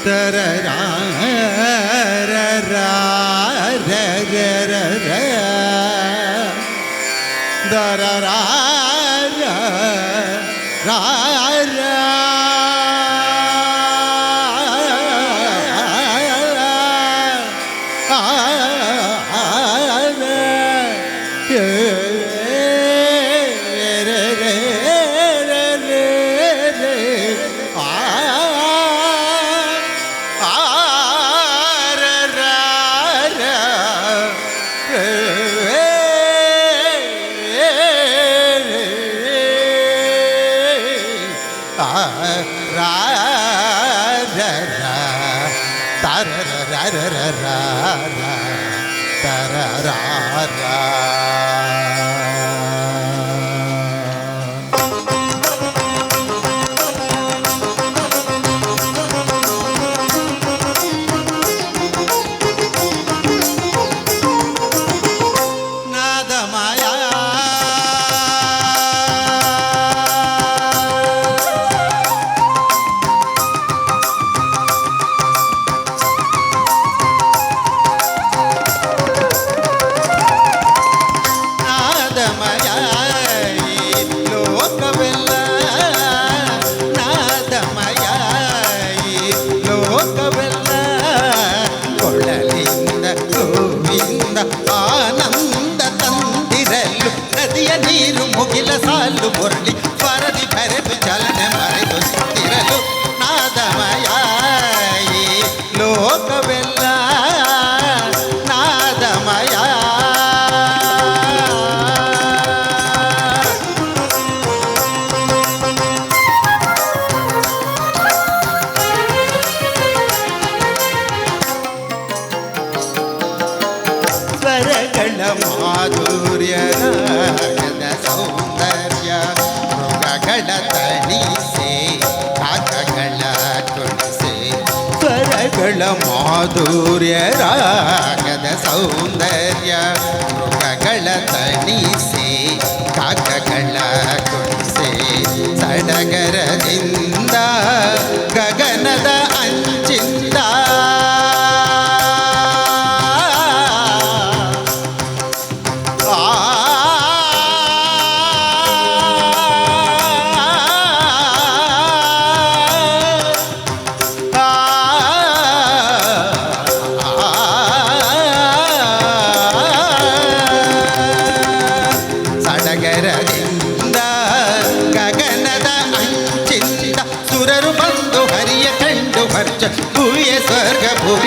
ದರ ದರ ಮಾಧುರ್ಯ ರಾಗದ ಸೌಂದರ್ಯ ಮೃಗಗಳ ತಣಿಸೆ ಕಾಕಗಳ ಕುಣಿಸೆ ಸಡಗರದಿಂದ ಗಗನದ ಅಂಚಿಂದ ಆ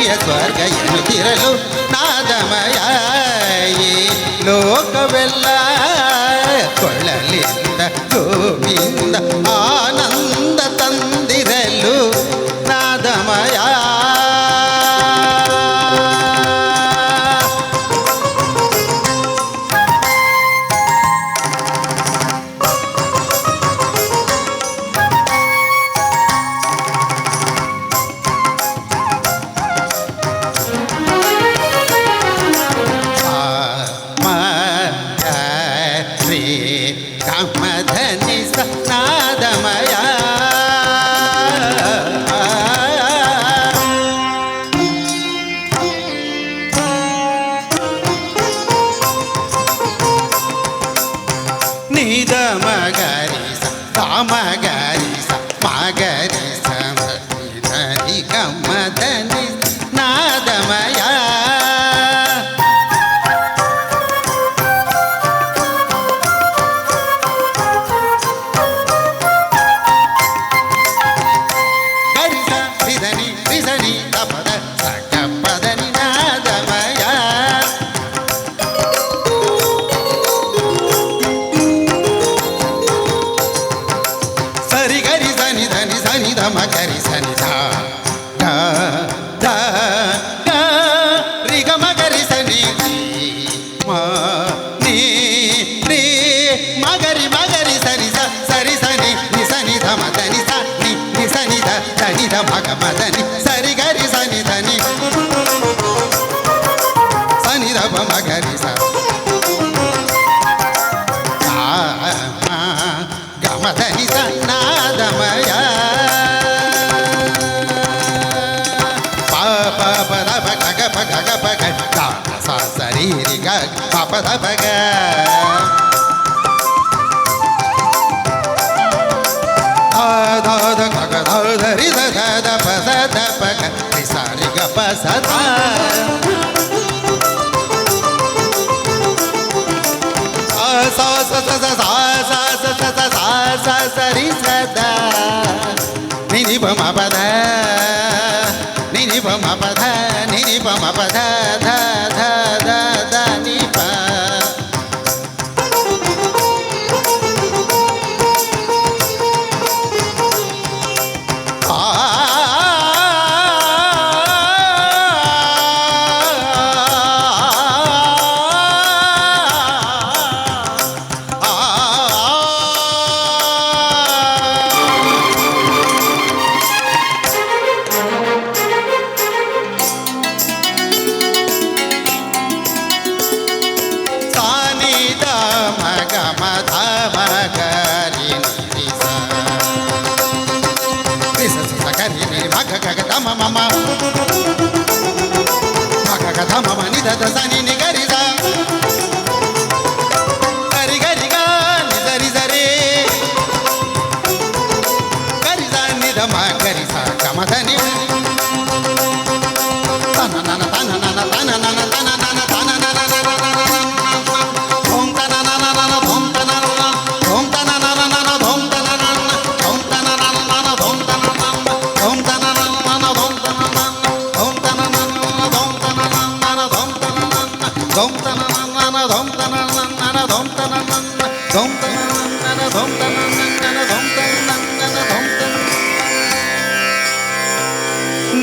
ಭೂಮಿಯ ಸ್ವರ್ಗ ಎನ್ನುತ್ತಿರಲು ನಾದಮಯ ಈ ಲೋಕವೆಲ್ಲ ಕೊಳ್ಳಲಿಂದ ಗೋವಿಂದ ಆನಂದ ತಂದಿರಲು ನಾದಮಯ. ನಾದಮಯ ನಿದ ಮಗರಿಸ ಮಗರಿಸ ಮಗರಿಸ ಧರಿ ಗಮಧನಿ ನಾದಮಯ. ಮದನಿ ಸರಿ ಗರಿ ಸನಿ ಧನಿ ಸನಿ ಧಪ ಮಗರಿ ಸ ಗಮಧನಿ ಸ ನಾದಮಯ ಪ ಪ ಪ the ಪ ಗ ಗ ಪ ಗ ಗ ಪ ಗ ಗ ಸ ಸರಿ ರಿ ಗ ಪ ಪ the ಪ ಗ ಧ ಧ ಗ ಗ ಧ ಧ ರಿ ಧ ಧ ಧ ಪ ಸ ಧ ಪ ಗ ರಿ ಸ ರಿ ಗ ಪ ಸ ಧ ಸ ಸ ಸ ಸ ಸ ಸ ಸ ಸ ಸ ಸ ಸ ಸ ರಿ ಸ the ನಿ ನಿ ಪ ಮ ಪ ಧ ನಿ ನಿ ಪ ಮ ಪ ಧ ನಿ ನಿ ಪ ಮ ಪ ಧ ಧ ಧ ಧ ಧ ನಿ ಪ.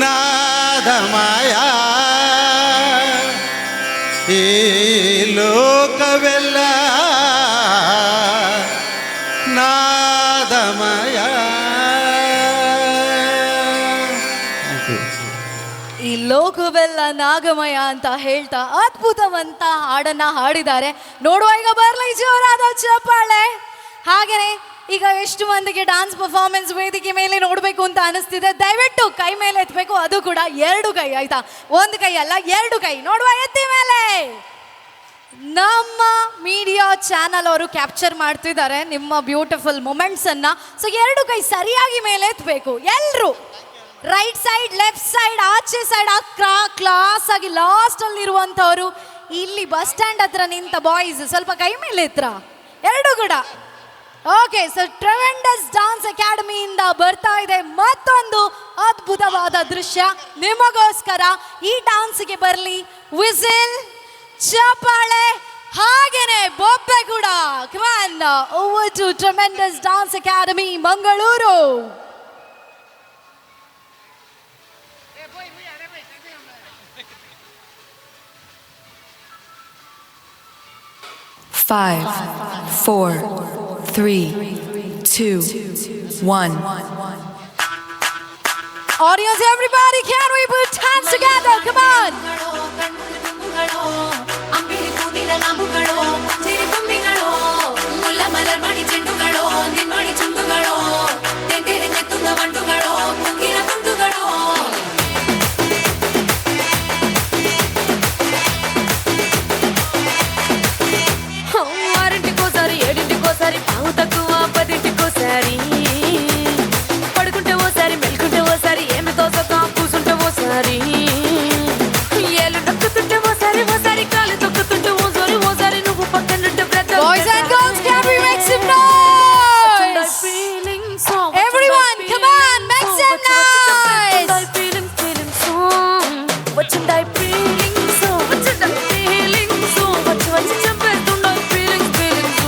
ನಾದಮಯ ಈ ಲೋಕವೆಲ್ಲ ನಾದಮಯ. ಈ ಲೋಕವೆಲ್ಲ ನಾಗಮಯ ಅಂತ ಹೇಳ್ತಾ ಅದ್ಭುತವಂತ ಹಾಡನ್ನ ಹಾಡಿದ್ದಾರೆ. ನೋಡುವ ಈಗ ಬರ್ಲಿ ಜೋರಾದ ಚಪ್ಪಾಳೆ. ಹಾಗೇನೆ ಈಗ ಎಷ್ಟು ಮಂದಿಗೆ ಡಾನ್ಸ್ ಪರ್ಫಾರ್ಮೆನ್ಸ್ ವೇದಿಕೆ ಮೇಲೆ ನೋಡಬೇಕು ಅಂತ ಅನಿಸ್ತಿದೆ, ದಯವಿಟ್ಟು ಕೈ ಮೇಲೆ ಎತ್ತಬೇಕು, ಅದು ಕೂಡ ಎರಡು ಕೈ, ಆಯ್ತಾ? ಒಂದು ಕೈ ಅಲ್ಲ, ಎರಡು ಕೈ. ನೋಡುವ ಎತ್ತಿ ಮೇಲೆ. ನಮ್ಮ ಮೀಡಿಯಾ ಚಾನಲ್ ಅವರು ಕ್ಯಾಪ್ಚರ್ ಮಾಡ್ತಿದ್ದಾರೆ ನಿಮ್ಮ ಬ್ಯೂಟಿಫುಲ್ ಮೂಮೆಂಟ್ಸ್ ಅನ್ನ. ಸೊ ಎರಡು ಕೈ ಸರಿಯಾಗಿ ಮೇಲೆ ಎತ್ತಬೇಕು ಎಲ್ಲರೂ. ರೈಟ್ ಸೈಡ್, ಲೆಫ್ಟ್ ಸೈಡ್, ಆಚೆ ಸೈಡ್, ಆ ಕ್ಲಾಸ್ ಆಗಿ ಲಾಸ್ಟ್ ಅಲ್ಲಿ ಇರುವಂಥವ್ರು, ಇಲ್ಲಿ ಬಸ್ ಸ್ಟ್ಯಾಂಡ್ ಹತ್ರ ನಿಂತ ಬಾಯ್ಸ್ ಸ್ವಲ್ಪ ಕೈ ಮೇಲೆ ಎತ್ತರ, ಎರಡು ಕೂಡ. ಓಕೆ, ಸೊ ಟ್ರೆವೆಂಡಸ್ ಡಾನ್ಸ್ ಅಕಾಡೆಮಿಯಿಂದ ಬರ್ತಾ ಇದೆ ಮತ್ತೊಂದು ಅದ್ಭುತವಾದ ದೃಶ್ಯ ನಿಮಗೋಸ್ಕರ. ಈ ಡಾನ್ಸ್ಗೆ ಬರಲಿ ವಿಸಿಲ್, ಚಪ್ಪಾಳೆ, ಹಾಗೇನೆ ಬೊಬ್ಬೆ ಕೂಡ. Come on, over to Tremendous Dance Academy, Mangaluru. 5, 4, 3, 2, 1. Audience, everybody, can we put hands together? Come on. ఆరింటికోసారి, ఏడింటికోసారి, పావు తక్కువ పదింటికోసారి, పడుకుంటే ఓసారి, మెలుకుంటే ఓసారి, ఏమి తోసక కూసుంటే ఓసారి, ఏలు నొక్కుతుంటే ఓసారి, ఓసారి కాలు తొక్కుతుంటే ఓసారి, ఓసారి నువ్వు పక్కనుంటే. Boys and girls, can we make some noise? Everyone, come on, make some noise. వచ్చిందాయి ఫీలింగ్స్, వచ్చిందాయి ఫీలింగ్స్, వచ్చి వచ్చి చంపేస్తున్నాయి ఫీలింగ్స్, ఫీలింగ్స్.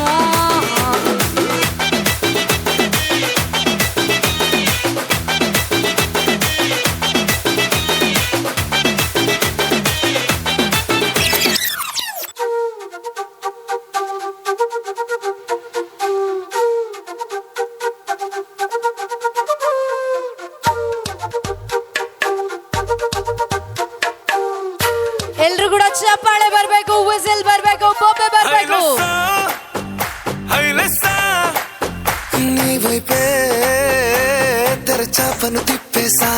ಎಲ್ರು ಕೂಡ ಚಪ್ಪಾಳೆ ಬರ್ಬೇಕು, ವಿಸಿಲ್ ಬರ್ಬೇಕು, ಬೊಬ್ಬೆ ಬರ್ಬೇಕು. నీ వైపే తెరచాపను తిప్పేసా.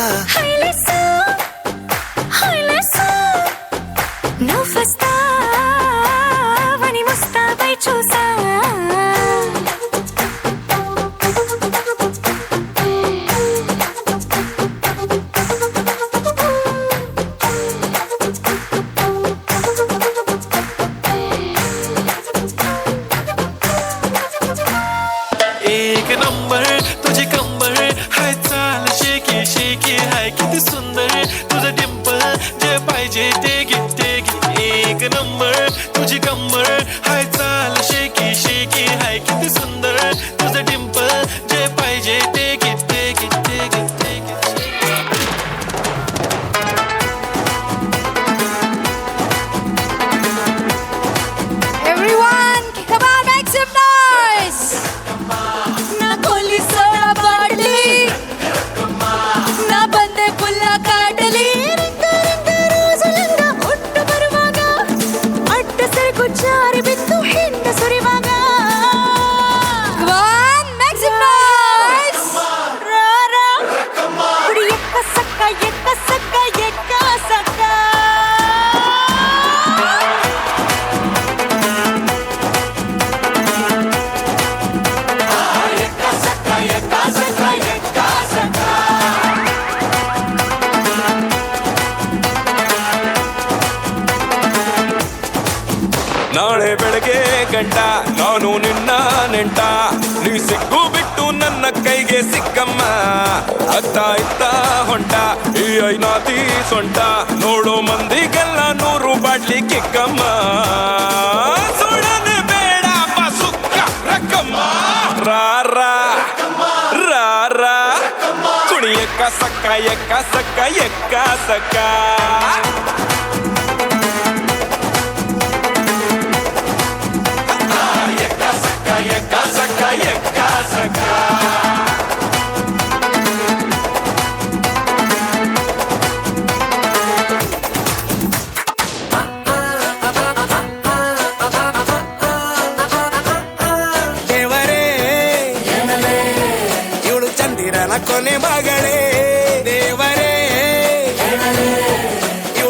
నువ్వస్తావని ముస్తాబై చూసా. एक नंबर तुझी कंबर, हाय चाल शेकी शेकी, हाय किती सुंदर तुझं डिंपल, जे पाहिजे ते घे ते घे. एक नंबर तुझी कंबर, हाय चाल शेकी शेकी, हाय किती सुंदर तुझं डिंपल, जे पाहिजे ते घे ते घे ते घे ते घे. Everyone, come on, make some noise. నా ಕೊಲ್ಲಿ ಸೋಡ ಬಾಟ್ಲಿ, ನಾ ಬಂದೆ ಪುಲ್ಲ ಕಾಟಲಿ. ಹುಟ್ಟು ಬರುವಾಗ ಅಡ್ಡ ಸರಕು ಜಾರಿ ಬಿದ್ದು ಹಿಂಡ ಸುರಿವಾಗ. Come on, make some noise. ರಾರಾ ಕುಡಿ ಎಕ್ಕ ಸಕ್ಕ ಎಕ್ಕ ಸಕ್ಕ ಎಕ್ಕ ಸಕ್ಕ. ನಾಳೆ ಬೆಳಗ್ಗೆ ಗಂಟ ನಾನು ನಿನ್ನ ನೆಂಟ, ನೀ ಸಿಕ್ಕು ಬಿಟ್ಟು ನನ್ನ ಕೈಗೆ ಸಿಕ್ಕಮ್ಮ. ಅತ್ತ ಇತ್ತ ಹೊಂಟ ಈ ಐನಾತಿ ಸೊಂಟ, ನೋಡೋ ಮಂದಿಗೆಲ್ಲ 100 ಬಾಟ್ಲಿ ಕಿಕ್ಕಮ್ಮ. ಸುಡನೆ ಬೇಡ ಸುಕ್ಕ ರಕ್ಕಮ್ಮ, ರಾ ರಾ ರಾ ರಾ ಕುಣಿ ಎಕ್ಕ ಸಕ್ಕ ಎಕ್ಕ ಸಕ್ಕ ಎಕ್ಕ ಸಕ್ಕ. ಎಕ್ಕ ಸಕ್ಕ ಎಕ್ಕ ಸಕ್ಕ. ದೇವರೇ, ಇವಳು ಚಂದಿರನ ಕೊನೆ ಮಗಳೇ. ದೇವರೇ, ಇವಳು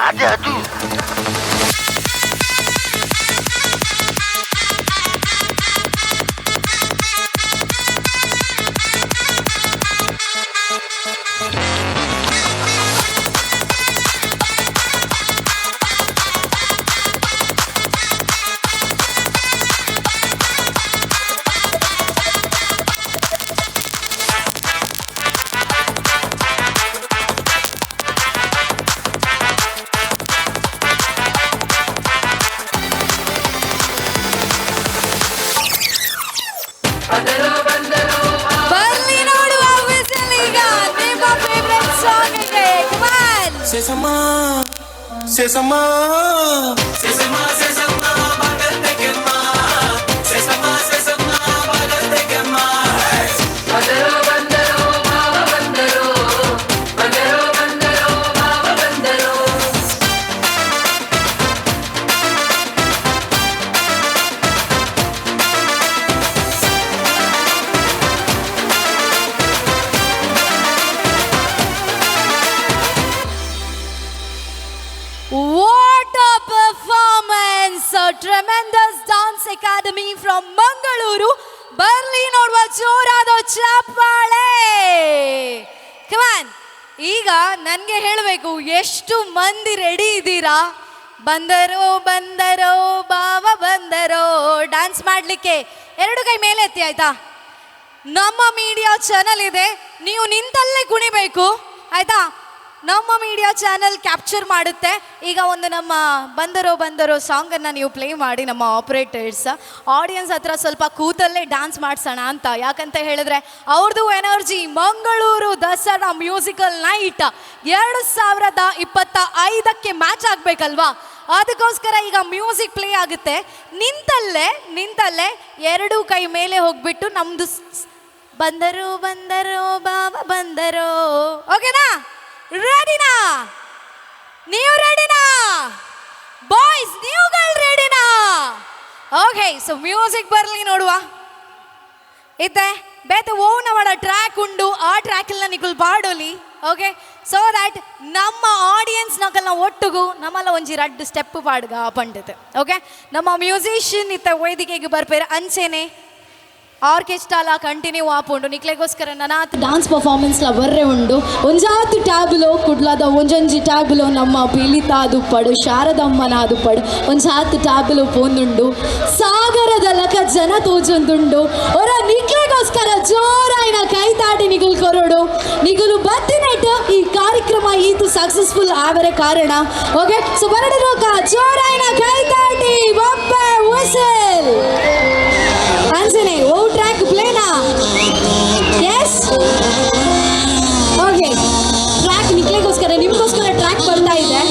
ಅದು ಅದು ಬರ್ಲಿ ನೋಡುವ ವಿಸಿಲ್ ಈಗ ನಿಮ್ಮ ಫೇವರೆಟ್ ಸಾಂಗ್ ಗೆ. ಕಮಾನ್. ಸೇಸಮ್ಮ ಸೇಸಮ್ಮ ಸೇಸಮ್ಮ ಸೇಸಮ್ಮ ಬಾಗಲ್ತೆಗೆಮ್ಮ ಸೇಸಮ್ಮ ಸೇಸಮ್ಮ ಬಾಗಲ್ತೆಗೆಮ್ಮ. ಬಂದರು ಬಂದರು ಭಾವ ಬಂದರು, ಬಂದರು ಬಂದರು ಭಾವ ಬಂದರು. What a performance! A tremendous dance academy from Mangaluru. ಬರ್ಲಿ ನೋಡುವ ಜೋರಾದ ಚಪ್ಪಾಳೆ. ಕಮಾನ್, ಈಗ ನನಗೆ ಹೇಳಬೇಕು, ಎಷ್ಟು ಮಂದಿ ರೆಡಿ ಇದ್ದೀರಾ? ಬಂದರೋ ಬಂದರೋ ಬಾವ ಬಂದರೋ ಡ್ಯಾನ್ಸ್ ಮಾಡಲಿಕ್ಕೆ. ಎರಡು ಕೈ ಮೇಲೆ ಎತ್ತಿ, ಆಯ್ತಾ? ನಮ್ಮ ಮೀಡಿಯಾ ಚಾನಲ್ ಇದೆ, ನೀವು ನಿಂತಲ್ಲೇ ಕುಣಿಬೇಕು, ಆಯ್ತಾ? ನಮ್ಮ ಮೀಡಿಯಾ ಚಾನಲ್ ಕ್ಯಾಪ್ಚರ್ ಮಾಡುತ್ತೆ. ಈಗ ಒಂದು ನಮ್ಮ ಬಂದರೋ ಬಂದರೋ ಸಾಂಗನ್ನು ನೀವು ಪ್ಲೇ ಮಾಡಿ. ನಮ್ಮ ಆಪ್ರೇಟರ್ಸ್ ಆಡಿಯನ್ಸ್ ಹತ್ರ ಸ್ವಲ್ಪ ಕೂತಲ್ಲೇ ಡ್ಯಾನ್ಸ್ ಮಾಡಿಸೋಣ ಅಂತ. ಯಾಕಂತ ಹೇಳಿದ್ರೆ ಅವ್ರದ್ದು energy. Mangaluru Dasara musical night 2025ಕ್ಕೆ ಮ್ಯಾಚ್ ಆಗಬೇಕಲ್ವಾ? ಅದಕ್ಕೋಸ್ಕರ ಈಗ ಮ್ಯೂಸಿಕ್ ಪ್ಲೇ ಆಗುತ್ತೆ. ನಿಂತಲ್ಲೇ ನಿಂತಲ್ಲೇ ಎರಡು ಕೈ ಮೇಲೆ ಹೋಗ್ಬಿಟ್ಟು ನಮ್ಮದು ಬಂದರು ಬಂದರು ಬಾಬಾ ಬಂದರು. ಓಕೆನಾ? ರೆಡಿನಾ ನೀವು? ರೆಡಿನಾ ಬಾಯ್ಸ್? ನೀವುಗಳು ರೆಡಿನಾ? ಓಕೆ, ಸೊ ಮ್ಯೂಸಿಕ್ ಬರಲಿ ನೋಡುವ. ಇತ್ತೆ ಬೇತೆ ಓನವಳ ಟ್ರ್ಯಾಕ್ ಉಂಡು, ಆ ಟ್ರ್ಯಾಕ್ ನಿಕುಲ್ ಪಾಡೋಲಿ. ಓಕೆ, ಸೊ that ನಮ್ಮ ಆಡಿಯನ್ಸ್ ನಕಲ್ನ ಒಟ್ಟುಗು ನಮ್ಮಲ್ಲ ಒಂಜಿ ರಡ್ಡು ಸ್ಟೆಪ್ ಪಾಡ್ಗ ಪಂಡಿತ್. ಓಕೆ, ನಮ್ಮ ಮ್ಯೂಸಿಷಿಯನ್ ಇತ್ತ ವೇದಿಕೆಗೆ ಬರ್ಪೇರ. ಅಂಚೆನೆ ಆರ್ಕೆಸ್ಟ್ರಾಲ ಕಂಟಿನ್ಯೂ ಆಪುಂಡು ನಿಕ್ಲೆಗೋಸ್ಕರ ನನಾತ್ ಡಾನ್ಸ್ ಪರ್ಫಾರ್ಮೆನ್ಸ್ಲ ಬರ್ರೆ ಉಂಡು. ಒಂಜಾತ್ ಟ್ಯಾಬ್ಲೋ ಕುಡ್ಲದ ಒಂಜೊಂಜಿ ಟ್ಯಾಬ್ಲೋ ನಮ್ಮ ಪಿಲಿತಾ ದುಪ್ಪಡು ಶಾರದಮ್ಮನ ದುಪ್ಪಡು ಒಂಜಾತ್ ಟ್ಯಾಬ್ಲೋ ಪೋಂದುಂಡು. ಸಾಗರದ ಲಕ ಜನ ತೋಜೊಂದುಂಡು. ಒರ ನಿಕ್ಲೆಗೋಸ್ಕರ ಜೋರಾಯಿನ ಕೈತಾಟಿ ನಿಗುಲ್ ಕೊರೋಡು. ನಿಗುಲು ಬತ್ತಿನೆಟ್ ಈ ಕಾರ್ಯಕ್ರಮ ಈತು ಸಕ್ಸಸ್ಫುಲ್ ಆವರೆ ಕಾರಣ. ಓಕೆ, ಸೊ ಬರಡು ರೋಕ ಜೋರಾಯಿನ ಕೈತಾಟಿ ಬೊಬ್ಬೆ ವಿಸಿಲ್. ಅಂಜನೆ ಓ ಟ್ರ್ಯಾಕ್ ಪ್ಲೇನಾ? ಎಸ್, ಓಕೆ, ಟ್ರ್ಯಾಕ್ ನಿಕ್ಲೆಗೋಸ್ಕರ ನಿಮಗೋಸ್ಕರ ಟ್ರ್ಯಾಕ್ ಬರ್ತಾ ಇದೆ.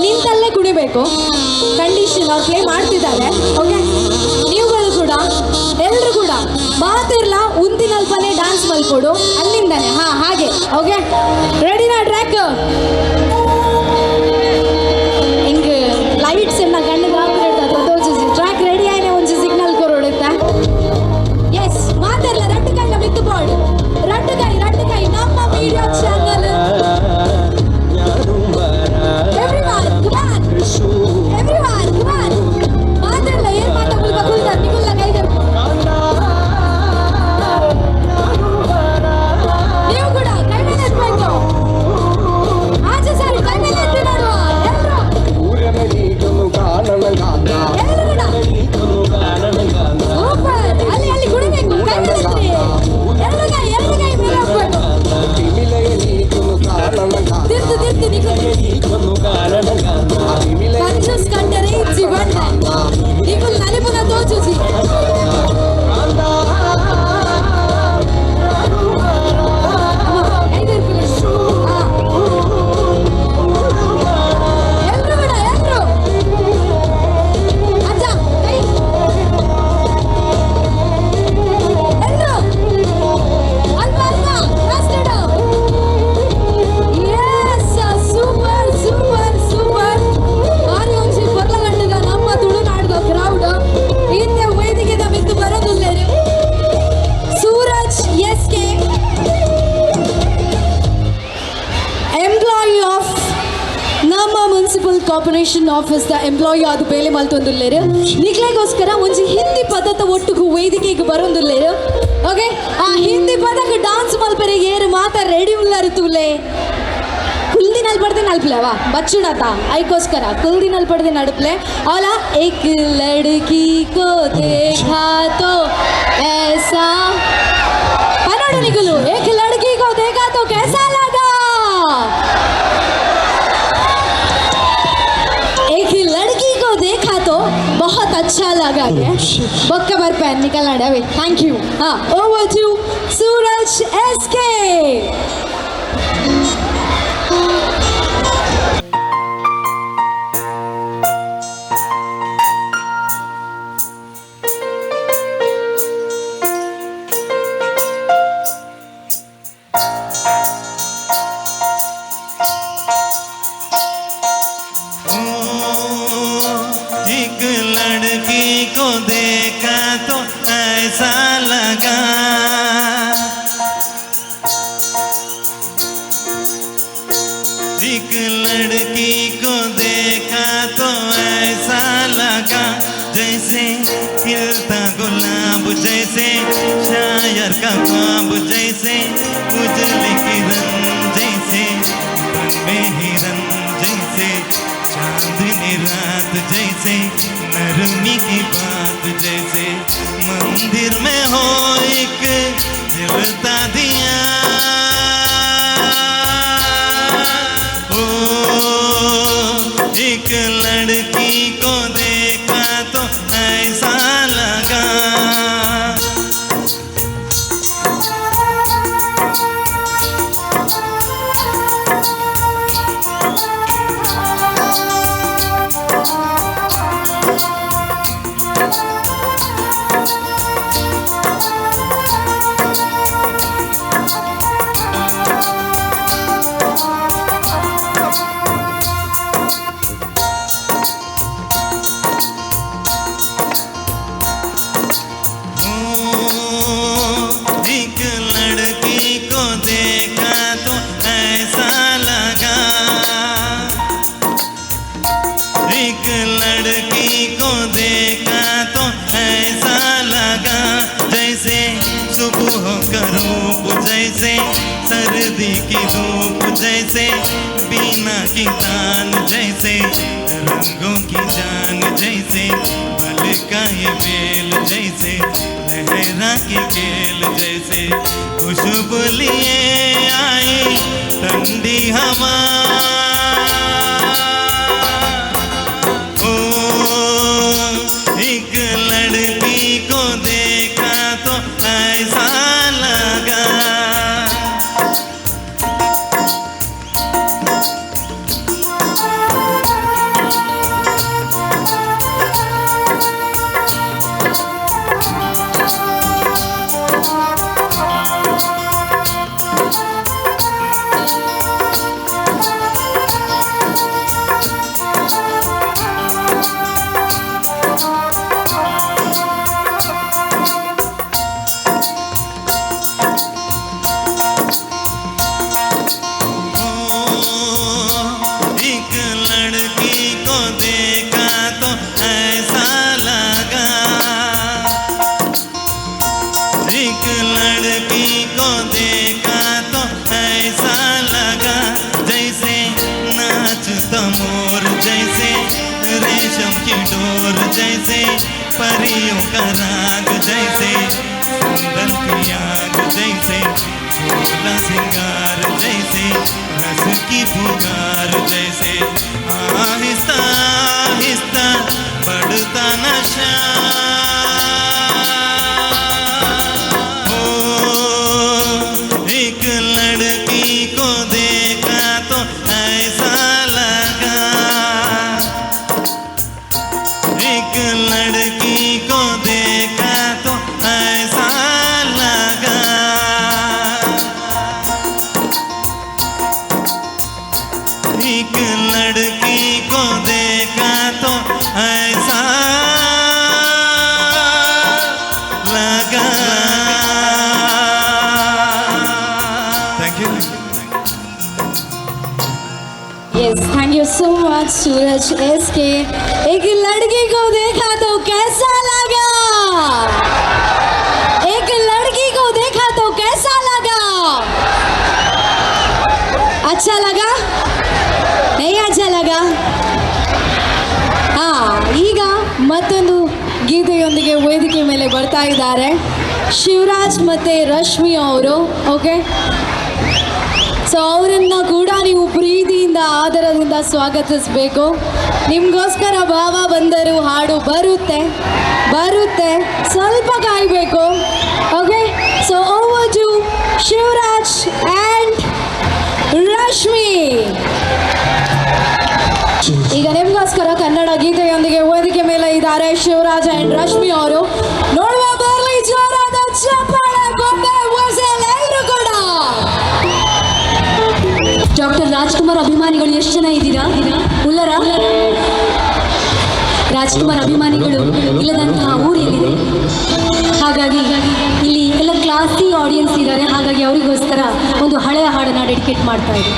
ನಿಂತಲ್ಲೇ ಕುಣಿಬೇಕು, ಕಂಡೀಷನ್ ಅವ್ರು ಪ್ಲೇ ಮಾಡ್ತಿದ್ದಾರೆ. ಓಕೆ, ನೀವುಗಳು ಕೂಡ ಎಲ್ಲರೂ ಕೂಡ ಮಾತಿರ್ಲ ಉಂದಿನಲ್ಪನೆ ಡ್ಯಾನ್ಸ್ ಮಲ್ಕೊಡು ಅಲ್ಲಿಂದಾನೆ. ಹಾಂ, ಹಾಗೆ. ಓಕೆ, ರೆಡಿನಾ ಟ್ರ್ಯಾಕ್? ಹಿಂಗೆ ಲೈಟ್ಸ್ ಎಲ್ಲ ಕಣ್ಣಿಗೆ ಹಾಕಿರ್ತಾರೆ. ಟ್ರ್ಯಾಕ್ ರೆಡಿ ಆಯ್ನೆ ಒಂಜಿ ಸಿಗ್ನಲ್ ಕೊರೊಡುತ್ತೆ. ಎಸ್, ಮಾತಾಡಲ್ಲ. ರಟ್ಟು ಕೈ ಮಿತ್ತು ಬೋರ್ಡ್, ರಟ್ಟು ಕೈ ರಟ್ಟು ಕೈ. ನಮ್ಮ media channel. Everyone, come on. Everyone, come on. ಮಾತಾಡಲ್ಲ ಏನ್ ಮಾತಾ ಮುಲ್ಪ ಕುಲ್ತಾರ್ ನಿಗುಲ್ಲ ಕೈ. ನೀವು ಕೂಡ ಕೈ ಮೇಲೆ ಎತ್ಬೇಕು. ಆಚೆ. ಮುನ್ಸಿಪಲ್ ಕಾರ್ಪೊರೇಷನ್ ಆಫೀಸ್ ದ ಎಂಪ್ಲಾಯಿ ಆದ್ ಬೇಲೆ ಮಲ್ತೊಂದುಲ್ಲೆರ್. ನಿಕ್ಲೆಗೋಸ್ಕರ ಒಂಜಿ ಹಿಂದಿ ಪದತ ಒಟ್ಟುಗು ವೇದಿಕೆಗ್ ಬರೊಂದುಲ್ಲೆರ್. ಓಕೆ, ಆ ಹಿಂದಿ ಪದಕ್ಕೆ ಡಾನ್ಸ್ ಮಲ್ಪೆರೆ ಏರು ಮಾತ ರೆಡಿ ಉಲ್ಲರು ತೂಲೆ. ಕುಲ್ದಿ ನಲ್ಪಡ್ದೆ ನಲ್ಪಲೆ ವಾ ಬಚ್ಚುಣತ ಐಕೋಸ್ಕರ ಕುಲ್ದಿ ನಲ್ಪಡ್ದೆ ನಡುಪ್ಲೆ. ಅವಲ ಏಕ್ ಲಡ್ಕಿ ಕೋ ದೇಖಾ ತೋ ऐसा ಪನೋಡು ನಿಗುಲು, ಏಕ್ ಲಡ್ಕಿ ಕೋ ದೇಖಾ ತೋ कैसा लगा? एक लड़की को देखा तो बहुत अच्छा लगा. बक्का बार पैन निकलना है. Thank you. हाँ, ओवर टू सूरज एसके. एक लड़की को देखा तो ऐसा लगा, एक लड़की को देखा तो ऐसा लगा, जैसे खिलता गुलाब, जैसे शायर का ख्वाब, जैसे उजली किरण, जैसे बन में हिरन, जैसे चांदनी रात, जैसे नरमी की बात, जैसे मंदिर में हो एक जलता दिया। ओ एक लड़की को देखा तो ऐसा लगा। एक लड़की को देखा तो ऐसा लगा, एक लड़की को देखा तो ऐसा लगा, जैसे सुबह का रूप, जैसे सर्दी की धूप, जैसे बीना की तान, जैसे रंगों की जान, जैसे पल का ये बेल, जैसे लहरा की खेल, जैसे खुशबू लिए आई ठंडी हवा। ओ एक लड़की को देखा तो ऐसा लगा। एक लड़की को देखा तो ऐसा लगा, एक लड़की को देखा तो ऐसा लगा, जैसे नाचता मोर, जैसे रेशम की डोर, जैसे परियों का राग, जैसे संदल की आग, जैसे सोलह सिंगार, जैसे रस की पुकार, जैसे आहिस्ता आहिस्ता बढ़ता नशा। ओ एक लड़की को देखा तो ऐसा लगा, एक लड़की को देखा तो ऐसा लगा। एक लड़की को देखा तो ऐसा लगा। Thank you. Yes, thank you so much Suraj S K. एक लड़की को देखा तो कैसा लगा, एक लड़की को देखा तो कैसा लगा? अच्छा लगा? नहीं अच्छा लगा? ಹಾ, ಈಗ ಮತ್ತೊಂದು ಗೀತೆಯೊಂದಿಗೆ ವೇದಿಕೆ ಮೇಲೆ ಬರ್ತಾ ಇದ್ದಾರೆ ಶಿವರಾಜ್ ಮತ್ತೆ ರಶ್ಮಿ ಅವರು. ಓಕೆ, ಸೊ ಅವರನ್ನ ಕೂಡ ನೀವು ಪ್ರೀತಿಯಿಂದ ಆದರದಿಂದ ಸ್ವಾಗತಿಸಬೇಕು. ನಿಮಗೋಸ್ಕರ ಭಾವ ಬಂದರು ಹಾಡು ಬರುತ್ತೆ ಬರುತ್ತೆ, ಸ್ವಲ್ಪ ಕಾಯಬೇಕು. Okay, so over to Shivraj and Rashmi. ಈಗ ನಿಮಗೋಸ್ಕರ ಕನ್ನಡ ಗೀತೆಯೊಂದಿಗೆ ವೇದಿಕೆ ಮೇಲೆ ಇದ್ದಾರೆ ಶಿವರಾಜ್ ಅಂಡ್ ರಶ್ಮಿ ಅವರು. ನೋಡುವ, ಬರಲಿ ಜೋರಾದ ಚಪ್ಪಾಳೆ, ಬೊಂಬೆ, whistle ಎಲ್ಲರೂ ಕೂಡ. ಡಾಕ್ಟರ್ ರಾಜ್ಕುಮಾರ್ ಅಭಿಮಾನಿಗಳು ಎಷ್ಟು ಜನ ಇದ್ದೀರಾ? ಉಲ್ಲರ ರಾಜ್ಕುಮಾರ್ ಅಭಿಮಾನಿಗಳು ಇಲ್ಲದಂತಹ ಊರು ಎಲ್ಲಿದೆ? ಹಾಗಾಗಿ ಇಲ್ಲಿ ಎಲ್ಲ ಕ್ಲಾಸಿ ಆಡಿಯನ್ಸ್ ಇದ್ದಾರೆ. ಹಾಗಾಗಿ ಅವರಿಗೋಸ್ಕರ ಒಂದು ಹಳೆಯ ಹಾಡನ್ನು ಡೆಡಿಕೇಟ್ ಮಾಡ್ತಾ ಇದ್ದೀವಿ.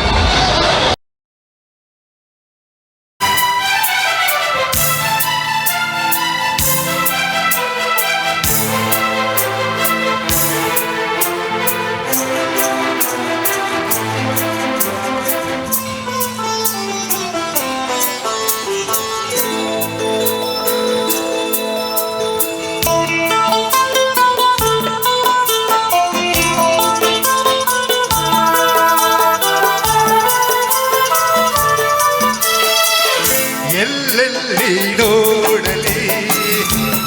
ಎಲ್ಲೆಲ್ಲಿ ನೋಡಲಿ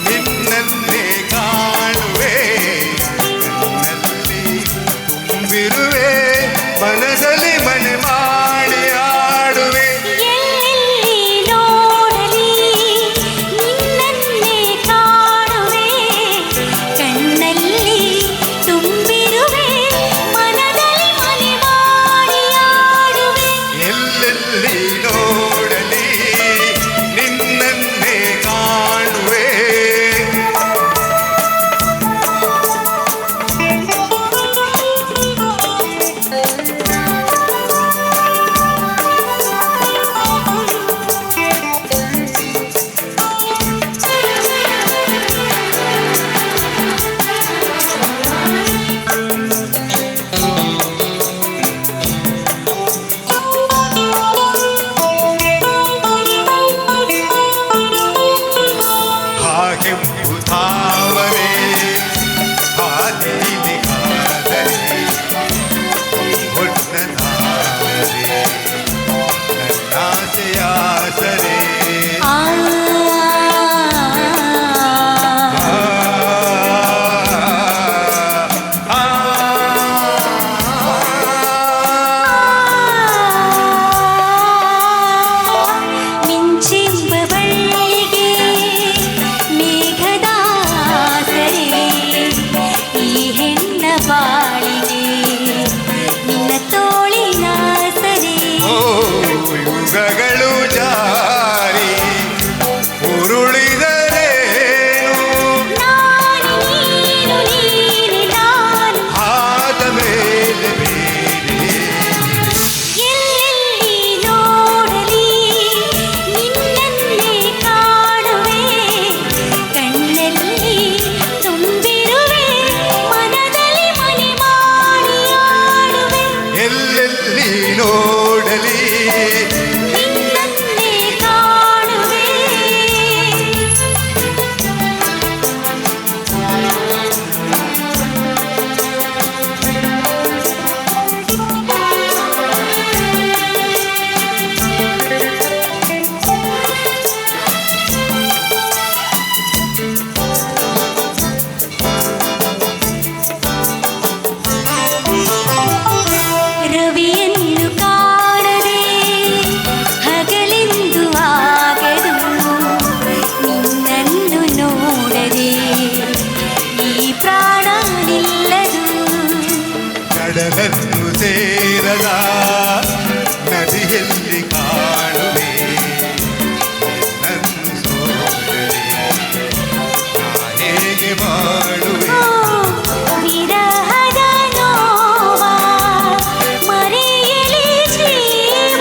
ನಿನ್ನನ್ನೇ ಕಾಣುವೆ, ನನ್ನಲ್ಲಿ ತುಂಬಿರುವೆ, ಮನದಲ್ಲಿ ಮನೆ ಮಾಡಿ ಆಡುವೆ. ಎಲ್ಲೆಲ್ಲಿ ನೋಡಲಿ ನಿನ್ನನ್ನೇ ಕಾಣುವೆ, ಕಣ್ಣಲ್ಲಿ ತುಂಬಿರುವೆ, ಮನದಲ್ಲಿ ಮನೆ ಮಾಡಿ ಆಡುವೆ. ಎಲ್ಲೆಲ್ಲಿ ನೋಡಲಿ ನಿನ್ನನ್ನೇ ಕಾಣುವೆ. ಹಾಗೆಂಬು ತಾವರೆ ಹಾದಿಲಿ ಕಾದರೆ, ಹೊನ್ನ ತಾವರೆ ನನ್ನಾಸೆಯಾಸರೆ. ಮಿಂಚೆಂಬ ಬಳ್ಳಿಗೆ ಮೇಘದ ಆಸರೆ, ಈ ಹೆಣ್ಣ ಬಾಳಿಗೆ ನಿನ್ನ ತೋಳಿನ ಸರೆ. ಓ ಯುಗಗಳು ಜಾರಿ ಉರುಳಿದರೇನು, ನಾನು ನೀನು ನೀನೆ ನಾನು, ಆದ ಮೇಲೆ ಬೇರೆ. ಎಲ್ಲೆಲ್ಲಿ ನೋಡಲಿ ನಿನ್ನನ್ನೇ ಕಾಣುವೆ, ಕಣ್ಣಲ್ಲಿ ತುಂಬಿರುವೆ, ಮನದಲ್ಲಿ ಮನೆ ಮಾಡಿ ಆಡುವೆ. ಎಲ್ಲೆಲ್ಲಿ ನೋಡಲಿ ನಿನ್ನನ್ನೇ ಕಾಣುವೆ. ರವಿಯನ್ನು ಕಾಣದೆ ಹಗಲೆಂದು ಆಗದು, ನಿನ್ನನ್ನು ನೋಡದೆ ಈ ಪ್ರಾಣ ನಿಲ್ಲದು. ಕಡಲನ್ನು ಸೇರದ ನದಿಯಲ್ಲಿ ಕಾಣುವೆ, ನನ್ನನ್ನು ಸೋದರೆ ನಾ ಹೇಗೆ ಬಾಳುವೆ? ವಿರಹದ ನೋವ ಮರೆಯಲಿ ಜೀವ.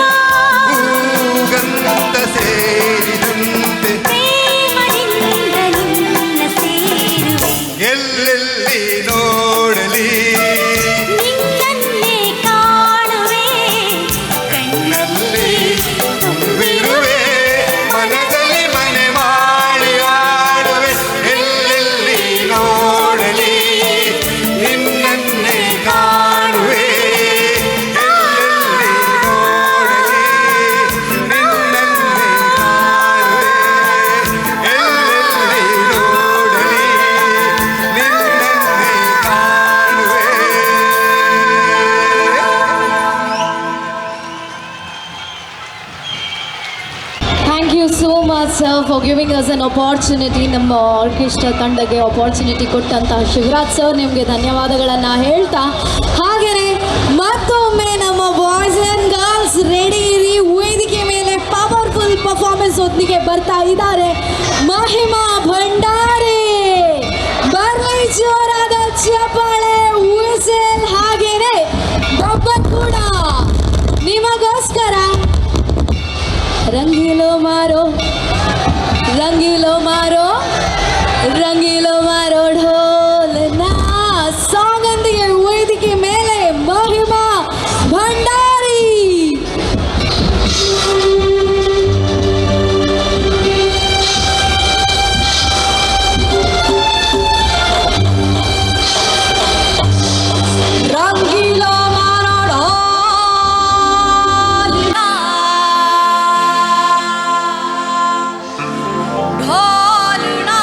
Shivraj sir for giving us an opportunity. ನಮ್ಮ ಆರ್ಕೆಸ್ಟ್ರಾ ತಂಡಕ್ಕೆ ಅಪಾರ್ಚುನಿಟಿ ಕೊಟ್ಟಂತಹ ಶಿವರಾಜ್ ಸರ್ ನಿಮಗೆ ಧನ್ಯವಾದಗಳನ್ನು ಹೇಳ್ತಾ, ಹಾಗೆಯೇ ಮತ್ತೊಮ್ಮೆ ನಮ್ಮ ಬಾಯ್ಸ್ ಆ್ಯಂಡ್ ಗರ್ಲ್ಸ್ ರೆಡಿ ಇರಿ, ವೇದಿಕೆ ಮೇಲೆ ಪವರ್ಫುಲ್ ಪರ್ಫಾರ್ಮೆನ್ಸ್ ಒತ್ತಿಗೆ ಬರ್ತಾ ಇದ್ದಾರೆ ಮಹಿಮಾ ಭಂಡಾರಿ. ಬರ್ಲಿ ಜೋರಾದ ಚಪ್ಪಾಳೆ, ವಿಸಲ್, ಹಾಗೇನೆ ಬೊಬ್ಬನ್ ಕೂಡ ನಿಮಗೋಸ್ಕರ. ರಂಗಿಲೋ ಮಾರೋ ರಂಗಿಲೋ ಮಾರೋ ರಂಗಿಲೋ ಮಾರೋ ಢೋಲನಾ ಸಾಂಗ್ ಒಂದಿಗೆ ವೇದಿಕೆ ಮೇಲೆ ಮಹಿಮಾ ಭಂಡಾರಿ. ರಂಗಿಲೋ ಮಾರೋ ಢೋಲನಾ ಢೋಲನಾ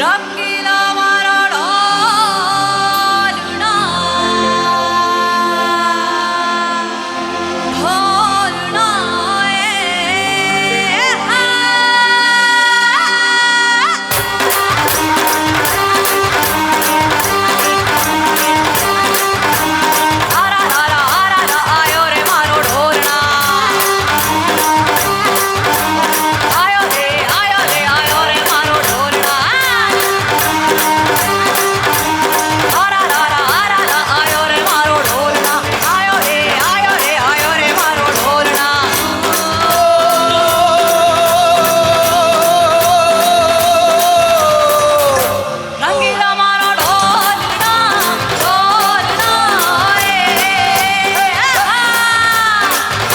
ರಂಗಿಲೋ ಮಾರೋ ಢೋಲನಾ ಢೋಲನಾ. ಆರಾ ಆರಾ ಆರಾ ಆಯೋ ರೆ ಮಾರೋ ಢೋಲನಾ, ಆಯೋ ರೆ ಆಯೋ ರೆ ಆಯೋ ರೆ ಮಾರೋ ಢೋಲನಾ. ಆರಾ ಆರಾ ಆರಾ ಆಯೋ ರೆ ಮಾರೋ ಢೋಲನಾ, ಆಯೋ ರೆ ಆಯೋ ರೆ ಆಯೋ ರೆ ಮಾರೋ ಢೋಲನಾ. ರಂಗಿಲ ಮಾರೋ ಢೋಲನಾ ಢೋಲನಾ ಏ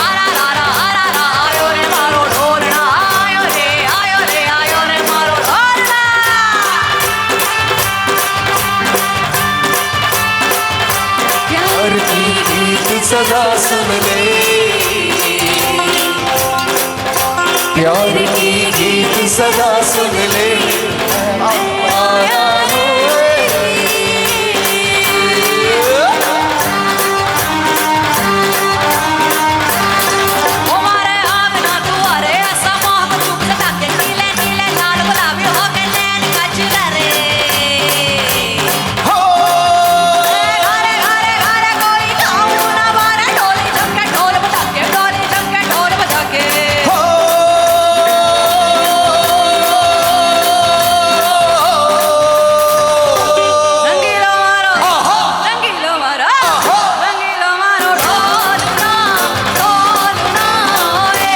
ಆರಾ ಆರಾ ಆರಾ ಆಯೋ ರೆ ಮಾರೋ ಢೋಲನಾ, ಆಯೋ ರೆ ಆಯೋ ರೆ ಆಯೋ ರೆ ಮಾರೋ ಢೋಲನಾ. प्यार की गीत सदा सुन ले, प्यार की गीत सदा सुन ले, आया हूँ। ओ मारे आंगना दुआरे ऐसा मोह चुप सटा के नीले नीले लाल गुलाबी हो के नैन कजरा रे। हो घरे घरे घरे कोई गाँव ना मारे ढोली झमके ढोल बजा के, ढोली झमके ढोल बजा के। हो रंगीलो मारो रंगीलो मारो रंगीलो मारो ढोलना ढोलना ए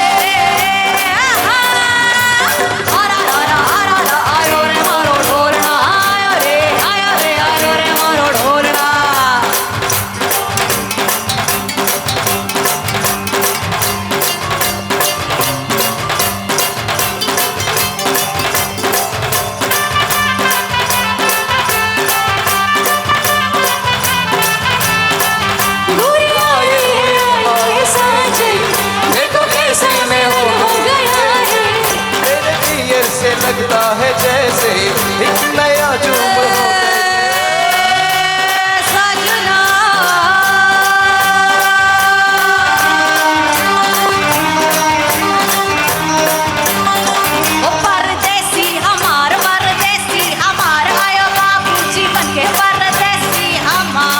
आरा आरा आरा आयो रे मारो ढोलना, आयो रे आयो रे आयो रे मारो ढोलना। आए आए साजन, देखो कैसे मैं हो गया है, तेरे पियर से लगता है जैसे एक नया जुम हो। सजना ओ परदेसी हमार, परदेसी हमार, आयो बाबूजी बनके परदेसी हमार।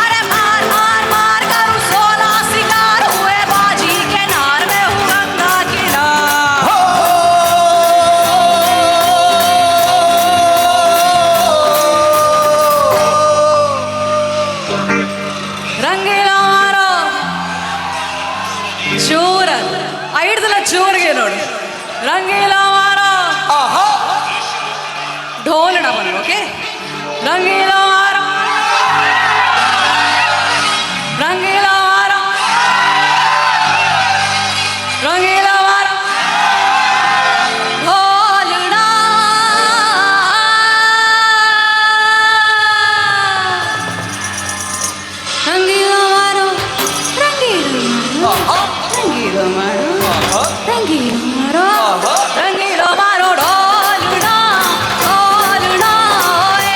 अरे मार मार मार करूं सोना सिंगार, हुए बाजी के नार में हूँ गंगा किनार। ರಂಗಿಲ ಮಾರೋ ಚೂರ ಐಡ್ದಲ ಚೂರಿಗೆ ನೋಡು ರಂಗಿಲ ಮಾರೋ ಢೋಲಣ ಬನ್ನಿ. ಓಕೆ ರಂಗಿಲ ಮಾರೋ ರಂಗಿಲ ಮಾರೋ ರಂಗಿಲ ಮಾರೋ ಢೋಲಣ. ರಂಗಿಲೋ ಮಾರೋ ರಂಗಿಲೋ ಮಾರೋ ರಂಗಿಲೋ ಮಾರೋ ರಂಗಿಲೋ ಮಾರೋ ರಂಗಿಲೋ ಮಾರೋ ಢೋಲುನಾ ಢೋಲುನಾ ಏ.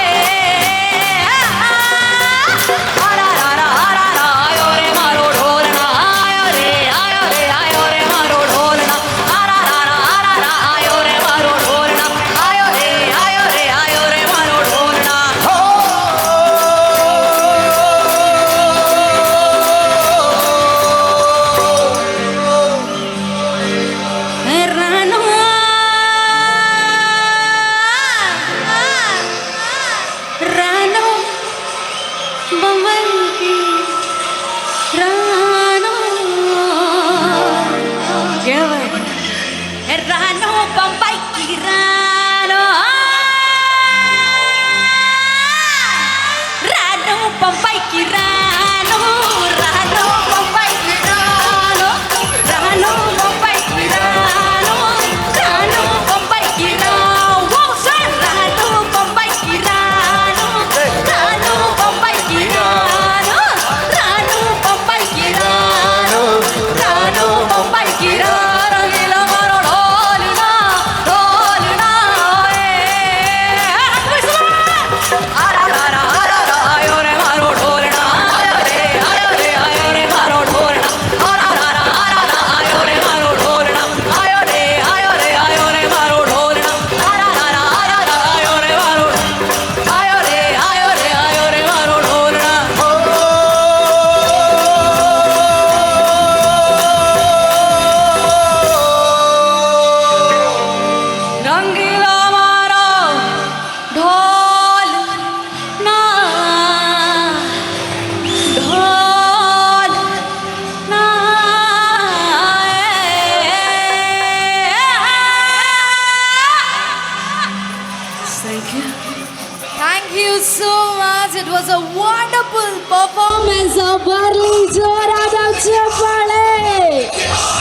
you so much. It was a wonderful performance. ಬರ್ಲಿ ಜೋರಾದ ಚಪ್ಪಾಳೆ.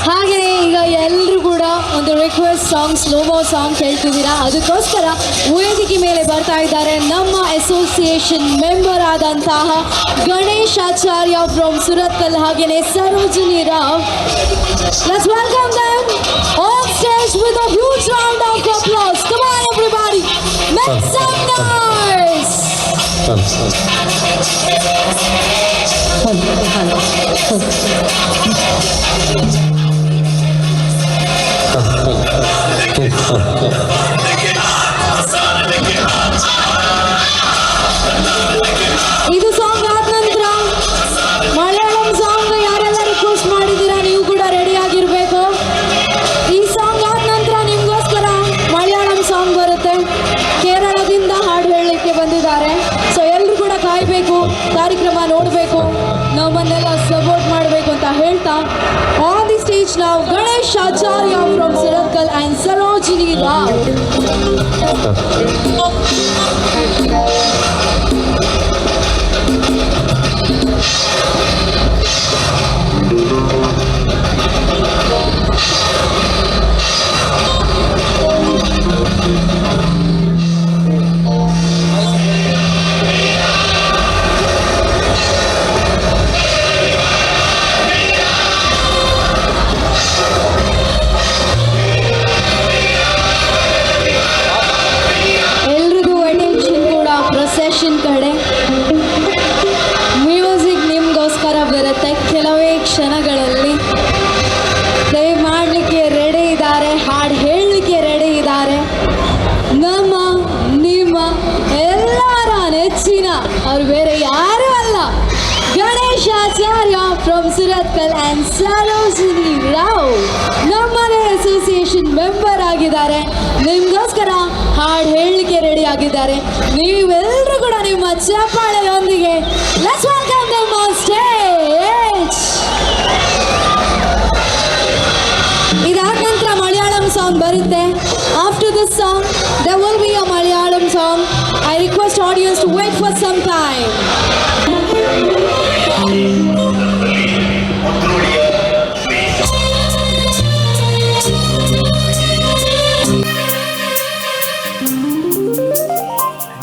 ಹಾಗೆಯೇ ಈಗ ಎಲ್ಲರೂ ಕೂಡ ಒಂದು ರಿಕ್ವೆಸ್ಟ್ ಸಾಂಗ್, ಸ್ಲೋಮೋ ಸಾಂಗ್ ಕೇಳ್ತಿದ್ದೀರಾ. ಅದಕ್ಕೋಸ್ಕರ ವೇದಿಕೆ ಮೇಲೆ ಬರ್ತಾ ಇದ್ದಾರೆ ನಮ್ಮ ಅಸೋಸಿಯೇಷನ್ ಮೆಂಬರ್ ಆದಂತಹ ಗಣೇಶ್ ಆಚಾರ್ಯ ಫ್ರಮ್ ಸುರತ್ಕಲ್, ಹಾಗೆಯೇ Sarojini Rao. Let's welcome them on stage with a huge round of applause. Come on, everybody, make some noise. ಇದು ಸಾಂಗ್ ಆದ ನಂತರ ಮಲಯಾಳಂ ಸಾಂಗ್ ಯಾರೆಲ್ಲ ರಿಕ್ವೆಸ್ಟ್ ಮಾಡಿದ್ದೀರಾ, ನೀವು ಕೂಡ ರೆಡಿ ಆಗಿರಬೇಕು. ಈ ಸಾಂಗ್ ಆದ ನಂತರ ನಿಮಗೋಸ್ಕರ ಮಲಯಾಳಂ ಸಾಂಗ್ ಬರುತ್ತೆ. ಕೇರಳದಿಂದ ಹಾಡು ಹೇಳಲಿಕ್ಕೆ ಬಂದಿದ್ದಾರೆ. ಸೊ ಎಲ್ಲರೂ ಕೂಡ ಕಾಯಬೇಕು, ಕಾರ್ಯಕ್ರಮ ನೋಡಬೇಕು, ನಮ್ಮನ್ನೆಲ್ಲ ಸಪೋರ್ಟ್ ಮಾಡಬೇಕು ಅಂತ ಹೇಳ್ತಾ ಆನ್ the stage ನಾವು ಗಣೇಶ್ ಆಚಾರ್ಯ ಫ್ರಮ್ ಸುರತ್ಕಲ್ ಆ್ಯಂಡ್ ಸರೋಜಿನಿ ರಾವ್. ಎಲ್ರಿಗೂ ಅಟೆನ್ಷನ್ ಕೂಡ ಪ್ರೊಸೆಷನ್ ಕಡೆ. ಮ್ಯೂಸಿಕ್ ನಿಮಗೋಸ್ಕರ ಬರುತ್ತೆ ಕೆಲವೇ ಕ್ಷಣಗಳಲ್ಲಿ. ಪ್ಲೇ ಮಾಡಲಿಕ್ಕೆ ರೆಡಿ ಇದ್ದಾರೆ, ಹಾಡು ಹೇಳಲಿಕ್ಕೆ ರೆಡಿ ಇದ್ದಾರೆ ನಮ್ಮ ನಿಮ್ಮ ಎಲ್ಲರ ನೆಚ್ಚಿನ ಅವ್ರು ಬೇರೆ ಯಾರೂ ಅಲ್ಲ, ಗಣೇಶ್ ಆಚಾರ್ಯ ಫ್ರಮ್ ಸುರತ್ಕಲ್ ಆ್ಯಂಡ್ ಸರೋಜಿನಿ ರಾವ್. ನಮ್ಮದೇ ಅಸೋಸಿಯೇಷನ್ ಮೆಂಬರ್ ಆಗಿದ್ದಾರೆ. ನಿಮಗೋಸ್ಕರ ಹಾಡು ಹೇಳಲಿಕ್ಕೆ ರೆಡಿ ಆಗಿದ್ದಾರೆ. ನೀವೆಲ್ಲರೂ ಕೂಡ ನಿಮ್ಮ ಚಪ್ಪಾಳೆಯೊಂದಿಗೆ let's welcome them on stage. ಇದಾದ ನಂತರ ಮಲಯಾಳಂ ಸಾಂಗ್ ಬರುತ್ತೆ. After this song there will be a Malayalam song. I request audience to wait for some time.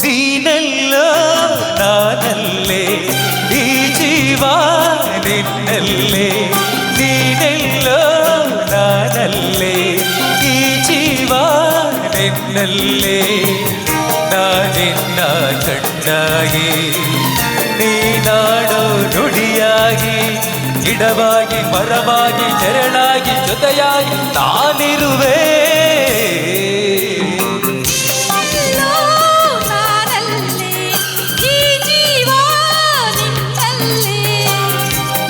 ನೀನಲ್ಲೋ ನಾನಲ್ಲೇ, ಈ ಜೀವ ನಿನ್ನಲ್ಲೇ. ನೀನೆಲ್ಲೋ ನಾನಲ್ಲೇ, ಈ ಜೀವ ನಿನ್ನಲ್ಲೇ. ನಾನಿನ್ನ ಕಣ್ಣಾಗಿ, ನೀನಾಡೋ ನುಡಿಯಾಗಿ, ಗಿಡವಾಗಿ ಮರವಾಗಿ ನೆರಳಾಗಿ ಜೊತೆಯಾಗಿ ನಾನಿರುವೆ. ನಾನಲ್ಲೇ, ಈ ಜೀವ ನಿನ್ನಲ್ಲೇ.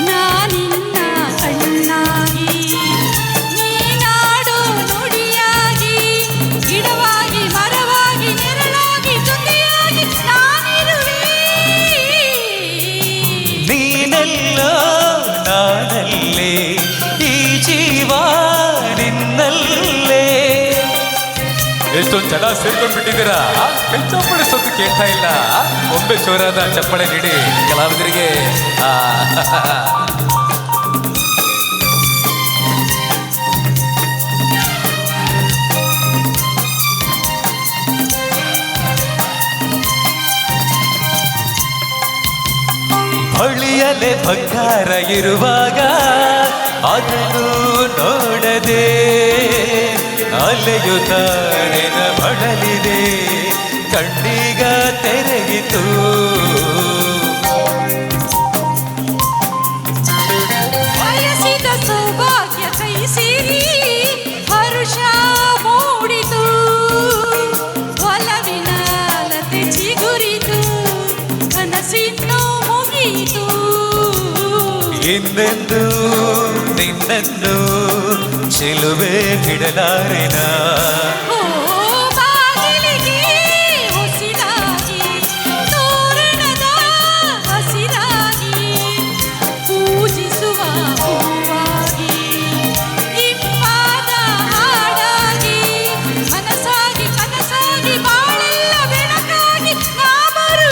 ನಾನಿನ್ನ ಕಣ್ಣಾಗಿ, ನೀನಾಡೋ ನುಡಿಯಾಗಿ, ಗಿಡವಾಗಿ ಮರವಾಗಿ ನೆರಳಾಗಿ ಜೊತೆಯಾಗಿ ನಾನಿರುವೆ. ನೀನೆಲ್ಲೋ ನಾನಲ್ಲೇ, ಈ ಜೀವ ನಿನ್ನಲ್ಲೇ. ಎಷ್ಟೊಂದು ಜನ ಸೇರ್ಕೊಂಡ್ಬಿಟ್ಟಿದ್ದೀರಾ, ಕೈ ಚಪ್ಪಾಳೆ ಸದ್ದು ಕೇಳ್ತಾ ಇಲ್ಲ. ಒಮ್ಮೆ ಜೋರಾದ ಚಪ್ಪಾಳೆ ನೀಡಿ ಕಲಾವಿದರಿಗೆ. ಆ, ಹೊಳಿಯಲೆ ಬಂಗಾರ ಇರುವಾಗ ಅದನ್ನು ನೋಡದೆ ಅಲೆಯುತ್ತ ನೆನ ಬಳಲಿದೆ, ಕಣ್ಣೀಗ ತೆರಗಿತು. ಬಯಸಿದ ಸೌಭಾಗ್ಯ ಕೈ ಸೇರಿ ಹರುಷ ಮೂಡಿತು, ಒಲವಿನ ಲತೆ ಚಿಗುರಿತು, ಕನಸಿನ್ನು ಮುಗಿಯಿತು. ಇನ್ನೆಂದು ನಿನ್ನನ್ನು ಚೆಲುವೆ ಬಿಡಲಾರೆನಾ. ಓ ಬಾಗಿಲಿಗೆ ಹೊಸಿಲಾಗಿ, ತೋರಣದ ಹಸಿರಾಗಿ, ಪೂಜಿಸುವ ಹೂವಾಗಿ, ಇಂಪಾದ ಹಾಡಾಗಿ, ಮನಸಾಗಿ ಕನಸಾಗಿ, ಬಾಳೆಲ್ಲ ಬೆಳಕಾಗಿ ನಾ ಬರುವೆ.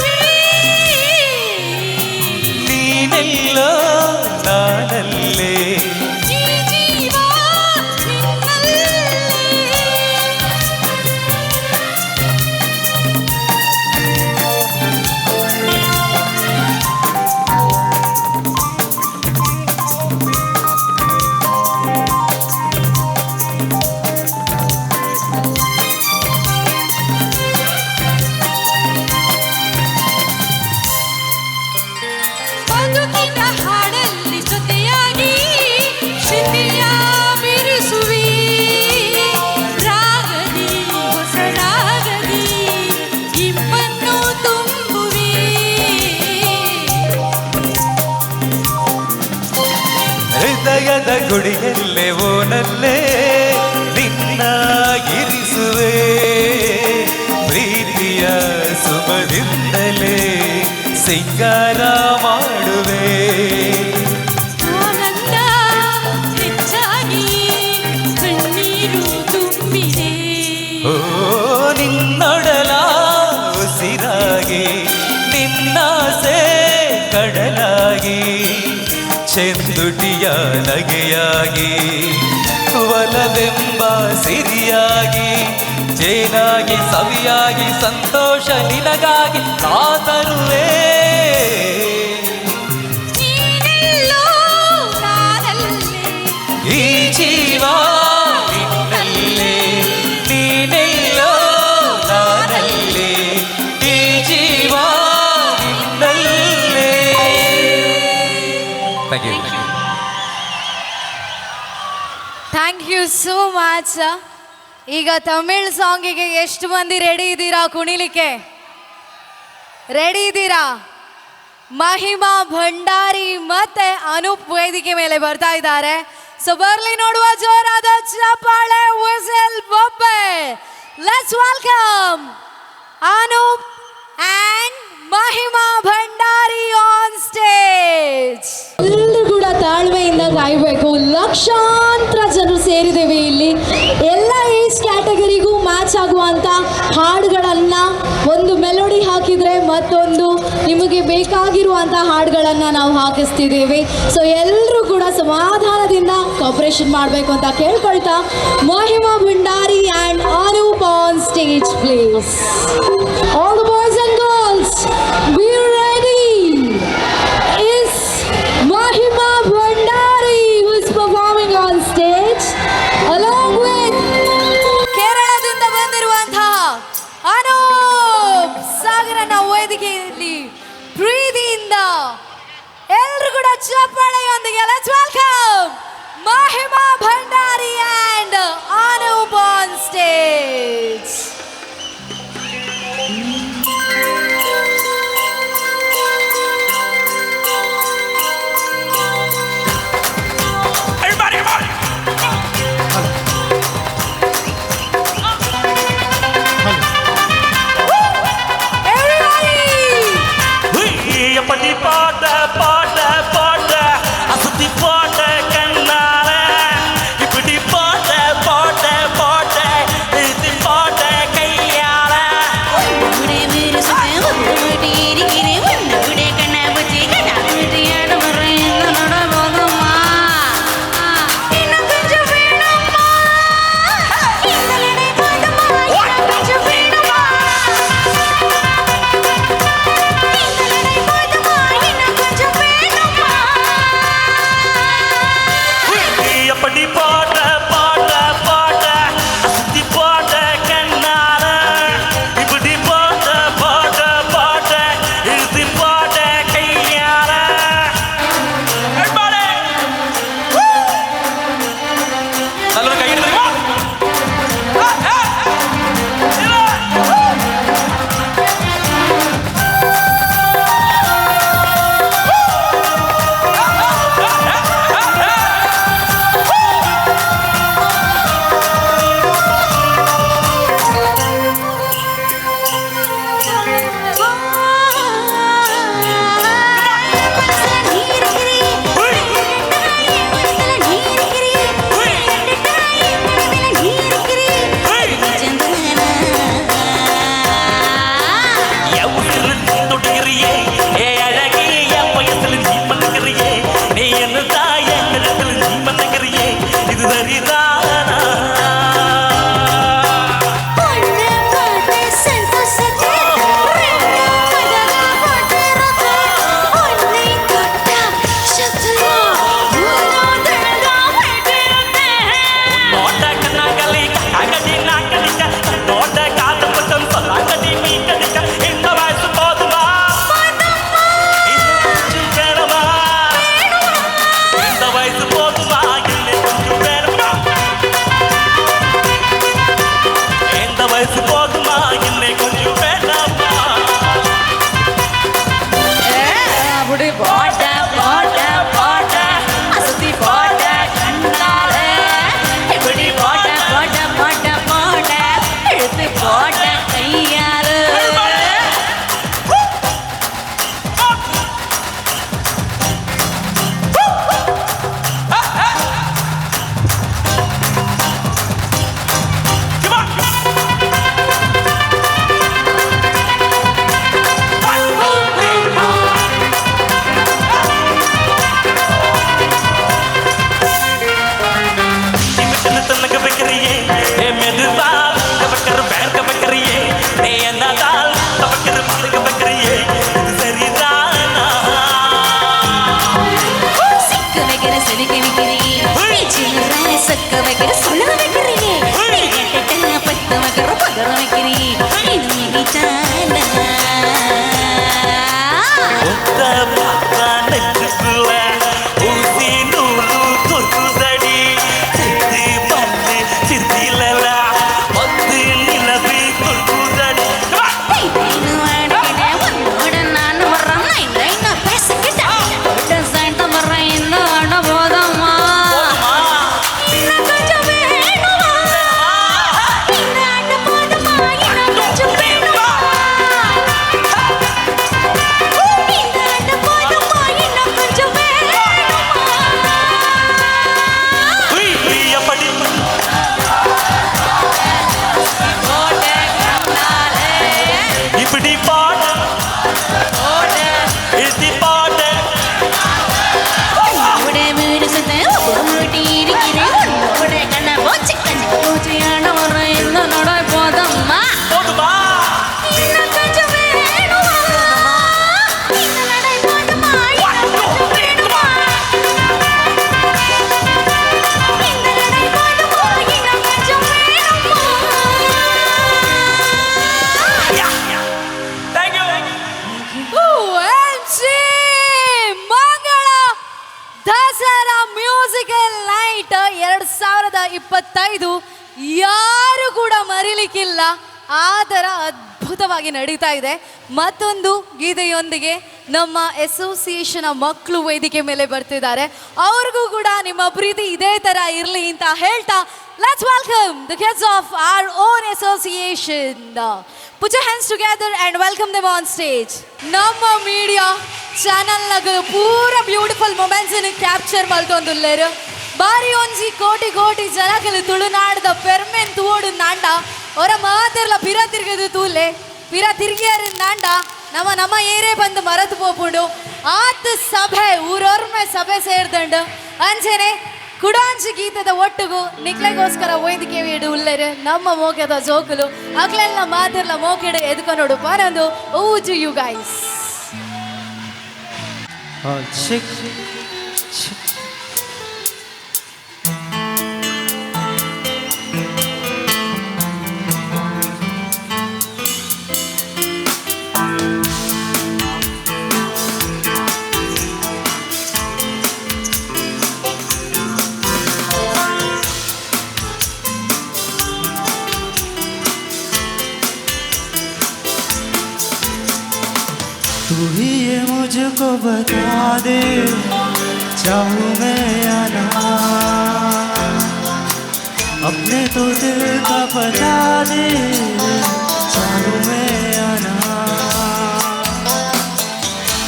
ಸಲ್ಲಾಪದಿಂದಲೇ ಸಿಂಗಾರ ಮಾಡುವೆ. ಆನಂದ ಹೆಚ್ಚಾಗಿ ಕಣ್ಣೀರು ತುಂಬಿದೆ. ಓ ನಿನ್ನೊಡಲ ಉಸಿರಾಗಿ, ನಿನ್ನಾಸೆ ಕಡಲಾಗಿ, ಚೆಂದುಟಿಯ ನಗೆಯಾಗಿ, ಒಲವೆಂಬ ಸಿರಿಯಾಗಿ, ಜೇನಾಗಿ ಸವಿಯಾಗಿ, ಸಂತೋಷ ನಿನಗಾಗಿ ನಾ ತರುವೆ. ನೀನೆಲ್ಲೋ ನಾನಲ್ಲೇ, ಈ ಜೀವ ನಿನ್ನಲ್ಲೇ, ನೀನೆಲ್ಲೋ ನಾನಲ್ಲೇ, ಈ ಜೀವ ನಿನ್ನಲ್ಲೇ. Thank you. Thank you so much. ಈಗ ತಮಿಳ್ ಸಾಂಗಿಗೆ ಎಷ್ಟು ಮಂದಿ ರೆಡಿ ಇದ್ದೀರಾ ಕುಣಿಲಿಕ್ಕೆ? ರೆಡಿ ಇದ್ದೀರಾ? ಮಹಿಮಾ ಭಂಡಾರಿ ಮತ್ತೆ ಅನೂಪ್ ವೇದಿಕೆ ಮೇಲೆ ಬರ್ತಾ ಇದ್ದಾರೆ. ಸೊ ಬರ್ಲಿ ನೋಡುವ, ಜೋರಾದ ಚಪ್ಪಾಳೆ, ವಿಸಿಲ್, ಬೊಬ್ಬೆ. Let's welcome Anoop and Mahima Bhandari on stage. ಎಲ್ಲರೂ ಕೂಡ ತಾಳ್ಮೆಯಿಂದ ಕಾಯಬೇಕು. ಲಕ್ಷಾಂತರ ಜನರು ಸೇರಿದ್ದೇವೆ ಇಲ್ಲಿ. ಎಲ್ಲ ಏಜ್ ಕ್ಯಾಟಗರಿಗೂ ಮ್ಯಾಚ್ ಆಗುವಂಥ ಹಾಡುಗಳನ್ನು ಒಂದು ಮೆಲೋಡಿ ಹಾಕಿದರೆ ಮತ್ತೊಂದು ನಿಮಗೆ ಬೇಕಾಗಿರುವಂಥ ಹಾಡುಗಳನ್ನು ನಾವು ಹಾಕಿಸ್ತಿದ್ದೇವೆ. ಸೊ ಎಲ್ಲರೂ ಕೂಡ ಸಮಾಧಾನದಿಂದ ಕಾಪರೇಷನ್ ಮಾಡಬೇಕು ಅಂತ ಕೇಳ್ಕೊಳ್ತಾ, Mahima Bhandari and Anoop on stage, please. All the boys and girls, be ready. Is Mahima Bhandari, who is performing on stage along with ಕೇರಳದಿಂದ ಬಂದಿರುವಂತಹ ಅನೂಪ್ ಸಾಗರನ ವೇದಿಕೆಯಲ್ಲಿ ಪ್ರೀತಿಯಿಂದ ಎಲ್ಲರೂ ಕೂಡ ಚಪ್ಪಾಳೆಯೊಂದಿಗೆ let's welcome Mahima Bhandari and Anoop on stage. Everybody, everybody! பட்டி பாட்ட பாட்ட பாட்ட அசத்தி பாட்ட கண்ணால, இப்படி பாட்ட பாட்ட பாட்ட இழுத்து பாட்ட கையால. இன்னும் கொஞ்சம் வேணுமா? இந்த நடை போதுமா? இன்னும் கொஞ்சம் வேணுமா? இந்த நடை போதுமா? இன்னும் கொஞ்சம் வேணுமா? அப்படி பாட்ட பாட்ட பாட்ட அசத்தி பாட்ட கண்ணால, இப்படி பாட்ட பாட்ட பாட்ட இழுத்து பாட்ட கையால. Everybody! நல்ல ஒரு கையெழுத்து தெரியுமா? என் உசுரு நீ தொடுகிறியே, ஏ அழகி, என் வயசுல நீ மணக்கிறியே, நீ என்ன தாய கழுத்துல நீ மணக்கிறியே, இது சரிதானா? பொண்ணு பார்த்து சந்தோஷத்தை ரெண்டு மடங்கா போட்டுறது. உன்னை தொட்டா சத்துவா உன்னோடதா போட்டுறது. நோட்ட கண்ணாங்கலி, அகடி நாக்கடிக்க, நோட்ட காது பட்டம் சொல்லாங்கடி நீ கடிக்க, இந்த வயசு போதுமா? இன்னும் கொஞ்சம் வேணுமா? இந்த வயசு போதுமா? இன்னும் கொஞ்சம் வேணுமா? இந்த வயசு போதுமா? இன்னும் கொஞ்சம் வேணாமா? அப்படி போட்ட போட்ட போட்ட அசத்தி போட்ட கண்ணால, இப்படி போட்ட போட்ட போட்ட போட்ட இழுத்து போட்ட கையால. பதற வைக்கிறீ இது மிகிச்சானா. ஒத்த பார்த்தா நெஞ்சுக்குள்ள ஊசி நூலு கொத்துதடி. சித்தி பல்லு சித்திலலா பத்து நிலவு கொல்குதடி. உன்னோட நான் வர்றேன் நைன் நைனா பேசிக்கிட்டா சாயந்தரம் வர்றேன் இன்னும் ஆட போதம்மா இன்னும் கொஞ்சம் வேணுமா இன்னும் ஆட போதுமா இன்னும் கொஞ்சம் வேணுமா இன்னும் ஆட போதுமா இன்னும் கொஞ்சம் வேணுமா. படி இப்படி பாட இழுத்தி பாட. உன்னோட வீடு சுத்த மூட்டி இருக்கிறேன் உன்னோட கண்ண போச்சு கஞ்சி பூச்சியான ஒரு இந்த நட போதம்மா போதுமா இன்னும் கொஞ்சம் வேணுமா இந்த நடை போதுமா இன்னும் கொஞ்சம் வேணுமா இந்த நடை போதுமா இன்னும் கொஞ்சம் வேணுமா. OMG! ಮಂಗಳ ದಸರಾ ಮ್ಯೂಸಿಕಲ್ ನೈಟ್ 2025 ಯಾರು ಕೂಡ ಮರಿಲಿಕ್ಕಿಲ್ಲ, ಆ ಥರ ಅದ್ಭುತವಾಗಿ ನಡೀತಾ ಇದೆ. ಮತ್ತೊಂದು ಗೀತೆಯೊಂದಿಗೆ ನಮ್ಮ ಅಸೋಸಿಯೇಷನ್ ಮಕ್ಕಳು ವೇದಿಕೆ ಮೇಲೆ ಬರ್ತಿದ್ದಾರೆ. ಅವ್ರಿಗೂ ಕೂಡ ನಿಮ್ಮ ಪ್ರೀತಿ ಇದೇ ಥರ ಇರಲಿ ಅಂತ ಹೇಳ್ತಾ let's welcome the kids of our own association. Put your hands together and welcome them on stage. ನಮ್ಮ ಮೀಡಿಯಾ ಚಾನಲ್ನಗಲು ಪೂರ ಬ್ಯೂಟಿಫುಲ್ ಮೊಮೆಂಟ್ಸ್ ಕ್ಯಾಪ್ಚರ್ ಮಲ್ತೊಂದುಲ್ಲೇರು. ಬಾರಿ ಒಂಜಿ ಕೋಟಿ ಕೋಟಿ ಜನಕಲು ತುಳುನಾಡದ ಪೆರ್ಮೆನ್ ತೂಡು ನಾಂಡ ಅವರ ಮಾತಿರ್ಲ ಪಿರ ತಿರ್ಗದು ತೂಲೆ ಪಿರ ತಿರ್ಗಿಯರು ನಾಂಡ ನಮ್ಮ ನಮ್ಮ ಏರೇ ಬಂದು ಮರತು ಪೋಪುಂಡು. ಆತ್ ಸಭೆ ಊರೊರ್ಮೆ ಸಭೆ ಸೇರ್ದಂಡು ಅಂಚೆನೆ ಕುಡಾಂಚಿ ಗೀತದ ಒಟ್ಟುಗು ನಿಕ್ಲೆಗೋಸ್ಕರ ಒಯ್ದು ಕಿವಿಡು ಉಲ್ಲೇರು ನಮ್ಮ ಮೋಕೆದ ಜೋಕುಲು ಅಗ್ಲೆಲ್ಲ ಮಾತಿರ್ಲ ಮೋಕೆಡು ಎದ್ಕೊನೋಡು ಪಾನೊಂದು ಊಜು you guys. तू ही ये मुझको बता दे चाहूँ मैं या ना, अपने तो दिल का बता दे चाहूँ मैं या ना।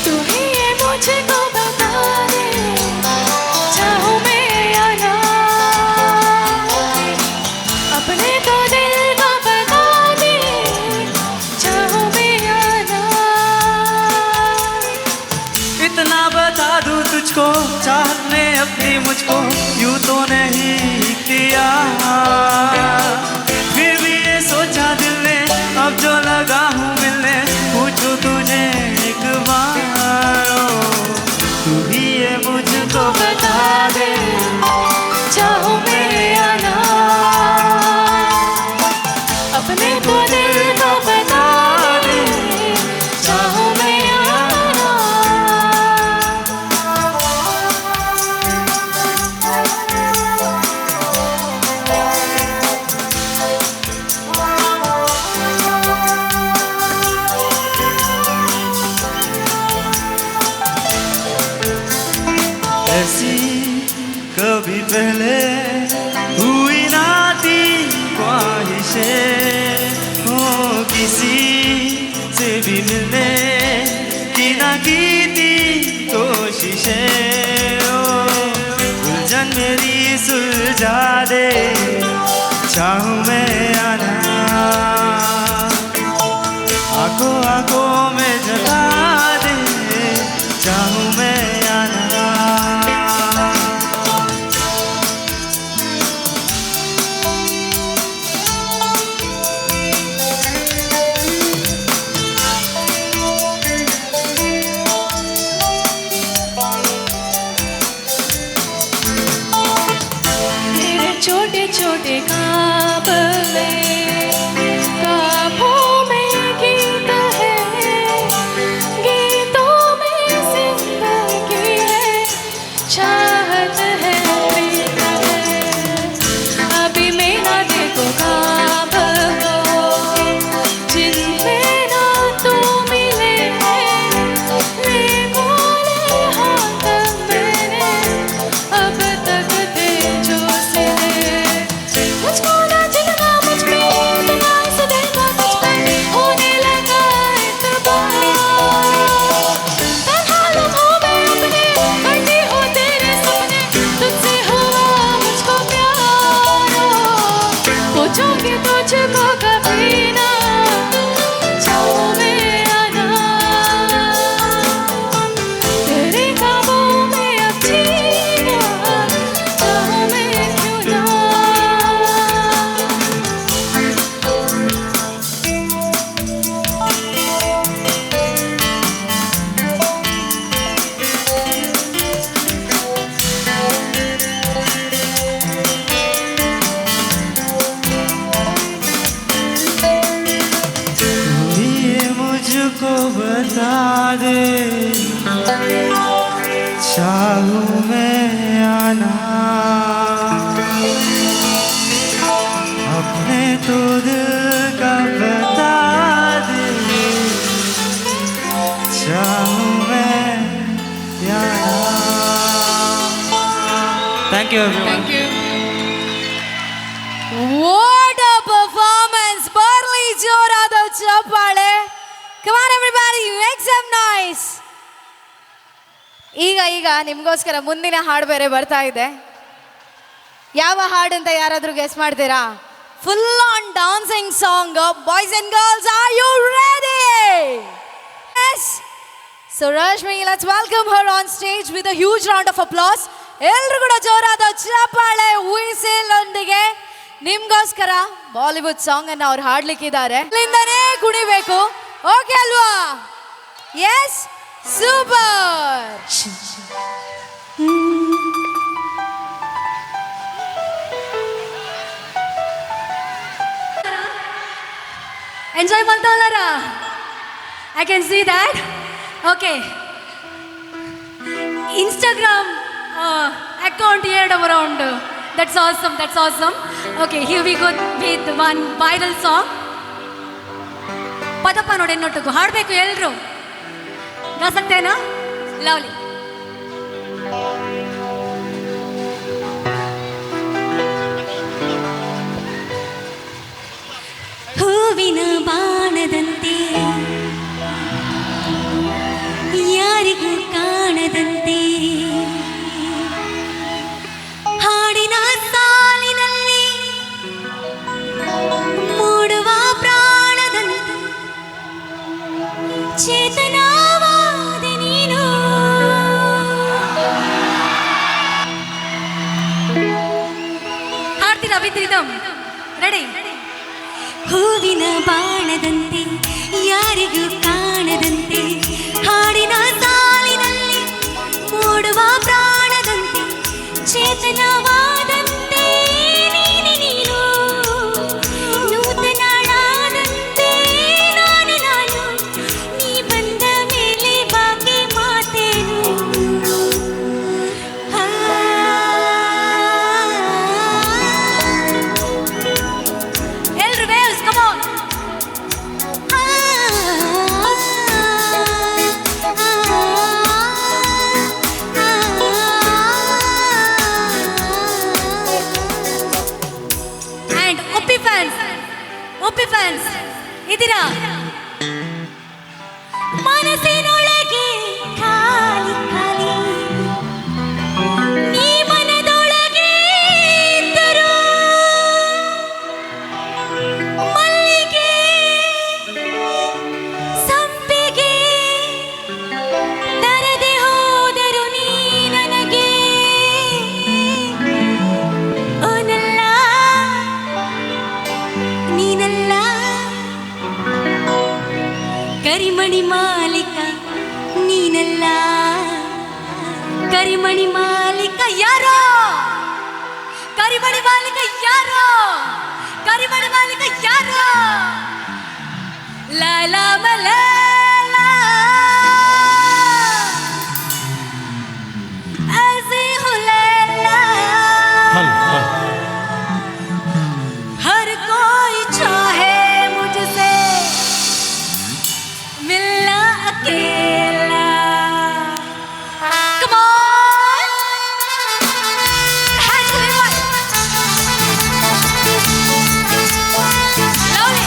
तू ही ये मुझको बता दे चाहूँ मैं या ना, अपने तो दिल का बता दे चाहूँ मैं या ना। इतना बता दूँ तुझको चाहत ने अपनी मुझको यूं तो नहीं किया, फिर भी ये सोचा दिल ने अब जो लगा हूँ मिलने पूछूं तुझे एक बार, तू ही ये मुझको बता दे चाहूँ मैं या ना, अपने तो दिल को बता दे चाहूँ मैं या ना। ऐसी कभी पहले हुई ना थी ख्वाहिशें, बता दे, चाहूँ मैं आना, अपने तो दिल का बता दे, चाहूँ मैं आना। Thank you everyone. Thank you. What a performance! Barley ಜೋರಾದ ಚಪ್ಪಾಳೆ. Come on everybody, make some noise. ಈಗ ಈಗ ನಿಮಗೋಸ್ಕರ ಮುಂದಿನ ಹಾಡು ಬೇರೆ ಬರ್ತಾ ಇದೆ. ಯಾವ ಹಾಡು ಅಂತ ಯಾರಾದರೂ ಗೆಸ್ ಮಾಡ್ತೀರಾ? Full on dancing song. Boys and girls, are you ready? Yes. So Rashmi, let's welcome her on stage with a huge round of applause. ಎಲ್ರು ಕೂಡ ಜೋರಾದ ಚಪ್ಪಾಳೆ, ಒಂದಿಗೆ ನಿಮ್ಗೋಸ್ಕರ ಬಾಲಿವುಡ್ ಸಾಂಗ್ ಅನ್ನ ಅವ್ರು ಹಾಡ್ಲಿಕ್ಕಿದ್ದಾರೆ. ಅಲ್ಲಿಂದನೇ ಕುಣಿಬೇಕು, ಓಕೆ ಅಲ್ವಾ? Yes, super. Enjoy ಮಾಡ್ತಾವಲ್ಲಾರ? I can see that. Okay, Instagram account ಎರಡು around. That's awesome, that's awesome. Okay, here we go with one viral song. ಪದಪ್ಪ ನೋಡಿ, ಎನ್ನೊಟ್ಟಿಗೂ ಹಾಡಬೇಕು ಎಲ್ಲರೂ. ಗಾಸಕ್ತೇನಾ? ಲವ್ಲಿ. ಹೂವಿನ ಬಾಣದಂತೆ ಯಾರಿಗೂ ಕಾಣದಂತೆ, ಹಾಡಿನ ಸಾಲಿನಲ್ಲಿ ಮೂಡುವ ಪ್ರಾಣದಂತೆ ಚೇತನವಾದೆ ನೀನು. ಹಾಡ್ತೀರಾ ವಿತ್ ರಿದಮ್? ರೆಡಿ? ಹೂವಿನ ಬಾಣದಂತೆ ಯಾರಿಗೂ ಕಾಣದಂತೆ, ಹಾಡಿನ ಸಾಲಿನಲ್ಲಿ ಮೂಡುವ ಪ್ರಾಣದಂತೆ ಚೇತನವಾದಂತೆ ನೀನೆ ನೀನು, ನೂತನಳಾದಂತೆ ನಾನು ನಾನು, ನೀ ಬಂದ ಮೇಲೆ ಬಾಕಿ ಮಾತೇನು. ಎಲ್ರು waves, come on. And Uppi fans, Uppi fans ಇದ್ದೀರಾ? ಮನಸ್ಸಿನೊಳಗೆ ಖಾಲಿ ಖಾಲಿ, ನೀ ಮನದೊಳಗೆ ಇದ್ದರು, ಮಲ್ಲಿಗೆ ಸಂಪಿಗೆ ತರದೆ ಹೋದರು ನೀ ನನಗೆ ಓನಲ್ಲ, ನೀನಲ್ಲ. ಕರಿಮಣಿ ಮಾಲಿಕ ನೀನಲ್ಲ, ಕರಿಮಣಿ ಮಾಲಿಕ ಯಾರೋ, ಕರಿಮಣಿ ಮಾಲಿಕ ಯಾರೋ, ಕರಿಮಣಿ ಮಾಲಿಕ ಯಾರೋ. ಲಾಲಾ ಮಲಾಲಾ ऐसी हूँ लैला, हर कोई चाहे मुझसे मिलना अकेला. Come on! Hands to the right. Lovely.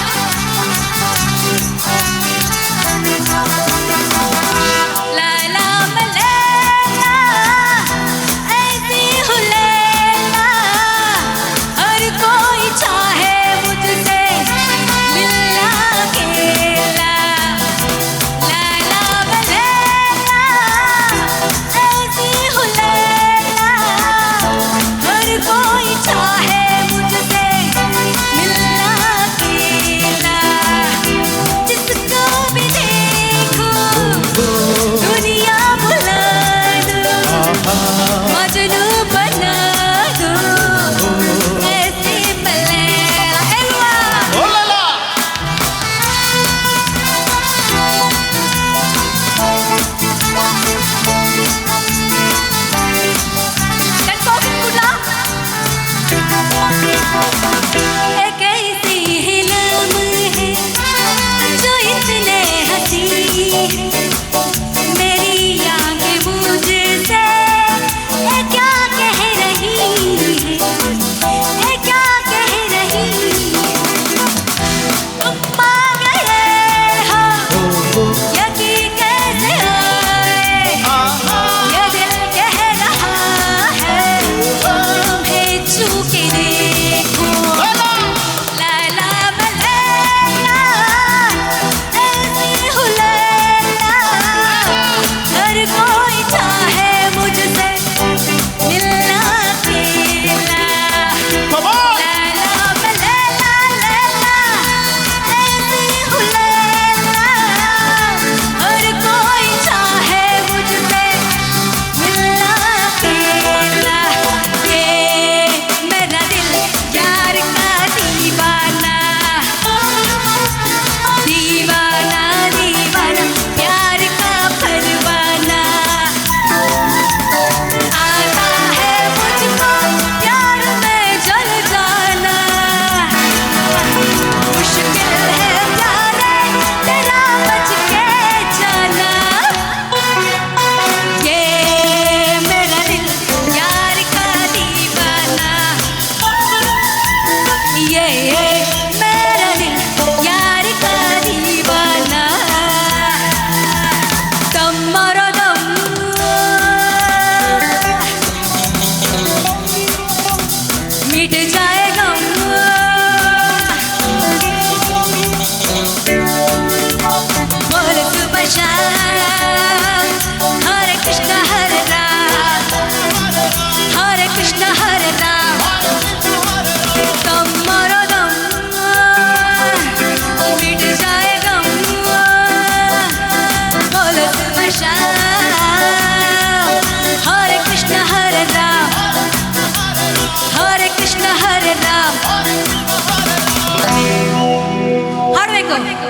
ಹಾಡಬೇಕು.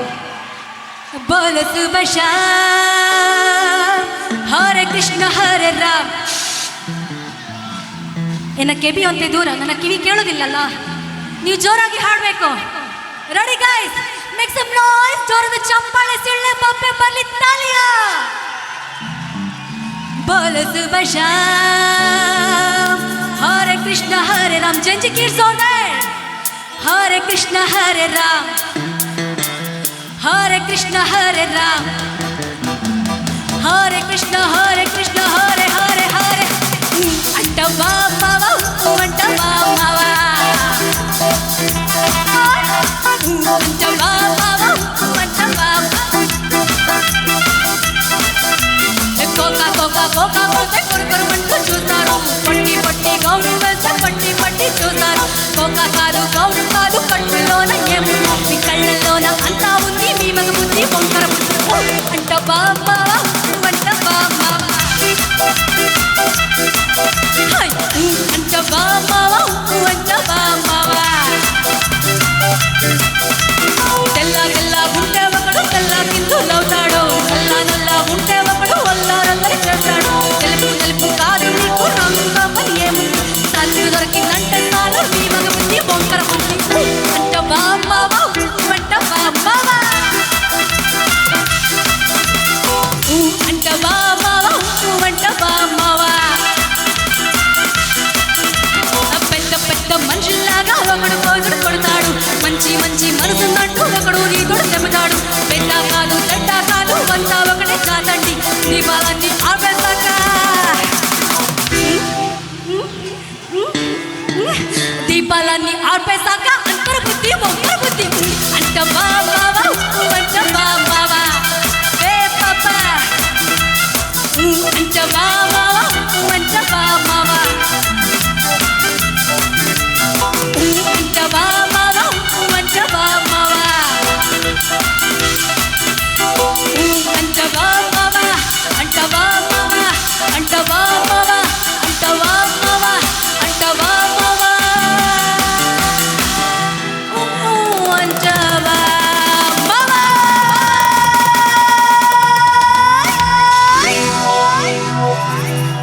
ಬೋಲು ಸುಬ ಶ್ಯಾಮ್ ಹರೇ ಕೃಷ್ಣ ಹರೇ ರಾಮ್. ಎನ್ನ ಕೆಬಿ ಅಂತೆ ದೂರ, ನನ್ನ ಕಿವಿ ಕೇಳೋದಿಲ್ಲಲ್ಲ. ನೀವು ಜೋರಾಗಿ ಹಾಡಬೇಕು. Ready guys, make some noise. ಜೋರದ ಚಪ್ಪಾಳೆ, ಸಿಳ್ಳೆ ಬೊಬ್ಬೆ ಬರ್ಲಿ ತಾಲಿಯ. ಬೋಲು ಸುಬ ಶ್ಯಾಮ್ ಹರೇ ಕೃಷ್ಣ ಹರೇ ರಾಮ್. ಜಂಜಿ ಕೀರ್ಸೋದೆ. ಹರೇ ಕೃಷ್ಣ ಹರೇ ರಾಮ್, ಹರೇ ಕೃಷ್ಣ ಹರೇ ರಾಮ್, ಹರೇ ಕೃಷ್ಣ ಹರೇ ಕೃಷ್ಣ ಹರೇ ಹರೇ ಹರೇ. ಅಂಟವಾ ಮಾವ, ಅಂಟವಾ ಮಾವ, ಅಂಟವಾ ಮಾವ, ಅಂಟವಾ. కోకా కోకా కోకా పోతే కొరుకొరుమంటూ చూస్తారు. పొట్టి పొట్టి గౌరు వెళ్తే పట్టి పట్టి చూస్తారు. కోకా కాదు గౌరు కాదు, కట్టులోన ఏముంది, మీ కళ్ళల్లోన అంతా ఉంది. మీ మగ బుద్ధి వంకర బుద్ధి. అంట బామ్మ అంట బామ్మ, అంట బామ్మ అంట బామ్మ. తెల్ల తెల్ల ఉంటే ఒకడు తెల్ల కిందులవుతాడు. నల్ల నల్ల ఉంటే ఒకడు వల్లారల్లరి చేస్తాడు. తెలుపు తెలుపు కాదు నీకు రంగు పని ఏముంది, తల్లి దొరికిందంటే చాలు మీ మగ బుద్ధి వంకర బుద్ధి. అంట బామ్మ అంట బామ్మ, అంట బామ్మ అంట బామ్మ. పెద్ద పెద్ద మనుషుల్లాగా ఒకడు పోజుడు కొడతాడు. మంచి మంచి మనసున్నట్టు ఒకడు నీతోడు చెబుతాడు. పెద్ద కాదు చెడ్డ కాదు అంతా ఒకటే కాదండి. దీపాలన్నీ ఆపేశాక, దీపాలన్నీ ఆపేశాక అంతర బుద్ధి వంకర బుద్ధి. అంట బావా అంట బావా ఏ పాపా, అంట బావా అంట బావా, అంట బావా అంట బావా, అంట బావా అంట బావా అంట బావా అంట బావా అంట బావా అంట బావా.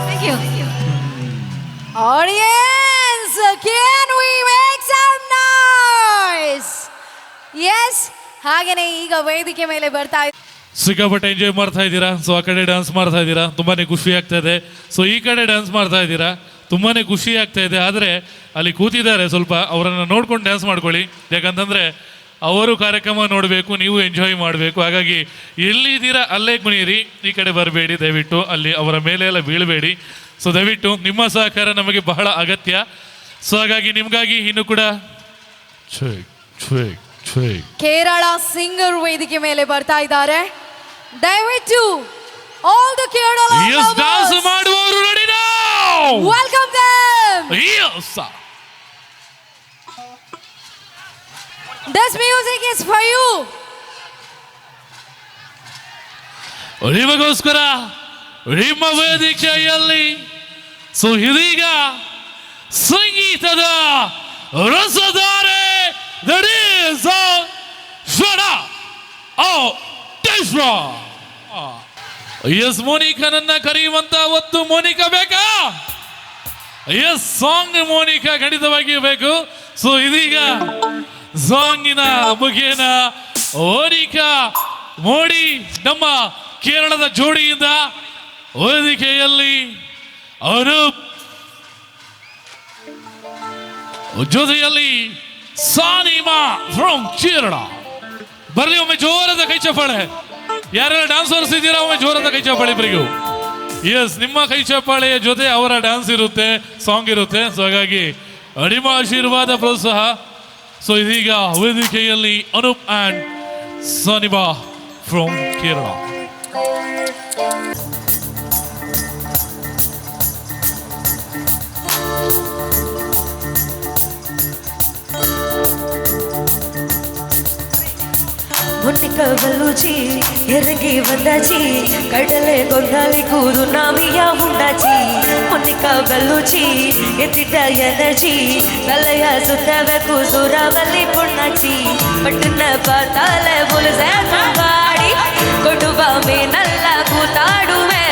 Thank you. Audience, can we make some noise? Yes, ಹಾಗೇನೆ ಈಗ ವೇದಿಕೆ ಮೇಲೆ ಬರ್ತಾ ಸಿಕ್ಕಾಪಟ್ಟೆ ಎಂಜಾಯ್ ಮಾಡ್ತಾ ಇದ್ದೀರಾ. ಸೊ ಆ ಕಡೆ ಡ್ಯಾನ್ಸ್ ಮಾಡ್ತಾ ಇದ್ದೀರಾ, ತುಂಬಾನೇ ಖುಷಿ ಆಗ್ತಾ ಇದೆ. ಸೊ ಈ ಕಡೆ ಡ್ಯಾನ್ಸ್ ಮಾಡ್ತಾ ಇದ್ದೀರಾ, ತುಂಬಾನೇ ಖುಷಿ ಆಗ್ತಾ ಇದೆ. ಆದರೆ ಅಲ್ಲಿ ಕೂತಿದ್ದಾರೆ, ಸ್ವಲ್ಪ ಅವರನ್ನು ನೋಡ್ಕೊಂಡು ಡ್ಯಾನ್ಸ್ ಮಾಡ್ಕೊಳ್ಳಿ. ಯಾಕಂತಂದರೆ ಅವರು ಕಾರ್ಯಕ್ರಮ ನೋಡಬೇಕು, ನೀವು ಎಂಜಾಯ್ ಮಾಡಬೇಕು. ಹಾಗಾಗಿ ಎಲ್ಲಿದ್ದೀರಾ ಅಲ್ಲೇ ಕುಣಿಯಿರಿ, ಈ ಕಡೆ ಬರಬೇಡಿ ದಯವಿಟ್ಟು, ಅಲ್ಲಿ ಅವರ ಮೇಲೆ ಎಲ್ಲ ಬೀಳಬೇಡಿ. ಸೊ ದಯವಿಟ್ಟು ನಿಮ್ಮ ಸಹಕಾರ ನಮಗೆ ಬಹಳ ಅಗತ್ಯ. ಸೊ ಹಾಗಾಗಿ ನಿಮಗಾಗಿ ಇನ್ನು ಕೂಡ ಕೇರಳ ಸಿಂಗರ್ ವೇದಿಕೆ ಮೇಲೆ ಬರ್ತಾ ಇದ್ದಾರೆ. ದಯವಿಟ್ಟು ಆಲ್ the Kerala dance ಮಾಡುವವರು ready now. Welcome them. Yes. This music is for you. ನಿಮಗೋಸ್ಕರ ನಿಮ್ಮ ವೇದಿಕೆಯಲ್ಲಿ ಸೊ ಇದೀಗ ಸಂಗೀತದ ರಸಧಾರೆ, that is S ಮೋನಿಕಾನನ್ನ ಕರೆಯುವಂತ ಹೊತ್ತು. ಮೋನಿಕಾ ಬೇಕಾ? ಎಸ್, ಸಾಂಗ್ ಮೋನಿಕಾ ಖಂಡಿತವಾಗಿಯೂ ಬೇಕು. ಸೊ ಇದೀಗ ಸಾಂಗಿನ ಮುಖೇನ ಮೋನಿಕಾ ಮೋಡಿ ನಮ್ಮ ಕೇರಳದ ಜೋಡಿಯಿಂದ ವೇದಿಕೆಯಲ್ಲಿ ಅನೂಪ್ ಜೊತೆಯಲ್ಲಿ ಸಾನಿಮಾ ಫ್ರಮ್ ಕೇರಳ. ಬರಲಿ ಒಮ್ಮೆ ಜೋರದ ಕೈ ಚಪ್ಪಾಳೆ. ಯಾರೆಲ್ಲ ಡ್ಯಾನ್ಸರ್ಸ್ ಇದ್ದೀರಾ ಒಮ್ಮೆ ಜೋರದ ಕೈ ಚಪ್ಪಾಳೆ ಇಬ್ಬರಿಗೂ. ಎಸ್, ನಿಮ್ಮ ಕೈ ಚಪ್ಪಾಳೆಯ ಜೊತೆ ಅವರ ಡ್ಯಾನ್ಸ್ ಇರುತ್ತೆ, ಸಾಂಗ್ ಇರುತ್ತೆ. ಸೊ ಹಾಗಾಗಿ ನಿಮ್ಮ ಆಶೀರ್ವಾದ ಪ್ರೋತ್ಸಾಹ. ಸೊ ಇದೀಗ ವೇದಿಕೆಯಲ್ಲಿ ಅನೂಪ್ ಆ್ಯಂಡ್ ಸಾನಿಮಾ ಫ್ರಮ್ ಕೇರಳ. முன்னிக்க வல்லூச்சி இறங்கி வந்தாச்சி கடலே கொண்டாலி கூறு நாமியா உண்டாச்சி முன்னிக்க வல்லூச்சி எத்திட்ட எனர்ஜி தலையா சுத்தவ கூசுறாவல்லி பொண்ணாச்சி பட்டுன பார்த்தால புலுசேடி கொடுவாமே நல்லா கூத்தாடுவே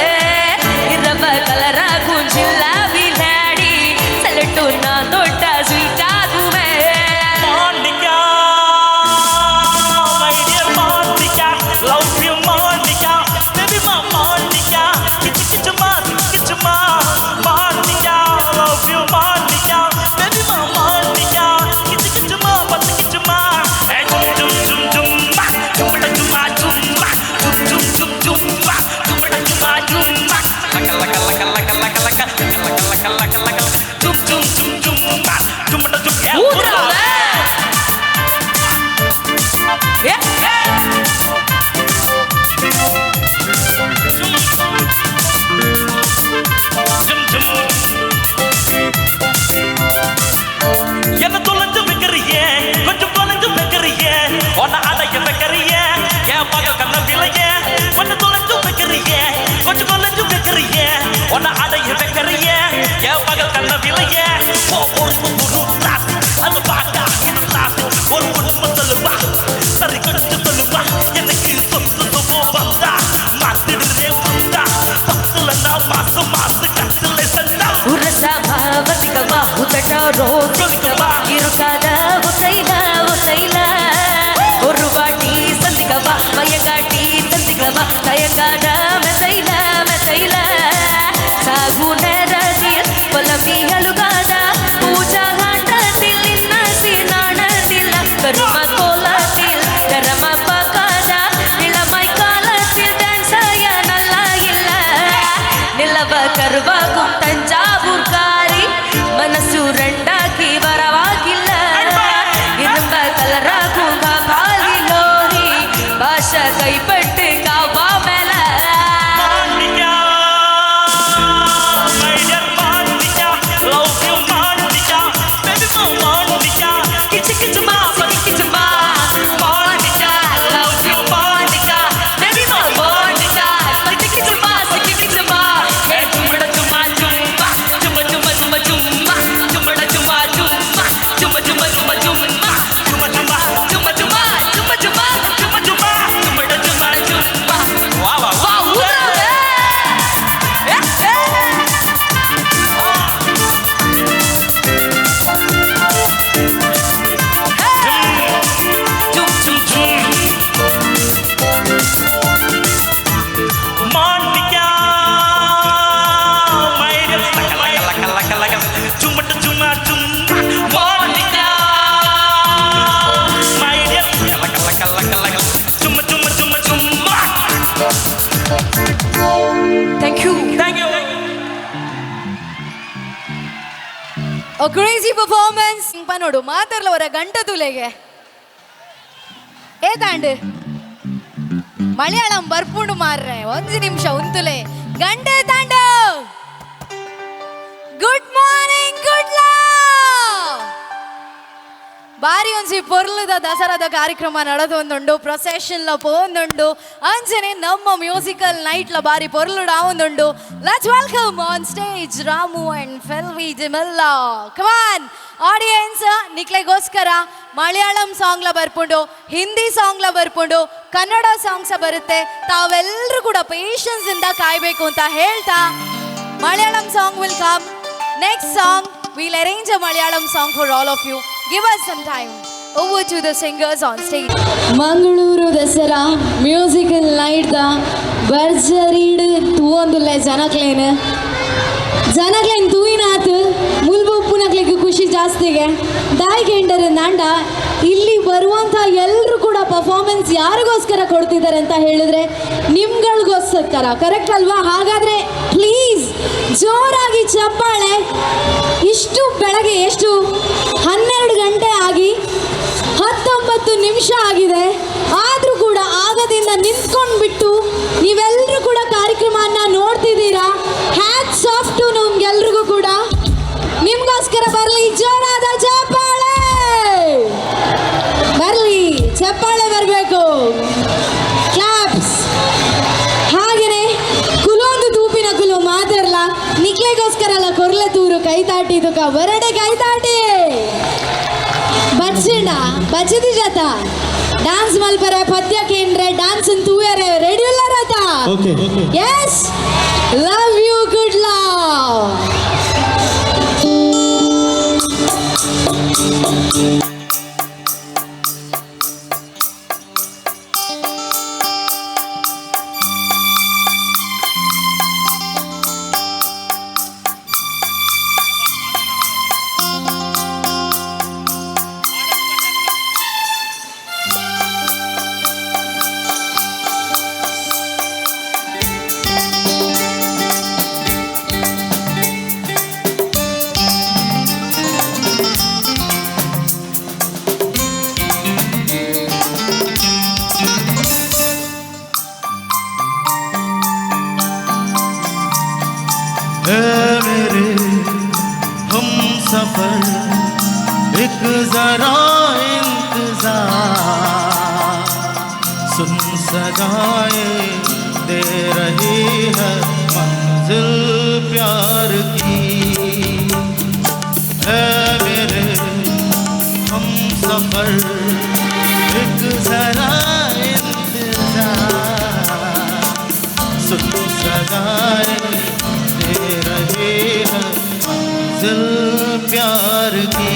இரவ கலரா குஞ்சில்லா விளையாடி சலட்டு நான் தொட்டா ஸ்வீட்டாகுவே. Monica, my dear Monica, love you Monica, baby ma Monica, kichu kichu ma, kichu ma, Monica, love you Monica, baby ma Monica, kichu kichu ma, பத்து kichu ma, hey jum jum jum jum ma, jumada juma jum ma, jum jum jum jum ma, jumada juma jum ma, laka laka laka laka laka laka laka laka laka laka, jum jum jum jum ma, jumada jum, yeah, ஊதுறாவே. Yeah, yeah. என்ன தொலைஞ்சு வைக்கிறியே, கொஞ்சம் தொலைஞ்சு வைக்கிறியே, உன்னை அடைய வைக்கிறியே, என் பகல் கண்ண விலையே, கொஞ்சம் தொலைஞ்சு வைக்கிறியே, கொஞ்சம் தொலைஞ்சு வைக்கிறியே, உன்னை அடைய வைக்கிறியே, என் பகல் கண்ண விலையே, ஓ ஒரு ஒரு கிளாஸ் அது பாட்டா இது கிளாஸ் ஒரு உண்மை சொல்லுவா சரி கொஞ்சம் சொல்லுவா எனக்கு சொத்து சொபோ வந்தா மாத்திடுறே வந்தா பத்துல நான் மாசம் மாசு கத்துல சந்தா உரசா பாவத்திகவா உதட்டா ரோசிக்கவா இருக்காத ஒசைல ஒசைல ஒரு வாட்டி சந்திக்கவா மயங்காட்டி தந்திக்கவா தயங்காத மெசைல மெசைல சாகு நேரத்தில் பொலம்பி அழுகாத பூஜா ஆட்டத்தில் இன்னசி நாணத்தில் கரும கோலத்தில் தரம பார்க்காத இளமை காலத்தில் டான்ஸ் ஆய நல்லா இல்ல நிலவ கருவாகும் தஞ்சாவூர் காரி மனசு ரெண்டாக்கி வரவாகில்ல இரும்ப கலராகும் பாலி லோரி பாஷ கைப்பட்டு காவா மேல. Monica, my dear Monica, love you Monica, baby ma Monica, kichu kichu ma, kichu ma, Monica, love you Monica, baby ma Monica, kichu kichu ma, kichu ma, hey chumda chuma chumba, chumba chumba chumba chumba, chumda chuma chumba, chumba chumba chumba chumba, chumba chumba, chumba chumba, chumba chumba, chumba chumba, chumda chuma chumba. Wow wow Wow, ஊதுறாவே. A, A. Jum jum jum. Monica, my dear, laka laka laka laka, chumma chumma chumma. Monica, my dear, laka laka laka laka, chumma chumma chumma chumma. Thank you. Thank you. A crazy performance. ಪನೋಡು ಮಾತಾಡ್ಲ ಅವರ ಗಂಟ ತುಲೆಗೆ ಏತಾಂಡು ಮಲಯಾಳಂ ಬರ್ಪುಂಡು ಮಾರ್ರೆ ಒಂದು ನಿಮಿಷ ಉಂತುಲೆ ಗಂಟೆ ತಾಂಡು. Good morning good love. ಬಾರಿ ಒಂಜಿ ಪೊರ್ಲುದ ದಸರಾದ ಕಾರ್ಯಕ್ರಮ ನಡೆದೊಂದುಂಡು ಪ್ರೊಸೆಷನ್ ಲ ಪೋಂದುಂಡು ಅಂಚನೆ ನಮ್ಮ ಮ್ಯೂಸಿಕಲ್ ನೈಟ್ ಲ ಬಾರಿ ಪೊರ್ಲುಡ ಆವೊಂದುಂಡು. Let's welcome on stage Ramu and Felvi D'Mello. Come on audience, ನಿಕ್ಲೆಗೋಸ್ಕರ Malayalam ಸಾಂಗ್ಲ ಬರ್ಪುಂಡು, ಹಿಂದಿ ಸಾಂಗ್ಲ ಬರ್ಪುಂಡು, ಕನ್ನಡ ಸಾಂಗ್ಸ ಬರುತ್ತೆ. ತಾವೆಲ್ಲರೂ ಕೂಡ ಪೇಷನ್ಸ್ ಇಂದ ಕಾಯ್ಬೇಕು ಅಂತ ಹೇಳ್ತಾ Malayalam song will come next song. We'll arrange a Malayalam song for all of you. Give us some time. Over to the singers on stage. Mangaluru Dasara musical night the ಭರ್ಜರಿಡ್ ತೂವೊಂದುಲ್ಲೆ ಜನಕ್ಲೇನ್ ಜನಕ್ಲೇನ್ ತೂಯಿನಾತ್ ಮುಲ್ಬೊಪ್ಪುನಕ್ಲೆಗ್ ಖುಷಿ ಜಾಸ್ತಿಗೆ ದಾಯಿಗೆಂಡರ್ ನಾಂಡ ಇಲ್ಲಿ ಬರುವಂಥ ಎಲ್ಲರೂ ಕೂಡ performance ಯಾರಿಗೋಸ್ಕರ ಕೊಡ್ತಿದ್ದಾರೆ ಅಂತ ಹೇಳಿದ್ರೆ ನಿಮ್ಗಳಿಗೋಸ್ಕರ, correct ಅಲ್ವಾ? ಹಾಗಾದ್ರೆ ಪ್ಲೀಸ್ ಜೋರಾಗಿ ಚಪ್ಪಾಳೆ. ಇಷ್ಟು ಬೆಳಗ್ಗೆ ಎಷ್ಟು 12 ಗಂಟೆ ಆಗಿ 19 ನಿಮಿಷ ಆಗಿದೆ, ಆದರೂ ಕೂಡ ಆಗದಿಂದ ನಿಂತ್ಕೊಂಡ್ಬಿಟ್ಟು ನೀವೆಲ್ಲರೂ ಕೂಡ ಕಾರ್ಯಕ್ರಮನ ನೋಡ್ತಿದ್ದೀರಾ. ಹ್ಯಾಟ್ಸ್ ಆಫ್ ಟು ನಿಮ್ಗೆಲ್ರಿಗೂ ಕೂಡ. ನಿಮ್ಗೋಸ್ಕರ ಬರಲಿ ಜೋರಾದ ಚಪ್ಪಾಳೆ, ಬರಲಿ ಚಪ್ಪಾಳೆ ಬರಬೇಕು. ಕೈತಾಟಿ ತುಕ ಬರಡೆ ಕೈತಾಟಿ ಬಚ್ಚಿಂಡ ಬಚ್ಚಿದಿ ಜಾತ ಡಾನ್ಸ್ ಮಲ್ಪರೆ ಪದ್ಯ ಕೇಂದ್ರೆ ಡಾನ್ಸ್ ತೂಯರೆ ರೆಡಿ ಉಲ್ಲಾರತ. Okay. Yes, love you good love. है मेरे हम सफर एक जरा इंतजार, सुन सदाएं दे रही है मंजिल प्यार की। है मेरे हम सफर एक जरा इंतजार, सुन सदाएं दे रही है मंजिल प्यार की।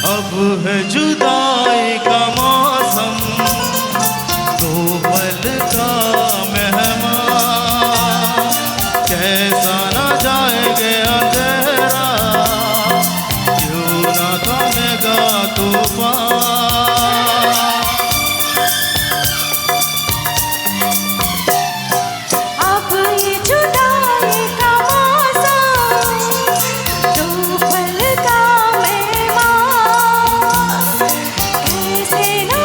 अब है जुदाई का मौसम, दो पल का मेहमान, कैसा न जाएंगे अंधेरा, क्यों न थमेगा तूफान। अब ये जुदाई का मौसम, दो पल का मेहमान, कैसे न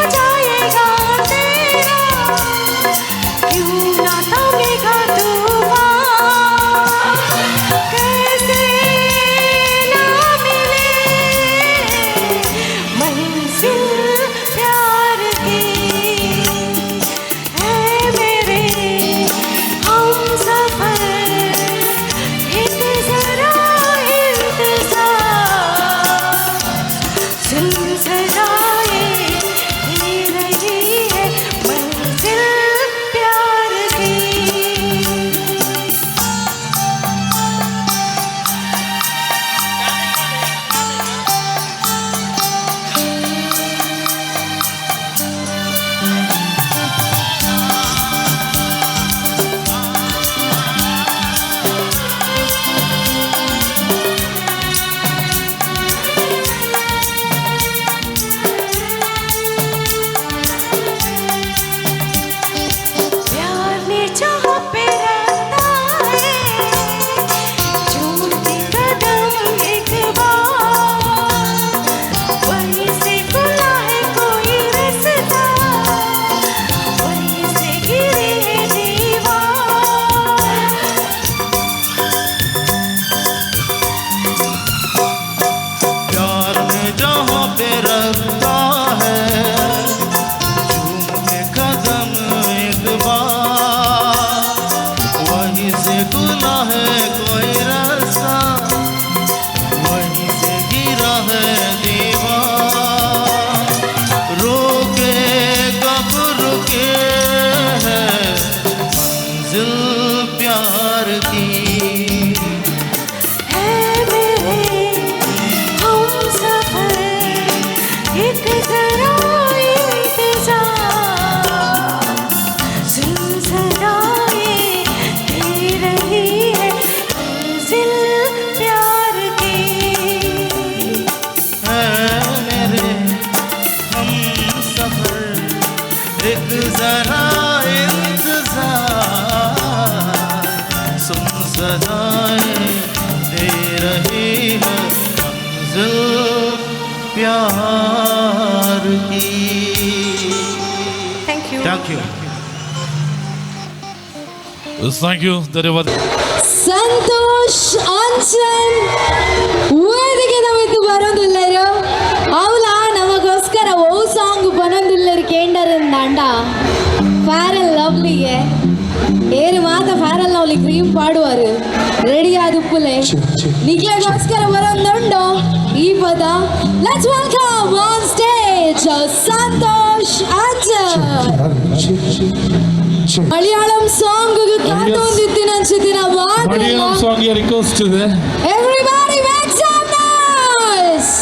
मंजिल प्यार की. Thank you. Thank you. Thank you, ಧನ್ಯವಾದ. ಸಂತೋಷ್ ಅಂಚನ್ ವೇದಿಕೆದ ಮಿತ್ತು ಬರೋದಿಲ್ಲರು. ಅವಲ ನಮಗೋಸ್ಕರ ಓ ಸಾಂಗ್ ಬನೊಂದಿಲ್ಲರು ಕೇಂಡರಂದಾಂಡ ಫೇರ್ ಅಂಡ್ ಲವ್ಲಿಗೆ ಏರು ಮಾತ ಫೇರ್ ಅಂಡ್ ಲವ್ಲಿ ಕ್ರೀಮ್ ಪಾಡುವರು ರೆಡಿ ಆದುಪ್ಪುಲೆ. ನಿಕ್ಲೆಗೋಸ್ಕರ ಬರೋಂದುಂಡು ಈ ಪದ. Let's welcome on stage Santosh Anchan. Malayalam song ಕಾತೊಂದಿತ್ತಿನ ಅನ್ಸುತ್ತಿನ. ಮಲಯಾಳಂ ಸಾಂಗ್ ರಿಕ್ವೆಸ್ಟ್ ಇದೆ. Everybody make some noise!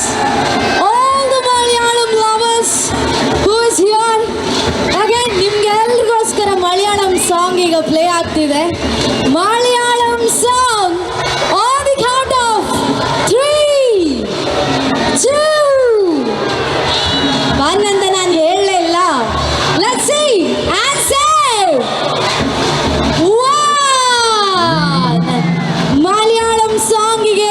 All the Malayalam lovers who is here. Again, ನಿಮ್ಗೆಲ್ರಿಗೋಸ್ಕರ ಮಲಯಾಳಂ ಸಾಂಗ್ ಈಗ ಪ್ಲೇ ಆಗ್ತಿದೆ. Malayalam song on the count of 3, 2, 1 ಅಂತ ನಾನು ಹೇಳಲೇ ಇಲ್ಲ. Let's see and say one. Malayalam ಸಾಂಗಿಗೆ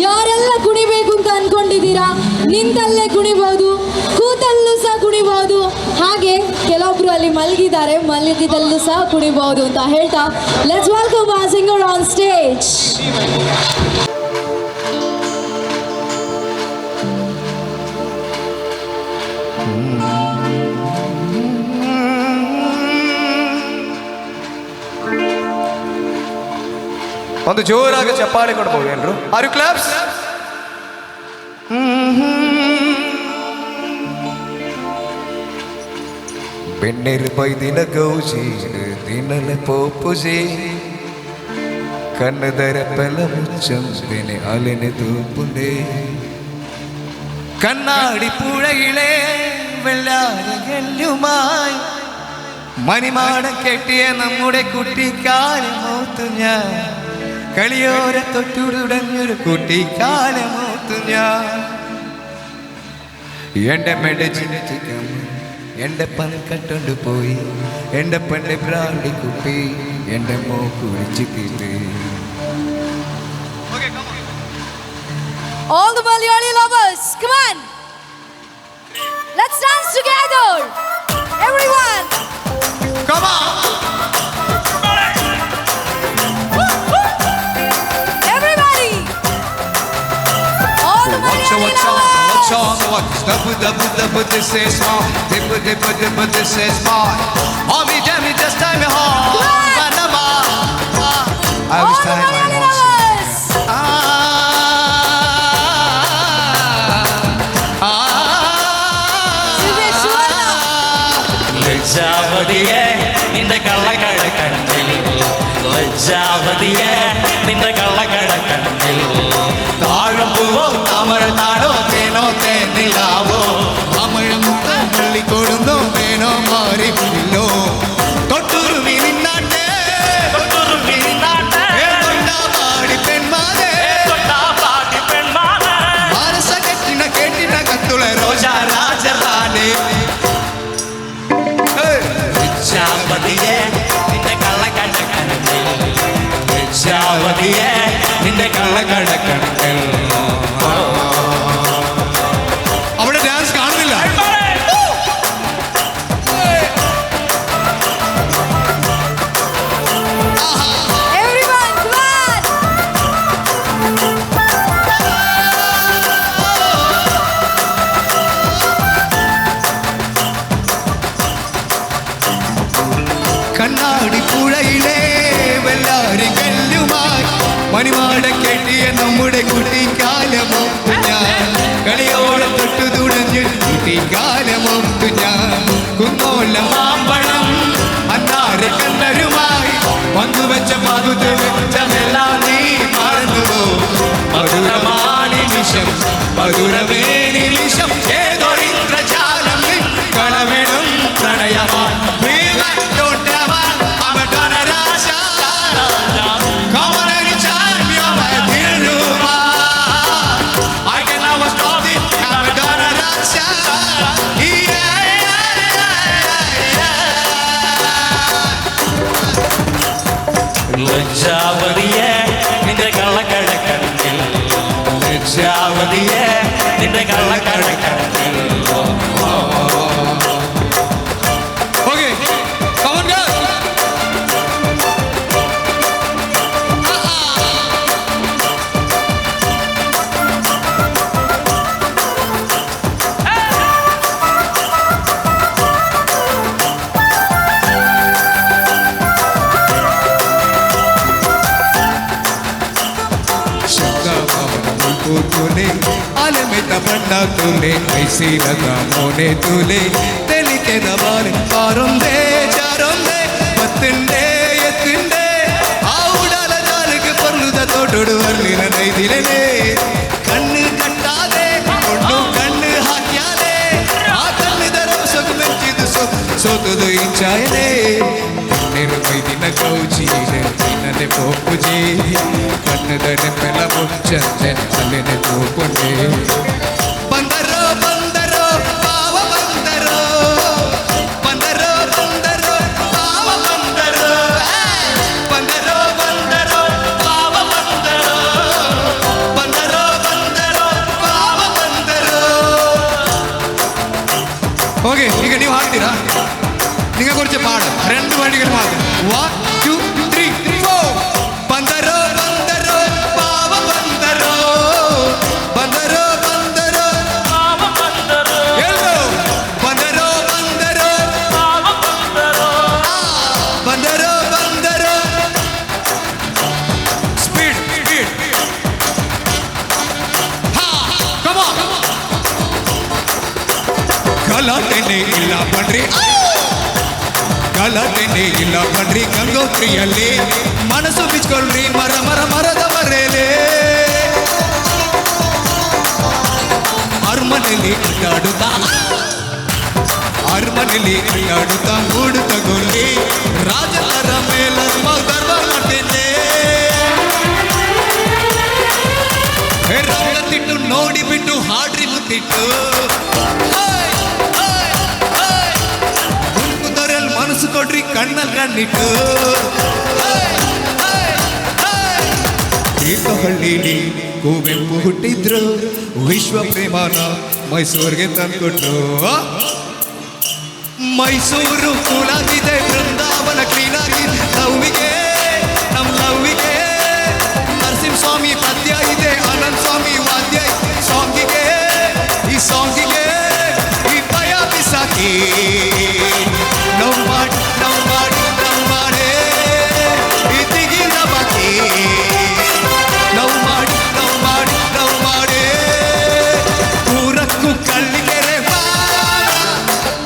ಯಾರೆಲ್ಲ ಕುಣಿಬೇಕು ಅಂತ ಅನ್ಕೊಂಡಿದ್ದೀರಾ, ನಿಂತಲ್ಲೇ ಕುಣಿಬಹುದು, ಕೂತಲ್ಲೂ ಸಹ ಕುಣಿಬಹುದು, ಹಾಗೆ ಕೆಲವೊಬ್ರು ಅಲ್ಲಿ ಮಲಗಿದ್ದಾರೆ, ಮಲಗಿದಲ್ಲೂ ಸಹ ಕುಣಿಬಹುದು ಅಂತ ಹೇಳ್ತಾ let's welcome our singer on stage. ಒಂದು ಜೋರಾಗಿ ಚಪ್ಪಾಳೆ ಕೊಡ್ಬೋದು ಎಲ್ರು. Are you claps? ಬೆನ್ನೆರು ಬೈದಿನ ಗೌಜಿ ದಿನಲ ಪೋಪುಜಿ ಕನ್ನದರ ಪೆಲ ಮುಚ್ಚಂದೆನೆ ಅಲೆನೆ ತೂಪುಂಡೆ കണ്ണാടി പുഴയിലെ വെള്ളാരകല്ലുമായി മണിമാടം കെട്ടിയ നമ്മുടെ കുട്ടിക്കാലമോത്തു ഞാൻ കളിയോര തൊട്ടുടഞ്ഞൊരു കുട്ടിക്കാലമോത്തു ഞാൻ എൻ്റെ മെടച്ചിരിക്കും എൻ്റെ പൻകട്ടൊണ്ട് പോയി എൻ്റെ പെണ്ണ് ബ്രാണ്ടി കുപ്പി എൻ്റെ മോ കുടിച്ചു തീർത്ത്. All the Malayali lovers, come on. Let's dance together. Everyone. Come on. Everybody. All the Watch Malayali out, watch out, lovers. Watch out, watch. Dub, dub, dub, this is my dip, dip, dip, this is my. Mommy, damn it, just time home. Panama. I was All the time my Malayali horse. Lovers. ലജ്ജാവതിയെ നിന്റെ കള്ളക്കട കണ്ണിൽ, ലജ്ജാവതിയെ നിന്റെ കള്ളക്കട കണ്ണിൽ. താഴമ്പൂവോ താമര താടോ തേനോ തേനിലാവോ തമിഴ് കൊടുന്നോ വേണോ മാറി pillow തൊട്ടുരുമി നിന്നാട്ടെ തൊട്ടുരുമി നിന്നാട്ടെ തൊട്ടാ പാടി പെൺമാനേ തൊട്ടാ പാടി പെൺമാനേ മാനസ കെട്ടിന കേട്ടിന കത്തുള രോജാ രാജറാണേ. ലജ്ജാവതിയെ നിന്റെ കള്ളക്കട കണ്ണിൽ, ലജ്ജാവതിയെ നിന്റെ കള്ളക്കട കണ്ണിൽ. അവിടെ ഡാൻസ് കാണുന്നില്ല. Everyone, come on. കണ്ണാടി പുഴയിലെ വെള്ളാരി കല്ലുമായി മണിമാട കെട്ടിയ നമ്മുടെ കുട്ടിക്കാലമൊത്തു ഞാൻ കളിയോടെ തൊട്ടു തുടഞ്ഞു കുട്ടിക്കാലമൊത്തു ഞാൻ കുന്നോല മാമ്പഴം അന്നാര കണ്ണരുമായി പങ്കുവെച്ച പകുതെല്ലാം നീ മറന്നുവോ? മധുരമാണി നിമിഷം മധുരമേ നിമിഷം ഏതൊരിന്ദ്രജാലം കളവിടും പ്രണയമാ. Come on anytime, you're my Dilruba. I can never stop it. I'm a Donna Rasha. Yeah. ലജ്ജാവതിയെ നിന്റെ കള്ളക്കട കണ്ണിൽ, ലജ്ജാവതിയെ. നിന്റെ കള്ളക്കടക്കണ്ണിൽ. Okay, come on girls. ತುಲೆ ಅಲೆಮೆತ ಬಣ್ಣ ತುಲೆ ಐಸಿರದ ಮೋನೆ ತುಲೆ ತೆಲಿಕೆದ ಬಾಲೆ ಪಾರೊಂದೇ ಚಾರೊಂದೇ ಬತ್ತುಂಡೆ ಎತ್ತುಂಡೆ ಆ ಉಡಲ ಜಾಲಕ್ಕೆ ಪರ್ಲುದ ತೋಟೋಡು ಬರ್ಲಿನ ನೈದಿಲನೆ ಕಣ್ಣು ಕಟ್ಟಾದೆ ಕೊಣ್ಣು ಕಣ್ಣು ಹಾಕ್ಯಾಲೆ ಆ ಕಣ್ಣಿದ ರೋಸకు ಮೆಚ್ಚಿದು ಸೋತುದು ಇಂಚಾಯನೆ ಕಣ್ಣೀರು ಮೈದಿನ ಕೌಚಿಲೆ ನಿನ್ನನೆ ಪೋಪುಜಿ ಕಣ್ಣದ ನೆಮ್ಮೆಲ ಮುಂಚಂದೆ ಅಲ್ಲೆನೆ ತೂಪುಂಡೆ ಬಂದರೋ ಬಂದರೋ ಪಾವ ಬಂದರೋ ಬಂದರೋ ಬಂದರೋ ಪಾವ ಬಂದರೋ ಬಂದರೋ ಬಂದರೋ ಪಾವ ಬಂದರೋ ಬಂದರೋ ಬಂದರೋ ಪಾವ ಬಂದರೋ. ಓಕೆ, ಈಗ ನೀವು ಹಾಡ್ತೀರಾ? ನಿಮಗೆ കുറച്ച് പാട് രണ്ട് വഴികൾ മാത്രം. 1 2 3 4. ಬಂದರೋ ಬಂದರೋ ಪಾವ ಬಂದರೋ ಬಂದರೋ ಬಂದರೋ ಪಾವ ಬಂದರೋ ಎಲ್ರು ಬಂದರೋ ಬಂದರೋ ಪಾವ ಬಂದರೋ ಬಂದರೋ ಬಂದರೋ. ಸ್ಪೀಡ್ ಸ್ಪೀಡ್ ಹಾ ಕಮ್ ಆನ್. ಗಲಾಟೆನೆ ಇಲ್ಲ ಬನ್ರಿ, ಗಲಾಟೆನೆ ಇಲ್ಲ ಬನ್ರಿ ಗಂಗೋತ್ರಿಯಲ್ಲಿ ಮನಸ್ಸು ಬಿಚ್ಕೊಳ್ರಿ ಮರ ಮರ ಮರದ ಮರೇಲೆ ಅರಮನೆಯಲ್ಲಿ ಅಡ್ಡಾಡುತ್ತಾ ಅರಮನೆಯಲ್ಲಿ ಅಡ್ಡಾಡುತ್ತಾ ಮೂಡು ತಗೊಳ್ಳಿ ರಾಜತರ ಮೇಲೆ ದರ್ಬಾರ್ ಮಾಡ್ತೇನೆ. ರಂಗತಿಟ್ಟು ನೋಡಿಬಿಟ್ಟು ಹಾಡ್ರಿ ಮುತ್ತಿಟ್ಟು ದೊರೆಲ್ ಮನಸ್ಸು ಕೊಡ್ರಿ ಕಣ್ಣಲ್ಲಿ ಕಣ್ಣಿಟ್ಟು. ತೀರ್ಥಹಳ್ಳಿಲಿ ಕುವೆಂಪು ಹುಟ್ಟಿದ್ರು, ವಿಶ್ವ ಪ್ರೇಮನ ಮೈಸೂರಿಗೆ ತಂದ್ಕೊಟ್ರು. ಮೈಸೂರು ಕೂಲಾಗಿದೆ, ಬೃಂದಾವನ ಕ್ಲೀನ್ ಆಗಿದೆ, ಲವ್ವಿಗೆ ನಮ್ ಲವ್ವಿಗೆ ನರಸಿಂಹಸ್ವಾಮಿ ಪದ್ಯ ಇದೆ, ಅನಂತ ಸ್ವಾಮಿ ವಾದ್ಯ ಸಾಂಗಿಗೆ, ಈ ಸಾಂಗಿಗೆ ಈ ಭಯ ಬಿಸಾಕಿ ಲವ್ ಮಾಡಿ ಲವ್ ಮಾಡಿ ಲವ್ ಮಾಡೇ ಈ ತಿಗಿದ ಬಾಕಿ ಲವ್ ಮಾಡಿ ಲವ್ ಮಾಡಿ ಲವ್ ಮಾಡೇ ಪೂರಕ್ಕೂ ಕಳ್ಳಿಕೆರೆ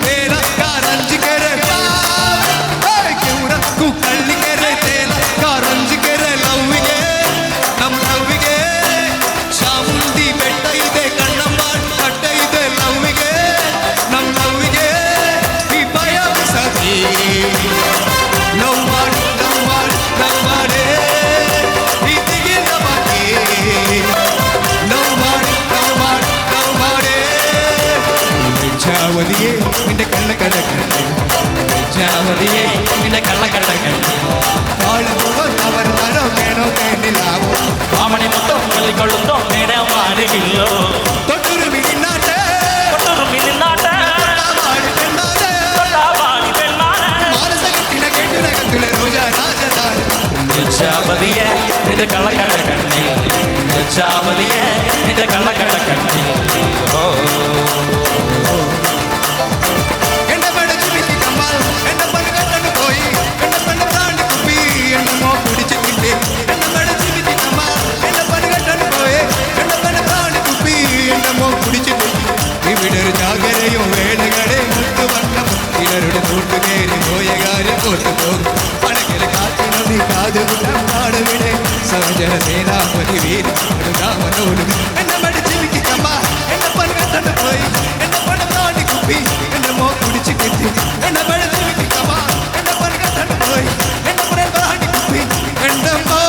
ತೇಲ ಕಾರಂಜಿಕೆರೆ ಕ್ಯೂರಕ್ಕೂ ಕಳ್ಳಿಕೆರೆ ತೇಲ ಕಾರಂಜಿಕೆರೆ ಲವ್ವಿಗೆ ನಮ್ ಲವ್ವಿಗೆ ಚಾಮುಂಡಿ ಬೆಟ್ಟ ಇದೆ, ಕಣ್ಣಮ್ಮ ಕಟ್ಟ ಇದೆ, ಲವ್ವಿಗೆ ನಮ್ ಲವ್ವಿಗೆ ಈ ಭಯ ಬಿಸಾಕಿ ಲವ್ ಮಾಡಿ ಲವ್ ಮಾಡಿ ಲವ್ ಮಾಡೇ ಈ ತಿಗಿದ ಬಾಕಿ ಲವ್ ಮಾಡಿ ಲವ್ ಮಾಡಿ ಲವ್ ಮಾಡೇ ಚಾವದಿಯೇ ನಿನ್ನ ಕಳ್ಳ ಕಳ್ಳ ಕಣ್ಣೆ ಚಾವದಿಯೇ ನಿನ್ನ ಕಳ್ಳ ಕಳ್ಳ ಕಣ್ಣೆ ಬಾಳುವ ಅವರ ಕೇಳೋ ಕೇಳಿಲಾವು ಮಾಮಣಿ ಮತ್ತು ಕಲಿಕೊಳ್ಳುತ್ತೋ ಮೇಡ ಮಾಡಿಗಿಲ್ಲೋ ತೊಟ್ಟರು ಮಿನ್ನಾಟ ತೊಟ್ಟರು ಮಿನ್ನಾಟ ಮಾಡಿ பெண்ணாட ಮಾಡಿ பெண்ணாட ಮಾನಸ கட்டின கெட்டின கத்துல ரோஜா ராஜதான ಚಾವದಿಯೇ ನಿನ್ನ ಕಳ್ಳ ಕಳ್ಳ ಕಣ್ಣೆ ಚಾವದಿಯೇ ನಿನ್ನ ಕಳ್ಳ ಕಳ್ಳ ಕಣ್ಣೆ. ಓ என்ன பண்ண ஜிமிக்கி கம்மல் என்ன பண்ண கட்டணு போய் என்ன பண்ண பிராண்டு குப்பி என்னமோ குடிச்சு திட்டு என்ன பண்ண ஜிமிக்கி கம்மல் என்ன பண்ண கட்டணு போய் என்ன பண்ண பிராண்டு குப்பி என்னமோ குடிச்சு திட்டு ഇവിടൊരു ജാഗരയും വേലകളെ മുത്തു വണ്ണം ചിലരുടെ കൂട്ടുകേരി പോയ കാര്യം കോർത്തു പോകും പണക്കര കാറ്റിനൊന്നി കാതുകുട്ടം പാടുവിടെ സഹജന സേനാപതി വീര രാമനോലും എന്നെ മടിച്ചിരിക്കി കമ്മ എന്നെ പണി കട്ടണ്ട് പോയി എന്നെ പണ പ്രാണി കുപ്പി എന്നെ മോ കുടിച്ച് കിട്ടി എന്നെ മടിച്ചിരിക്കി കമ്മ എന്നെ പണി കട്ടണ്ട് പോയി എന്നെ പണ പ്രാണി കുപ്പി എന്റെ മോ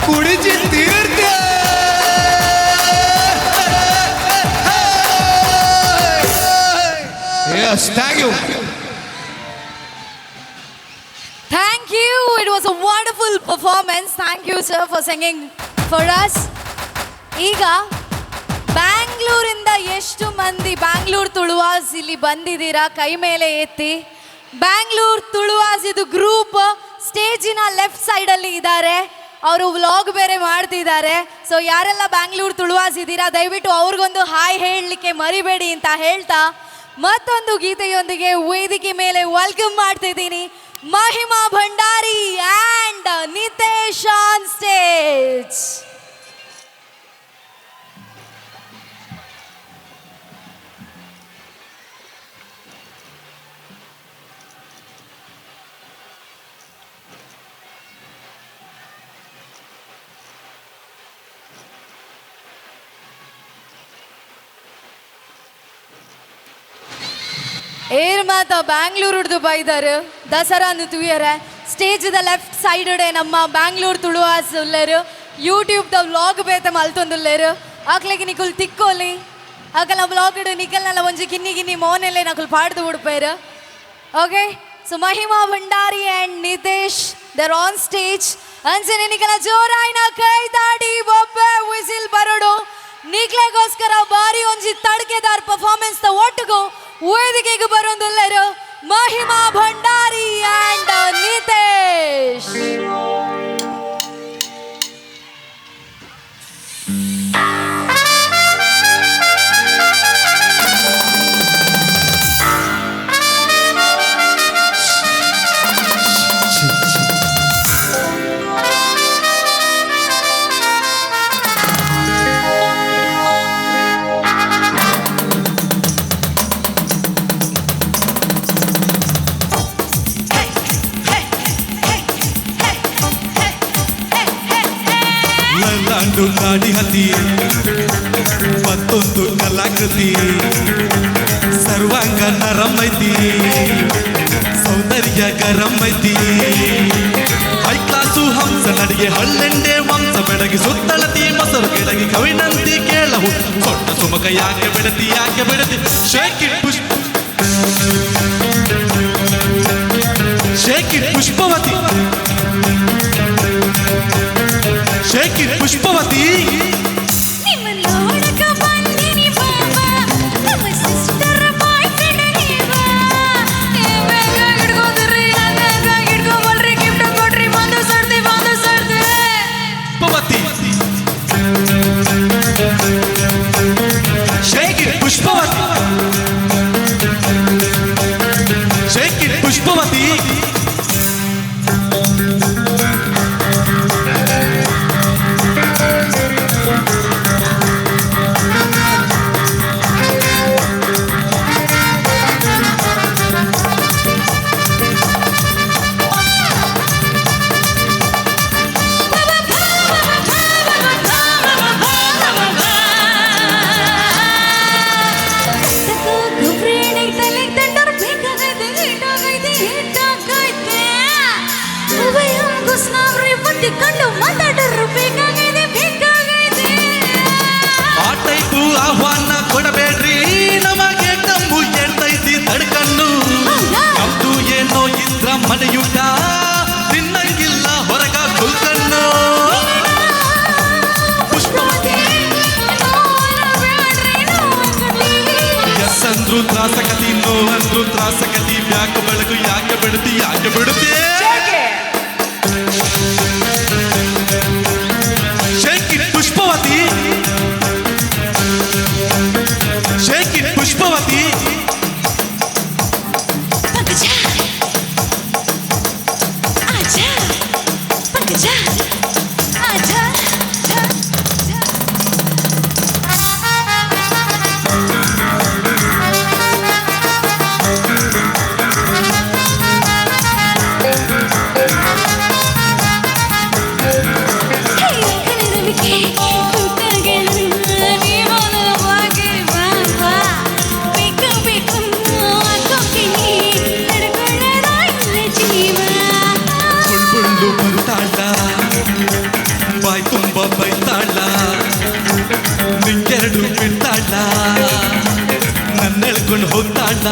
കുടിച്ച് തീർത്തേ. Yes, thank you. Thank you. It was a wonderful performance. Thank you, sir, for singing for us. ಈಗ ಬ್ಯಾಂಗ್ಳೂರಿಂದ ಎಷ್ಟು ಮಂದಿ ಬ್ಯಾಂಗ್ಳೂರ್ ತುಳುವಾಸ್ ಇಲ್ಲಿ ಬಂದಿದ್ದೀರಾ? ಕೈ ಮೇಲೆ ಎತ್ತಿ. ಬ್ಯಾಂಗ್ಳೂರ್ ತುಳುವಾಸ್ ಇದು ಗ್ರೂಪ್ ಸ್ಟೇಜಿನ ಲೆಫ್ಟ್ ಸೈಡಲ್ಲಿ ಇದ್ದಾರೆ. ಅವರು ವ್ಲಾಗ್ ಬೇರೆ ಮಾಡ್ತಿದ್ದಾರೆ. ಸೊ ಯಾರೆಲ್ಲ ಬ್ಯಾಂಗ್ಳೂರ್ ತುಳುವಾಸ್ ಇದ್ದೀರಾ, ದಯವಿಟ್ಟು ಅವ್ರಿಗೊಂದು ಹಾಯ್ ಹೇಳಲಿಕ್ಕೆ ಮರಿಬೇಡಿ ಅಂತ ಹೇಳ್ತಾ ಮತ್ತೊಂದು ಗೀತೆಯೊಂದಿಗೆ ವೇದಿಕೆ ಮೇಲೆ welcome ಮಾಡ್ತಿದ್ದೀನಿ Mahima Bhandari and Nitesh on stage. ಏರ್ ಮಾತ ಬ್ಯಾಂಗ್ಳೂರ್ ಬೈದಾರು ದಸರಾನು ತುಯರ ಸ್ಟೇಜ್ದ ಲೆಫ್ಟ್ ಸೈಡ್ ನಮ್ಮ ಬ್ಯಾಂಗ್ಳೂರ್ ತುಳುವಾಸ್ ಉಲ್ಲೇರು, ಯೂಟ್ಯೂಬ್ the vlog ಬೇತ ಮಲ್ತೊಂದುಲ್ಲೇರು. ಆಕ್ಲೆಗೆ ನಿಕುಲ್ ತಿಕ್ಕೋಲಿ ಆಕಲ ವ್ಲಾಗ್ ನಿಕಲ್ನೆಲ್ಲ ಒಂಜಿ ಗಿನ್ನಿ ಗಿನ್ನಿ ಮೋನೆಲ್ಲೇ ನಕುಲ್ ಪಾಡ್ದು ಉಡ್ಪೇರು. Okay, so Mahima Bhandari and Nitesh they're on stage. ಅಂಚನೆ ನಿಕಲ ಜೋರಾಯ್ನ ಕೈ ತಾಡಿ ಬೊಬ್ಬೆ ವಿಸಿಲ್ ಬರೋಡು. ನಿಕ್ಲೆಗೋಸ್ಕರ ಬಾರಿ ಒಂಜಿ ತಡ್ಕೆದಾರ್ ಪರ್ಫಾರ್ಮೆನ್ಸ್ ದ ಒಟ್ಟಿಗೂ ವೇದಿಕೆಗೆ ಬರೋಂದುಲ್ಲೇರು ಮಹಿಮಾ ಭಂಡಾರಿ ಆ್ಯಂಡ್ ನಿತೇಶ್. ಲಲ್ಲಾಂಡು ನಾಡಿ ಹತಿ ಮತ್ತೊಂದು ಕಲಾಕೃತಿ, ಸರ್ವಾಂಗ ನರಮೈತಿ, ಸೌಂದರ್ಯ ಗರಮೈತಿ. ಹೈ ಕ್ಲಾಸು ಹಂಸ ನಡಿಗೆ ಹಳ್ಳೆಂಡೆ ವಂಶ ಬೆಡಗಿ ಸುತ್ತಳತಿ ಮೊಸರು ಕೆಡಗಿ ಕವಿನಂತಿ ಕೇಳವು ಸೊಟ್ಟ ಸುಮಕ ಯಾಕೆ ಬೆಡತಿ ಯಾಕೆ ಬೆಡತಿ. Shake it Pushpa, shake it Pushpavati, shake it Pushpavati. Pushpavati, shake it Pushpavati, shake it Pushpavati. ಆ ಟೈಪು ಆಹ್ವಾನ ಕೊಡಬೇಡ್ರಿ, ನಮಗೆ ಕಂಬು ಎಂತೈತಿ ತಡ್ಕಣ್ಣು. ನಮ್ದು ಏನೋ ಇದ್ರ ಮನೆಯೂಟ ತಿನ್ನಂಗಿಲ್ಲ ಹೊರಗ ಕುಲ್ಕಣ್ಣು. ಪುಷ್ಪವತಿ ಎಸ್ ಅಂದ್ರು ತ್ರಾಸಕತಿ, ನೋ ಅಂದ್ರು ತ್ರಾಸಕತಿ. ಬ್ಯಾಕ್ ಬೆಳಕು ಯಾಕೆ ಬಿಡುತ್ತಿ ಯಾಕೆ ಬಿಡುತ್ತಿ. Shake it Pushpavati, shake it Pushpavati. ಬುಳ್ಬುಳ್ಳು ಬರ್ತಾಳ, ಬಾಯ್ ತುಂಬ ಬೈತಾಳ, ನಿಂಗೆರಡು ಬಿಡ್ತಾಳ, ನನ್ನ ಎಳ್ಕೊಂಡು ಹೋಗ್ತಾಳ.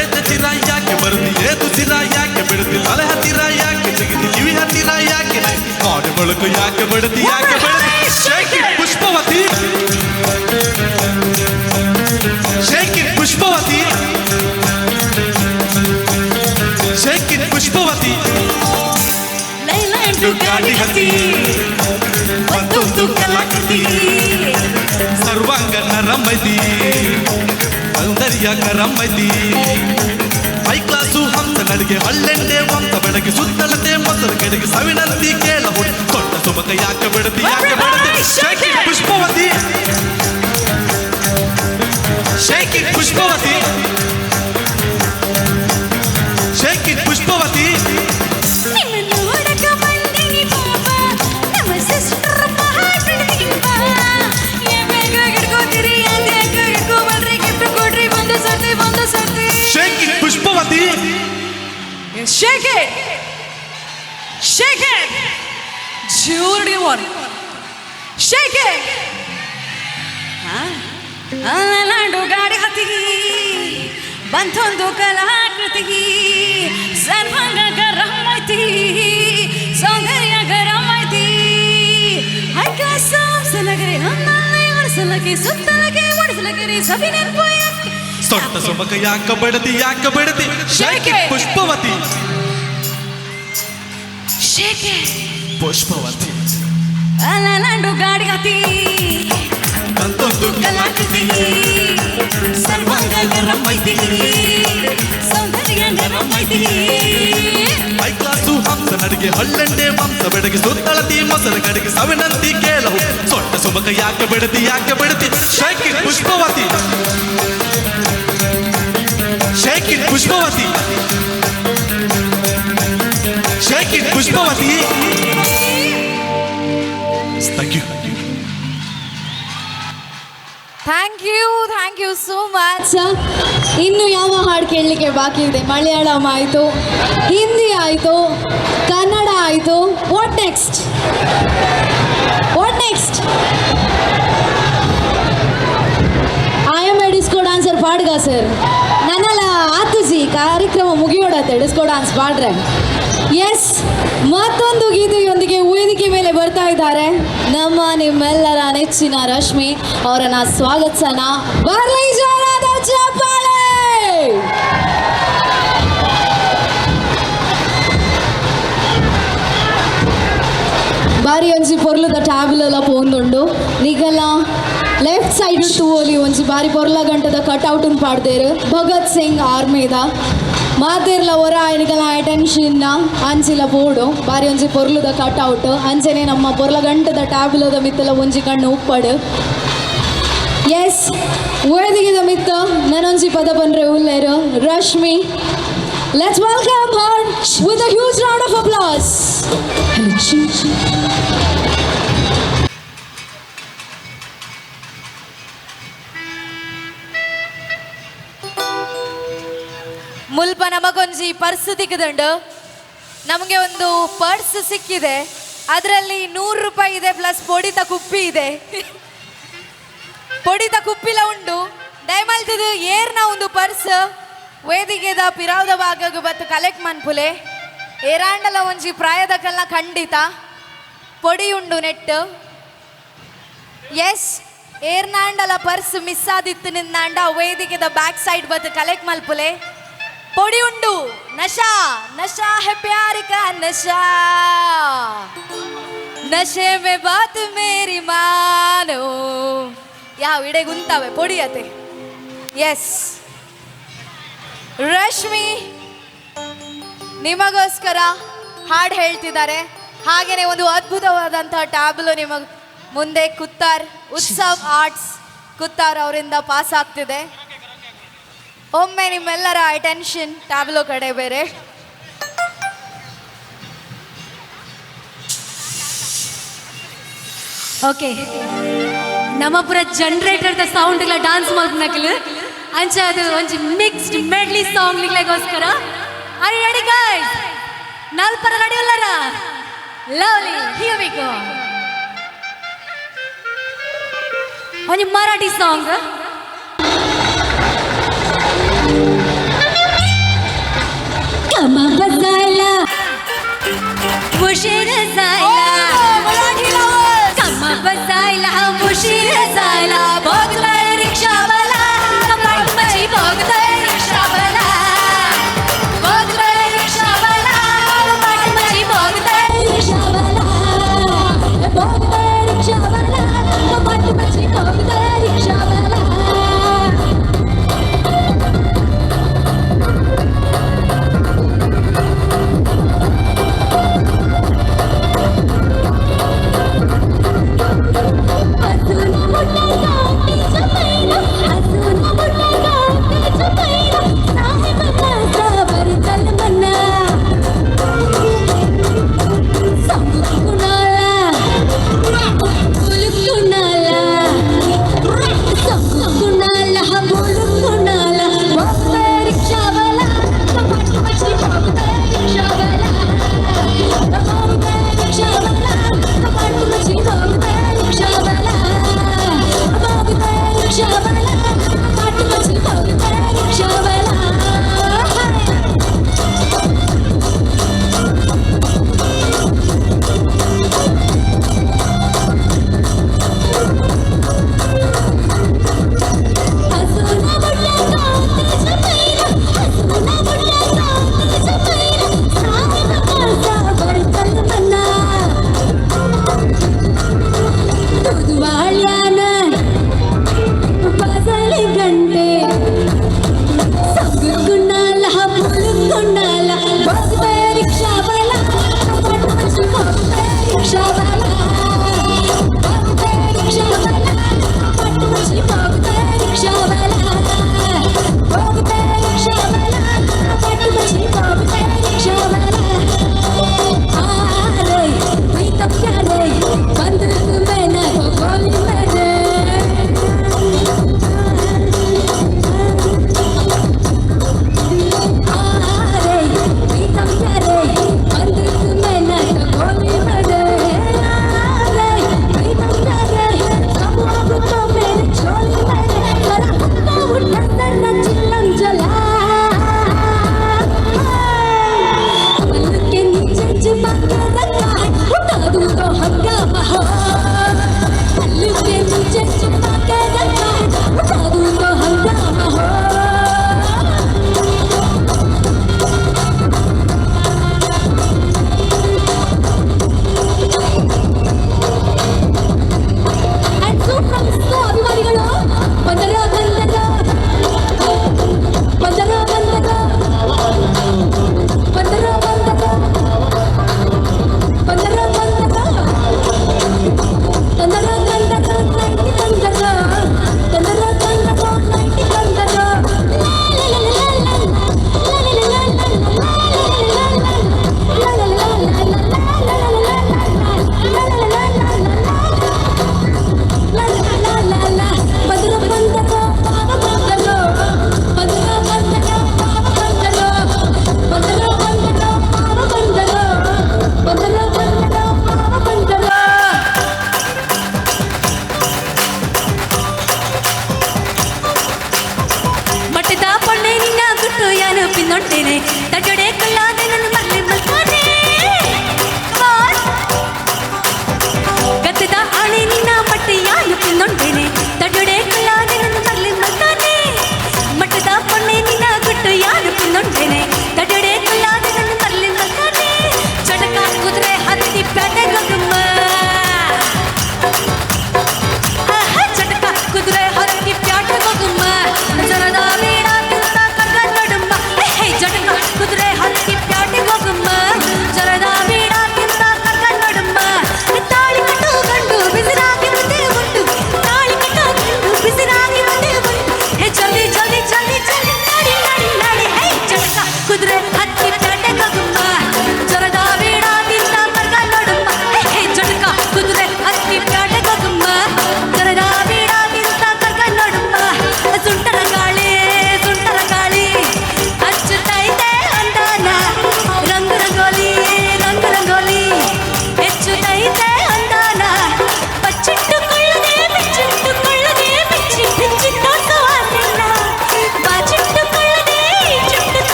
ಏತ ಚಿರ ಯಾಕೆ ಬರುತ್ತಿ, ಏತು ಸಿರ ಯಾಕೆ ಬಿಡುತ್ತಿ, ತಲೆ ಹತ್ತಿರ ಯಾಕೆ ತೆಗಿತಿ, ಕಿವಿ ಹತ್ತಿರ ಯಾಕೆ ಕಾಡು ಬೆಳಕು ಸುಮಕ ಯಾಕೆ ಬಡತಿ ಯಾಕೆ ಬಡತಿ shake it Pushpavathi shake it Pushpavathi shake it Pushpavathi Leyland ಗಾಡಿ ಹತ್ತಿ ಒಂದೊಂದು ಕಲಾಕೃತಿ ಸರ್ವಾಂಗ ನರಮತಿ ಸೌಂದರ್ಯ ಕರಮತಿ ಹೈ ಕ್ಲಾಸು ಹಂಸ ನಡಿಗೆ ಹಳ್ಳೆಂಡೆ ವಂತ ಬೆಳಗ್ಗೆ ಸುತ್ತಲತೆ ಮೊಸರು ಕಡೆಗೆ ಸವಿನಂತಿ ಕೇಳ ದೊಡ್ಡ ಸುಮಕ ಯಾಕೆ ಬಿಡತಿ ಯಾಕೆ ಬಿಡತಿ shake it Pushpavathi shake it Pushpavathi shake it Pushpavathi ನಿಮ್ಮ ನೋಡಕ ಬಂದಿನಿ ಬಾಬಾ ನಮ್ಮ ಸಿಸ್ಟರ್ ಮಹಾಬಿಡ್ತೀನಿ ಬಾ ಏ ಬೇಗ ಹಿಡ್ಕೋತೀರಿ ಅದ್ಯಾಕ ಹಿಡ್ಕೋಬಲ್ರಿ ಗಿಫ್ಟ್ ಕೊಡ್ರಿ ಒಂದು ಸರ್ತಿ ಒಂದು ಸರ್ತಿ shake it Pushpavathi Shake it! Shake it! Judy one. Shake it! ಅಲ್ಲಲಾಂಡು ಗಾಡಿ ಹತ್ತಿ ಬಂತೊಂದು ಕಲಾಕೃತಿ ಸರ್ವಾಂಗ ಗರಂ ಐತಿ ಸೌಂದರ್ಯ ಗರಂ ಐತಿ ಹೈ ಕ್ಲಾಸ್ ಸಲಗರೆ ನನ್ನಲ್ಲಿ ಒಡಿಸಲಕ್ಕೆ ಸುತ್ತಲಕ್ಕೆ ಒಡಿಸಲಕ್ಕೆ ಸವಿ ನೆನಪು ಯಾಕೆ ಸೊಟ್ಟ ಸುಮಕ ಯಾಕ ಬಡತಿ ಯಾಕ ಬಡತಿ shake it Pushpavathi Shake it! Pushpavathi ಅಲ್ಲಲಾಂಡು ಗಾಡಿ ಹತ್ತಿ ಬಂತೊಂದು ಕಲಾಕೃತಿ ಸರ್ವಾಂಗ ಗರಂ ಐತಿ ಸೌಂದರ್ಯ ಗರಂ ಐತಿ ಹೈ ಕ್ಲಾಸು ಹಂಸ ನಡಿಗೆ ಹಳ್ಳೆಂಡೆ ವಂಶ ಬೆಡಗಿ ಸುತ್ತಳತಿ ಮೊಸರು ಕಡೆಗೆ ಸವಿನಂತಿ ಕೇಳವು ಸೊಟ್ಟ ಸುಮಕ ಯಾಕೆ ಬಿಡತಿ ಯಾಕೆ ಬಿಡತಿ shake it Pushpavathi shake it Pushpavathi shake it Pushpavathi thank you. Thank you, thank you so much. ಇನ್ನು ಯಾವ ಹಾಡು ಕೇಳಲಿಕ್ಕೆ ಬಾಕಿ ಇದೆ? ಮಲಯಾಳಂ ಆಯಿತು, ಹಿಂದಿ ಆಯಿತು, ಕನ್ನಡ ಆಯಿತು. What next? What next? I am a disco dancer ಪಾಡ್ಗ sir. ನನ್ನೆಲ್ಲ ಆತುಜಿ ಕಾರ್ಯಕ್ರಮ ಮುಗಿಯೋಡತ್ತೆ ಡಿಸ್ಕೋ ಡಾನ್ಸ್ ಪಾಡ್ರೆ. ಎಸ್, ಮತ್ತೊಂದು ಗೀತೆಯೊಂದಿಗೆ ವೇದಿಕೆ ಮೇಲೆ ಬರ್ತಾ ಇದ್ದಾರೆ ನಮ್ಮ ನಿಮ್ಮೆಲ್ಲರ ನೆಚ್ಚಿನ ರಶ್ಮಿ ಅವರನ್ನ ಸ್ವಾಗತಿಸೋಣ. ಬರ್ಲಿ ಜೋರಾದ ಚಪ್ಪಾಳೆ. ಬಾರಿ ಒಂಜಿ ಪೊರ್ಲುದ ಟ್ಯಾಬ್ಲೆಲ್ಲ ಪೋಂದುಂಡು. ನಿಗಲ ಲೆಫ್ಟ್ ಸೈಡ್ ತೂವೊಲಿ ಒಂಜಿ ಬಾರಿ ಪೊರ್ಲ ಗಂಟದ ಕಟ್ಔಟ್ ಪಾಡ್ದೇರು ಭಗತ್ ಸಿಂಗ್ ಆರ್ಮಿದ. ಮಾತೆರ್ಲ ಒರ ನಿಗಲ ಅಟೆನ್ಷನ್ ಅಂಚಿಲ ಬೋಡು. ಬಾರಿ ಒಂಜಿ ಪೊರ್ಲುದ ಕಟ್ಔಟ್. ಅಂಚನೆ ನಮ್ಮ ಪೊರ್ಲ ಗಂಟದ ಟ್ಯಾಬ್ಲದ ಮಿತ್ತಲ ಒಂಜಿ ಕಣ್ಣು ಉಪ್ಪಡು. ಎಸ್, ವೇದಿಕೆದ ಮಿತ್ತ ನನೊಂಜಿ ಪದ ಪನ್ರೆ ಉಲ್ಲೇರು Rashmi. Let's welcome her with a huge round of applause. ಮುಲ್ಪ ನಮಗೊಂಜಿ ಪರ್ಸ್ ತಿಕ್ಕದುಂಡು. ನಮಗೆ ಒಂದು ಪರ್ಸ್ ಸಿಕ್ಕಿದೆ, ಅದರಲ್ಲಿ 100 ರೂಪಾಯಿ ಇದೆ, ಪ್ಲಸ್ ಪೊಡಿತ ಕುಪ್ಪಿ ಇದೆ. ಪೊಡಿತ ಕುಪ್ಪಿಲ ಉಂಡು. ದಯಮಲ್ತದು ಏರ್ನ ಒಂದು ಪರ್ಸ್ ವೇದಿಕೆದ ಪಿರಾವ್ದ ಭಾಗಗ್ ಬತ್ತು ಕಲೆಕ್ಟ್ ಮನ್ಪುಲೆ. ಏರಾಂಡಲ ಒಂಜಿ ಪ್ರಾಯದ ಕಲ್ಲ ಖಂಡಿತ ಪೊಡಿ ಉಂಡು ನೆಟ್. ಎಸ್, ಏರ್ನಾಂಡಲ ಪರ್ಸ್ ಮಿಸ್ ಆದಿತ್ತು ನಿಂದಾಂಡ ವೇದಿಕೆದ ಬ್ಯಾಕ್ ಸೈಡ್ ಬತ್ತು ಕಲೆಕ್ಟ್ ಮಲ್ಪುಲೆ. ಪೊಡಿ ಉಂಡು. ನಶಾ ನಶಾ ಹೆ ಪ್ಯಾರ್ ಕಾ ನಶಾ, ನಶೆ ಮೇ ಬಾತ್ ಮೇರಿ ಮಾನೋ. ಯಾವ ಇಡೆ ಗುಂತಾವೆ ಪೊಡಿಯತೆ. ಎಸ್ ರಶ್ಮಿ ನಿಮಗೋಸ್ಕರ ಹಾಡು ಹೇಳ್ತಿದ್ದಾರೆ. ಹಾಗೇನೆ ಒಂದು ಅದ್ಭುತವಾದಂತಹ ಟ್ಯಾಬ್ಲು ನಿಮಗ್ ಮುಂದೆ ಕುತ್ತಾರ್ ಉತ್ಸವ್ ಆರ್ಟ್ಸ್ ಕುತ್ತಾರ್ ಅವರಿಂದ ಪಾಸ್ ಆಗ್ತಿದೆ. ಒಮ್ಮೆ ನಿಮ್ಮೆಲ್ಲರ ಅಟೆನ್ಷನ್ ಟ್ಯಾಬ್ಲೋ ಕಡೆ ಬೇರೆ. ಓಕೆ, ನಮ್ಮ ಪುರ ಜನರೇಟರ್ದ ಸೌಂಡ್ಗಳ ಡಾನ್ಸ್ ಮಲ್ಪನಕಲು ಅಂಚ ಅದು ಒಂಜಿ ಮಿಕ್ಸ್ಡ್ ಮೆಡ್ಲಿ ಸಾಂಗ್ ಲಿಗ್ಲೆಗೋಸ್ಕರ. Are you ready guys? ನಲ್ಪರ ready ಉಲ್ಲರ? Lovely, here we go. ಒಂಜಿ ಮರಾಠಿ ಸಾಂಗ್. ಕಮ ಬಸಾಯ್ಲ ಉಶಿರ ಸಾಯ್ಲ. बसायला उशीर झाला, भोगतोय रिक्षावाला, कपाट माझी भोगतोय रिक्षावाला, भोगतोय रिक्षावाला, कपाट माझी भोगतोय रिक्षावाला, भोगतोय रिक्षावाला, कपाट माझी भोगतोय रिक्षावाला. बसून मुलाचा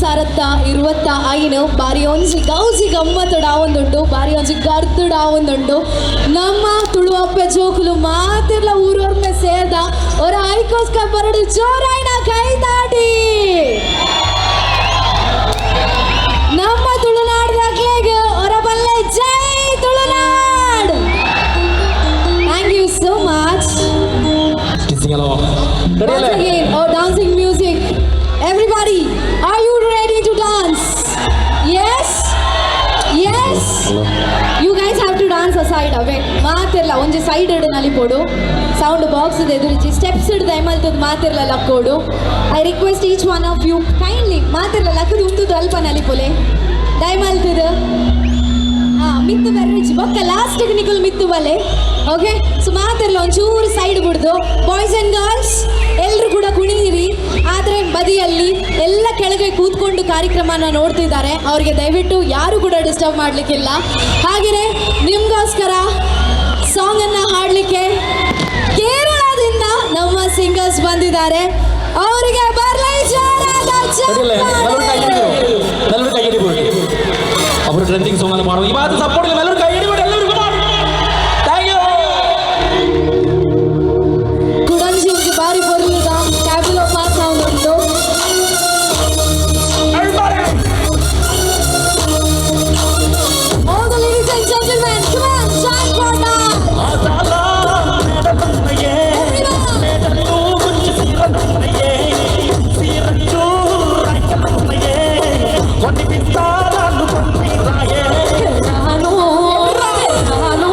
2025 ಬಾರಿ ಒಂಜಿ ಗೌಜಿ ಗಮ್ಮತ್ತುಡು ಆವೊಂದುಂಡು, ಬಾರಿ ಒಂಜಿ ಗರ್ದುಡು ಆವೊಂದುಂಡು. ನಮ್ಮ ತುಳುವಪ್ಪೆ ಜೋಕುಲು ಮಾತಿರ್ಲ ಊರೊರ್ಮೆ ಸೇರ್ದ ಒರ ಐಕೋಸ್ಕ ಬರಡು ಜೋರಾಯ್ನ ಕೈತಾಟಿ. ನಮ್ಮ ತುಳುನಾಡ್ ದಾಖಲೆಗೆ ಒರ ಬಲ್ಲೆ ಜೈ Tulunad. Thank you so much. Once again, our dancing music. Everybody, are you ready to dance? Yes? Yes? You guys have to dance aside away. ಮಾತಿರ್ಲ ಒಂಜಿ ಸೈಡ್ ಇಡು ನಲಿಪೋಡು, ಸೌಂಡ್ ಬಾಕ್ಸ್ ಎದುರಿಚಿ ಸ್ಟೆಪ್ಸ್ ಇಡು ದಯಮಲ್ತದ ಮಾತಿರ್ಲ ಲಕ್ಕೋಡು. I request each one of you kindly ಮಾತಿರ್ಲ ಲಕ್ಕದು ಉಂತುದು ಅಲ್ಪ ನಲಿಪೋಲೆ ದಯಮಲ್ತದ. ಹಾಂ ಮಿತ್ತು ಬರ್ರಿಚಿ ಬೊಕ್ಕ ಲಾಸ್ಟಿಗೆ ನಿಕುಲ್ ಮಿತ್ತು ಬಲೆ. Okay, ಸೊ ಮಾತಿರ್ಲ ಒಂಚೂರು ಸೈಡ್ ಬಿಡ್ದು. ಬಾಯ್ಸ್ ಆ್ಯಂಡ್ ಗರ್ಲ್ಸ್ ಎಲ್ಲರೂ ಕೂಡ ಕುಣಿಯಿರಿ, ಆದರೆ ಬದಿಯಲ್ಲಿ ಎಲ್ಲ ಕೆಳಗೆ ಕೂತ್ಕೊಂಡು ಕಾರ್ಯಕ್ರಮನ ನೋಡ್ತಿದ್ದಾರೆ, ಅವರಿಗೆ ದಯವಿಟ್ಟು ಯಾರು ಕೂಡ ಡಿಸ್ಟರ್ಬ್ ಮಾಡಲಿಕ್ಕಿಲ್ಲ. ಹಾಗೆಯೇ ನಿಮಗೋಸ್ಕರ ಸಾಂಗನ್ನು ಹಾಡಲಿಕ್ಕೆ ಕೇರಳದಿಂದ ನಮ್ಮ ಸಿಂಗರ್ಸ್ ಬಂದಿದ್ದಾರೆ, ಅವರಿಗೆ ಬರಲಿ. ಅವರು ಟ್ರೆಂಡಿಂಗ್ ಸಾಂಗ್ ಅನ್ನು ಮಾಡುವ ಈ ಮಾತು ಸಪೋರ್ಟ್ ಇಲ್ಲ, ಎಲ್ಲರೂ ಕೈ ಹಿಡಿಬಿಡಿ, ಎಲ್ಲರಿಗೂ ಮಾಡಿ. Thank you. ಕುಡಂಜಿ ಒಂಜಿ ಬಾರಿ ಪೊರ್ಲುದ ಟ್ಯಾಬ್ಲೋ ಪಾಸ್ ಆವೊಂದುಂಡು. All the ladies and gentlemen, come on, join for dance. రాను రాను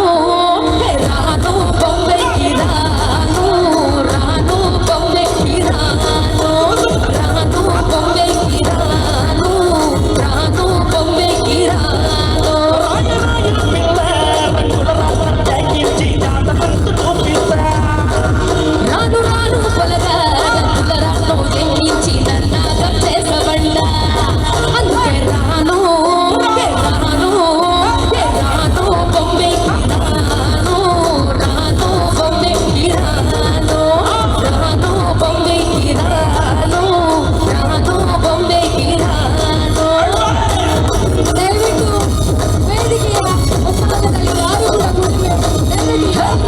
రాను బొంబేకి రాను, రాను బొంబేకి రాను, రాను బొంబేకి రాను, రాను బొంబేకి రాను. రాను రాను పొలగా రాను జయించి నన్నాగం చేసబండ, అందుకే రాను రాను రాను బొంబేకి రాను, రాను బొంబేకి రాను, రాను బొంబేకి రాను, రాను బొంబేకి రాను. ದಯವಿಟ್ಟು ವೇದಿಕೆಯ ಮುಂಭಾಗದಲ್ಲಿ ಯಾರು ಕೂಡ ಕೂಡಬೇಕು. ದಯವಿಟ್ಟು ಯಾರು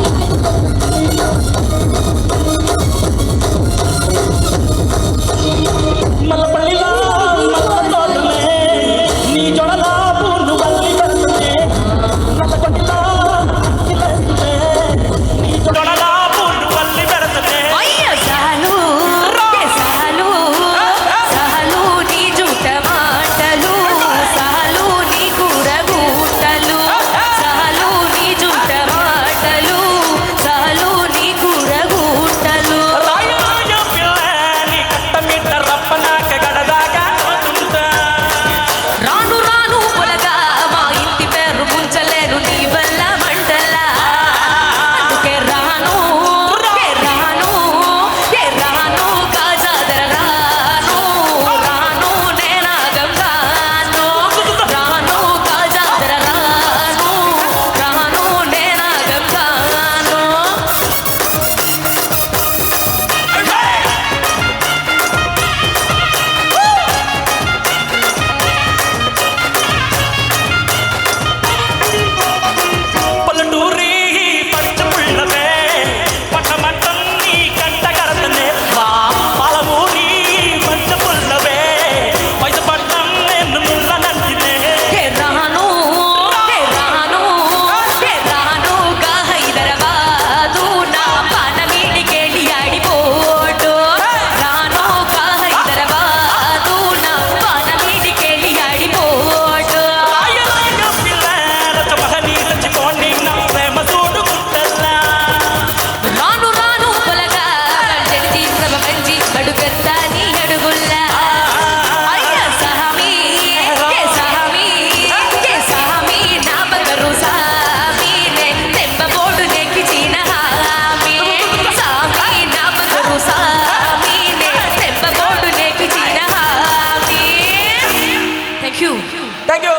అయ్య సాలు సాలు సాలు నీ జుట్ట మాటలు, సాలు నీ కూరగూటలు, సాలు నీ జుట్ట మాటలు, సాలు నీ కూరగూటలు. రాను రాను పొలగా మా ఇంటి పేరు ముంచలేరు నీ వల్ల మంటలా, అందుకే రాను రాను రాను కాజాదర రాను, రాను నేనాగం రాను, రాను కాజాదర రాను, రాను నేనాగం రాను. పల్లెటూరి పచ్చ పుల్లవే పట్టమట్టం నీ కంట కరతనే వా పాలమూరి పచ్చ పుల్లవే పైసపట్నం నేను ముల్ల నందినే. హే రాను హే రాను హే రాను గా హైదరాబాదు నా పానమీడి కేళి ఆడిపోటు, రాను గా హైదరాబాదు నా పానమీడి కేళి ఆడిపోటు. రాను రాను పొలగా జడిచి ప్రభ పెంచి అడుగెత్తా నీ అడుగుల్లా. అయ్య సామి ఏ సామి ఏ సామి నా బంగారు సామి నే తెంప బోర్డు నెక్కిచిన హామీ, సామి నా బంగారు సామి నే తెంప బోర్డు నెక్కిచిన హామీ. Thank you. Thank you.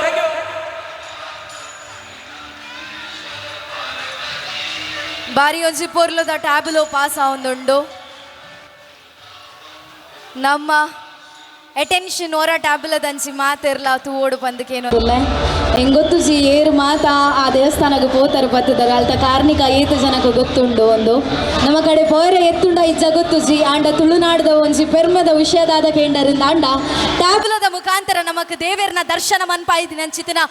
ಬಾರಿ ಒಂಜಿ ಪೊರ್ಲುದ ಟ್ಯಾಬ್ಲೋ ಪಾಸ್ ಆವೊಂದುಂಡು. ನಮ್ಮ ಅಟೆನ್ಷನ್ ಓರ ಟ್ಯಾಬ್ಲದಂಚಿ ಮಾತಿರ್ಲ ತೂವೋಡು ಪಂದಕೇನು ಎಂಗೊತ್ತುಜಿ ಏರು ಮಾತಾ ಆ ದೇವಸ್ಥಾನಕ್ಕೆ ಪೋತಾರೆ ಬತ್ತದಾರ ಅಲ್ತ ಕಾರ್ಣಿಕ ಏತು ಜನಕ್ಕೆ ಗೊತ್ತುಂಡು ಒಂದು ನಮ್ಮ ಕಡೆ ಪೋರೆ ಎತ್ತುಂಡ ಇಜ್ಜ ಗೊತ್ತುಜಿ ಆಂಡ ತುಳುನಾಡದ ಒಂಜಿ ಪೆರ್ಮದ ವಿಷಯದಾದ ಕೇಂಡರಿಂದ ಆಂಡ ಟ್ಯಾಬ್ಲದ ಮುಖಾಂತರ ನಮಕ್ ದೇವೇರ್ನ ದರ್ಶನ ಮನ್ಪಾಯ್ದಿನ ಅಂಚಿತಿನ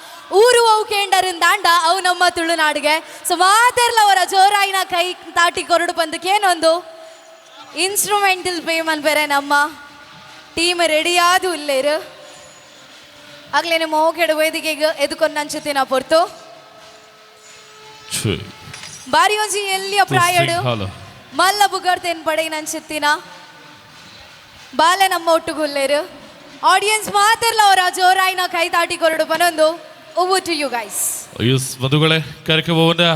ಊರು ಅವು ಕೇಂಡರಿಂದ ಆಂಡ ಅವು ನಮ್ಮ ತುಳುನಾಡಿಗೆ. ಸೊ ಮಾತೆರ್ಲ ಅವರ ಜೋರಾಯಿನ ಕೈ ತಾಟಿ ಕೊರಡು ಬಂದಕ್ಕೇನೊಂದು ಇನ್ಸ್ಟ್ರೂಮೆಂಟಲ್ ಪೇ ಮನ್ಪೆರೆ ನಮ್ಮ ಟೀಮ್ ರೆಡಿಯಾದು ಇಲ್ಲೇರು ಆಗ್ಲೇನೆ ಮೋಕೆಡು ವೇದಿಕೆಗೆ ಎದುಕೊಂಡ್ ಪೊರ್ತು ಬಾರಿ ಒಂಜಿ ಎಲ್ಲಿಯ ಪ್ರಾಯಡು ಮಲ್ಲ ಬುಗರ್ತೇನ್ ಪಡೆಯಿನ ಅಂಚಿತ್ತಿನ ಬಾಲೆ ನಮ್ಮ ಒಟ್ಟುಗುಲ್ಲೇರು ಆಡಿಯನ್ಸ್ ಮಾತಿರ್ಲ ಅವರ ಜೋರಾಯಿನ ಕೈ ತಾಟಿ ಕೊರಡು ಪನೊಂದು ಓವರ್ ಟು you guys. S ಬಂಧುಗಳೇ, ಕಾರ್ಯಕ್ರಮವನ್ನು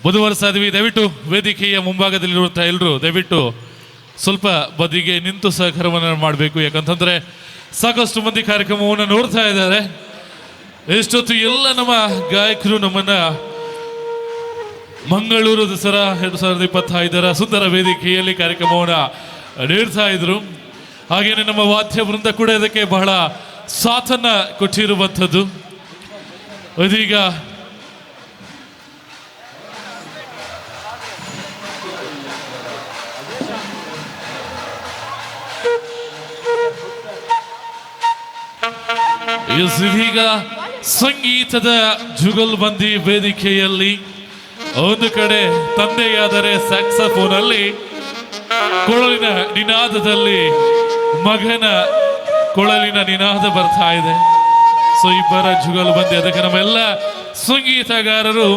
ಮುಂದುವರಿಸ್ತಾ ಇದೀವಿ. ದಯವಿಟ್ಟು ವೇದಿಕೆಯ ಮುಂಭಾಗದಲ್ಲಿರುವಂಥ ಎಲ್ಲರೂ ದಯವಿಟ್ಟು ಸ್ವಲ್ಪ ಬದಿಗೆ ನಿಂತು ಸಹಕಾರವನ್ನು ಮಾಡಬೇಕು. ಯಾಕಂತಂದರೆ ಸಾಕಷ್ಟು ಮಂದಿ ಕಾರ್ಯಕ್ರಮವನ್ನು ನೋಡ್ತಾ ಇದ್ದಾರೆ. ಎಷ್ಟೊತ್ತು ಎಲ್ಲ ನಮ್ಮ ಗಾಯಕರು ನಮ್ಮನ್ನ ಮಂಗಳೂರು ದಸರಾ 2025 ಸುಂದರ ವೇದಿಕೆಯಲ್ಲಿ ಕಾರ್ಯಕ್ರಮವನ್ನು ನೀಡ್ತಾ ಇದ್ರು. ಹಾಗೇನೆ ನಮ್ಮ ವಾದ್ಯ ವೃಂದ ಕೂಡ ಇದಕ್ಕೆ ಬಹಳ ಸಾಥನ್ನ ಕೊಟ್ಟಿರುವಂಥದ್ದು. ಇದೀಗ ಇದೀಗ ಸಂಗೀತದ ಜುಗಲ್ಬಂದಿ ವೇದಿಕೆಯಲ್ಲಿ ಒಂದು ಕಡೆ ತಂದೆಯಾದರೆ ಸ್ಯಾಕ್ಸಫೋನ್ ಅಲ್ಲಿ, ಕೊಳಲಿನ ನಿನಾದದಲ್ಲಿ ಮಗನ ಕೊಳಲಿನ ನಿನಾದ ಬರ್ತಾ ಇದೆ. ಸೊ ಇಬ್ಬರ ಜುಗಲ್ಬಂದಿ, ಅದಕ್ಕೆ ನಮ್ಮೆಲ್ಲ ಸಂಗೀತಗಾರರು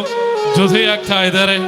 ಜೊತೆಯಾಗ್ತಾ ಇದ್ದಾರೆ.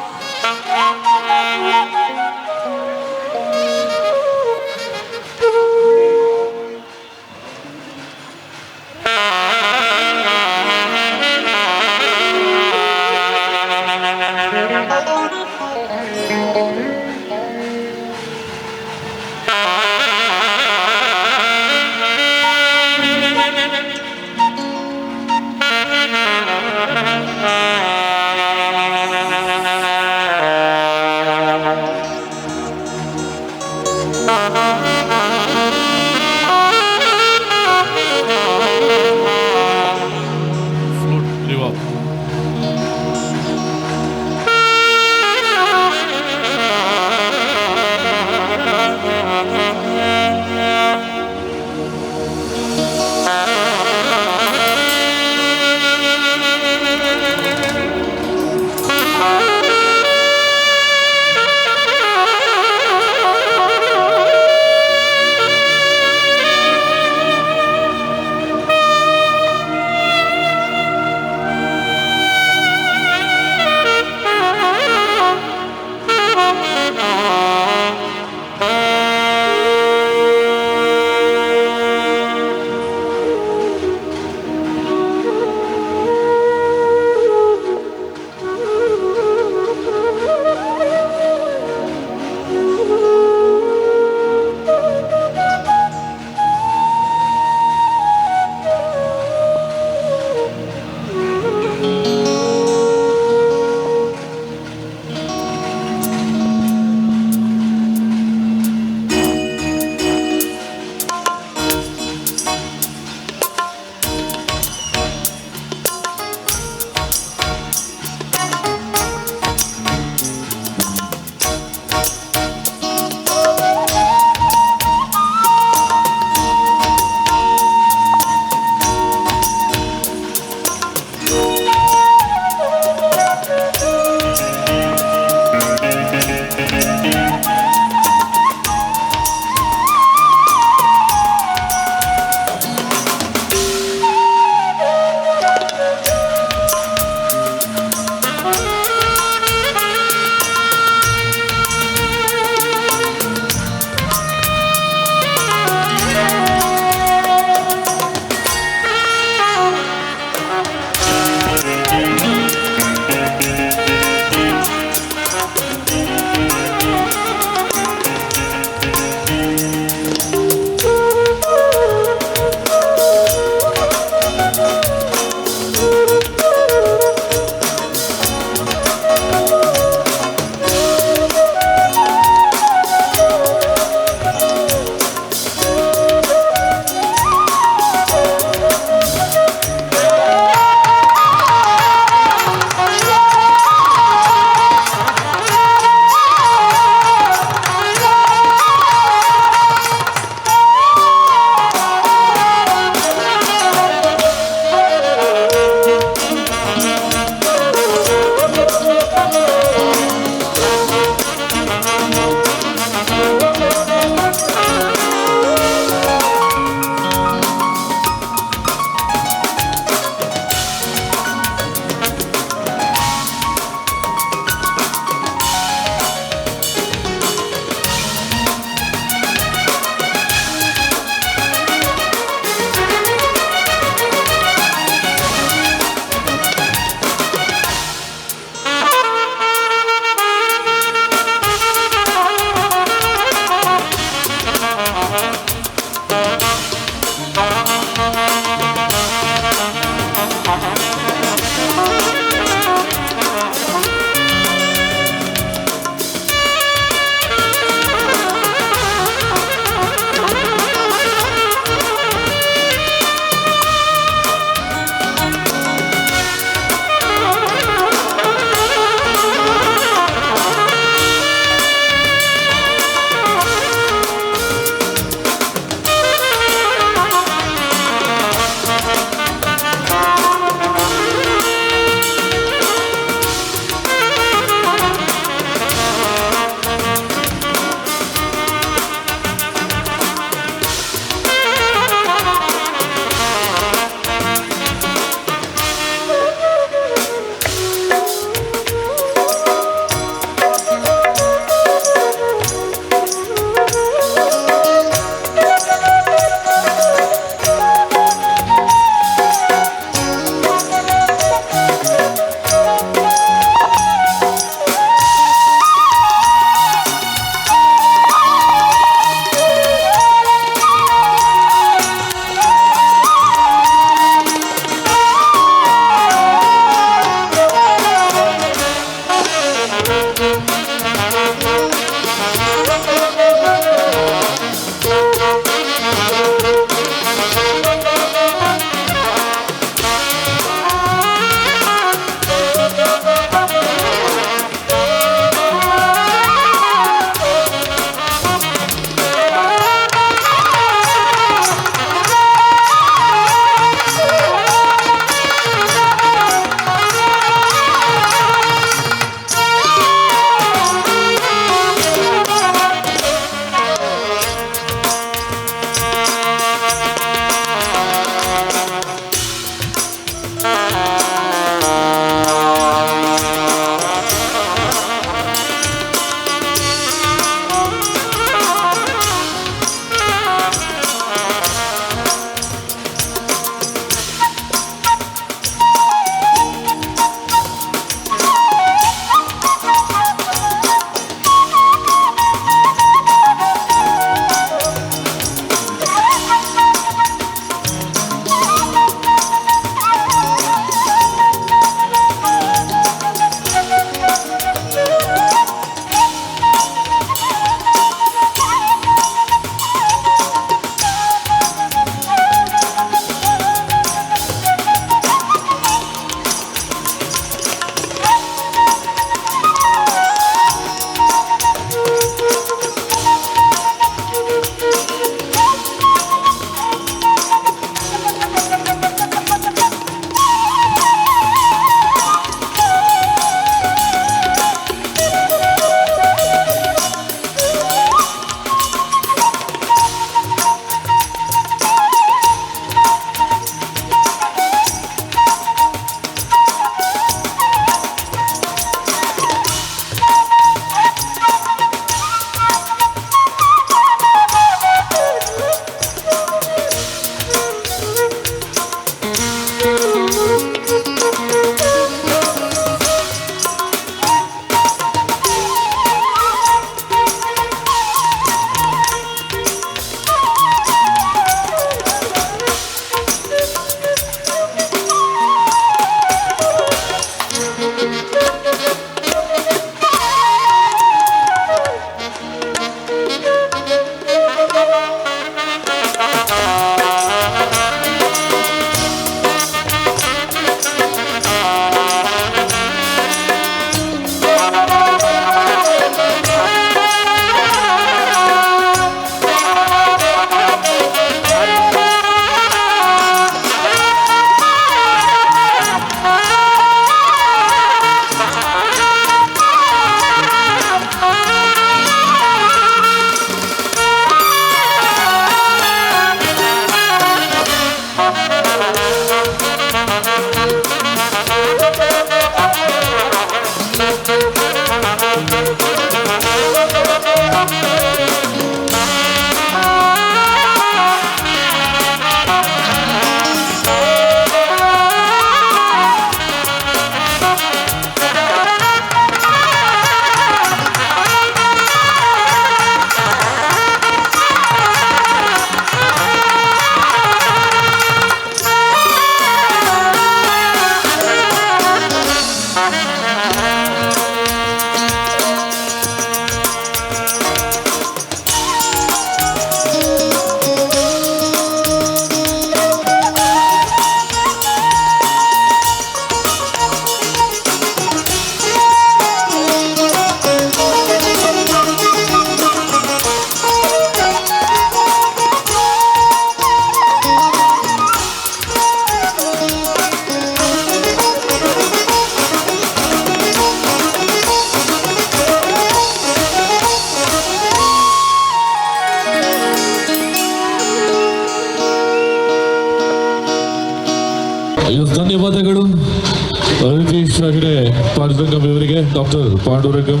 ರಿತೀಶ್ ಹಾಗೆಯೇ ಪಾಂಡುರಂಗಂ ಇವರಿಗೆ, ಡಾಕ್ಟರ್ ಪಾಂಡುರಂಗಂ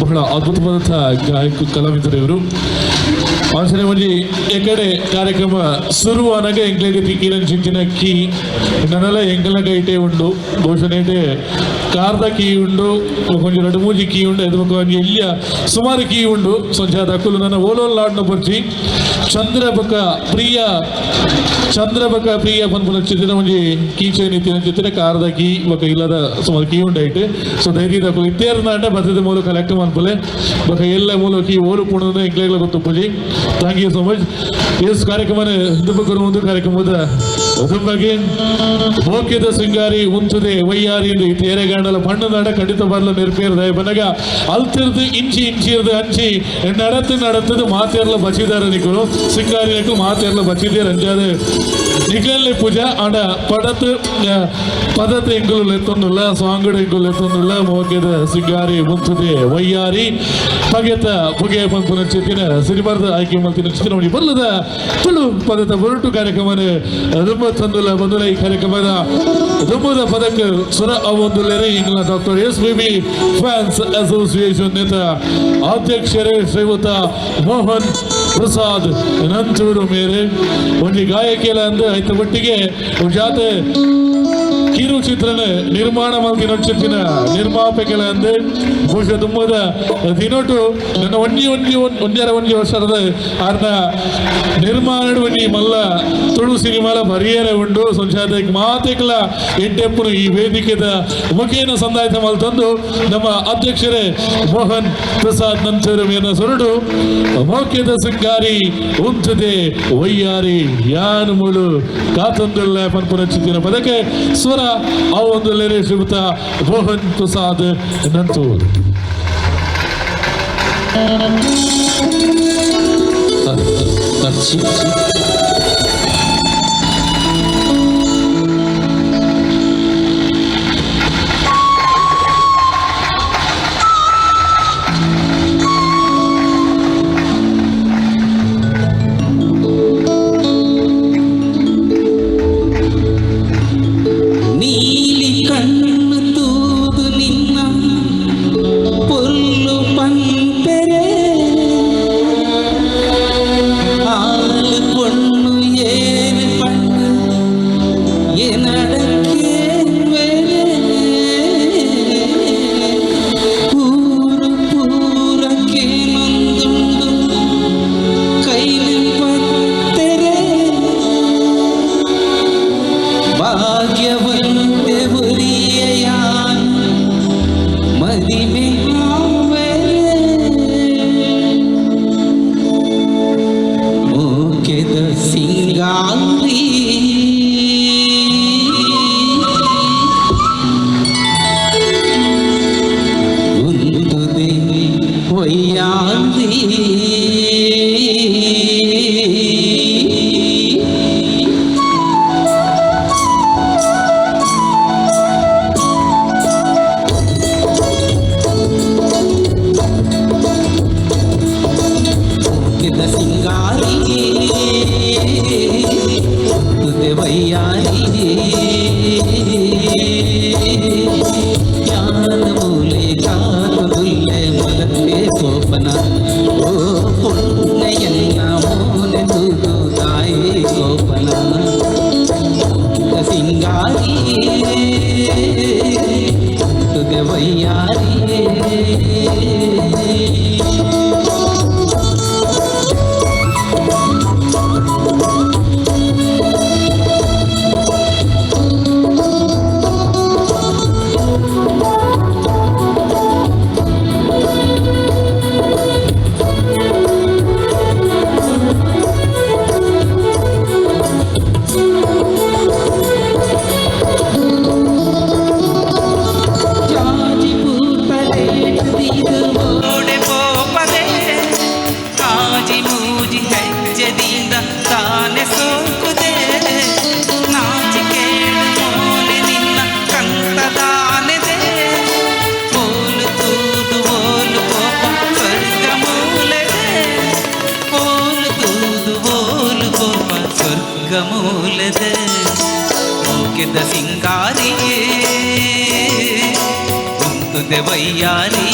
ಬಹಳ ಅದ್ಭುತವಾದಂತಹ ಗಾಯಕ ಕಲಾವಿದರು ಇವರು. ಆಚರಣೆ ಒಂಜಿ ಎಕಡೆ ಕಾರ್ಯಕ್ರಮ ಶುರುವಾನಾಗ ಎಂಕ್ಲೆಗ್ ತಿಕ್ಕಿನ ಚಿಂಚಿನ ಕೀ ನನಲ ಎಂಕಲ್ನ ಕೈಟೇ ಉಂಡು. ಘೋಷಣೆ ಕಾರ್ದ ಕೀ ಉಂಡು, ಒಂಜಿ ರಡ್ಡ್ ಮೂಜಿ ಕೀ ಉಂಡು, ಅದು ಬೊಕ್ಕ ಒಂಜಿ ಎಲ್ಯ ಸುಮಾರು ಕೀ ಉಂಡು. ಸಂಚಾದ ಅಕುಲು ನನ್ನ ಓಲೋಲ್ ಲಾಡ್ನ ಬೊರ್ಚಿ ಚಂದ್ರ ಬೊಕ್ಕ ಪ್ರಿಯ, ಚಂದ್ರ ಬೊಕ್ಕ ಪ್ರಿಯ ಪನ್ಪುನ ಚಿತ್ತಿನ ಒಂಜಿ ಕೀ ಚೈನ್ ಇತ್ತಿನ ಚಿತ್ತಿನ ಕಾರ್ದ ಕೀ ಬೊಕ್ಕ ಇಲ್ಲದ ಸುಮಾರು ಕೀ ಉಂಡು ಐಟ್. ಸೊ ಧೈರ್ಯದ ಅಕುಲು ಇತ್ತೇರ್ನಾಂಡ ಬತ್ತದ ಮೂಲ ಕಲೆಕ್ಟ್ ಮನ್ಪುಲೆ ಬೊಕ್ಕ ಎಲ್ಲ ಮೂಲ ಕೀ ಓಲು ಪುಣದ ಎಂಕ್ಲೆಗ್ಲ ಗೊತ್ತುಪ್ಪುಜಿ. Thank you so much. S ಕಾರ್ಯಕ್ರಮ ದುಂಬಕರು ಒಂದು ಕಾರ್ಯಕ್ರಮದ ದುಂಬಗೆ ಮೋಕ್ಯದ ಸಿಂಗಾರಿ ಉಂತುದೆ ವೈಯಾರಿ ಎಂದು ತೇರೆಗಾಂಡಲ ಬಣ್ಣದಾಡ ಖಂಡಿತ ಬರಲು ನೆರಪೇರ್ದ ಬನ್ನಗ ಅಲ್ತಿರ್ದು ಇಂಚಿ ಇಂಚಿರ್ದು ಅಂಚಿ ನಡத்து ನಡತ್ತದು ಮಾತೇರ್ಲ ಬಚಿದಾರ ನಿಕುಲು ಸಿಂಗಾರಿ ನಿಕುಲು ಮಾತೇರ್ಲ ಬಚಿದೇರ್ ಅಂಚಾದ ನಿಕಲಲ್ಲಿ ಪೂಜಾ ಆಂಡ ಪಡತ್ ಪದತ್ ಎಂಕುಲು ಲೆತ್ತೊಂದುಲ್ಲ ಸಾಂಗುಡು ಎಂಕುಲು ಲೆತ್ತೊಂದುಲ್ಲ. ಮೋಕ್ಯದ ಸಿಂಗಾರಿ ಉಂತುದೆ ವೈಯಾರಿ ಪಗೆತ ಪುಗೆ ಪನ್ಪುನ ಚಿತ್ತಿನ ಸಿನಿಮಾದ ಆಯ್ಕೆ ಮಲ್ತಿನ ಚಿತ್ತಿನ ಒಂಜಿ ಬಲ್ಲದ ತುಳು ಪದತ ಬರುಟು ಕಾರ್ಯಕ್ರಮನ ತುಂಬ ತಂದುಲ್ಲ ಬಂದುಲ. ಈ ಕಾರ್ಯಕ್ರಮದ ದುಂಬದ ಪದಕ್ಕೆ ಸುರ ಅವೊಂದುಲ್ಲೇರೆ ಇಂಗ್ಲ doctor S B B fans association ನೇತ ಅಧ್ಯಕ್ಷರೇ ಶ್ರೀಯುತ ಮೋಹನ್ ಪ್ರಸಾದ್ ನಂತೂರು ಮೇರೆ ಒಂಜಿ ಗಾಯಕಿಯಲ ಅಂದು ಐತ ಒಟ್ಟಿಗೆ ಜಾತೆ ಕಿರು ಚಿತ್ರನ ನಿರ್ಮಾಣ ಮಲ್ತಿನ ಚಿತ್ತಿನ ನಿರ್ಮಾಪಕಲ ಅಂದು ಬಹುಶಃ ತುಂಬದ ದಿನೋಟು ನನ್ನ ಒಂಜಿ ಒಂಜಿ ಒಂಜರ ಒಂಜಿ ವರ್ಷದ ಆರ್ನ ನಿರ್ಮಾಣ ಒಂಜಿ ಮಲ್ಲ ತುಳು ಸಿನಿಮಾಲ ಬರಿಯರೆ ಉಂಡು. ಸಂಚಾದ ಮಾತೆಕ್ಲ ಎಂಟೆಪ್ಪುನು ಈ ವೇದಿಕೆದ ಮುಖೇನ ಸಂದಾಯತ ಮಲ್ತಂದು ನಮ್ಮ ಅಧ್ಯಕ್ಷರೇ ಮೋಹನ್ ಪ್ರಸಾದ್ ನಂಚೂರು ಮೇನ ಸೊರಡು ಮೌಖ್ಯದ ಸಿಂಗಾರಿ ಉಂತದೆ ವೈಯಾರಿ ಯಾನು ಮುಳು ಕಾತಂದುಲ್ಲ ಪನ್ಪುನ ಚಿತ್ತಿನ ಪದಕ್ಕೆ ಸ್ವರ ಆ ಒಂದು ಲೇರೆ ಶ್ರೀಯುತ ಮೋಹನ್ ಪ್ರಸಾದ್ ನಂತೂರ್. ನೀಲಿ ಕಣ್ಣು ತೂದು ನಿನ್ನ ಪೊರ್ಲು ಪಂಪೆರೆ ಹಾಲು ಕೊಂಡು ಉಂತುದೆ ವೈಯಾರಿ.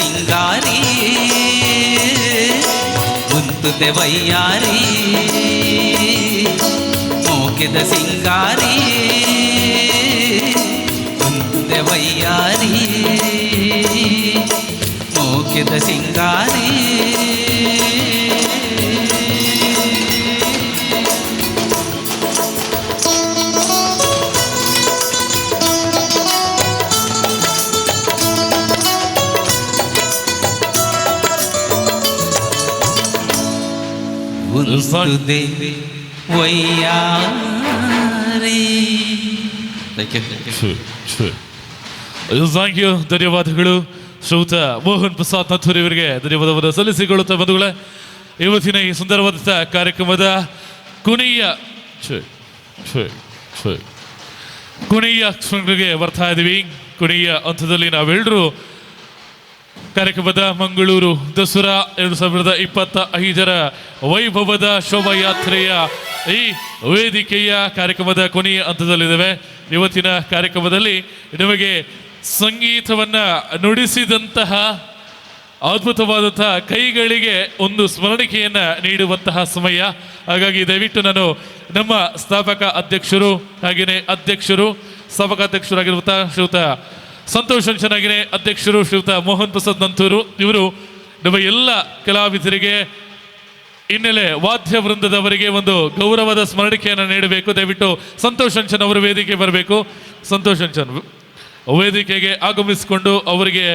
ಸಿಂಗಾರಿ ಉಂತುದೆ ವೈಯಾರಿ, ಮೋಕೆದ ಸಿಂಗಾರಿ ಉಂತುದೆ ವೈಯಾರಿ, ಮೋಕೆದ ಸಿಂಗಾರಿ. ಉಂತುದೆ ವೈಯಾರಿ. Thank you. Thank you, ಧನ್ಯವಾದಗಳು ಶ್ರೀಯುತ ಮೋಹನ್ ಪ್ರಸಾದ್ ನಥೂರ್ ಇವರಿಗೆ ಧನ್ಯವಾದವನ್ನು ಸಲ್ಲಿಸಿಕೊಳ್ಳುತ್ತಾ ಬಂಧುಗಳೇ, ಇವತ್ತಿನ ಈ ಸುಂದರವಾದ ಕಾರ್ಯಕ್ರಮದ ಕೊನೆಯ ಕೊನೆಯ ಕ್ಷಣಗಳಿಗೆ ಬರ್ತಾ ಇದ್ದೀವಿ. ಕೊನೆಯ ಹಂತದಲ್ಲಿ ನಾವೆಲ್ಲರೂ ಕಾರ್ಯಕ್ರಮದ ಮಂಗಳೂರು ದಸರಾ 2025 ವೈಭವದ ಶೋಭಾಯಾತ್ರೆಯ ಈ ವೇದಿಕೆಯ ಕಾರ್ಯಕ್ರಮದ ಕೊನೆಯ ಹಂತದಲ್ಲಿದ್ದೇವೆ. ಇವತ್ತಿನ ಕಾರ್ಯಕ್ರಮದಲ್ಲಿ ನಿಮಗೆ ಸಂಗೀತವನ್ನು ನುಡಿಸಿದಂತಹ ಅದ್ಭುತವಾದಂತಹ ಕೈಗಳಿಗೆ ಒಂದು ಸ್ಮರಣಿಕೆಯನ್ನು ನೀಡುವಂತಹ ಸಮಯ. ಹಾಗಾಗಿ ದಯವಿಟ್ಟು ನಾನು ನಮ್ಮ ಸ್ಥಾಪಕ ಅಧ್ಯಕ್ಷರು ಹಾಗೆಯೇ ಅಧ್ಯಕ್ಷರು ಸ್ಥಾಪಕ ಅಧ್ಯಕ್ಷರಾಗಿರುವಂತಹ ಶ್ರೀಯುತ ಸಂತೋಷ್ ಅಂಚನಾಗಿನೇ ಅಧ್ಯಕ್ಷರು ಶ್ರೀಯುತ ಮೋಹನ್ ಪ್ರಸಾದ್ ನಂತೂರು ಇವರು ನಮ್ಮ ಎಲ್ಲ ಕಲಾವಿದರಿಗೆ ಹಿನ್ನೆಲೆ ವಾದ್ಯ ವೃಂದದವರಿಗೆ ಒಂದು ಗೌರವದ ಸ್ಮರಣಿಕೆಯನ್ನು ನೀಡಬೇಕು. ದಯವಿಟ್ಟು ಸಂತೋಷ್ ಅಂಚನ್ ಅವರು ವೇದಿಕೆ ಬರಬೇಕು. ಸಂತೋಷ್ ಅಂಚನ್ ವೇದಿಕೆಗೆ ಆಗಮಿಸಿಕೊಂಡು ಅವರಿಗೆ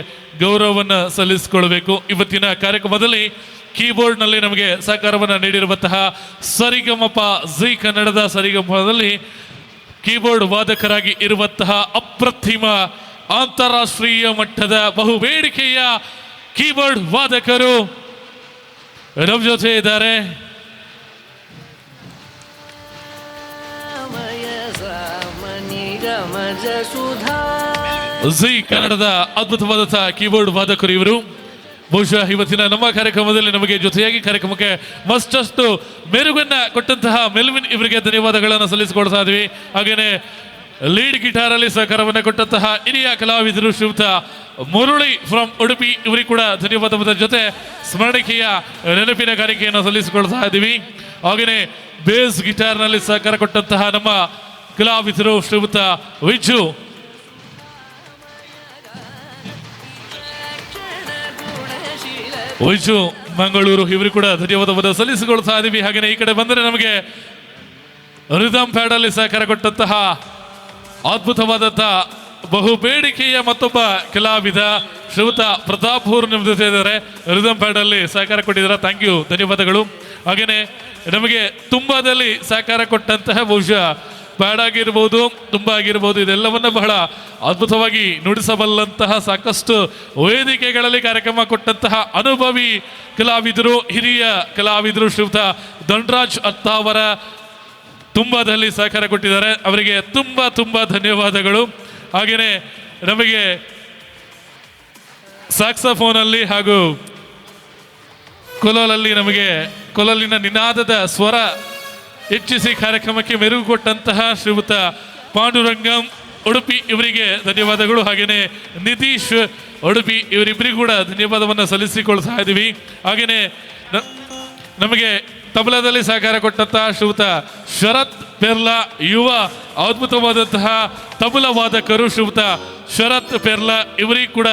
ಗೌರವವನ್ನು ಸಲ್ಲಿಸಿಕೊಳ್ಬೇಕು. ಇವತ್ತಿನ ಕಾರ್ಯಕ್ರಮದಲ್ಲಿ ಕೀಬೋರ್ಡ್ನಲ್ಲಿ ನಮಗೆ ಸಹಕಾರವನ್ನು ನೀಡಿರುವಂತಹ ಸರಿಗಮಪ ಜಿ ಕನ್ನಡದ ಸರಿಗಮಪದಲ್ಲಿ ಕೀಬೋರ್ಡ್ ವಾದಕರಾಗಿ ಇರುವಂತಹ ಅಪ್ರತಿಮ ಅಂತಾರಾಷ್ಟ್ರೀಯ ಮಟ್ಟದ ಬಹುಬೇಡಿಕೆಯ ಕೀಬೋರ್ಡ್ ವಾದಕರು ನಮ್ಮ ಜೊತೆ ಇದ್ದಾರೆ. ಜಿ ಕನ್ನಡದ ಅದ್ಭುತವಾದಂತಹ ಕೀಬೋರ್ಡ್ ವಾದಕರು ಇವರು. ಬಹುಶಃ ಇವತ್ತಿನ ನಮ್ಮ ಕಾರ್ಯಕ್ರಮದಲ್ಲಿ ನಮಗೆ ಜೊತೆಯಾಗಿ ಕಾರ್ಯಕ್ರಮಕ್ಕೆ ಮತ್ತಷ್ಟು ಮೆರುಗನ್ನ ಕೊಟ್ಟಂತಹ ಮೆಲ್ವಿನ್ ಇವರಿಗೆ ಧನ್ಯವಾದಗಳನ್ನು ಸಲ್ಲಿಸಿಕೊಳ್ತಾ ಇದ್ವಿ. ಹಾಗೇನೆ ಲೀಡ್ ಗಿಟಾರಲ್ಲಿ ಸಹಕಾರವನ್ನು ಕೊಟ್ಟಂತಹ ಹಿರಿಯ ಕಲಾವಿದರು ಶ್ರೀಯುತ ಮುರಳಿ ಫ್ರಮ್ ಉಡುಪಿ ಇವರಿಗೆ ಕೂಡ ಧನ್ಯವಾದದ ಜೊತೆ ಸ್ಮರಣಿಕೆಯ ನೆನಪಿನ ಕಾಣಿಕೆಯನ್ನು ಸಲ್ಲಿಸಿಕೊಳ್ತಾ ಇದ್ದೀವಿ. ಹಾಗೆಯೇ ಬೇಸ್ ಗಿಟಾರ್ನಲ್ಲಿ ಸಹಕಾರ ಕೊಟ್ಟಂತಹ ನಮ್ಮ ಕಲಾವಿದರು ಶ್ರೀಯುತ ವಿಜು ವಿಜು ಮಂಗಳೂರು ಇವರು ಕೂಡ ಧನ್ಯವಾದವನ್ನು ಸಲ್ಲಿಸಿಕೊಳ್ತಾ ಇದ್ದೀವಿ. ಹಾಗೆಯೇ ಈ ಕಡೆ ಬಂದರೆ ನಮಗೆ ರಿದಮ್ ಪ್ಯಾಡಲ್ಲಿ ಸಹಕಾರ ಕೊಟ್ಟಂತಹ ಅದ್ಭುತವಾದಂತಹ ಬಹು ಬೇಡಿಕೆಯ ಮತ್ತೊಬ್ಬ ಕಲಾವಿದ ಶ್ರೀಯುತ ಪ್ರತಾಪ್ ಅವರು ನಿಮ್ಮ ಜೊತೆ ಇದ್ದಾರೆ. ರಿದಮ್ ಪ್ಯಾಡಲ್ಲಿ ಸಹಕಾರ ಕೊಟ್ಟಿದ್ದಾರೆ, thank you, ಧನ್ಯವಾದಗಳು. ಹಾಗೆಯೇ ನಮಗೆ ತುಂಬಾದಲ್ಲಿ ಸಹಕಾರ ಕೊಟ್ಟಂತಹ ಬಹುಶಃ ಪ್ಯಾಡ್ ಆಗಿರ್ಬೋದು, ತುಂಬ ಆಗಿರ್ಬೋದು, ಇದೆಲ್ಲವನ್ನು ಬಹಳ ಅದ್ಭುತವಾಗಿ ನುಡಿಸಬಲ್ಲಂತಹ ಸಾಕಷ್ಟು ವೇದಿಕೆಗಳಲ್ಲಿ ಕಾರ್ಯಕ್ರಮ ಕೊಟ್ಟಂತಹ ಅನುಭವಿ ಕಲಾವಿದರು, ಹಿರಿಯ ಕಲಾವಿದರು ಶ್ರೀಯುತ ದಂಡರಾಜ್ ಅತ್ತಾವರ ತುಂಬಾದಲ್ಲಿ ಸಹಕಾರ ಕೊಟ್ಟಿದ್ದಾರೆ, ಅವರಿಗೆ ತುಂಬ ತುಂಬ ಧನ್ಯವಾದಗಳು. ಹಾಗೆಯೇ ನಮಗೆ ಸ್ಯಾಕ್ಸಫೋನಲ್ಲಿ ಹಾಗೂ ಕೊಲಲಲ್ಲಿ ನಮಗೆ ಕೊಲಲಿನ ನಿನಾದದ ಸ್ವರ ಹೆಚ್ಚಿಸಿ ಕಾರ್ಯಕ್ರಮಕ್ಕೆ ಮೆರುಗು ಕೊಟ್ಟಂತಹ ಶ್ರೀಯುತ ಪಾಂಡುರಂಗಂ ಉಡುಪಿ ಇವರಿಗೆ ಧನ್ಯವಾದಗಳು. ಹಾಗೆಯೇ ನಿತೀಶ್ ಉಡುಪಿ ಇವರಿಬ್ಬರಿಗೂ ಕೂಡ ಧನ್ಯವಾದವನ್ನು ಸಲ್ಲಿಸಿಕೊಳ್ತಾ ಇದ್ದೀವಿ. ಹಾಗೆಯೇ ನಮಗೆ ತಬಲದಲ್ಲಿ ಸಹಕಾರ ಕೊಟ್ಟಂತಹ ಶ್ರೀಯುತ ಶರತ್ ಪೆರ್ಲಾ, ಯುವ ಅದ್ಭುತವಾದಂತಹ ತಬಲ ವಾದಕರು ಶ್ರೀಯುತ ಶರತ್ ಪೆರ್ಲಾ ಇವರಿಗೂ ಕೂಡ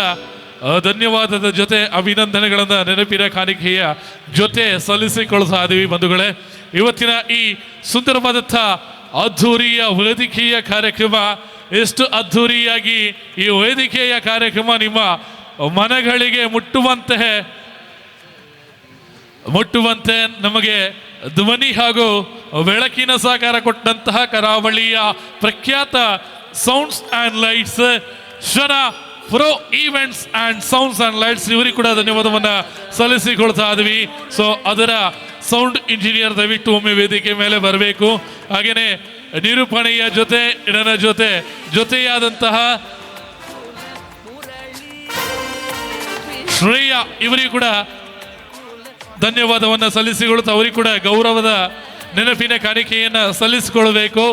ಧನ್ಯವಾದದ ಜೊತೆ ಅಭಿನಂದನೆಗಳನ್ನು ನೆನಪಿನ ಕಾಣಿಕೆಯ ಜೊತೆ ಸಲ್ಲಿಸಿಕೊಳ್ತಾ ಇದ್ದೀವಿ. ಬಂಧುಗಳೇ, ಇವತ್ತಿನ ಈ ಸುಂದರವಾದಂಥ ಅದ್ಧೂರಿಯ ವೇದಿಕೆಯ ಕಾರ್ಯಕ್ರಮ ಎಷ್ಟು ಅದ್ಧೂರಿಯಾಗಿ ಈ ವೇದಿಕೆಯ ಕಾರ್ಯಕ್ರಮ ನಿಮ್ಮ ಮನಗಳಿಗೆ ಮುಟ್ಟುವಂತೆ ನಮಗೆ ಧ್ವನಿ ಹಾಗೂ ಬೆಳಕಿನ ಸಹಕಾರ ಕೊಟ್ಟಂತಹ ಕರಾವಳಿಯ ಪ್ರಖ್ಯಾತ ಸೌಂಡ್ಸ್ ಆ್ಯಂಡ್ ಲೈಟ್ಸ್ ಶನ pro events and sounds and lights ಇವರಿಗೆ ಕೂಡ ಧನ್ಯವಾದವನ್ನು ಸಲ್ಲಿಸಿಕೊಳ್ತಾ ಇದ್ವಿ. ಸೊ ಅದರ ಸೌಂಡ್ ಇಂಜಿನಿಯರ್ ದಯವಿಟ್ಟು ಒಮ್ಮೆ ವೇದಿಕೆ ಮೇಲೆ ಬರಬೇಕು. ಹಾಗೆಯೇ ನಿರೂಪಣೆಯ ಜೊತೆ ನನ್ನ ಜೊತೆ ಜೊತೆಯಾದಂತಹ ಶ್ರೇಯ ಇವರಿಗೂ ಕೂಡ ಧನ್ಯವಾದವನ್ನು ಸಲ್ಲಿಸಿಕೊಳ್ಳುತ್ತಾ ಅವರಿಗೂ ಕೂಡ ಗೌರವದ ನೆನಪಿನ ಕಾಣಿಕೆಯನ್ನು ಸಲ್ಲಿಸಿಕೊಳ್ಳಬೇಕು.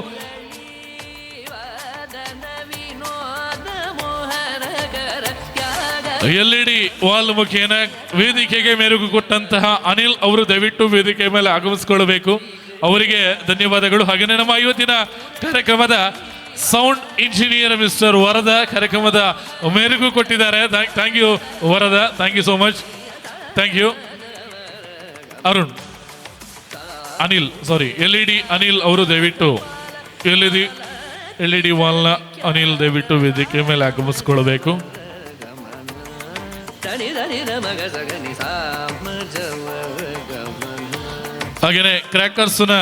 ಎಲ್ಇಡಿ ವಾಲ್ ಮುಖೇನ ವೇದಿಕೆಗೆ ಮೆರುಗು ಕೊಟ್ಟಂತಹ ಅನಿಲ್ ಅವರು ದಯವಿಟ್ಟು ವೇದಿಕೆ ಮೇಲೆ ಆಗಮಿಸಿಕೊಳ್ಳಬೇಕು. ಅವರಿಗೆ ಧನ್ಯವಾದಗಳು. ಹಾಗೆಯೇ ನಮ್ಮ ಇವತ್ತಿನ ಕಾರ್ಯಕ್ರಮದ ಸೌಂಡ್ ಇಂಜಿನಿಯರ್ ಮಿಸ್ಟರ್ ವರದ ಕಾರ್ಯಕ್ರಮದ ಮೆರುಗು ಕೊಟ್ಟಿದ್ದಾರೆ. Thank you Varada, thank you so much, thank you Arun Anil, sorry LED Anil ಅವರು ದಯವಿಟ್ಟು ಎಲ್ ಇ ಡಿ ವಾಲ್ನ ಅನಿಲ್ ದಯವಿಟ್ಟು ವೇದಿಕೆ ಮೇಲೆ ಆಗಮಿಸಿಕೊಳ್ಳಬೇಕು. ಹಾಗೇನೆ ಕ್ರ್ಯಾಕರ್ಸ್ನ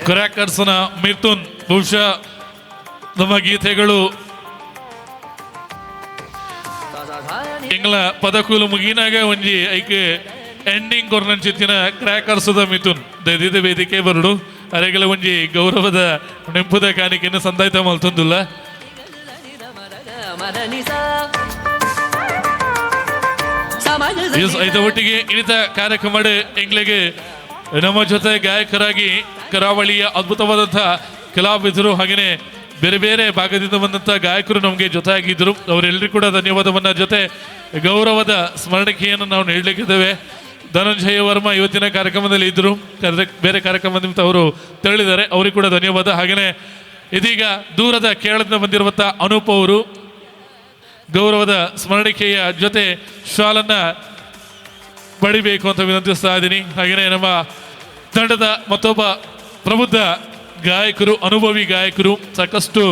ಕ್ರ್ಯಾಕರ್ಸ್ನ ಮಿಥುನ್, ಬಹುಶಃ ನಮ್ಮ ಗೀತೆಗಳು ಎಂಗ್ಲ ಪದಕೂಲು ಮುಗಿನಾಗ ಒಂಜಿ ಐಕೆ ಎಂಡಿಂಗ್ ಕೊರ್ನಂಚಿತ್ತಿನ ಕ್ರ್ಯಾಕರ್ಸದ ಮಿಥುನ್ ದಯದಿದ ವೇದಿಕೆ ಬರಡು. ಅರೆಗಲ ಒಂಜಿ ಗೌರವದ ನೆಂಪುದ ಕಾಣಿಕೆಯನ್ನು ಸಂದಾಯ್ತ ಮಲ್ತೊಂದುಲ್ಲ. ಐತ ಒಟ್ಟಿಗೆ ಇನ್ನಿತ ಕಾರ್ಯಕ್ರಮ ಎಂಗ್ಲಿಗೆ ನಮ್ಮ ಜೊತೆ ಗಾಯಕರಾಗಿ ಕರಾವಳಿಯ ಅದ್ಭುತವಾದಂತಹ ಕಲಾವಿದರು ಹಾಗೆಯೇ ಬೇರೆ ಬೇರೆ ಭಾಗದಿಂದ ಬಂದಂಥ ಗಾಯಕರು ನಮಗೆ ಜೊತೆಯಾಗಿದ್ದರು. ಅವರೆಲ್ಲರಿಗೂ ಕೂಡ ಧನ್ಯವಾದವನ್ನ ಜೊತೆ ಗೌರವದ ಸ್ಮರಣಿಕೆಯನ್ನು ನಾವು ನೀಡಲಿಕ್ಕಿದ್ದೇವೆ. ಧನಂಜಯ ವರ್ಮ ಇವತ್ತಿನ ಕಾರ್ಯಕ್ರಮದಲ್ಲಿ ಇದ್ದರು, ಬೇರೆ ಕಾರ್ಯಕ್ರಮ ನಿಮಿತ್ತ ಅವರು ತೆರಳಿದ್ದಾರೆ, ಅವರಿಗೂ ಕೂಡ ಧನ್ಯವಾದ. ಹಾಗೆಯೇ ಇದೀಗ ದೂರದ ಕೇರಳದಿಂದ ಬಂದಿರುವಂಥ ಅನೂಪ್ ಅವರು ಗೌರವದ ಸ್ಮರಣಿಕೆಯ ಜೊತೆ ಶಾಲನ್ನು ಬಡಿಬೇಕು ಅಂತ ವಿನಂತಿಸ್ತಾ ಇದ್ದೀನಿ. ಹಾಗೆಯೇ ನಮ್ಮ ತಂಡದ ಮತ್ತೊಬ್ಬ ಪ್ರಬುದ್ಧ ಗಾಯಕರು, ಅನುಭವಿ ಗಾಯಕರು, ಸಾಕಷ್ಟು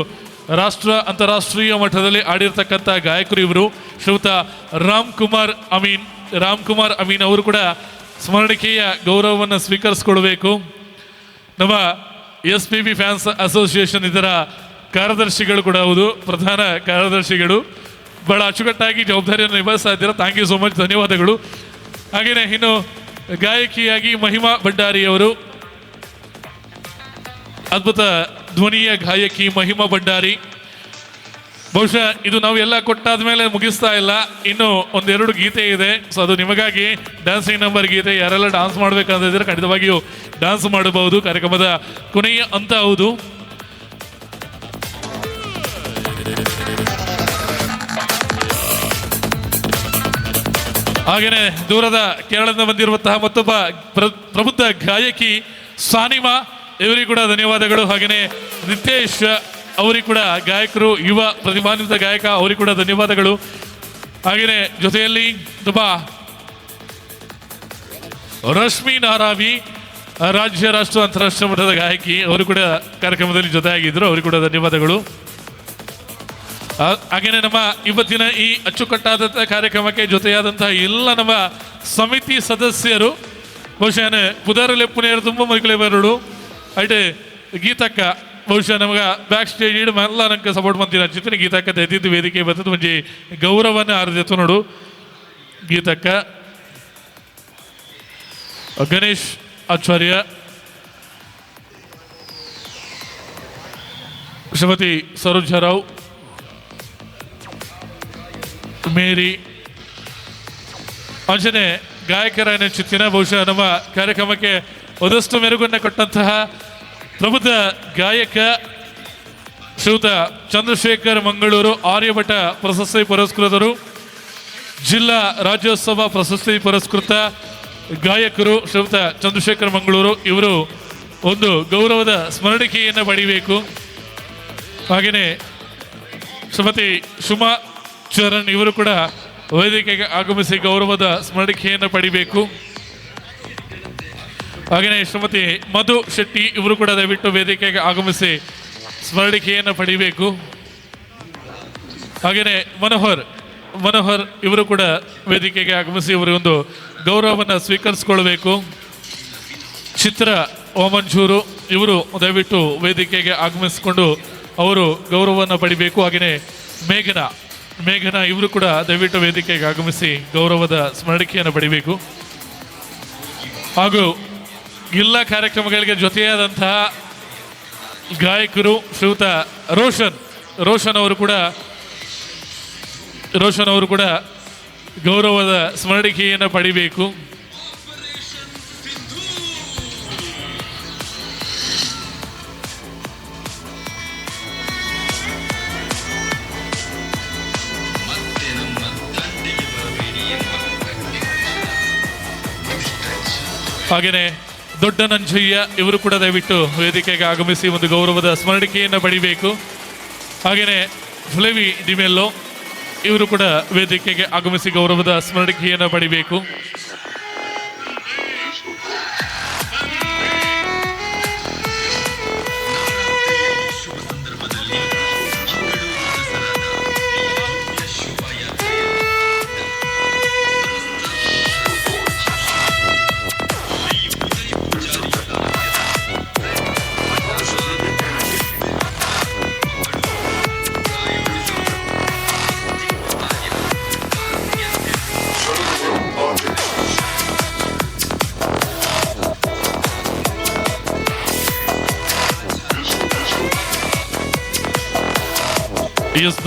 ರಾಷ್ಟ್ರ ಅಂತಾರಾಷ್ಟ್ರೀಯ ಮಟ್ಟದಲ್ಲಿ ಆಡಿರ್ತಕ್ಕಂಥ ಗಾಯಕರು ಇವರು, ಶ್ರೀಯುತ ರಾಮ್ ಕುಮಾರ್ ಅಮೀನ್. ರಾಮ್ ಕುಮಾರ್ ಅಮೀನ್ ಅವರು ಕೂಡ ಸ್ಮರಣಿಕೆಯ ಗೌರವವನ್ನು ಸ್ವೀಕರಿಸಿಕೊಳ್ಬೇಕು. ನಮ್ಮ S P B fans association ಇದರ ಕಾರ್ಯದರ್ಶಿಗಳು ಕೂಡ ಹೌದು, ಪ್ರಧಾನ ಕಾರ್ಯದರ್ಶಿಗಳು, ಬಹಳ ಅಚ್ಚುಕಟ್ಟಾಗಿ ಜವಾಬ್ದಾರಿಯನ್ನು ನಿಭಾಯಿಸ್ತಾ ಇದ್ದೀರಾ. Thank you so much, ಧನ್ಯವಾದಗಳು. ಹಾಗೆಯೇ ಇನ್ನು ಗಾಯಕಿಯಾಗಿ ಮಹಿಮಾ ಭಂಡಾರಿಯವರು, ಅದ್ಭುತ ಧ್ವನಿಯ ಗಾಯಕಿ ಮಹಿಮಾ ಭಂಡಾರಿ. ಬಹುಶಃ ಇದು ನಾವು ಎಲ್ಲ ಕೊಟ್ಟಾದ ಮೇಲೆ ಮುಗಿಸ್ತಾ ಇಲ್ಲ, ಇನ್ನು ಒಂದೆರಡು ಗೀತೆ ಇದೆ. ಸೊ ಅದು ನಿಮಗಾಗಿ ಡ್ಯಾನ್ಸಿಂಗ್ ನಂಬರ್ ಗೀತೆ. ಯಾರೆಲ್ಲ ಡಾನ್ಸ್ ಮಾಡಬೇಕಂತಿದ್ರೆ ಖಂಡಿತವಾಗಿಯೂ ಡಾನ್ಸ್ ಮಾಡಬಹುದು. ಕಾರ್ಯಕ್ರಮದ ಕೊನೆಯ ಹಂತ ಹೌದು. ಹಾಗೆಯೇ ದೂರದ ಕೇರಳದಿಂದ ಬಂದಿರುವಂತಹ ಮತ್ತೊಬ್ಬ ಪ್ರಬುದ್ಧ ಗಾಯಕಿ ಸಾನಿಮಾ ಇವರಿಗೂ ಕೂಡ ಧನ್ಯವಾದಗಳು. ಹಾಗೆಯೇ ನಿತೇಶ್ ಅವರಿಗೆ ಕೂಡ ಗಾಯಕರು, ಯುವ ಪ್ರತಿಭಾನ್ವಿತ ಗಾಯಕ ಅವರಿಗೂ ಕೂಡ ಧನ್ಯವಾದಗಳು. ಹಾಗೆಯೇ ಜೊತೆಯಲ್ಲಿ ತುಂಬ ರಶ್ಮಿ ನಾರಾವಿ, ರಾಜ್ಯ ರಾಷ್ಟ್ರ ಅಂತಾರಾಷ್ಟ್ರೀಯ ಮಟ್ಟದ ಗಾಯಕಿ, ಅವರು ಕೂಡ ಕಾರ್ಯಕ್ರಮದಲ್ಲಿ ಜೊತೆಯಾಗಿದ್ದರು, ಅವರಿಗೂ ಕೂಡ ಧನ್ಯವಾದಗಳು. ಹಾಗೆಯೇ ನಮ್ಮ ಇವತ್ತಿನ ಈ ಅಚ್ಚುಕಟ್ಟಾದಂಥ ಕಾರ್ಯಕ್ರಮಕ್ಕೆ ಜೊತೆಯಾದಂತಹ ಎಲ್ಲ ನಮ್ಮ ಸಮಿತಿ ಸದಸ್ಯರು, ಬಹುಶಃ ಪುದಾರಲೆಪ್ಪುನೇರು ತುಂಬ ಮೈಕಲೆ ಬರಡು ಐಟೆ ಗೀತಕ್ಕ, ಬಹುಶಃ ನಮಗೆ ಬ್ಯಾಕ್ ಸ್ಟೇಜ್ ಇಡು ಎಲ್ಲ ನಂಗೆ ಸಪೋರ್ಟ್ ಮಾಡ್ತೀನಿ ಅನ್ಸುತ್ತೀನಿ. ಗೀತಕ್ಕ ದಯದಿದ್ದು ವೇದಿಕೆ ಬರ್ತದೆ ಒಂಜಿ ಗೌರವನ ಆರ್ದಿತ್ತು ನೋಡು ಗೀತಕ್ಕ. ಗಣೇಶ್ ಆಚಾರ್ಯ, ಶ್ರೀಮತಿ ಸರೋಜರಾವ್, ಮೇರಿ ಅಂಜನೆ ಗಾಯಕರ ಚಿತ್ತಿನ ಬಹುಶಃ ನಮ್ಮ ಕಾರ್ಯಕ್ರಮಕ್ಕೆ ಒಂದಷ್ಟು ಮೆರುಗನ್ನು ಕೊಟ್ಟಂತಹ ಪ್ರಬುದ್ಧ ಗಾಯಕ ಶ್ರೀಯುತ ಚಂದ್ರಶೇಖರ್ ಮಂಗಳೂರು, ಆರ್ಯಭಟ ಪ್ರಶಸ್ತಿ ಪುರಸ್ಕೃತರು, ಜಿಲ್ಲಾ ರಾಜ್ಯೋತ್ಸವ ಪ್ರಶಸ್ತಿ ಪುರಸ್ಕೃತ ಗಾಯಕರು ಶ್ರೀಯುತ ಚಂದ್ರಶೇಖರ್ ಮಂಗಳೂರು ಇವರು ಒಂದು ಗೌರವದ ಸ್ಮರಣಿಕೆಯನ್ನು ಪಡೆಯಬೇಕು. ಹಾಗೆಯೇ ಶ್ರೀಮತಿ ಸುಮಾ ಚರಣ್ ಇವರು ಕೂಡ ವೇದಿಕೆಗೆ ಆಗಮಿಸಿ ಗೌರವದ ಸ್ಮರಣಿಕೆಯನ್ನು ಪಡಿಬೇಕು. ಹಾಗೆಯೇ ಶ್ರೀಮತಿ ಮಧು ಶೆಟ್ಟಿ ಇವರು ಕೂಡ ದಯವಿಟ್ಟು ವೇದಿಕೆಗೆ ಆಗಮಿಸಿ ಸ್ಮರಣಿಕೆಯನ್ನು ಪಡಿಬೇಕು. ಹಾಗೆಯೇ ಮನೋಹರ್ ಇವರು ಕೂಡ ವೇದಿಕೆಗೆ ಆಗಮಿಸಿ ಇವರಿಗೊಂದು ಗೌರವವನ್ನು ಸ್ವೀಕರಿಸಿಕೊಳ್ಬೇಕು. ಚಿತ್ರ ವಾಮಂಜೂರು ಇವರು ದಯವಿಟ್ಟು ವೇದಿಕೆಗೆ ಆಗಮಿಸಿಕೊಂಡು ಅವರು ಗೌರವವನ್ನು ಪಡಿಬೇಕು. ಹಾಗೆಯೇ ಮೇಘನಾ ಇವರು ಕೂಡ ದಯವಿಟ್ಟು ವೇದಿಕೆಗೆ ಆಗಮಿಸಿ ಗೌರವದ ಸ್ಮರಣಿಕೆಯನ್ನು ಪಡಿಬೇಕು. ಹಾಗೂ ಎಲ್ಲ ಕಾರ್ಯಕ್ರಮಗಳಿಗೆ ಜೊತೆಯಾದಂತಹ ಗಾಯಕರು ಶ್ರೀಯುತ ರೋಷನ್ ಅವರು ಕೂಡ ಗೌರವದ ಸ್ಮರಣಿಕೆಯನ್ನು ಪಡಿಬೇಕು. ಹಾಗೆಯೇ ದೊಡ್ಡ ನಂಜಯ್ಯ ಇವರು ಕೂಡ ದಯವಿಟ್ಟು ವೇದಿಕೆಗೆ ಆಗಮಿಸಿ ಒಂದು ಗೌರವದ ಸ್ಮರಣಿಕೆಯನ್ನು ಪಡಿಬೇಕು. ಹಾಗೆಯೇ ಫ್ಲೇವಿ ಡಿಮೆಲ್ಲೋ ಇವರು ಕೂಡ ವೇದಿಕೆಗೆ ಆಗಮಿಸಿ ಗೌರವದ ಸ್ಮರಣಿಕೆಯನ್ನು ಪಡಿಬೇಕು.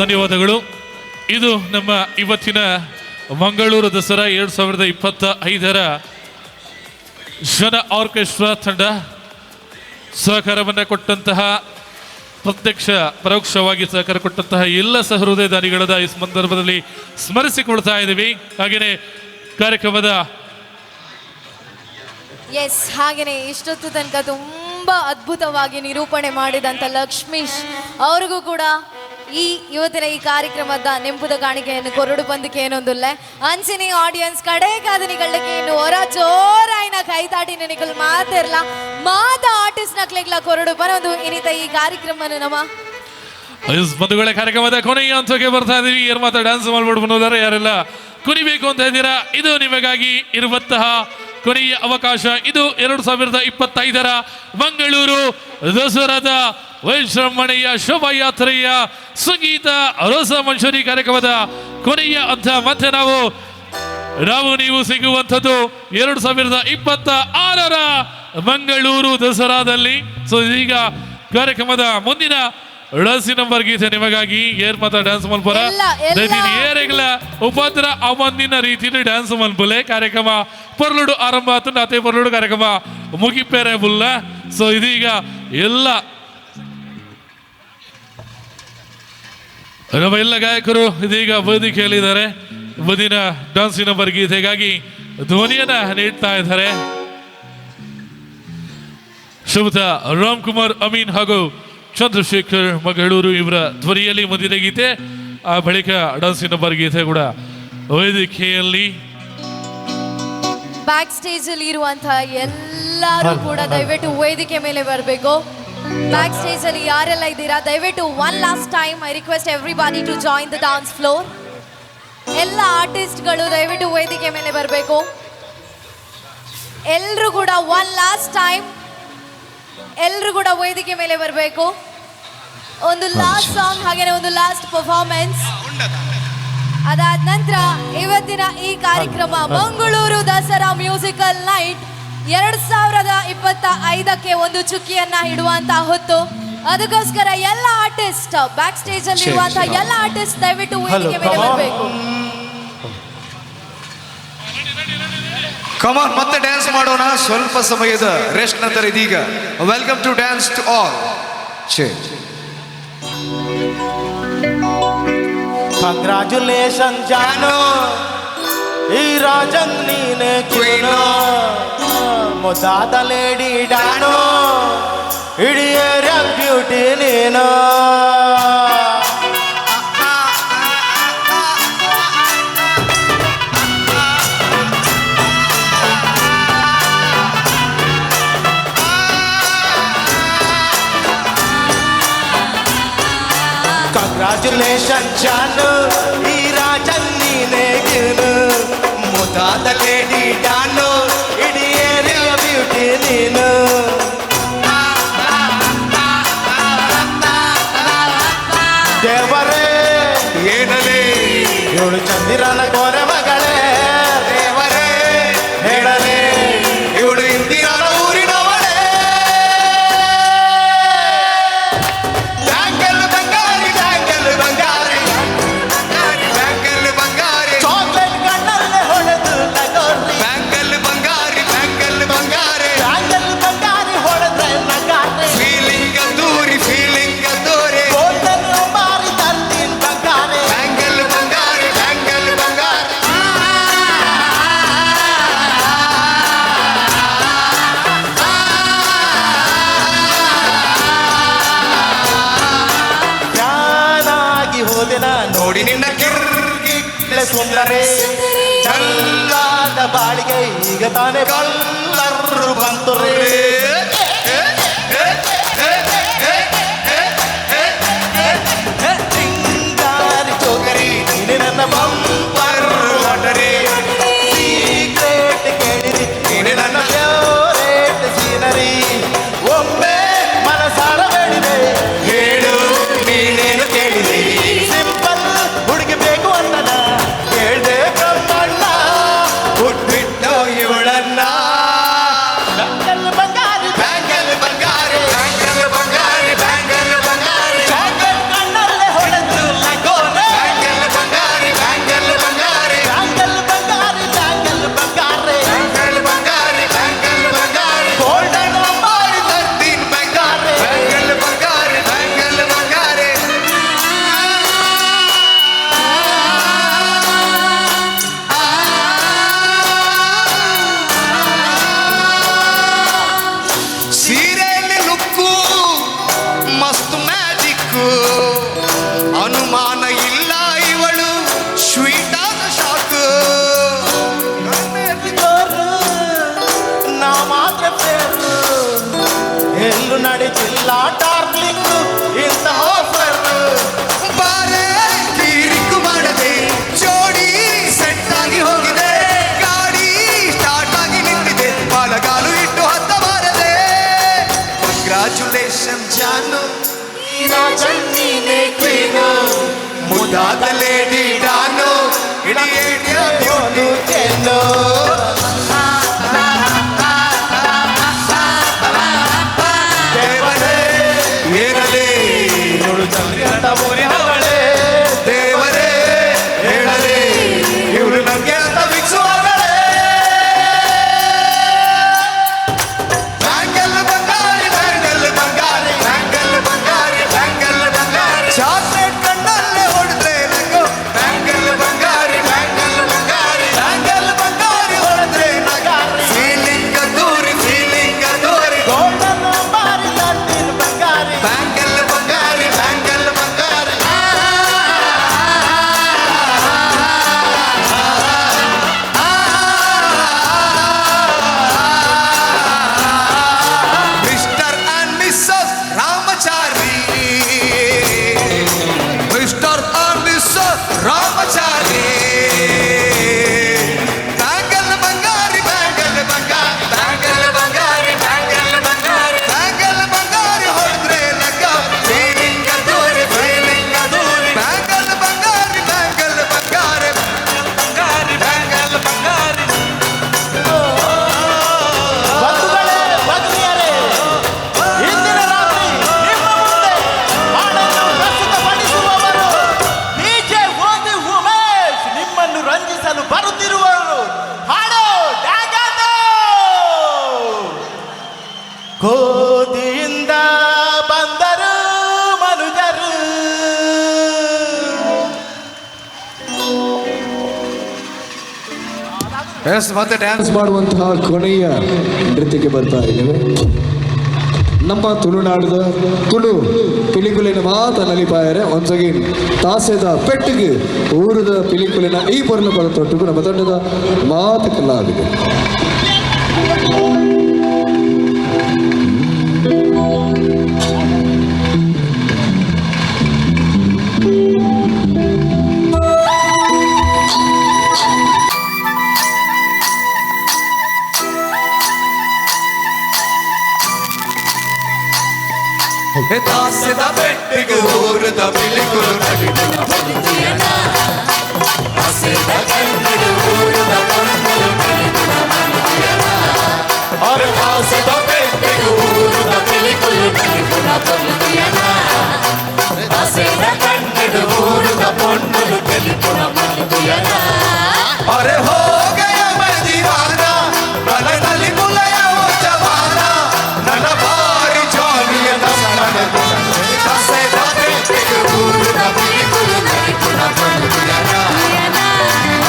ಧನ್ಯವಾದಗಳು. ಇದು ನಮ್ಮ ಇವತ್ತಿನ ಮಂಗಳೂರು ದಸರಾ 2025 ಜನ ಆರ್ಕೆಸ್ಟ್ರಾ ತಂಡ ಸಹಕಾರವನ್ನು ಕೊಟ್ಟಂತಹ, ಪ್ರತ್ಯಕ್ಷ ಪರೋಕ್ಷವಾಗಿ ಸಹಕಾರ ಕೊಟ್ಟಂತಹ ಎಲ್ಲ ಸಹೃದಯ ದಾನಿಗಳದ ಈ ಸಂದರ್ಭದಲ್ಲಿ ಸ್ಮರಿಸಿಕೊಳ್ತಾ ಇದ್ದೀವಿ. ಹಾಗೆಯೇ ಕಾರ್ಯಕ್ರಮದ ಎಸ್ ಹಾಗೆಯೇ ಇಷ್ಟೊತ್ತು ತನಕ ತುಂಬ ಅದ್ಭುತವಾಗಿ ನಿರೂಪಣೆ ಮಾಡಿದಂಥ ಲಕ್ಷ್ಮೀಶ್ ಅವ್ರಿಗೂ ಕೂಡ ಈ ಇವತ್ತಿನ ಈ ಕಾರ್ಯಕ್ರಮದ ನೆಂಪುದ ಕಾಣಿಕೆಯನ್ನು ಕೊರಡು ಬಂದಕ್ಕೆ ಏನೊಂದುಲ್ಲೆ ಅಂಚಿನಿ ಆಡಿಯನ್ಸ್ ಕಡೆಗಾದನಿಗಳಕ್ಕೆ ಇನ್ನು ಹೊರ ಜೋರಾಯಿನ ಕೈತಾಟಿನ ನಿಕಲ್ ಮಾತಿರ್ಲ ಮಾತ ಆರ್ಟಿಸ್ಟ್ ನಕ್ಲೆಗ್ಲ ಕೊರಡು ಬರೋದು ಇನ್ನಿತ ಈ ಕಾರ್ಯಕ್ರಮನ ನಮ್ಮ ಬಂಧುಗಳ ಕಾರ್ಯಕ್ರಮದ ಕೊನೆಯ ಹಂತಕ್ಕೆ ಬರ್ತಾ ಇದೀವಿ. ಯಾರು ಮಾತ್ರ ಡ್ಯಾನ್ಸ್ ಮಾಡ್ಬಿಟ್ಟು ಬಂದಿದ್ದಾರೆ, ಯಾರೆಲ್ಲ ಕುಣಿಬೇಕು ಅಂತ ಇದ್ದೀರಾ, ಇದು ನಿಮಗಾಗಿ ಇರುವಂತಹ ಕೊನೆಯ ಅವಕಾಶ. ಇದು 2025 ಮಂಗಳೂರು ದಸರಾದ ವೈಜೃಂಭಣೆಯ ಶೋಭಾಯಾತ್ರೆಯ ಸಂಗೀತ ರಸ ಮಂಜೂರಿ ಕಾರ್ಯಕ್ರಮದ ಕೊನೆಯ ಹಂತ. ಮತ್ತೆ ನಾವು ನೀವು ಸಿಗುವಂಥದ್ದು 2026 ಮಂಗಳೂರು ದಸರಾದಲ್ಲಿ. ಸೊ ಈಗ ಕಾರ್ಯಕ್ರಮದ ಮುಂದಿನ ರಸಿ ನಂಬರ್ ಗೀತೆ ನಿಮಗಾಗಿ. ಏರ್ ಮಾತ್ರ ಡ್ಯಾನ್ಸ್ ಮಲ್ಪುರ ಏರೆಗ್ಲ ಉಪದ್ರ ಅಮಂದಿನ ರೀತಿಯಲ್ಲಿ ಡ್ಯಾನ್ಸ್ ಮಲ್ಪುಲೆ ಕಾರ್ಯಕ್ರಮ ಪೊರ್ಲುಡು ಆರಂಭ ಆತು, ಅದೇ ಪೊರ್ಲುಡು ಕಾರ್ಯಕ್ರಮ ಮುಗಿಪೇರೆ ಬುಲ್ಲ. ಸೊ ಇದೀಗ ಎಲ್ಲ ನಮ್ಮ ಎಲ್ಲ ಗಾಯಕರು ಇದೀಗ ವೇದಿಕೆಯಲ್ಲಿದ್ದಾರೆ. ಮುಂದಿನ ಡ್ಯಾನ್ಸಿನ ನಂಬರ್ ಗೀತೆಗಾಗಿ ಧ್ವನಿಯನ್ನ ನೀಡ್ತಾ ಇದ್ದಾರೆ ಶ್ರೀಯುತ ರಾಮ್ ಕುಮಾರ್ ಅಮೀನ್ ಹಾಗೂ ಚಂದ್ರಶೇಖರ್ ಮಗಳೂರು ಇವರ ಧ್ವನಿಯಲ್ಲಿ ಮುಂದಿನ ಗೀತೆ. ಆ ಬಳಿಕ ಡ್ಯಾನ್ಸಿನ ನಂಬರ್ ಗೀತೆ ಕೂಡ ವೇದಿಕೆಯಲ್ಲಿ. ಬ್ಯಾಕ್ ಸ್ಟೇಜ್ ಅಲ್ಲಿ ಇರುವಂತಹ ಎಲ್ಲರೂ ಕೂಡ ದಯವಿಟ್ಟು ವೇದಿಕೆ ಮೇಲೆ ಬರಬೇಕು. ಬ್ಯಾಕ್ ಸ್ಟೇಜ್ ಅಲ್ಲಿ ಯಾರೆಲ್ಲ ಇದ್ದೀರಾ ದಯವಿಟ್ಟು one last time I request everybody to join the dance floor. ಎಲ್ಲ ಆರ್ಟಿಸ್ಟ್ಗಳು ದಯವಿಟ್ಟು ವೇದಿಕೆ ಮೇಲೆ ಬರಬೇಕು. ಎಲ್ಲರೂ ಕೂಡ ಒನ್ ಲಾಸ್ಟ್ ಟೈಮ್ ಎಲ್ಲರೂ ಕೂಡ ವೇದಿಕೆ ಮೇಲೆ ಬರಬೇಕು. ಒಂದು ಲಾಸ್ಟ್ ಸಾಂಗ್ ಹಾಗೇನೆ ಒಂದು ಲಾಸ್ಟ್ ಪರ್ಫಾರ್ಮೆನ್ಸ್. ಅದಾದ ನಂತರ ಇವತ್ತಿನ ಈ ಕಾರ್ಯಕ್ರಮ ಮಂಗಳೂರು ದಸರಾ ಮ್ಯೂಸಿಕಲ್ ನೈಟ್ 2025ಕ್ಕೆ ಒಂದು ಚುಕ್ಕಿಯನ್ನ ಇಡುವಂತ ಹೊತ್ತು. ಅದಕ್ಕೋಸ್ಕರ ಎಲ್ಲ ಆರ್ಟಿಸ್ಟ್ ಬ್ಯಾಕ್ ಸ್ಟೇಜ್ ಅಲ್ಲಿ ಇರುವಂತಹ ಎಲ್ಲ ಆರ್ಟಿಸ್ಟ್ ದಯವಿಟ್ಟು ವೇದಿಕೆ ಮೇಲೆ ಬರಬೇಕು. ಕಮಾನ್, ಮತ್ತೆ ಡ್ಯಾನ್ಸ್ ಮಾಡೋಣ ಸ್ವಲ್ಪ ಸಮಯದ ರೆಸ್ಟ್ ನಂತರ. ಇದೀಗ welcome to dance to all. Congratulation ಜಾನು, ಈ ರಾಜನ್ ನೀನೆ ಕ್ವೀನು, ಮುದ್ದಾದ ಲೇಡಿ ಡಾನು. ಇಡೀ ಏರಿಯಾ ಬ್ಯೂಟಿ ನೀನು. ಕಂಗ್ರಾಚುಲೇಷನ್ ಜಾನು, ಈ ರಾಜನ್ ನೀನೇ ಗಿನು. ಮುದ್ದಾದ ಲೇಡಿ ಡಾನು, ಇಡೀ ಏರಿಯಾ ಬ್ಯೂಟಿ ನೀನು. ದೇವರೇ ಏನಲೇ ಇವಳು ಚಂದಿರನ ಕೋರೆ ಮಗಳೇ. ದೇವರೇ ಹೇಳಲೇ ಇವಳು ಇಂದಿರಾನ ಊರಿನವಳೇ. ಬ್ಯಾಂಕಲ್ ಬಂಗಾರಿ, ಬ್ಯಾಂಕಲ್ ಬಂಗಾರಿ, ಬ್ಯಾಂಕಲ್ ಬಂಗಾರಿ, ಚಾಕ್ಲೇಟ್ ಕಣ್ಣಲ್ಲೇ ಹೊಡೆದು ಲಗೋರಿ. ಬ್ಯಾಂಕಲ್ ಬಂಗಾರಿ, ಬ್ಯಾಂಕಲ್ ಬಂಗಾರಿ, ಬ್ಯಾಂಕಲ್ ಬಂಗಾರಿ ಹೊಡೆದ್ರೆ ನಗಾರಿ. ಫೀಲಿಂಗ್ ದೂರಿ, ಫೀಲಿಂಗ್ ದೂರಿ, ಗೋಲ್ಡನ್ ಮಾರಿ ತರ್ತೀನಿ ಬಂಗಾರಿ. ಬ್ಯಾಂಕಲ್ ಬಂಗಾರಿ, ಬ್ಯಾಂಕಲ್ ಬಂಗಾರಿ. ಫ್ಯಾನಾಗಿ ಹೋದೆ ನಾನು ನೋಡಿ ನಿನ್ನ ಕಿರ್ಗಿಟ್ಲೆ ಸುಂದರೇ. ಚಲ್ಲಾದ ಬಾಳಿಗೆ ಈಗ ತಾನೇ ಕಲ್ಲರು ಬಂತು ರೇ. ಸಿಂಗಾರಿ ಚೋಕರಿ ನೀನೆ ನನ್ನ ಬಂಪರ್ ಲಾಟರಿ, ಸೀಕ್ರೆಟ್ ಕೇಳಿರಿ ನೀನೆ ನನ್ನ ಫೇವರೇಟ್ ಸೀನರಿ. ಒಮ್ಮೆ ಮನಸಾರ ಬೇಡಿದೆ ಹೇಳು ನೀನೇನು ಕೇಳಿದೆ. ಸಿಂಪಲ್ ಹುಡುಗಿ ಬೇಕು ಅಂತನ ಕೇಳ್ದೆ ಬ್ರಹ್ಮಣ್ಣ. ಹುಟ್ಬಿಟ್ಟು ಇವಳನ್ನ ಬ್ಯಾಂಕಲ್ ಬಂಗಾರಿ, ಬ್ಯಾಂಕಲ್ ಬಂಗಾರಿ, ಬ್ಯಾಂಕಲ್ ಬಂಗಾರಿ, ಬ್ಯಾಂಕಲ್ ಬಂಗಾರಿ, ಚಾಕ್ಲೇಟ್ ಕಣ್ಣಲ್ಲೇ ಹೊಡೆದು ಲಗೋರೆ. ಬ್ಯಾಂಕಲ್ ಬಂಗಾರಿ, ಬ್ಯಾಂಕಲ್ ಬಂಗಾರಿ, ಬ್ಯಾಂಕಲ್ ಬಂಗಾರಿ, ಬ್ಯಾಂಕಲ್ ಬಂಗಾರಿ, ಬ್ಯಾಂಕಲ್ ಬಂಗಾರಿ, ಬ್ಯಾಂಕಲ್ ಬಂಗಾರಿ, ಗೋಲ್ಡನ್ ಅಂಬಾರಿ ತರ್ತೀನಿ ಬಂಗಾರಿ, ಬ್ಯಾಂಕಲ್ ಬಂಗಾರಿ, ಬ್ಯಾಂಕಲ್ ಬಂಗಾರಿ. ಸೀರೆಯಲ್ಲಿ ಲುಕ್ಕು ಮಸ್ತ್ ಮ್ಯಾಜಿಕ್ಕು, ಅನುಮಾನ ಇಲ್ಲ ಇವಳು ಸ್ವೀಟ್ ಆದ ಶಾಕ್. ನಾ ಮಾತ್ರ ಫೇರು, ಎಲ್ಲೂ ನಡೀತಿಲ್ಲ ಡಾರ್ಲಿಂಗ್ ಇಂಥ ಆಫರ್. ಬಾರೆ ಕಿರಿಕು ಮಾಡದೆ ಜೋಡಿ ಸೆಟ್ ಆಗಿ ಹೋಗಿದೆ, ಗಾಡಿ ಸ್ಟಾರ್ಟ್ ಆಗಿ ನಿಂತಿದೆ, ಬಾಲಗಾಲು ಇಟ್ಟು ಹತ್ತಬಾರದೆ. ಕಂಗ್ರಾಚುಲೇಷನ್ ಜಾನು, ನೀನೇ ಕ್ವೀನು. ಮುದ್ದಾದ ಲೇಡಿ ಡಾನು, ಇಡೀ ಏರಿಯಾ ಬ್ಯೂಟಿ ಚೆನ್ನು. ದೇವರೇ ಏನಲೇ ಇವಳು ಚಂದ್ರಿಯಂತ ಊರಿನವಳೇ. ದೇವರೇ ಹೇಳಲೇ ಇವಳು ನಮ್ಗೆ ಅಂತ ಫಿಕ್ಸುವಾಗಲೇ. ಬ್ಯಾಂಕಲ್ ಬಂಗಾರಿ, ಬ್ಯಾಂಕಲ್ ಬಂಗಾರಿ, ಬ್ಯಾಂಕಲ್ ಬಂಗಾರಿ, ಬ್ಯಾಂಕಲ್ ಬಂಗಾರಿ, ಚಾಕ್ಲೇಟ್ ಕಣ್ಣಲ್ಲೇ ಹೊಡೆದ್ರೆ ನಗು. ಬ್ಯಾಂಕಲ್ ಬಂಗಾರಿ, ಬ್ಯಾಂಕಲ್ ಬಂಗಾರಿ, ಬ್ಯಾಂಕಲ್ ಬಂಗಾರಿ ಹೊಡೆದ್ರೆ ನಗ. ಫೀಲಿಂಗ್ ದೂರಿ, ಫೀಲಿಂಗ್ ದೂರಿ, ಗೋಲ್ಡನ್ ಬಾರಿ ತರ್ತೀನಿ ಬಂಗಾರಿ. ಬ್ಯಾಂಕಲ್ ಬಂಗಾರಿ, ಬ್ಯಾಂಕಲ್ ಬಂಗಾರಿ. Mister and Mrs Ramachari, mister and Mrs Ramachari, bangle Bangari, bangle Bangari, bangle Bangari, bangle Bangari, bangle Bangari ಹೊಡೆದ್ರೆ ಲಗ್ಗ. ಫೀಲಿಂಗ್ ದೂರಿ, ಫೀಲಿಂಗ್ ದೂರಿ, ಬ್ಯಾಂಗಲ್ ಬಂಗಾರಿ, ಬ್ಯಾಂಗಲ್ ಬಂಗಾರಿ, ಬಂಗಾರಿ, ಬ್ಯಾಂಗಲ್ ಬಂಗಾರಿ. ಬಂಧುಗಳೇ, ಭಗಿನಿಯರೇ, ಇಂದಿನ ರಾತ್ರಿ ನಿಮ್ಮ ಮುಂದೆ ಹಾಡನ್ನು ಪ್ರಸ್ತುತಪಡಿಸುವವರು ಡಿಜೆ ಓದಿ ಉಮೇಶ್. ನಿಮ್ಮನ್ನು ರಂಜಿಸಲು ಬರುತ್ತಿರುವವರು ಹಾಡು ಡ್ಯಾಗನು. ಗೋಧಿಯಿಂದ ಬಂದರು ಮನುಜರು. ಎಸ್, ಮತ್ತೆ ಡ್ಯಾನ್ಸ್ ಮಾಡುವಂತಹ ಕೊನೆಯ ನೃತ್ಯಕ್ಕೆ ಬರ್ತಾ ಇದ್ದೇವೆ. ನಮ್ಮ ತುಳುನಾಡದ ತುಳು ಪಿಲಿಕುಲಿನ ಮಾತ ನಲಿಪಾಯರೆ. ಒನ್ಸ್ ಅಗೇನ್ ತಾಸೆದ ಪೆಟ್ಟಿಗೆ ಊರದ ಪಿಲಿಕುಲಿನ ಈ ಪೊರ್ಲ ಪದ ತೊಟ್ಟುಗು ನಮ್ಮ ತಂಡದ ಮಾತುಕಲ್ಲಾಗಿದೆ. ದಾಸದ ಬೆಟ್ಟಿಗೆ ಊರದ ಪಿಲಿಕುಲು ನಲಿಪುನ ಪೊರ್ತುಯನ. ಆಸೆದ ಕಣ್ಣಡು ಊರದ ಪೊಣ್ಣುಲು ನಲಿಪುನ ಮಲ್ಪುಯನ. ಅರೆ ದಾಸದ ಬೆಟ್ಟಿಗೆ ಊರದ ಪಿಲಿಕುಲು ನಲಿಪುನ ಪೊರ್ತುಯನ. ಆಸೆದ ಕಣ್ಣಡು ಊರದ ಪೊಣ್ಣುಲು ನಲಿಪುನ ಮಲ್ಪುಯನ. ಅರೆ ಹೋ ಗಯ ಮೈ ದಿವಾನ ಬಲ ನಲಿಪುಲಯ ಓ ಜವಾನ ನನ್ನ ಭಾರಿ ಜಾಲಿಯ ದಾಸದ ಬೆಟ್ಟಿಗೆ ಊರದ ಪಿಲಿಕುಲು ನಲಿಪುನ ಪೊರ್ತುಯನ.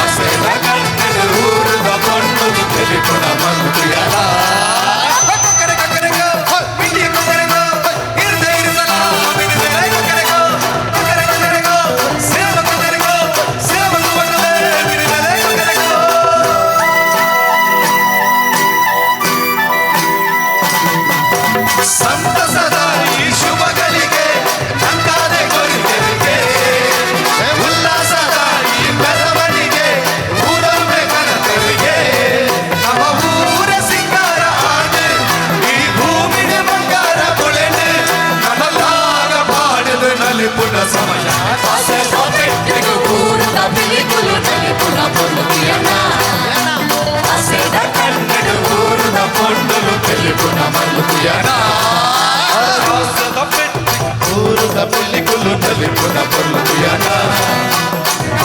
ಆಸೆದ ಕಣ್ಣಡು ಊರದ ಪೊಣ್ಣುಲು ನಲಿಪುನ ಮಲ್ಪುಯನ. ಸಂತಸದ ಈ ಶುಭಗಳಿಗೆ ನಂತಾದೆ ಕೊರಿಗೆರಿಗೆ ಉಲ್ಲಾಸದ ಈ ಮೆರವಣಿಗೆ ಊರೊಮ್ಮೆ ಕನಕರಿಗೆ ನಮ್ಮ ಊರ ಸಿಂಗಾರ ಆನೆ ಈ ಭೂಮಿನ ಬಂಗಾರ ಬೊಳೆನೆ ನನ್ನಲಾಗ ಪಾಡದ ನಲಿಪುಣ ಸಮಯ ಆಸೆದ ಬೆಟ್ಟಿಗೆ ಊರದ ಪಿಲಿಕುಲು ನಲಿಪುನ ಪೊರ್ತುಯನ. ಆಸೆದ ಕನ್ನಡ ಊರದ ಪೊಣ್ಣುಲು ನಲಿಪುನ ಮಲ್ಪುಯನ. ಆಸೆದ ಬೆಟ್ಟಿಗೆ ಊರದ ಪಿಲಿಕುಲು ನಲಿಪುನ ಪೊರ್ತುಯನ.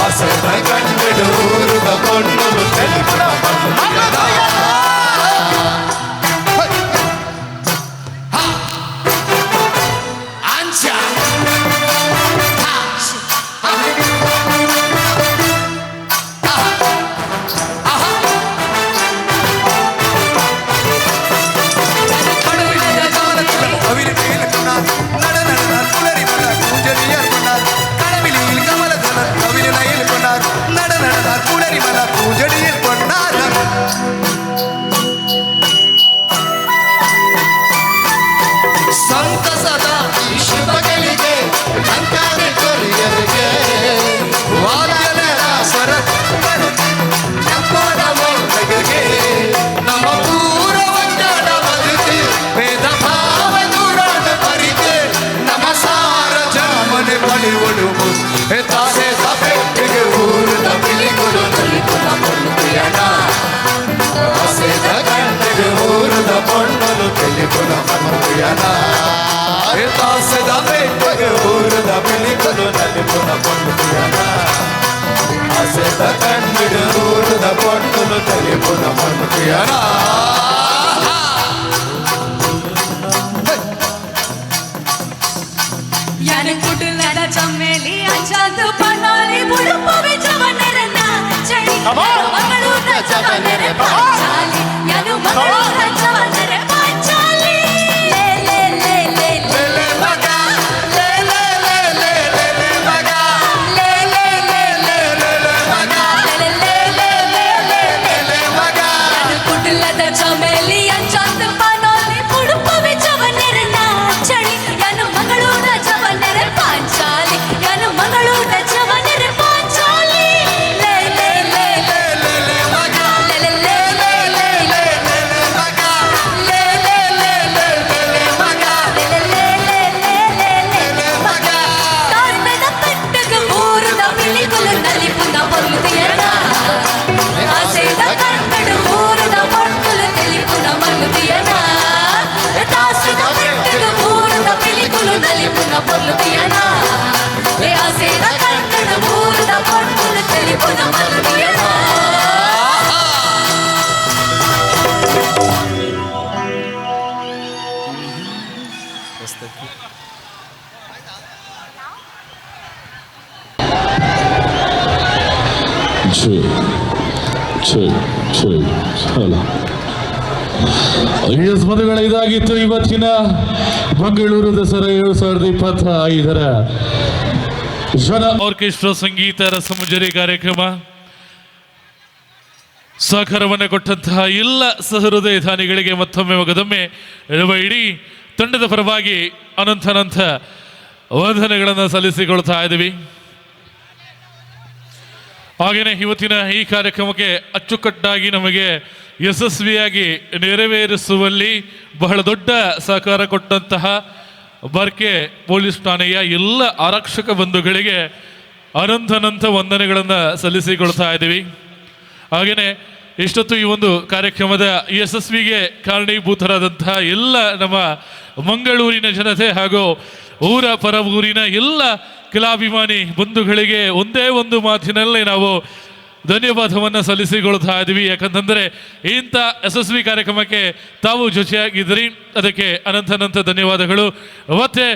ಆಸೆದ ಕನ್ನಡ ಊರದ ಪೊಣ್ಣುಲು ನಲಿಪುನ ಮಲ್ಪುಯನ. ಸಂತಸದ ಈ ಶುಭಗಳಿಗೆ ನಂತಾದೆ ಕೊರಿಯರಿಗೆ ವಾದ್ಯದ ಸ್ವರ ನಪ್ಪದ ಮೋದಗಗೆ ನಮ್ಮ ಪೂರ ಒಗ್ಗಡ ಬದುಕು ಭೇದ ಭಾವ ದೂರಾದ ಪರಿತೆ ನಮ್ಮ ಸಾರ ಜನ್ಮನೆ ಬಳಿ ಒಡುವು ತಾಸೆದ ಬೆಟ್ಟಿಗೆ ಊರದ ಪಿಲಿಕುಲು ನಲಿಪುನ ಪೊರ್ತುಯನ. ಆಸೆದ ಕಣ್ಣಿಗೆ ಊರದ ಪೊಣ್ಣುಲು ನಲಿಪುನ ಮಲ್ಪುಯನ. ತಾಸೆದ ಬೆಟ್ಟಿಗೆ ಊರದ ಪಿಲಿಕುಲು ನಲಿಪುನ ಪೊರ್ತುಯನ. ಆಸೆದ ಕಣ್ಣಿಗೆ ಊರದ ಪೊಣ್ಣುಲು ನಲಿಪುನ ಮಲ್ಪುಯನ. ಯಾನ ಕುಟುಲದ ಚಮ್ಮೇಲಿ ಅಂಚಾದು ಪನ್ನೋಲಿ ಬುಡುಪುವೆ ಜವನರನ್ನ ಚಳಿ ಮಗಳೂರ ಜವನರ ಪಾಂಚಾಲಿ ಯಾನು ಮಗಳೂರ ಜವನರ ಪಾಂಚಾಲಿ ಲೇ ಲೇ ಲೇ ಲೇ ಲೇ ಲೇ ಮಗ ಲೇ ಲೇ ಲೇ ಲೇ ಲೇ ಲೇ ಮಗ ಲೇ ಲೇ ಲೇ ಲೇ ಲೇ ಲೇ ಮಗ ಲೇ ಲೇ ಲೇ ಲೇ ಲೇ ಲೇ ಲೇ ಮಗ ಯಾನು ಕುಟುಲದ ಚಮ್ಮೇಲಿ ಅಂಚಾದು ಪನ್ನೋಲಿ ಬುಡುಪುವೆ ಜವನರನ್ನ ಚಳಿ ಯಾನು ಮಗಳೂರ ಜವನರ ಪಾಂಚಾಲಿ ಯಾನು ಮಗಳೂರ ಜವನರ ಪಾಂಚಾಲಿ ಲೇ ಲೇ ಲೇ ಲೇ ಲೇ ಲೇ ಮಗ ಲೇ ಲೇ ಲೇ ಲೇ ಲೇ ಲೇ ಲೇ ಮಗ ಲೇ ಲೇ ಲೇ ಲೇ ಲೇ ಲೇ ಮಗ ಲೇ ಲೇ ಲೇ ಲೇ ಲೇ ಲೇ ಲೇ ಮಗ ತಾಸೆದ ಪೆಟ್ಟಗ ಊರದ ಪಿಲಿಕುಲು ನಲಿಪುನ ಪೊರ್ತುಯನ. ಆಸೆದ ಕಣ್ಣಡು ಊರದ ಪೊಣ್ಣುಲು ನಲಿಪುನ ಮಲ್ಪುಯನ. ತಾಸೆದ ಪೆಟ್ಟಗ ಊರದ ಪಿಲಿಕುಲು ನಲಿಪುನ ಪೊರ್ತುಯನ. ಆಸೆದ ಕಣ್ಣಡು ಊರದ ಪೊಣ್ಣುಲು ನಲಿಪುನ ಮಲ್ಪುಯನ. Two, two, two, hello. Yes ಬಂಧುಗಳ, ಇದಾಗಿತ್ತು ಇವತ್ತಿನ ಮಂಗಳೂರು ದಸರಾ 2025ರ ಜನ ಆರ್ಕೆಸ್ಟ್ರಾ ಸಂಗೀತ ರಸಮಂಜರಿ ಕಾರ್ಯಕ್ರಮ. ಸಹಕಾರವನ್ನು ಕೊಟ್ಟಂತಹ ಎಲ್ಲ ಸಹೃದಯ ದಾನಿಗಳಿಗೆ ಮತ್ತೊಮ್ಮೆ ಮಗದೊಮ್ಮೆ ನಮ್ಮ ಇಡೀ ತಂಡದ ಪರವಾಗಿ ಅನಂತ ಅನಂತ ವಂದನೆಗಳನ್ನು ಸಲ್ಲಿಸಿಕೊಳ್ತಾ ಇದ್ದೀವಿ. ಹಾಗೆಯೇ ಇವತ್ತಿನ ಈ ಕಾರ್ಯಕ್ರಮಕ್ಕೆ ಅಚ್ಚುಕಟ್ಟಾಗಿ ನಮಗೆ ಯಶಸ್ವಿಯಾಗಿ ನೆರವೇರಿಸುವಲ್ಲಿ ಬಹಳ ದೊಡ್ಡ ಸಹಕಾರ ಕೊಟ್ಟಂತಹ ಬರ್ಕೆ ಪೊಲೀಸ್ ಠಾಣೆಯ ಎಲ್ಲ ಆರಕ್ಷಕ ಬಂಧುಗಳಿಗೆ ಅನಂತ ಅನಂತ ವಂದನೆಗಳನ್ನು ಸಲ್ಲಿಸಿಕೊಳ್ತಾ ಇದ್ದೀವಿ. ಹಾಗೆಯೇ ಇಷ್ಟೊತ್ತು ಈ ಒಂದು ಕಾರ್ಯಕ್ರಮದ ಯಶಸ್ವಿಗೆ ಕಾರಣೀಭೂತರಾದಂತಹ ಎಲ್ಲ ನಮ್ಮ ಮಂಗಳೂರಿನ ಜನತೆ ಹಾಗೂ ಊರ ಪರ ಊರಿನ ಎಲ್ಲ ಕಲಾಭಿಮಾನಿ ಬಂಧುಗಳಿಗೆ ಒಂದೇ ಒಂದು ಮಾತಿನಲ್ಲೇ ನಾವು ಧನ್ಯವಾದವನ್ನು ಸಲ್ಲಿಸಿಕೊಳ್ತಾ ಇದ್ದೀವಿ. ಯಾಕಂತಂದರೆ ಇಂಥ ಯಶಸ್ವಿ ಕಾರ್ಯಕ್ರಮಕ್ಕೆ ತಾವು ಜೊತೆಯಾಗಿದ್ದೀರಿ, ಅದಕ್ಕೆ ಅನಂತ ಅನಂತ ಧನ್ಯವಾದಗಳು. ಮತ್ತೆ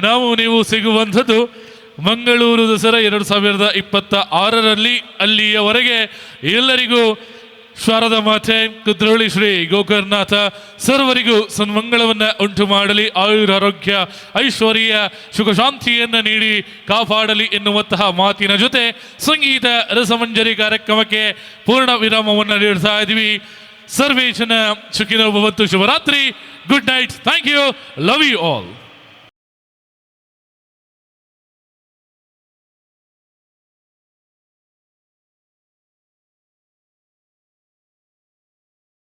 ನಾವು ನೀವು ಸಿಗುವಂಥದ್ದು ಮಂಗಳೂರು ದಸರಾ 2026ರಲ್ಲಿ. ಅಲ್ಲಿಯವರೆಗೆ ಎಲ್ಲರಿಗೂ ಶಾರದ ಮಾತೆ, ಕುದ್ರೋಳಿ ಶ್ರೀ ಗೋಕರ್ಣನಾಥ ಸರ್ವರಿಗೂ ಸನ್ಮಂಗಳವನ್ನು ಉಂಟು ಮಾಡಲಿ, ಆಯುರಾರೋಗ್ಯ ಐಶ್ವರ್ಯ ಸುಖ ಶಾಂತಿಯನ್ನು ನೀಡಿ ಕಾಪಾಡಲಿ ಎನ್ನುವಂತಹ ಮಾತಿನ ಜೊತೆ ಸಂಗೀತ ರಸಮಂಜರಿ ಕಾರ್ಯಕ್ರಮಕ್ಕೆ ಪೂರ್ಣ ವಿರಾಮವನ್ನು ನೀಡ್ತಾ ಇದ್ದೀವಿ. ಸರ್ವೇ ಜನ ಸುಖಿನೋ ಭವಂತು. ಶುಭರಾತ್ರಿ. Good night. Thank you. Love you all.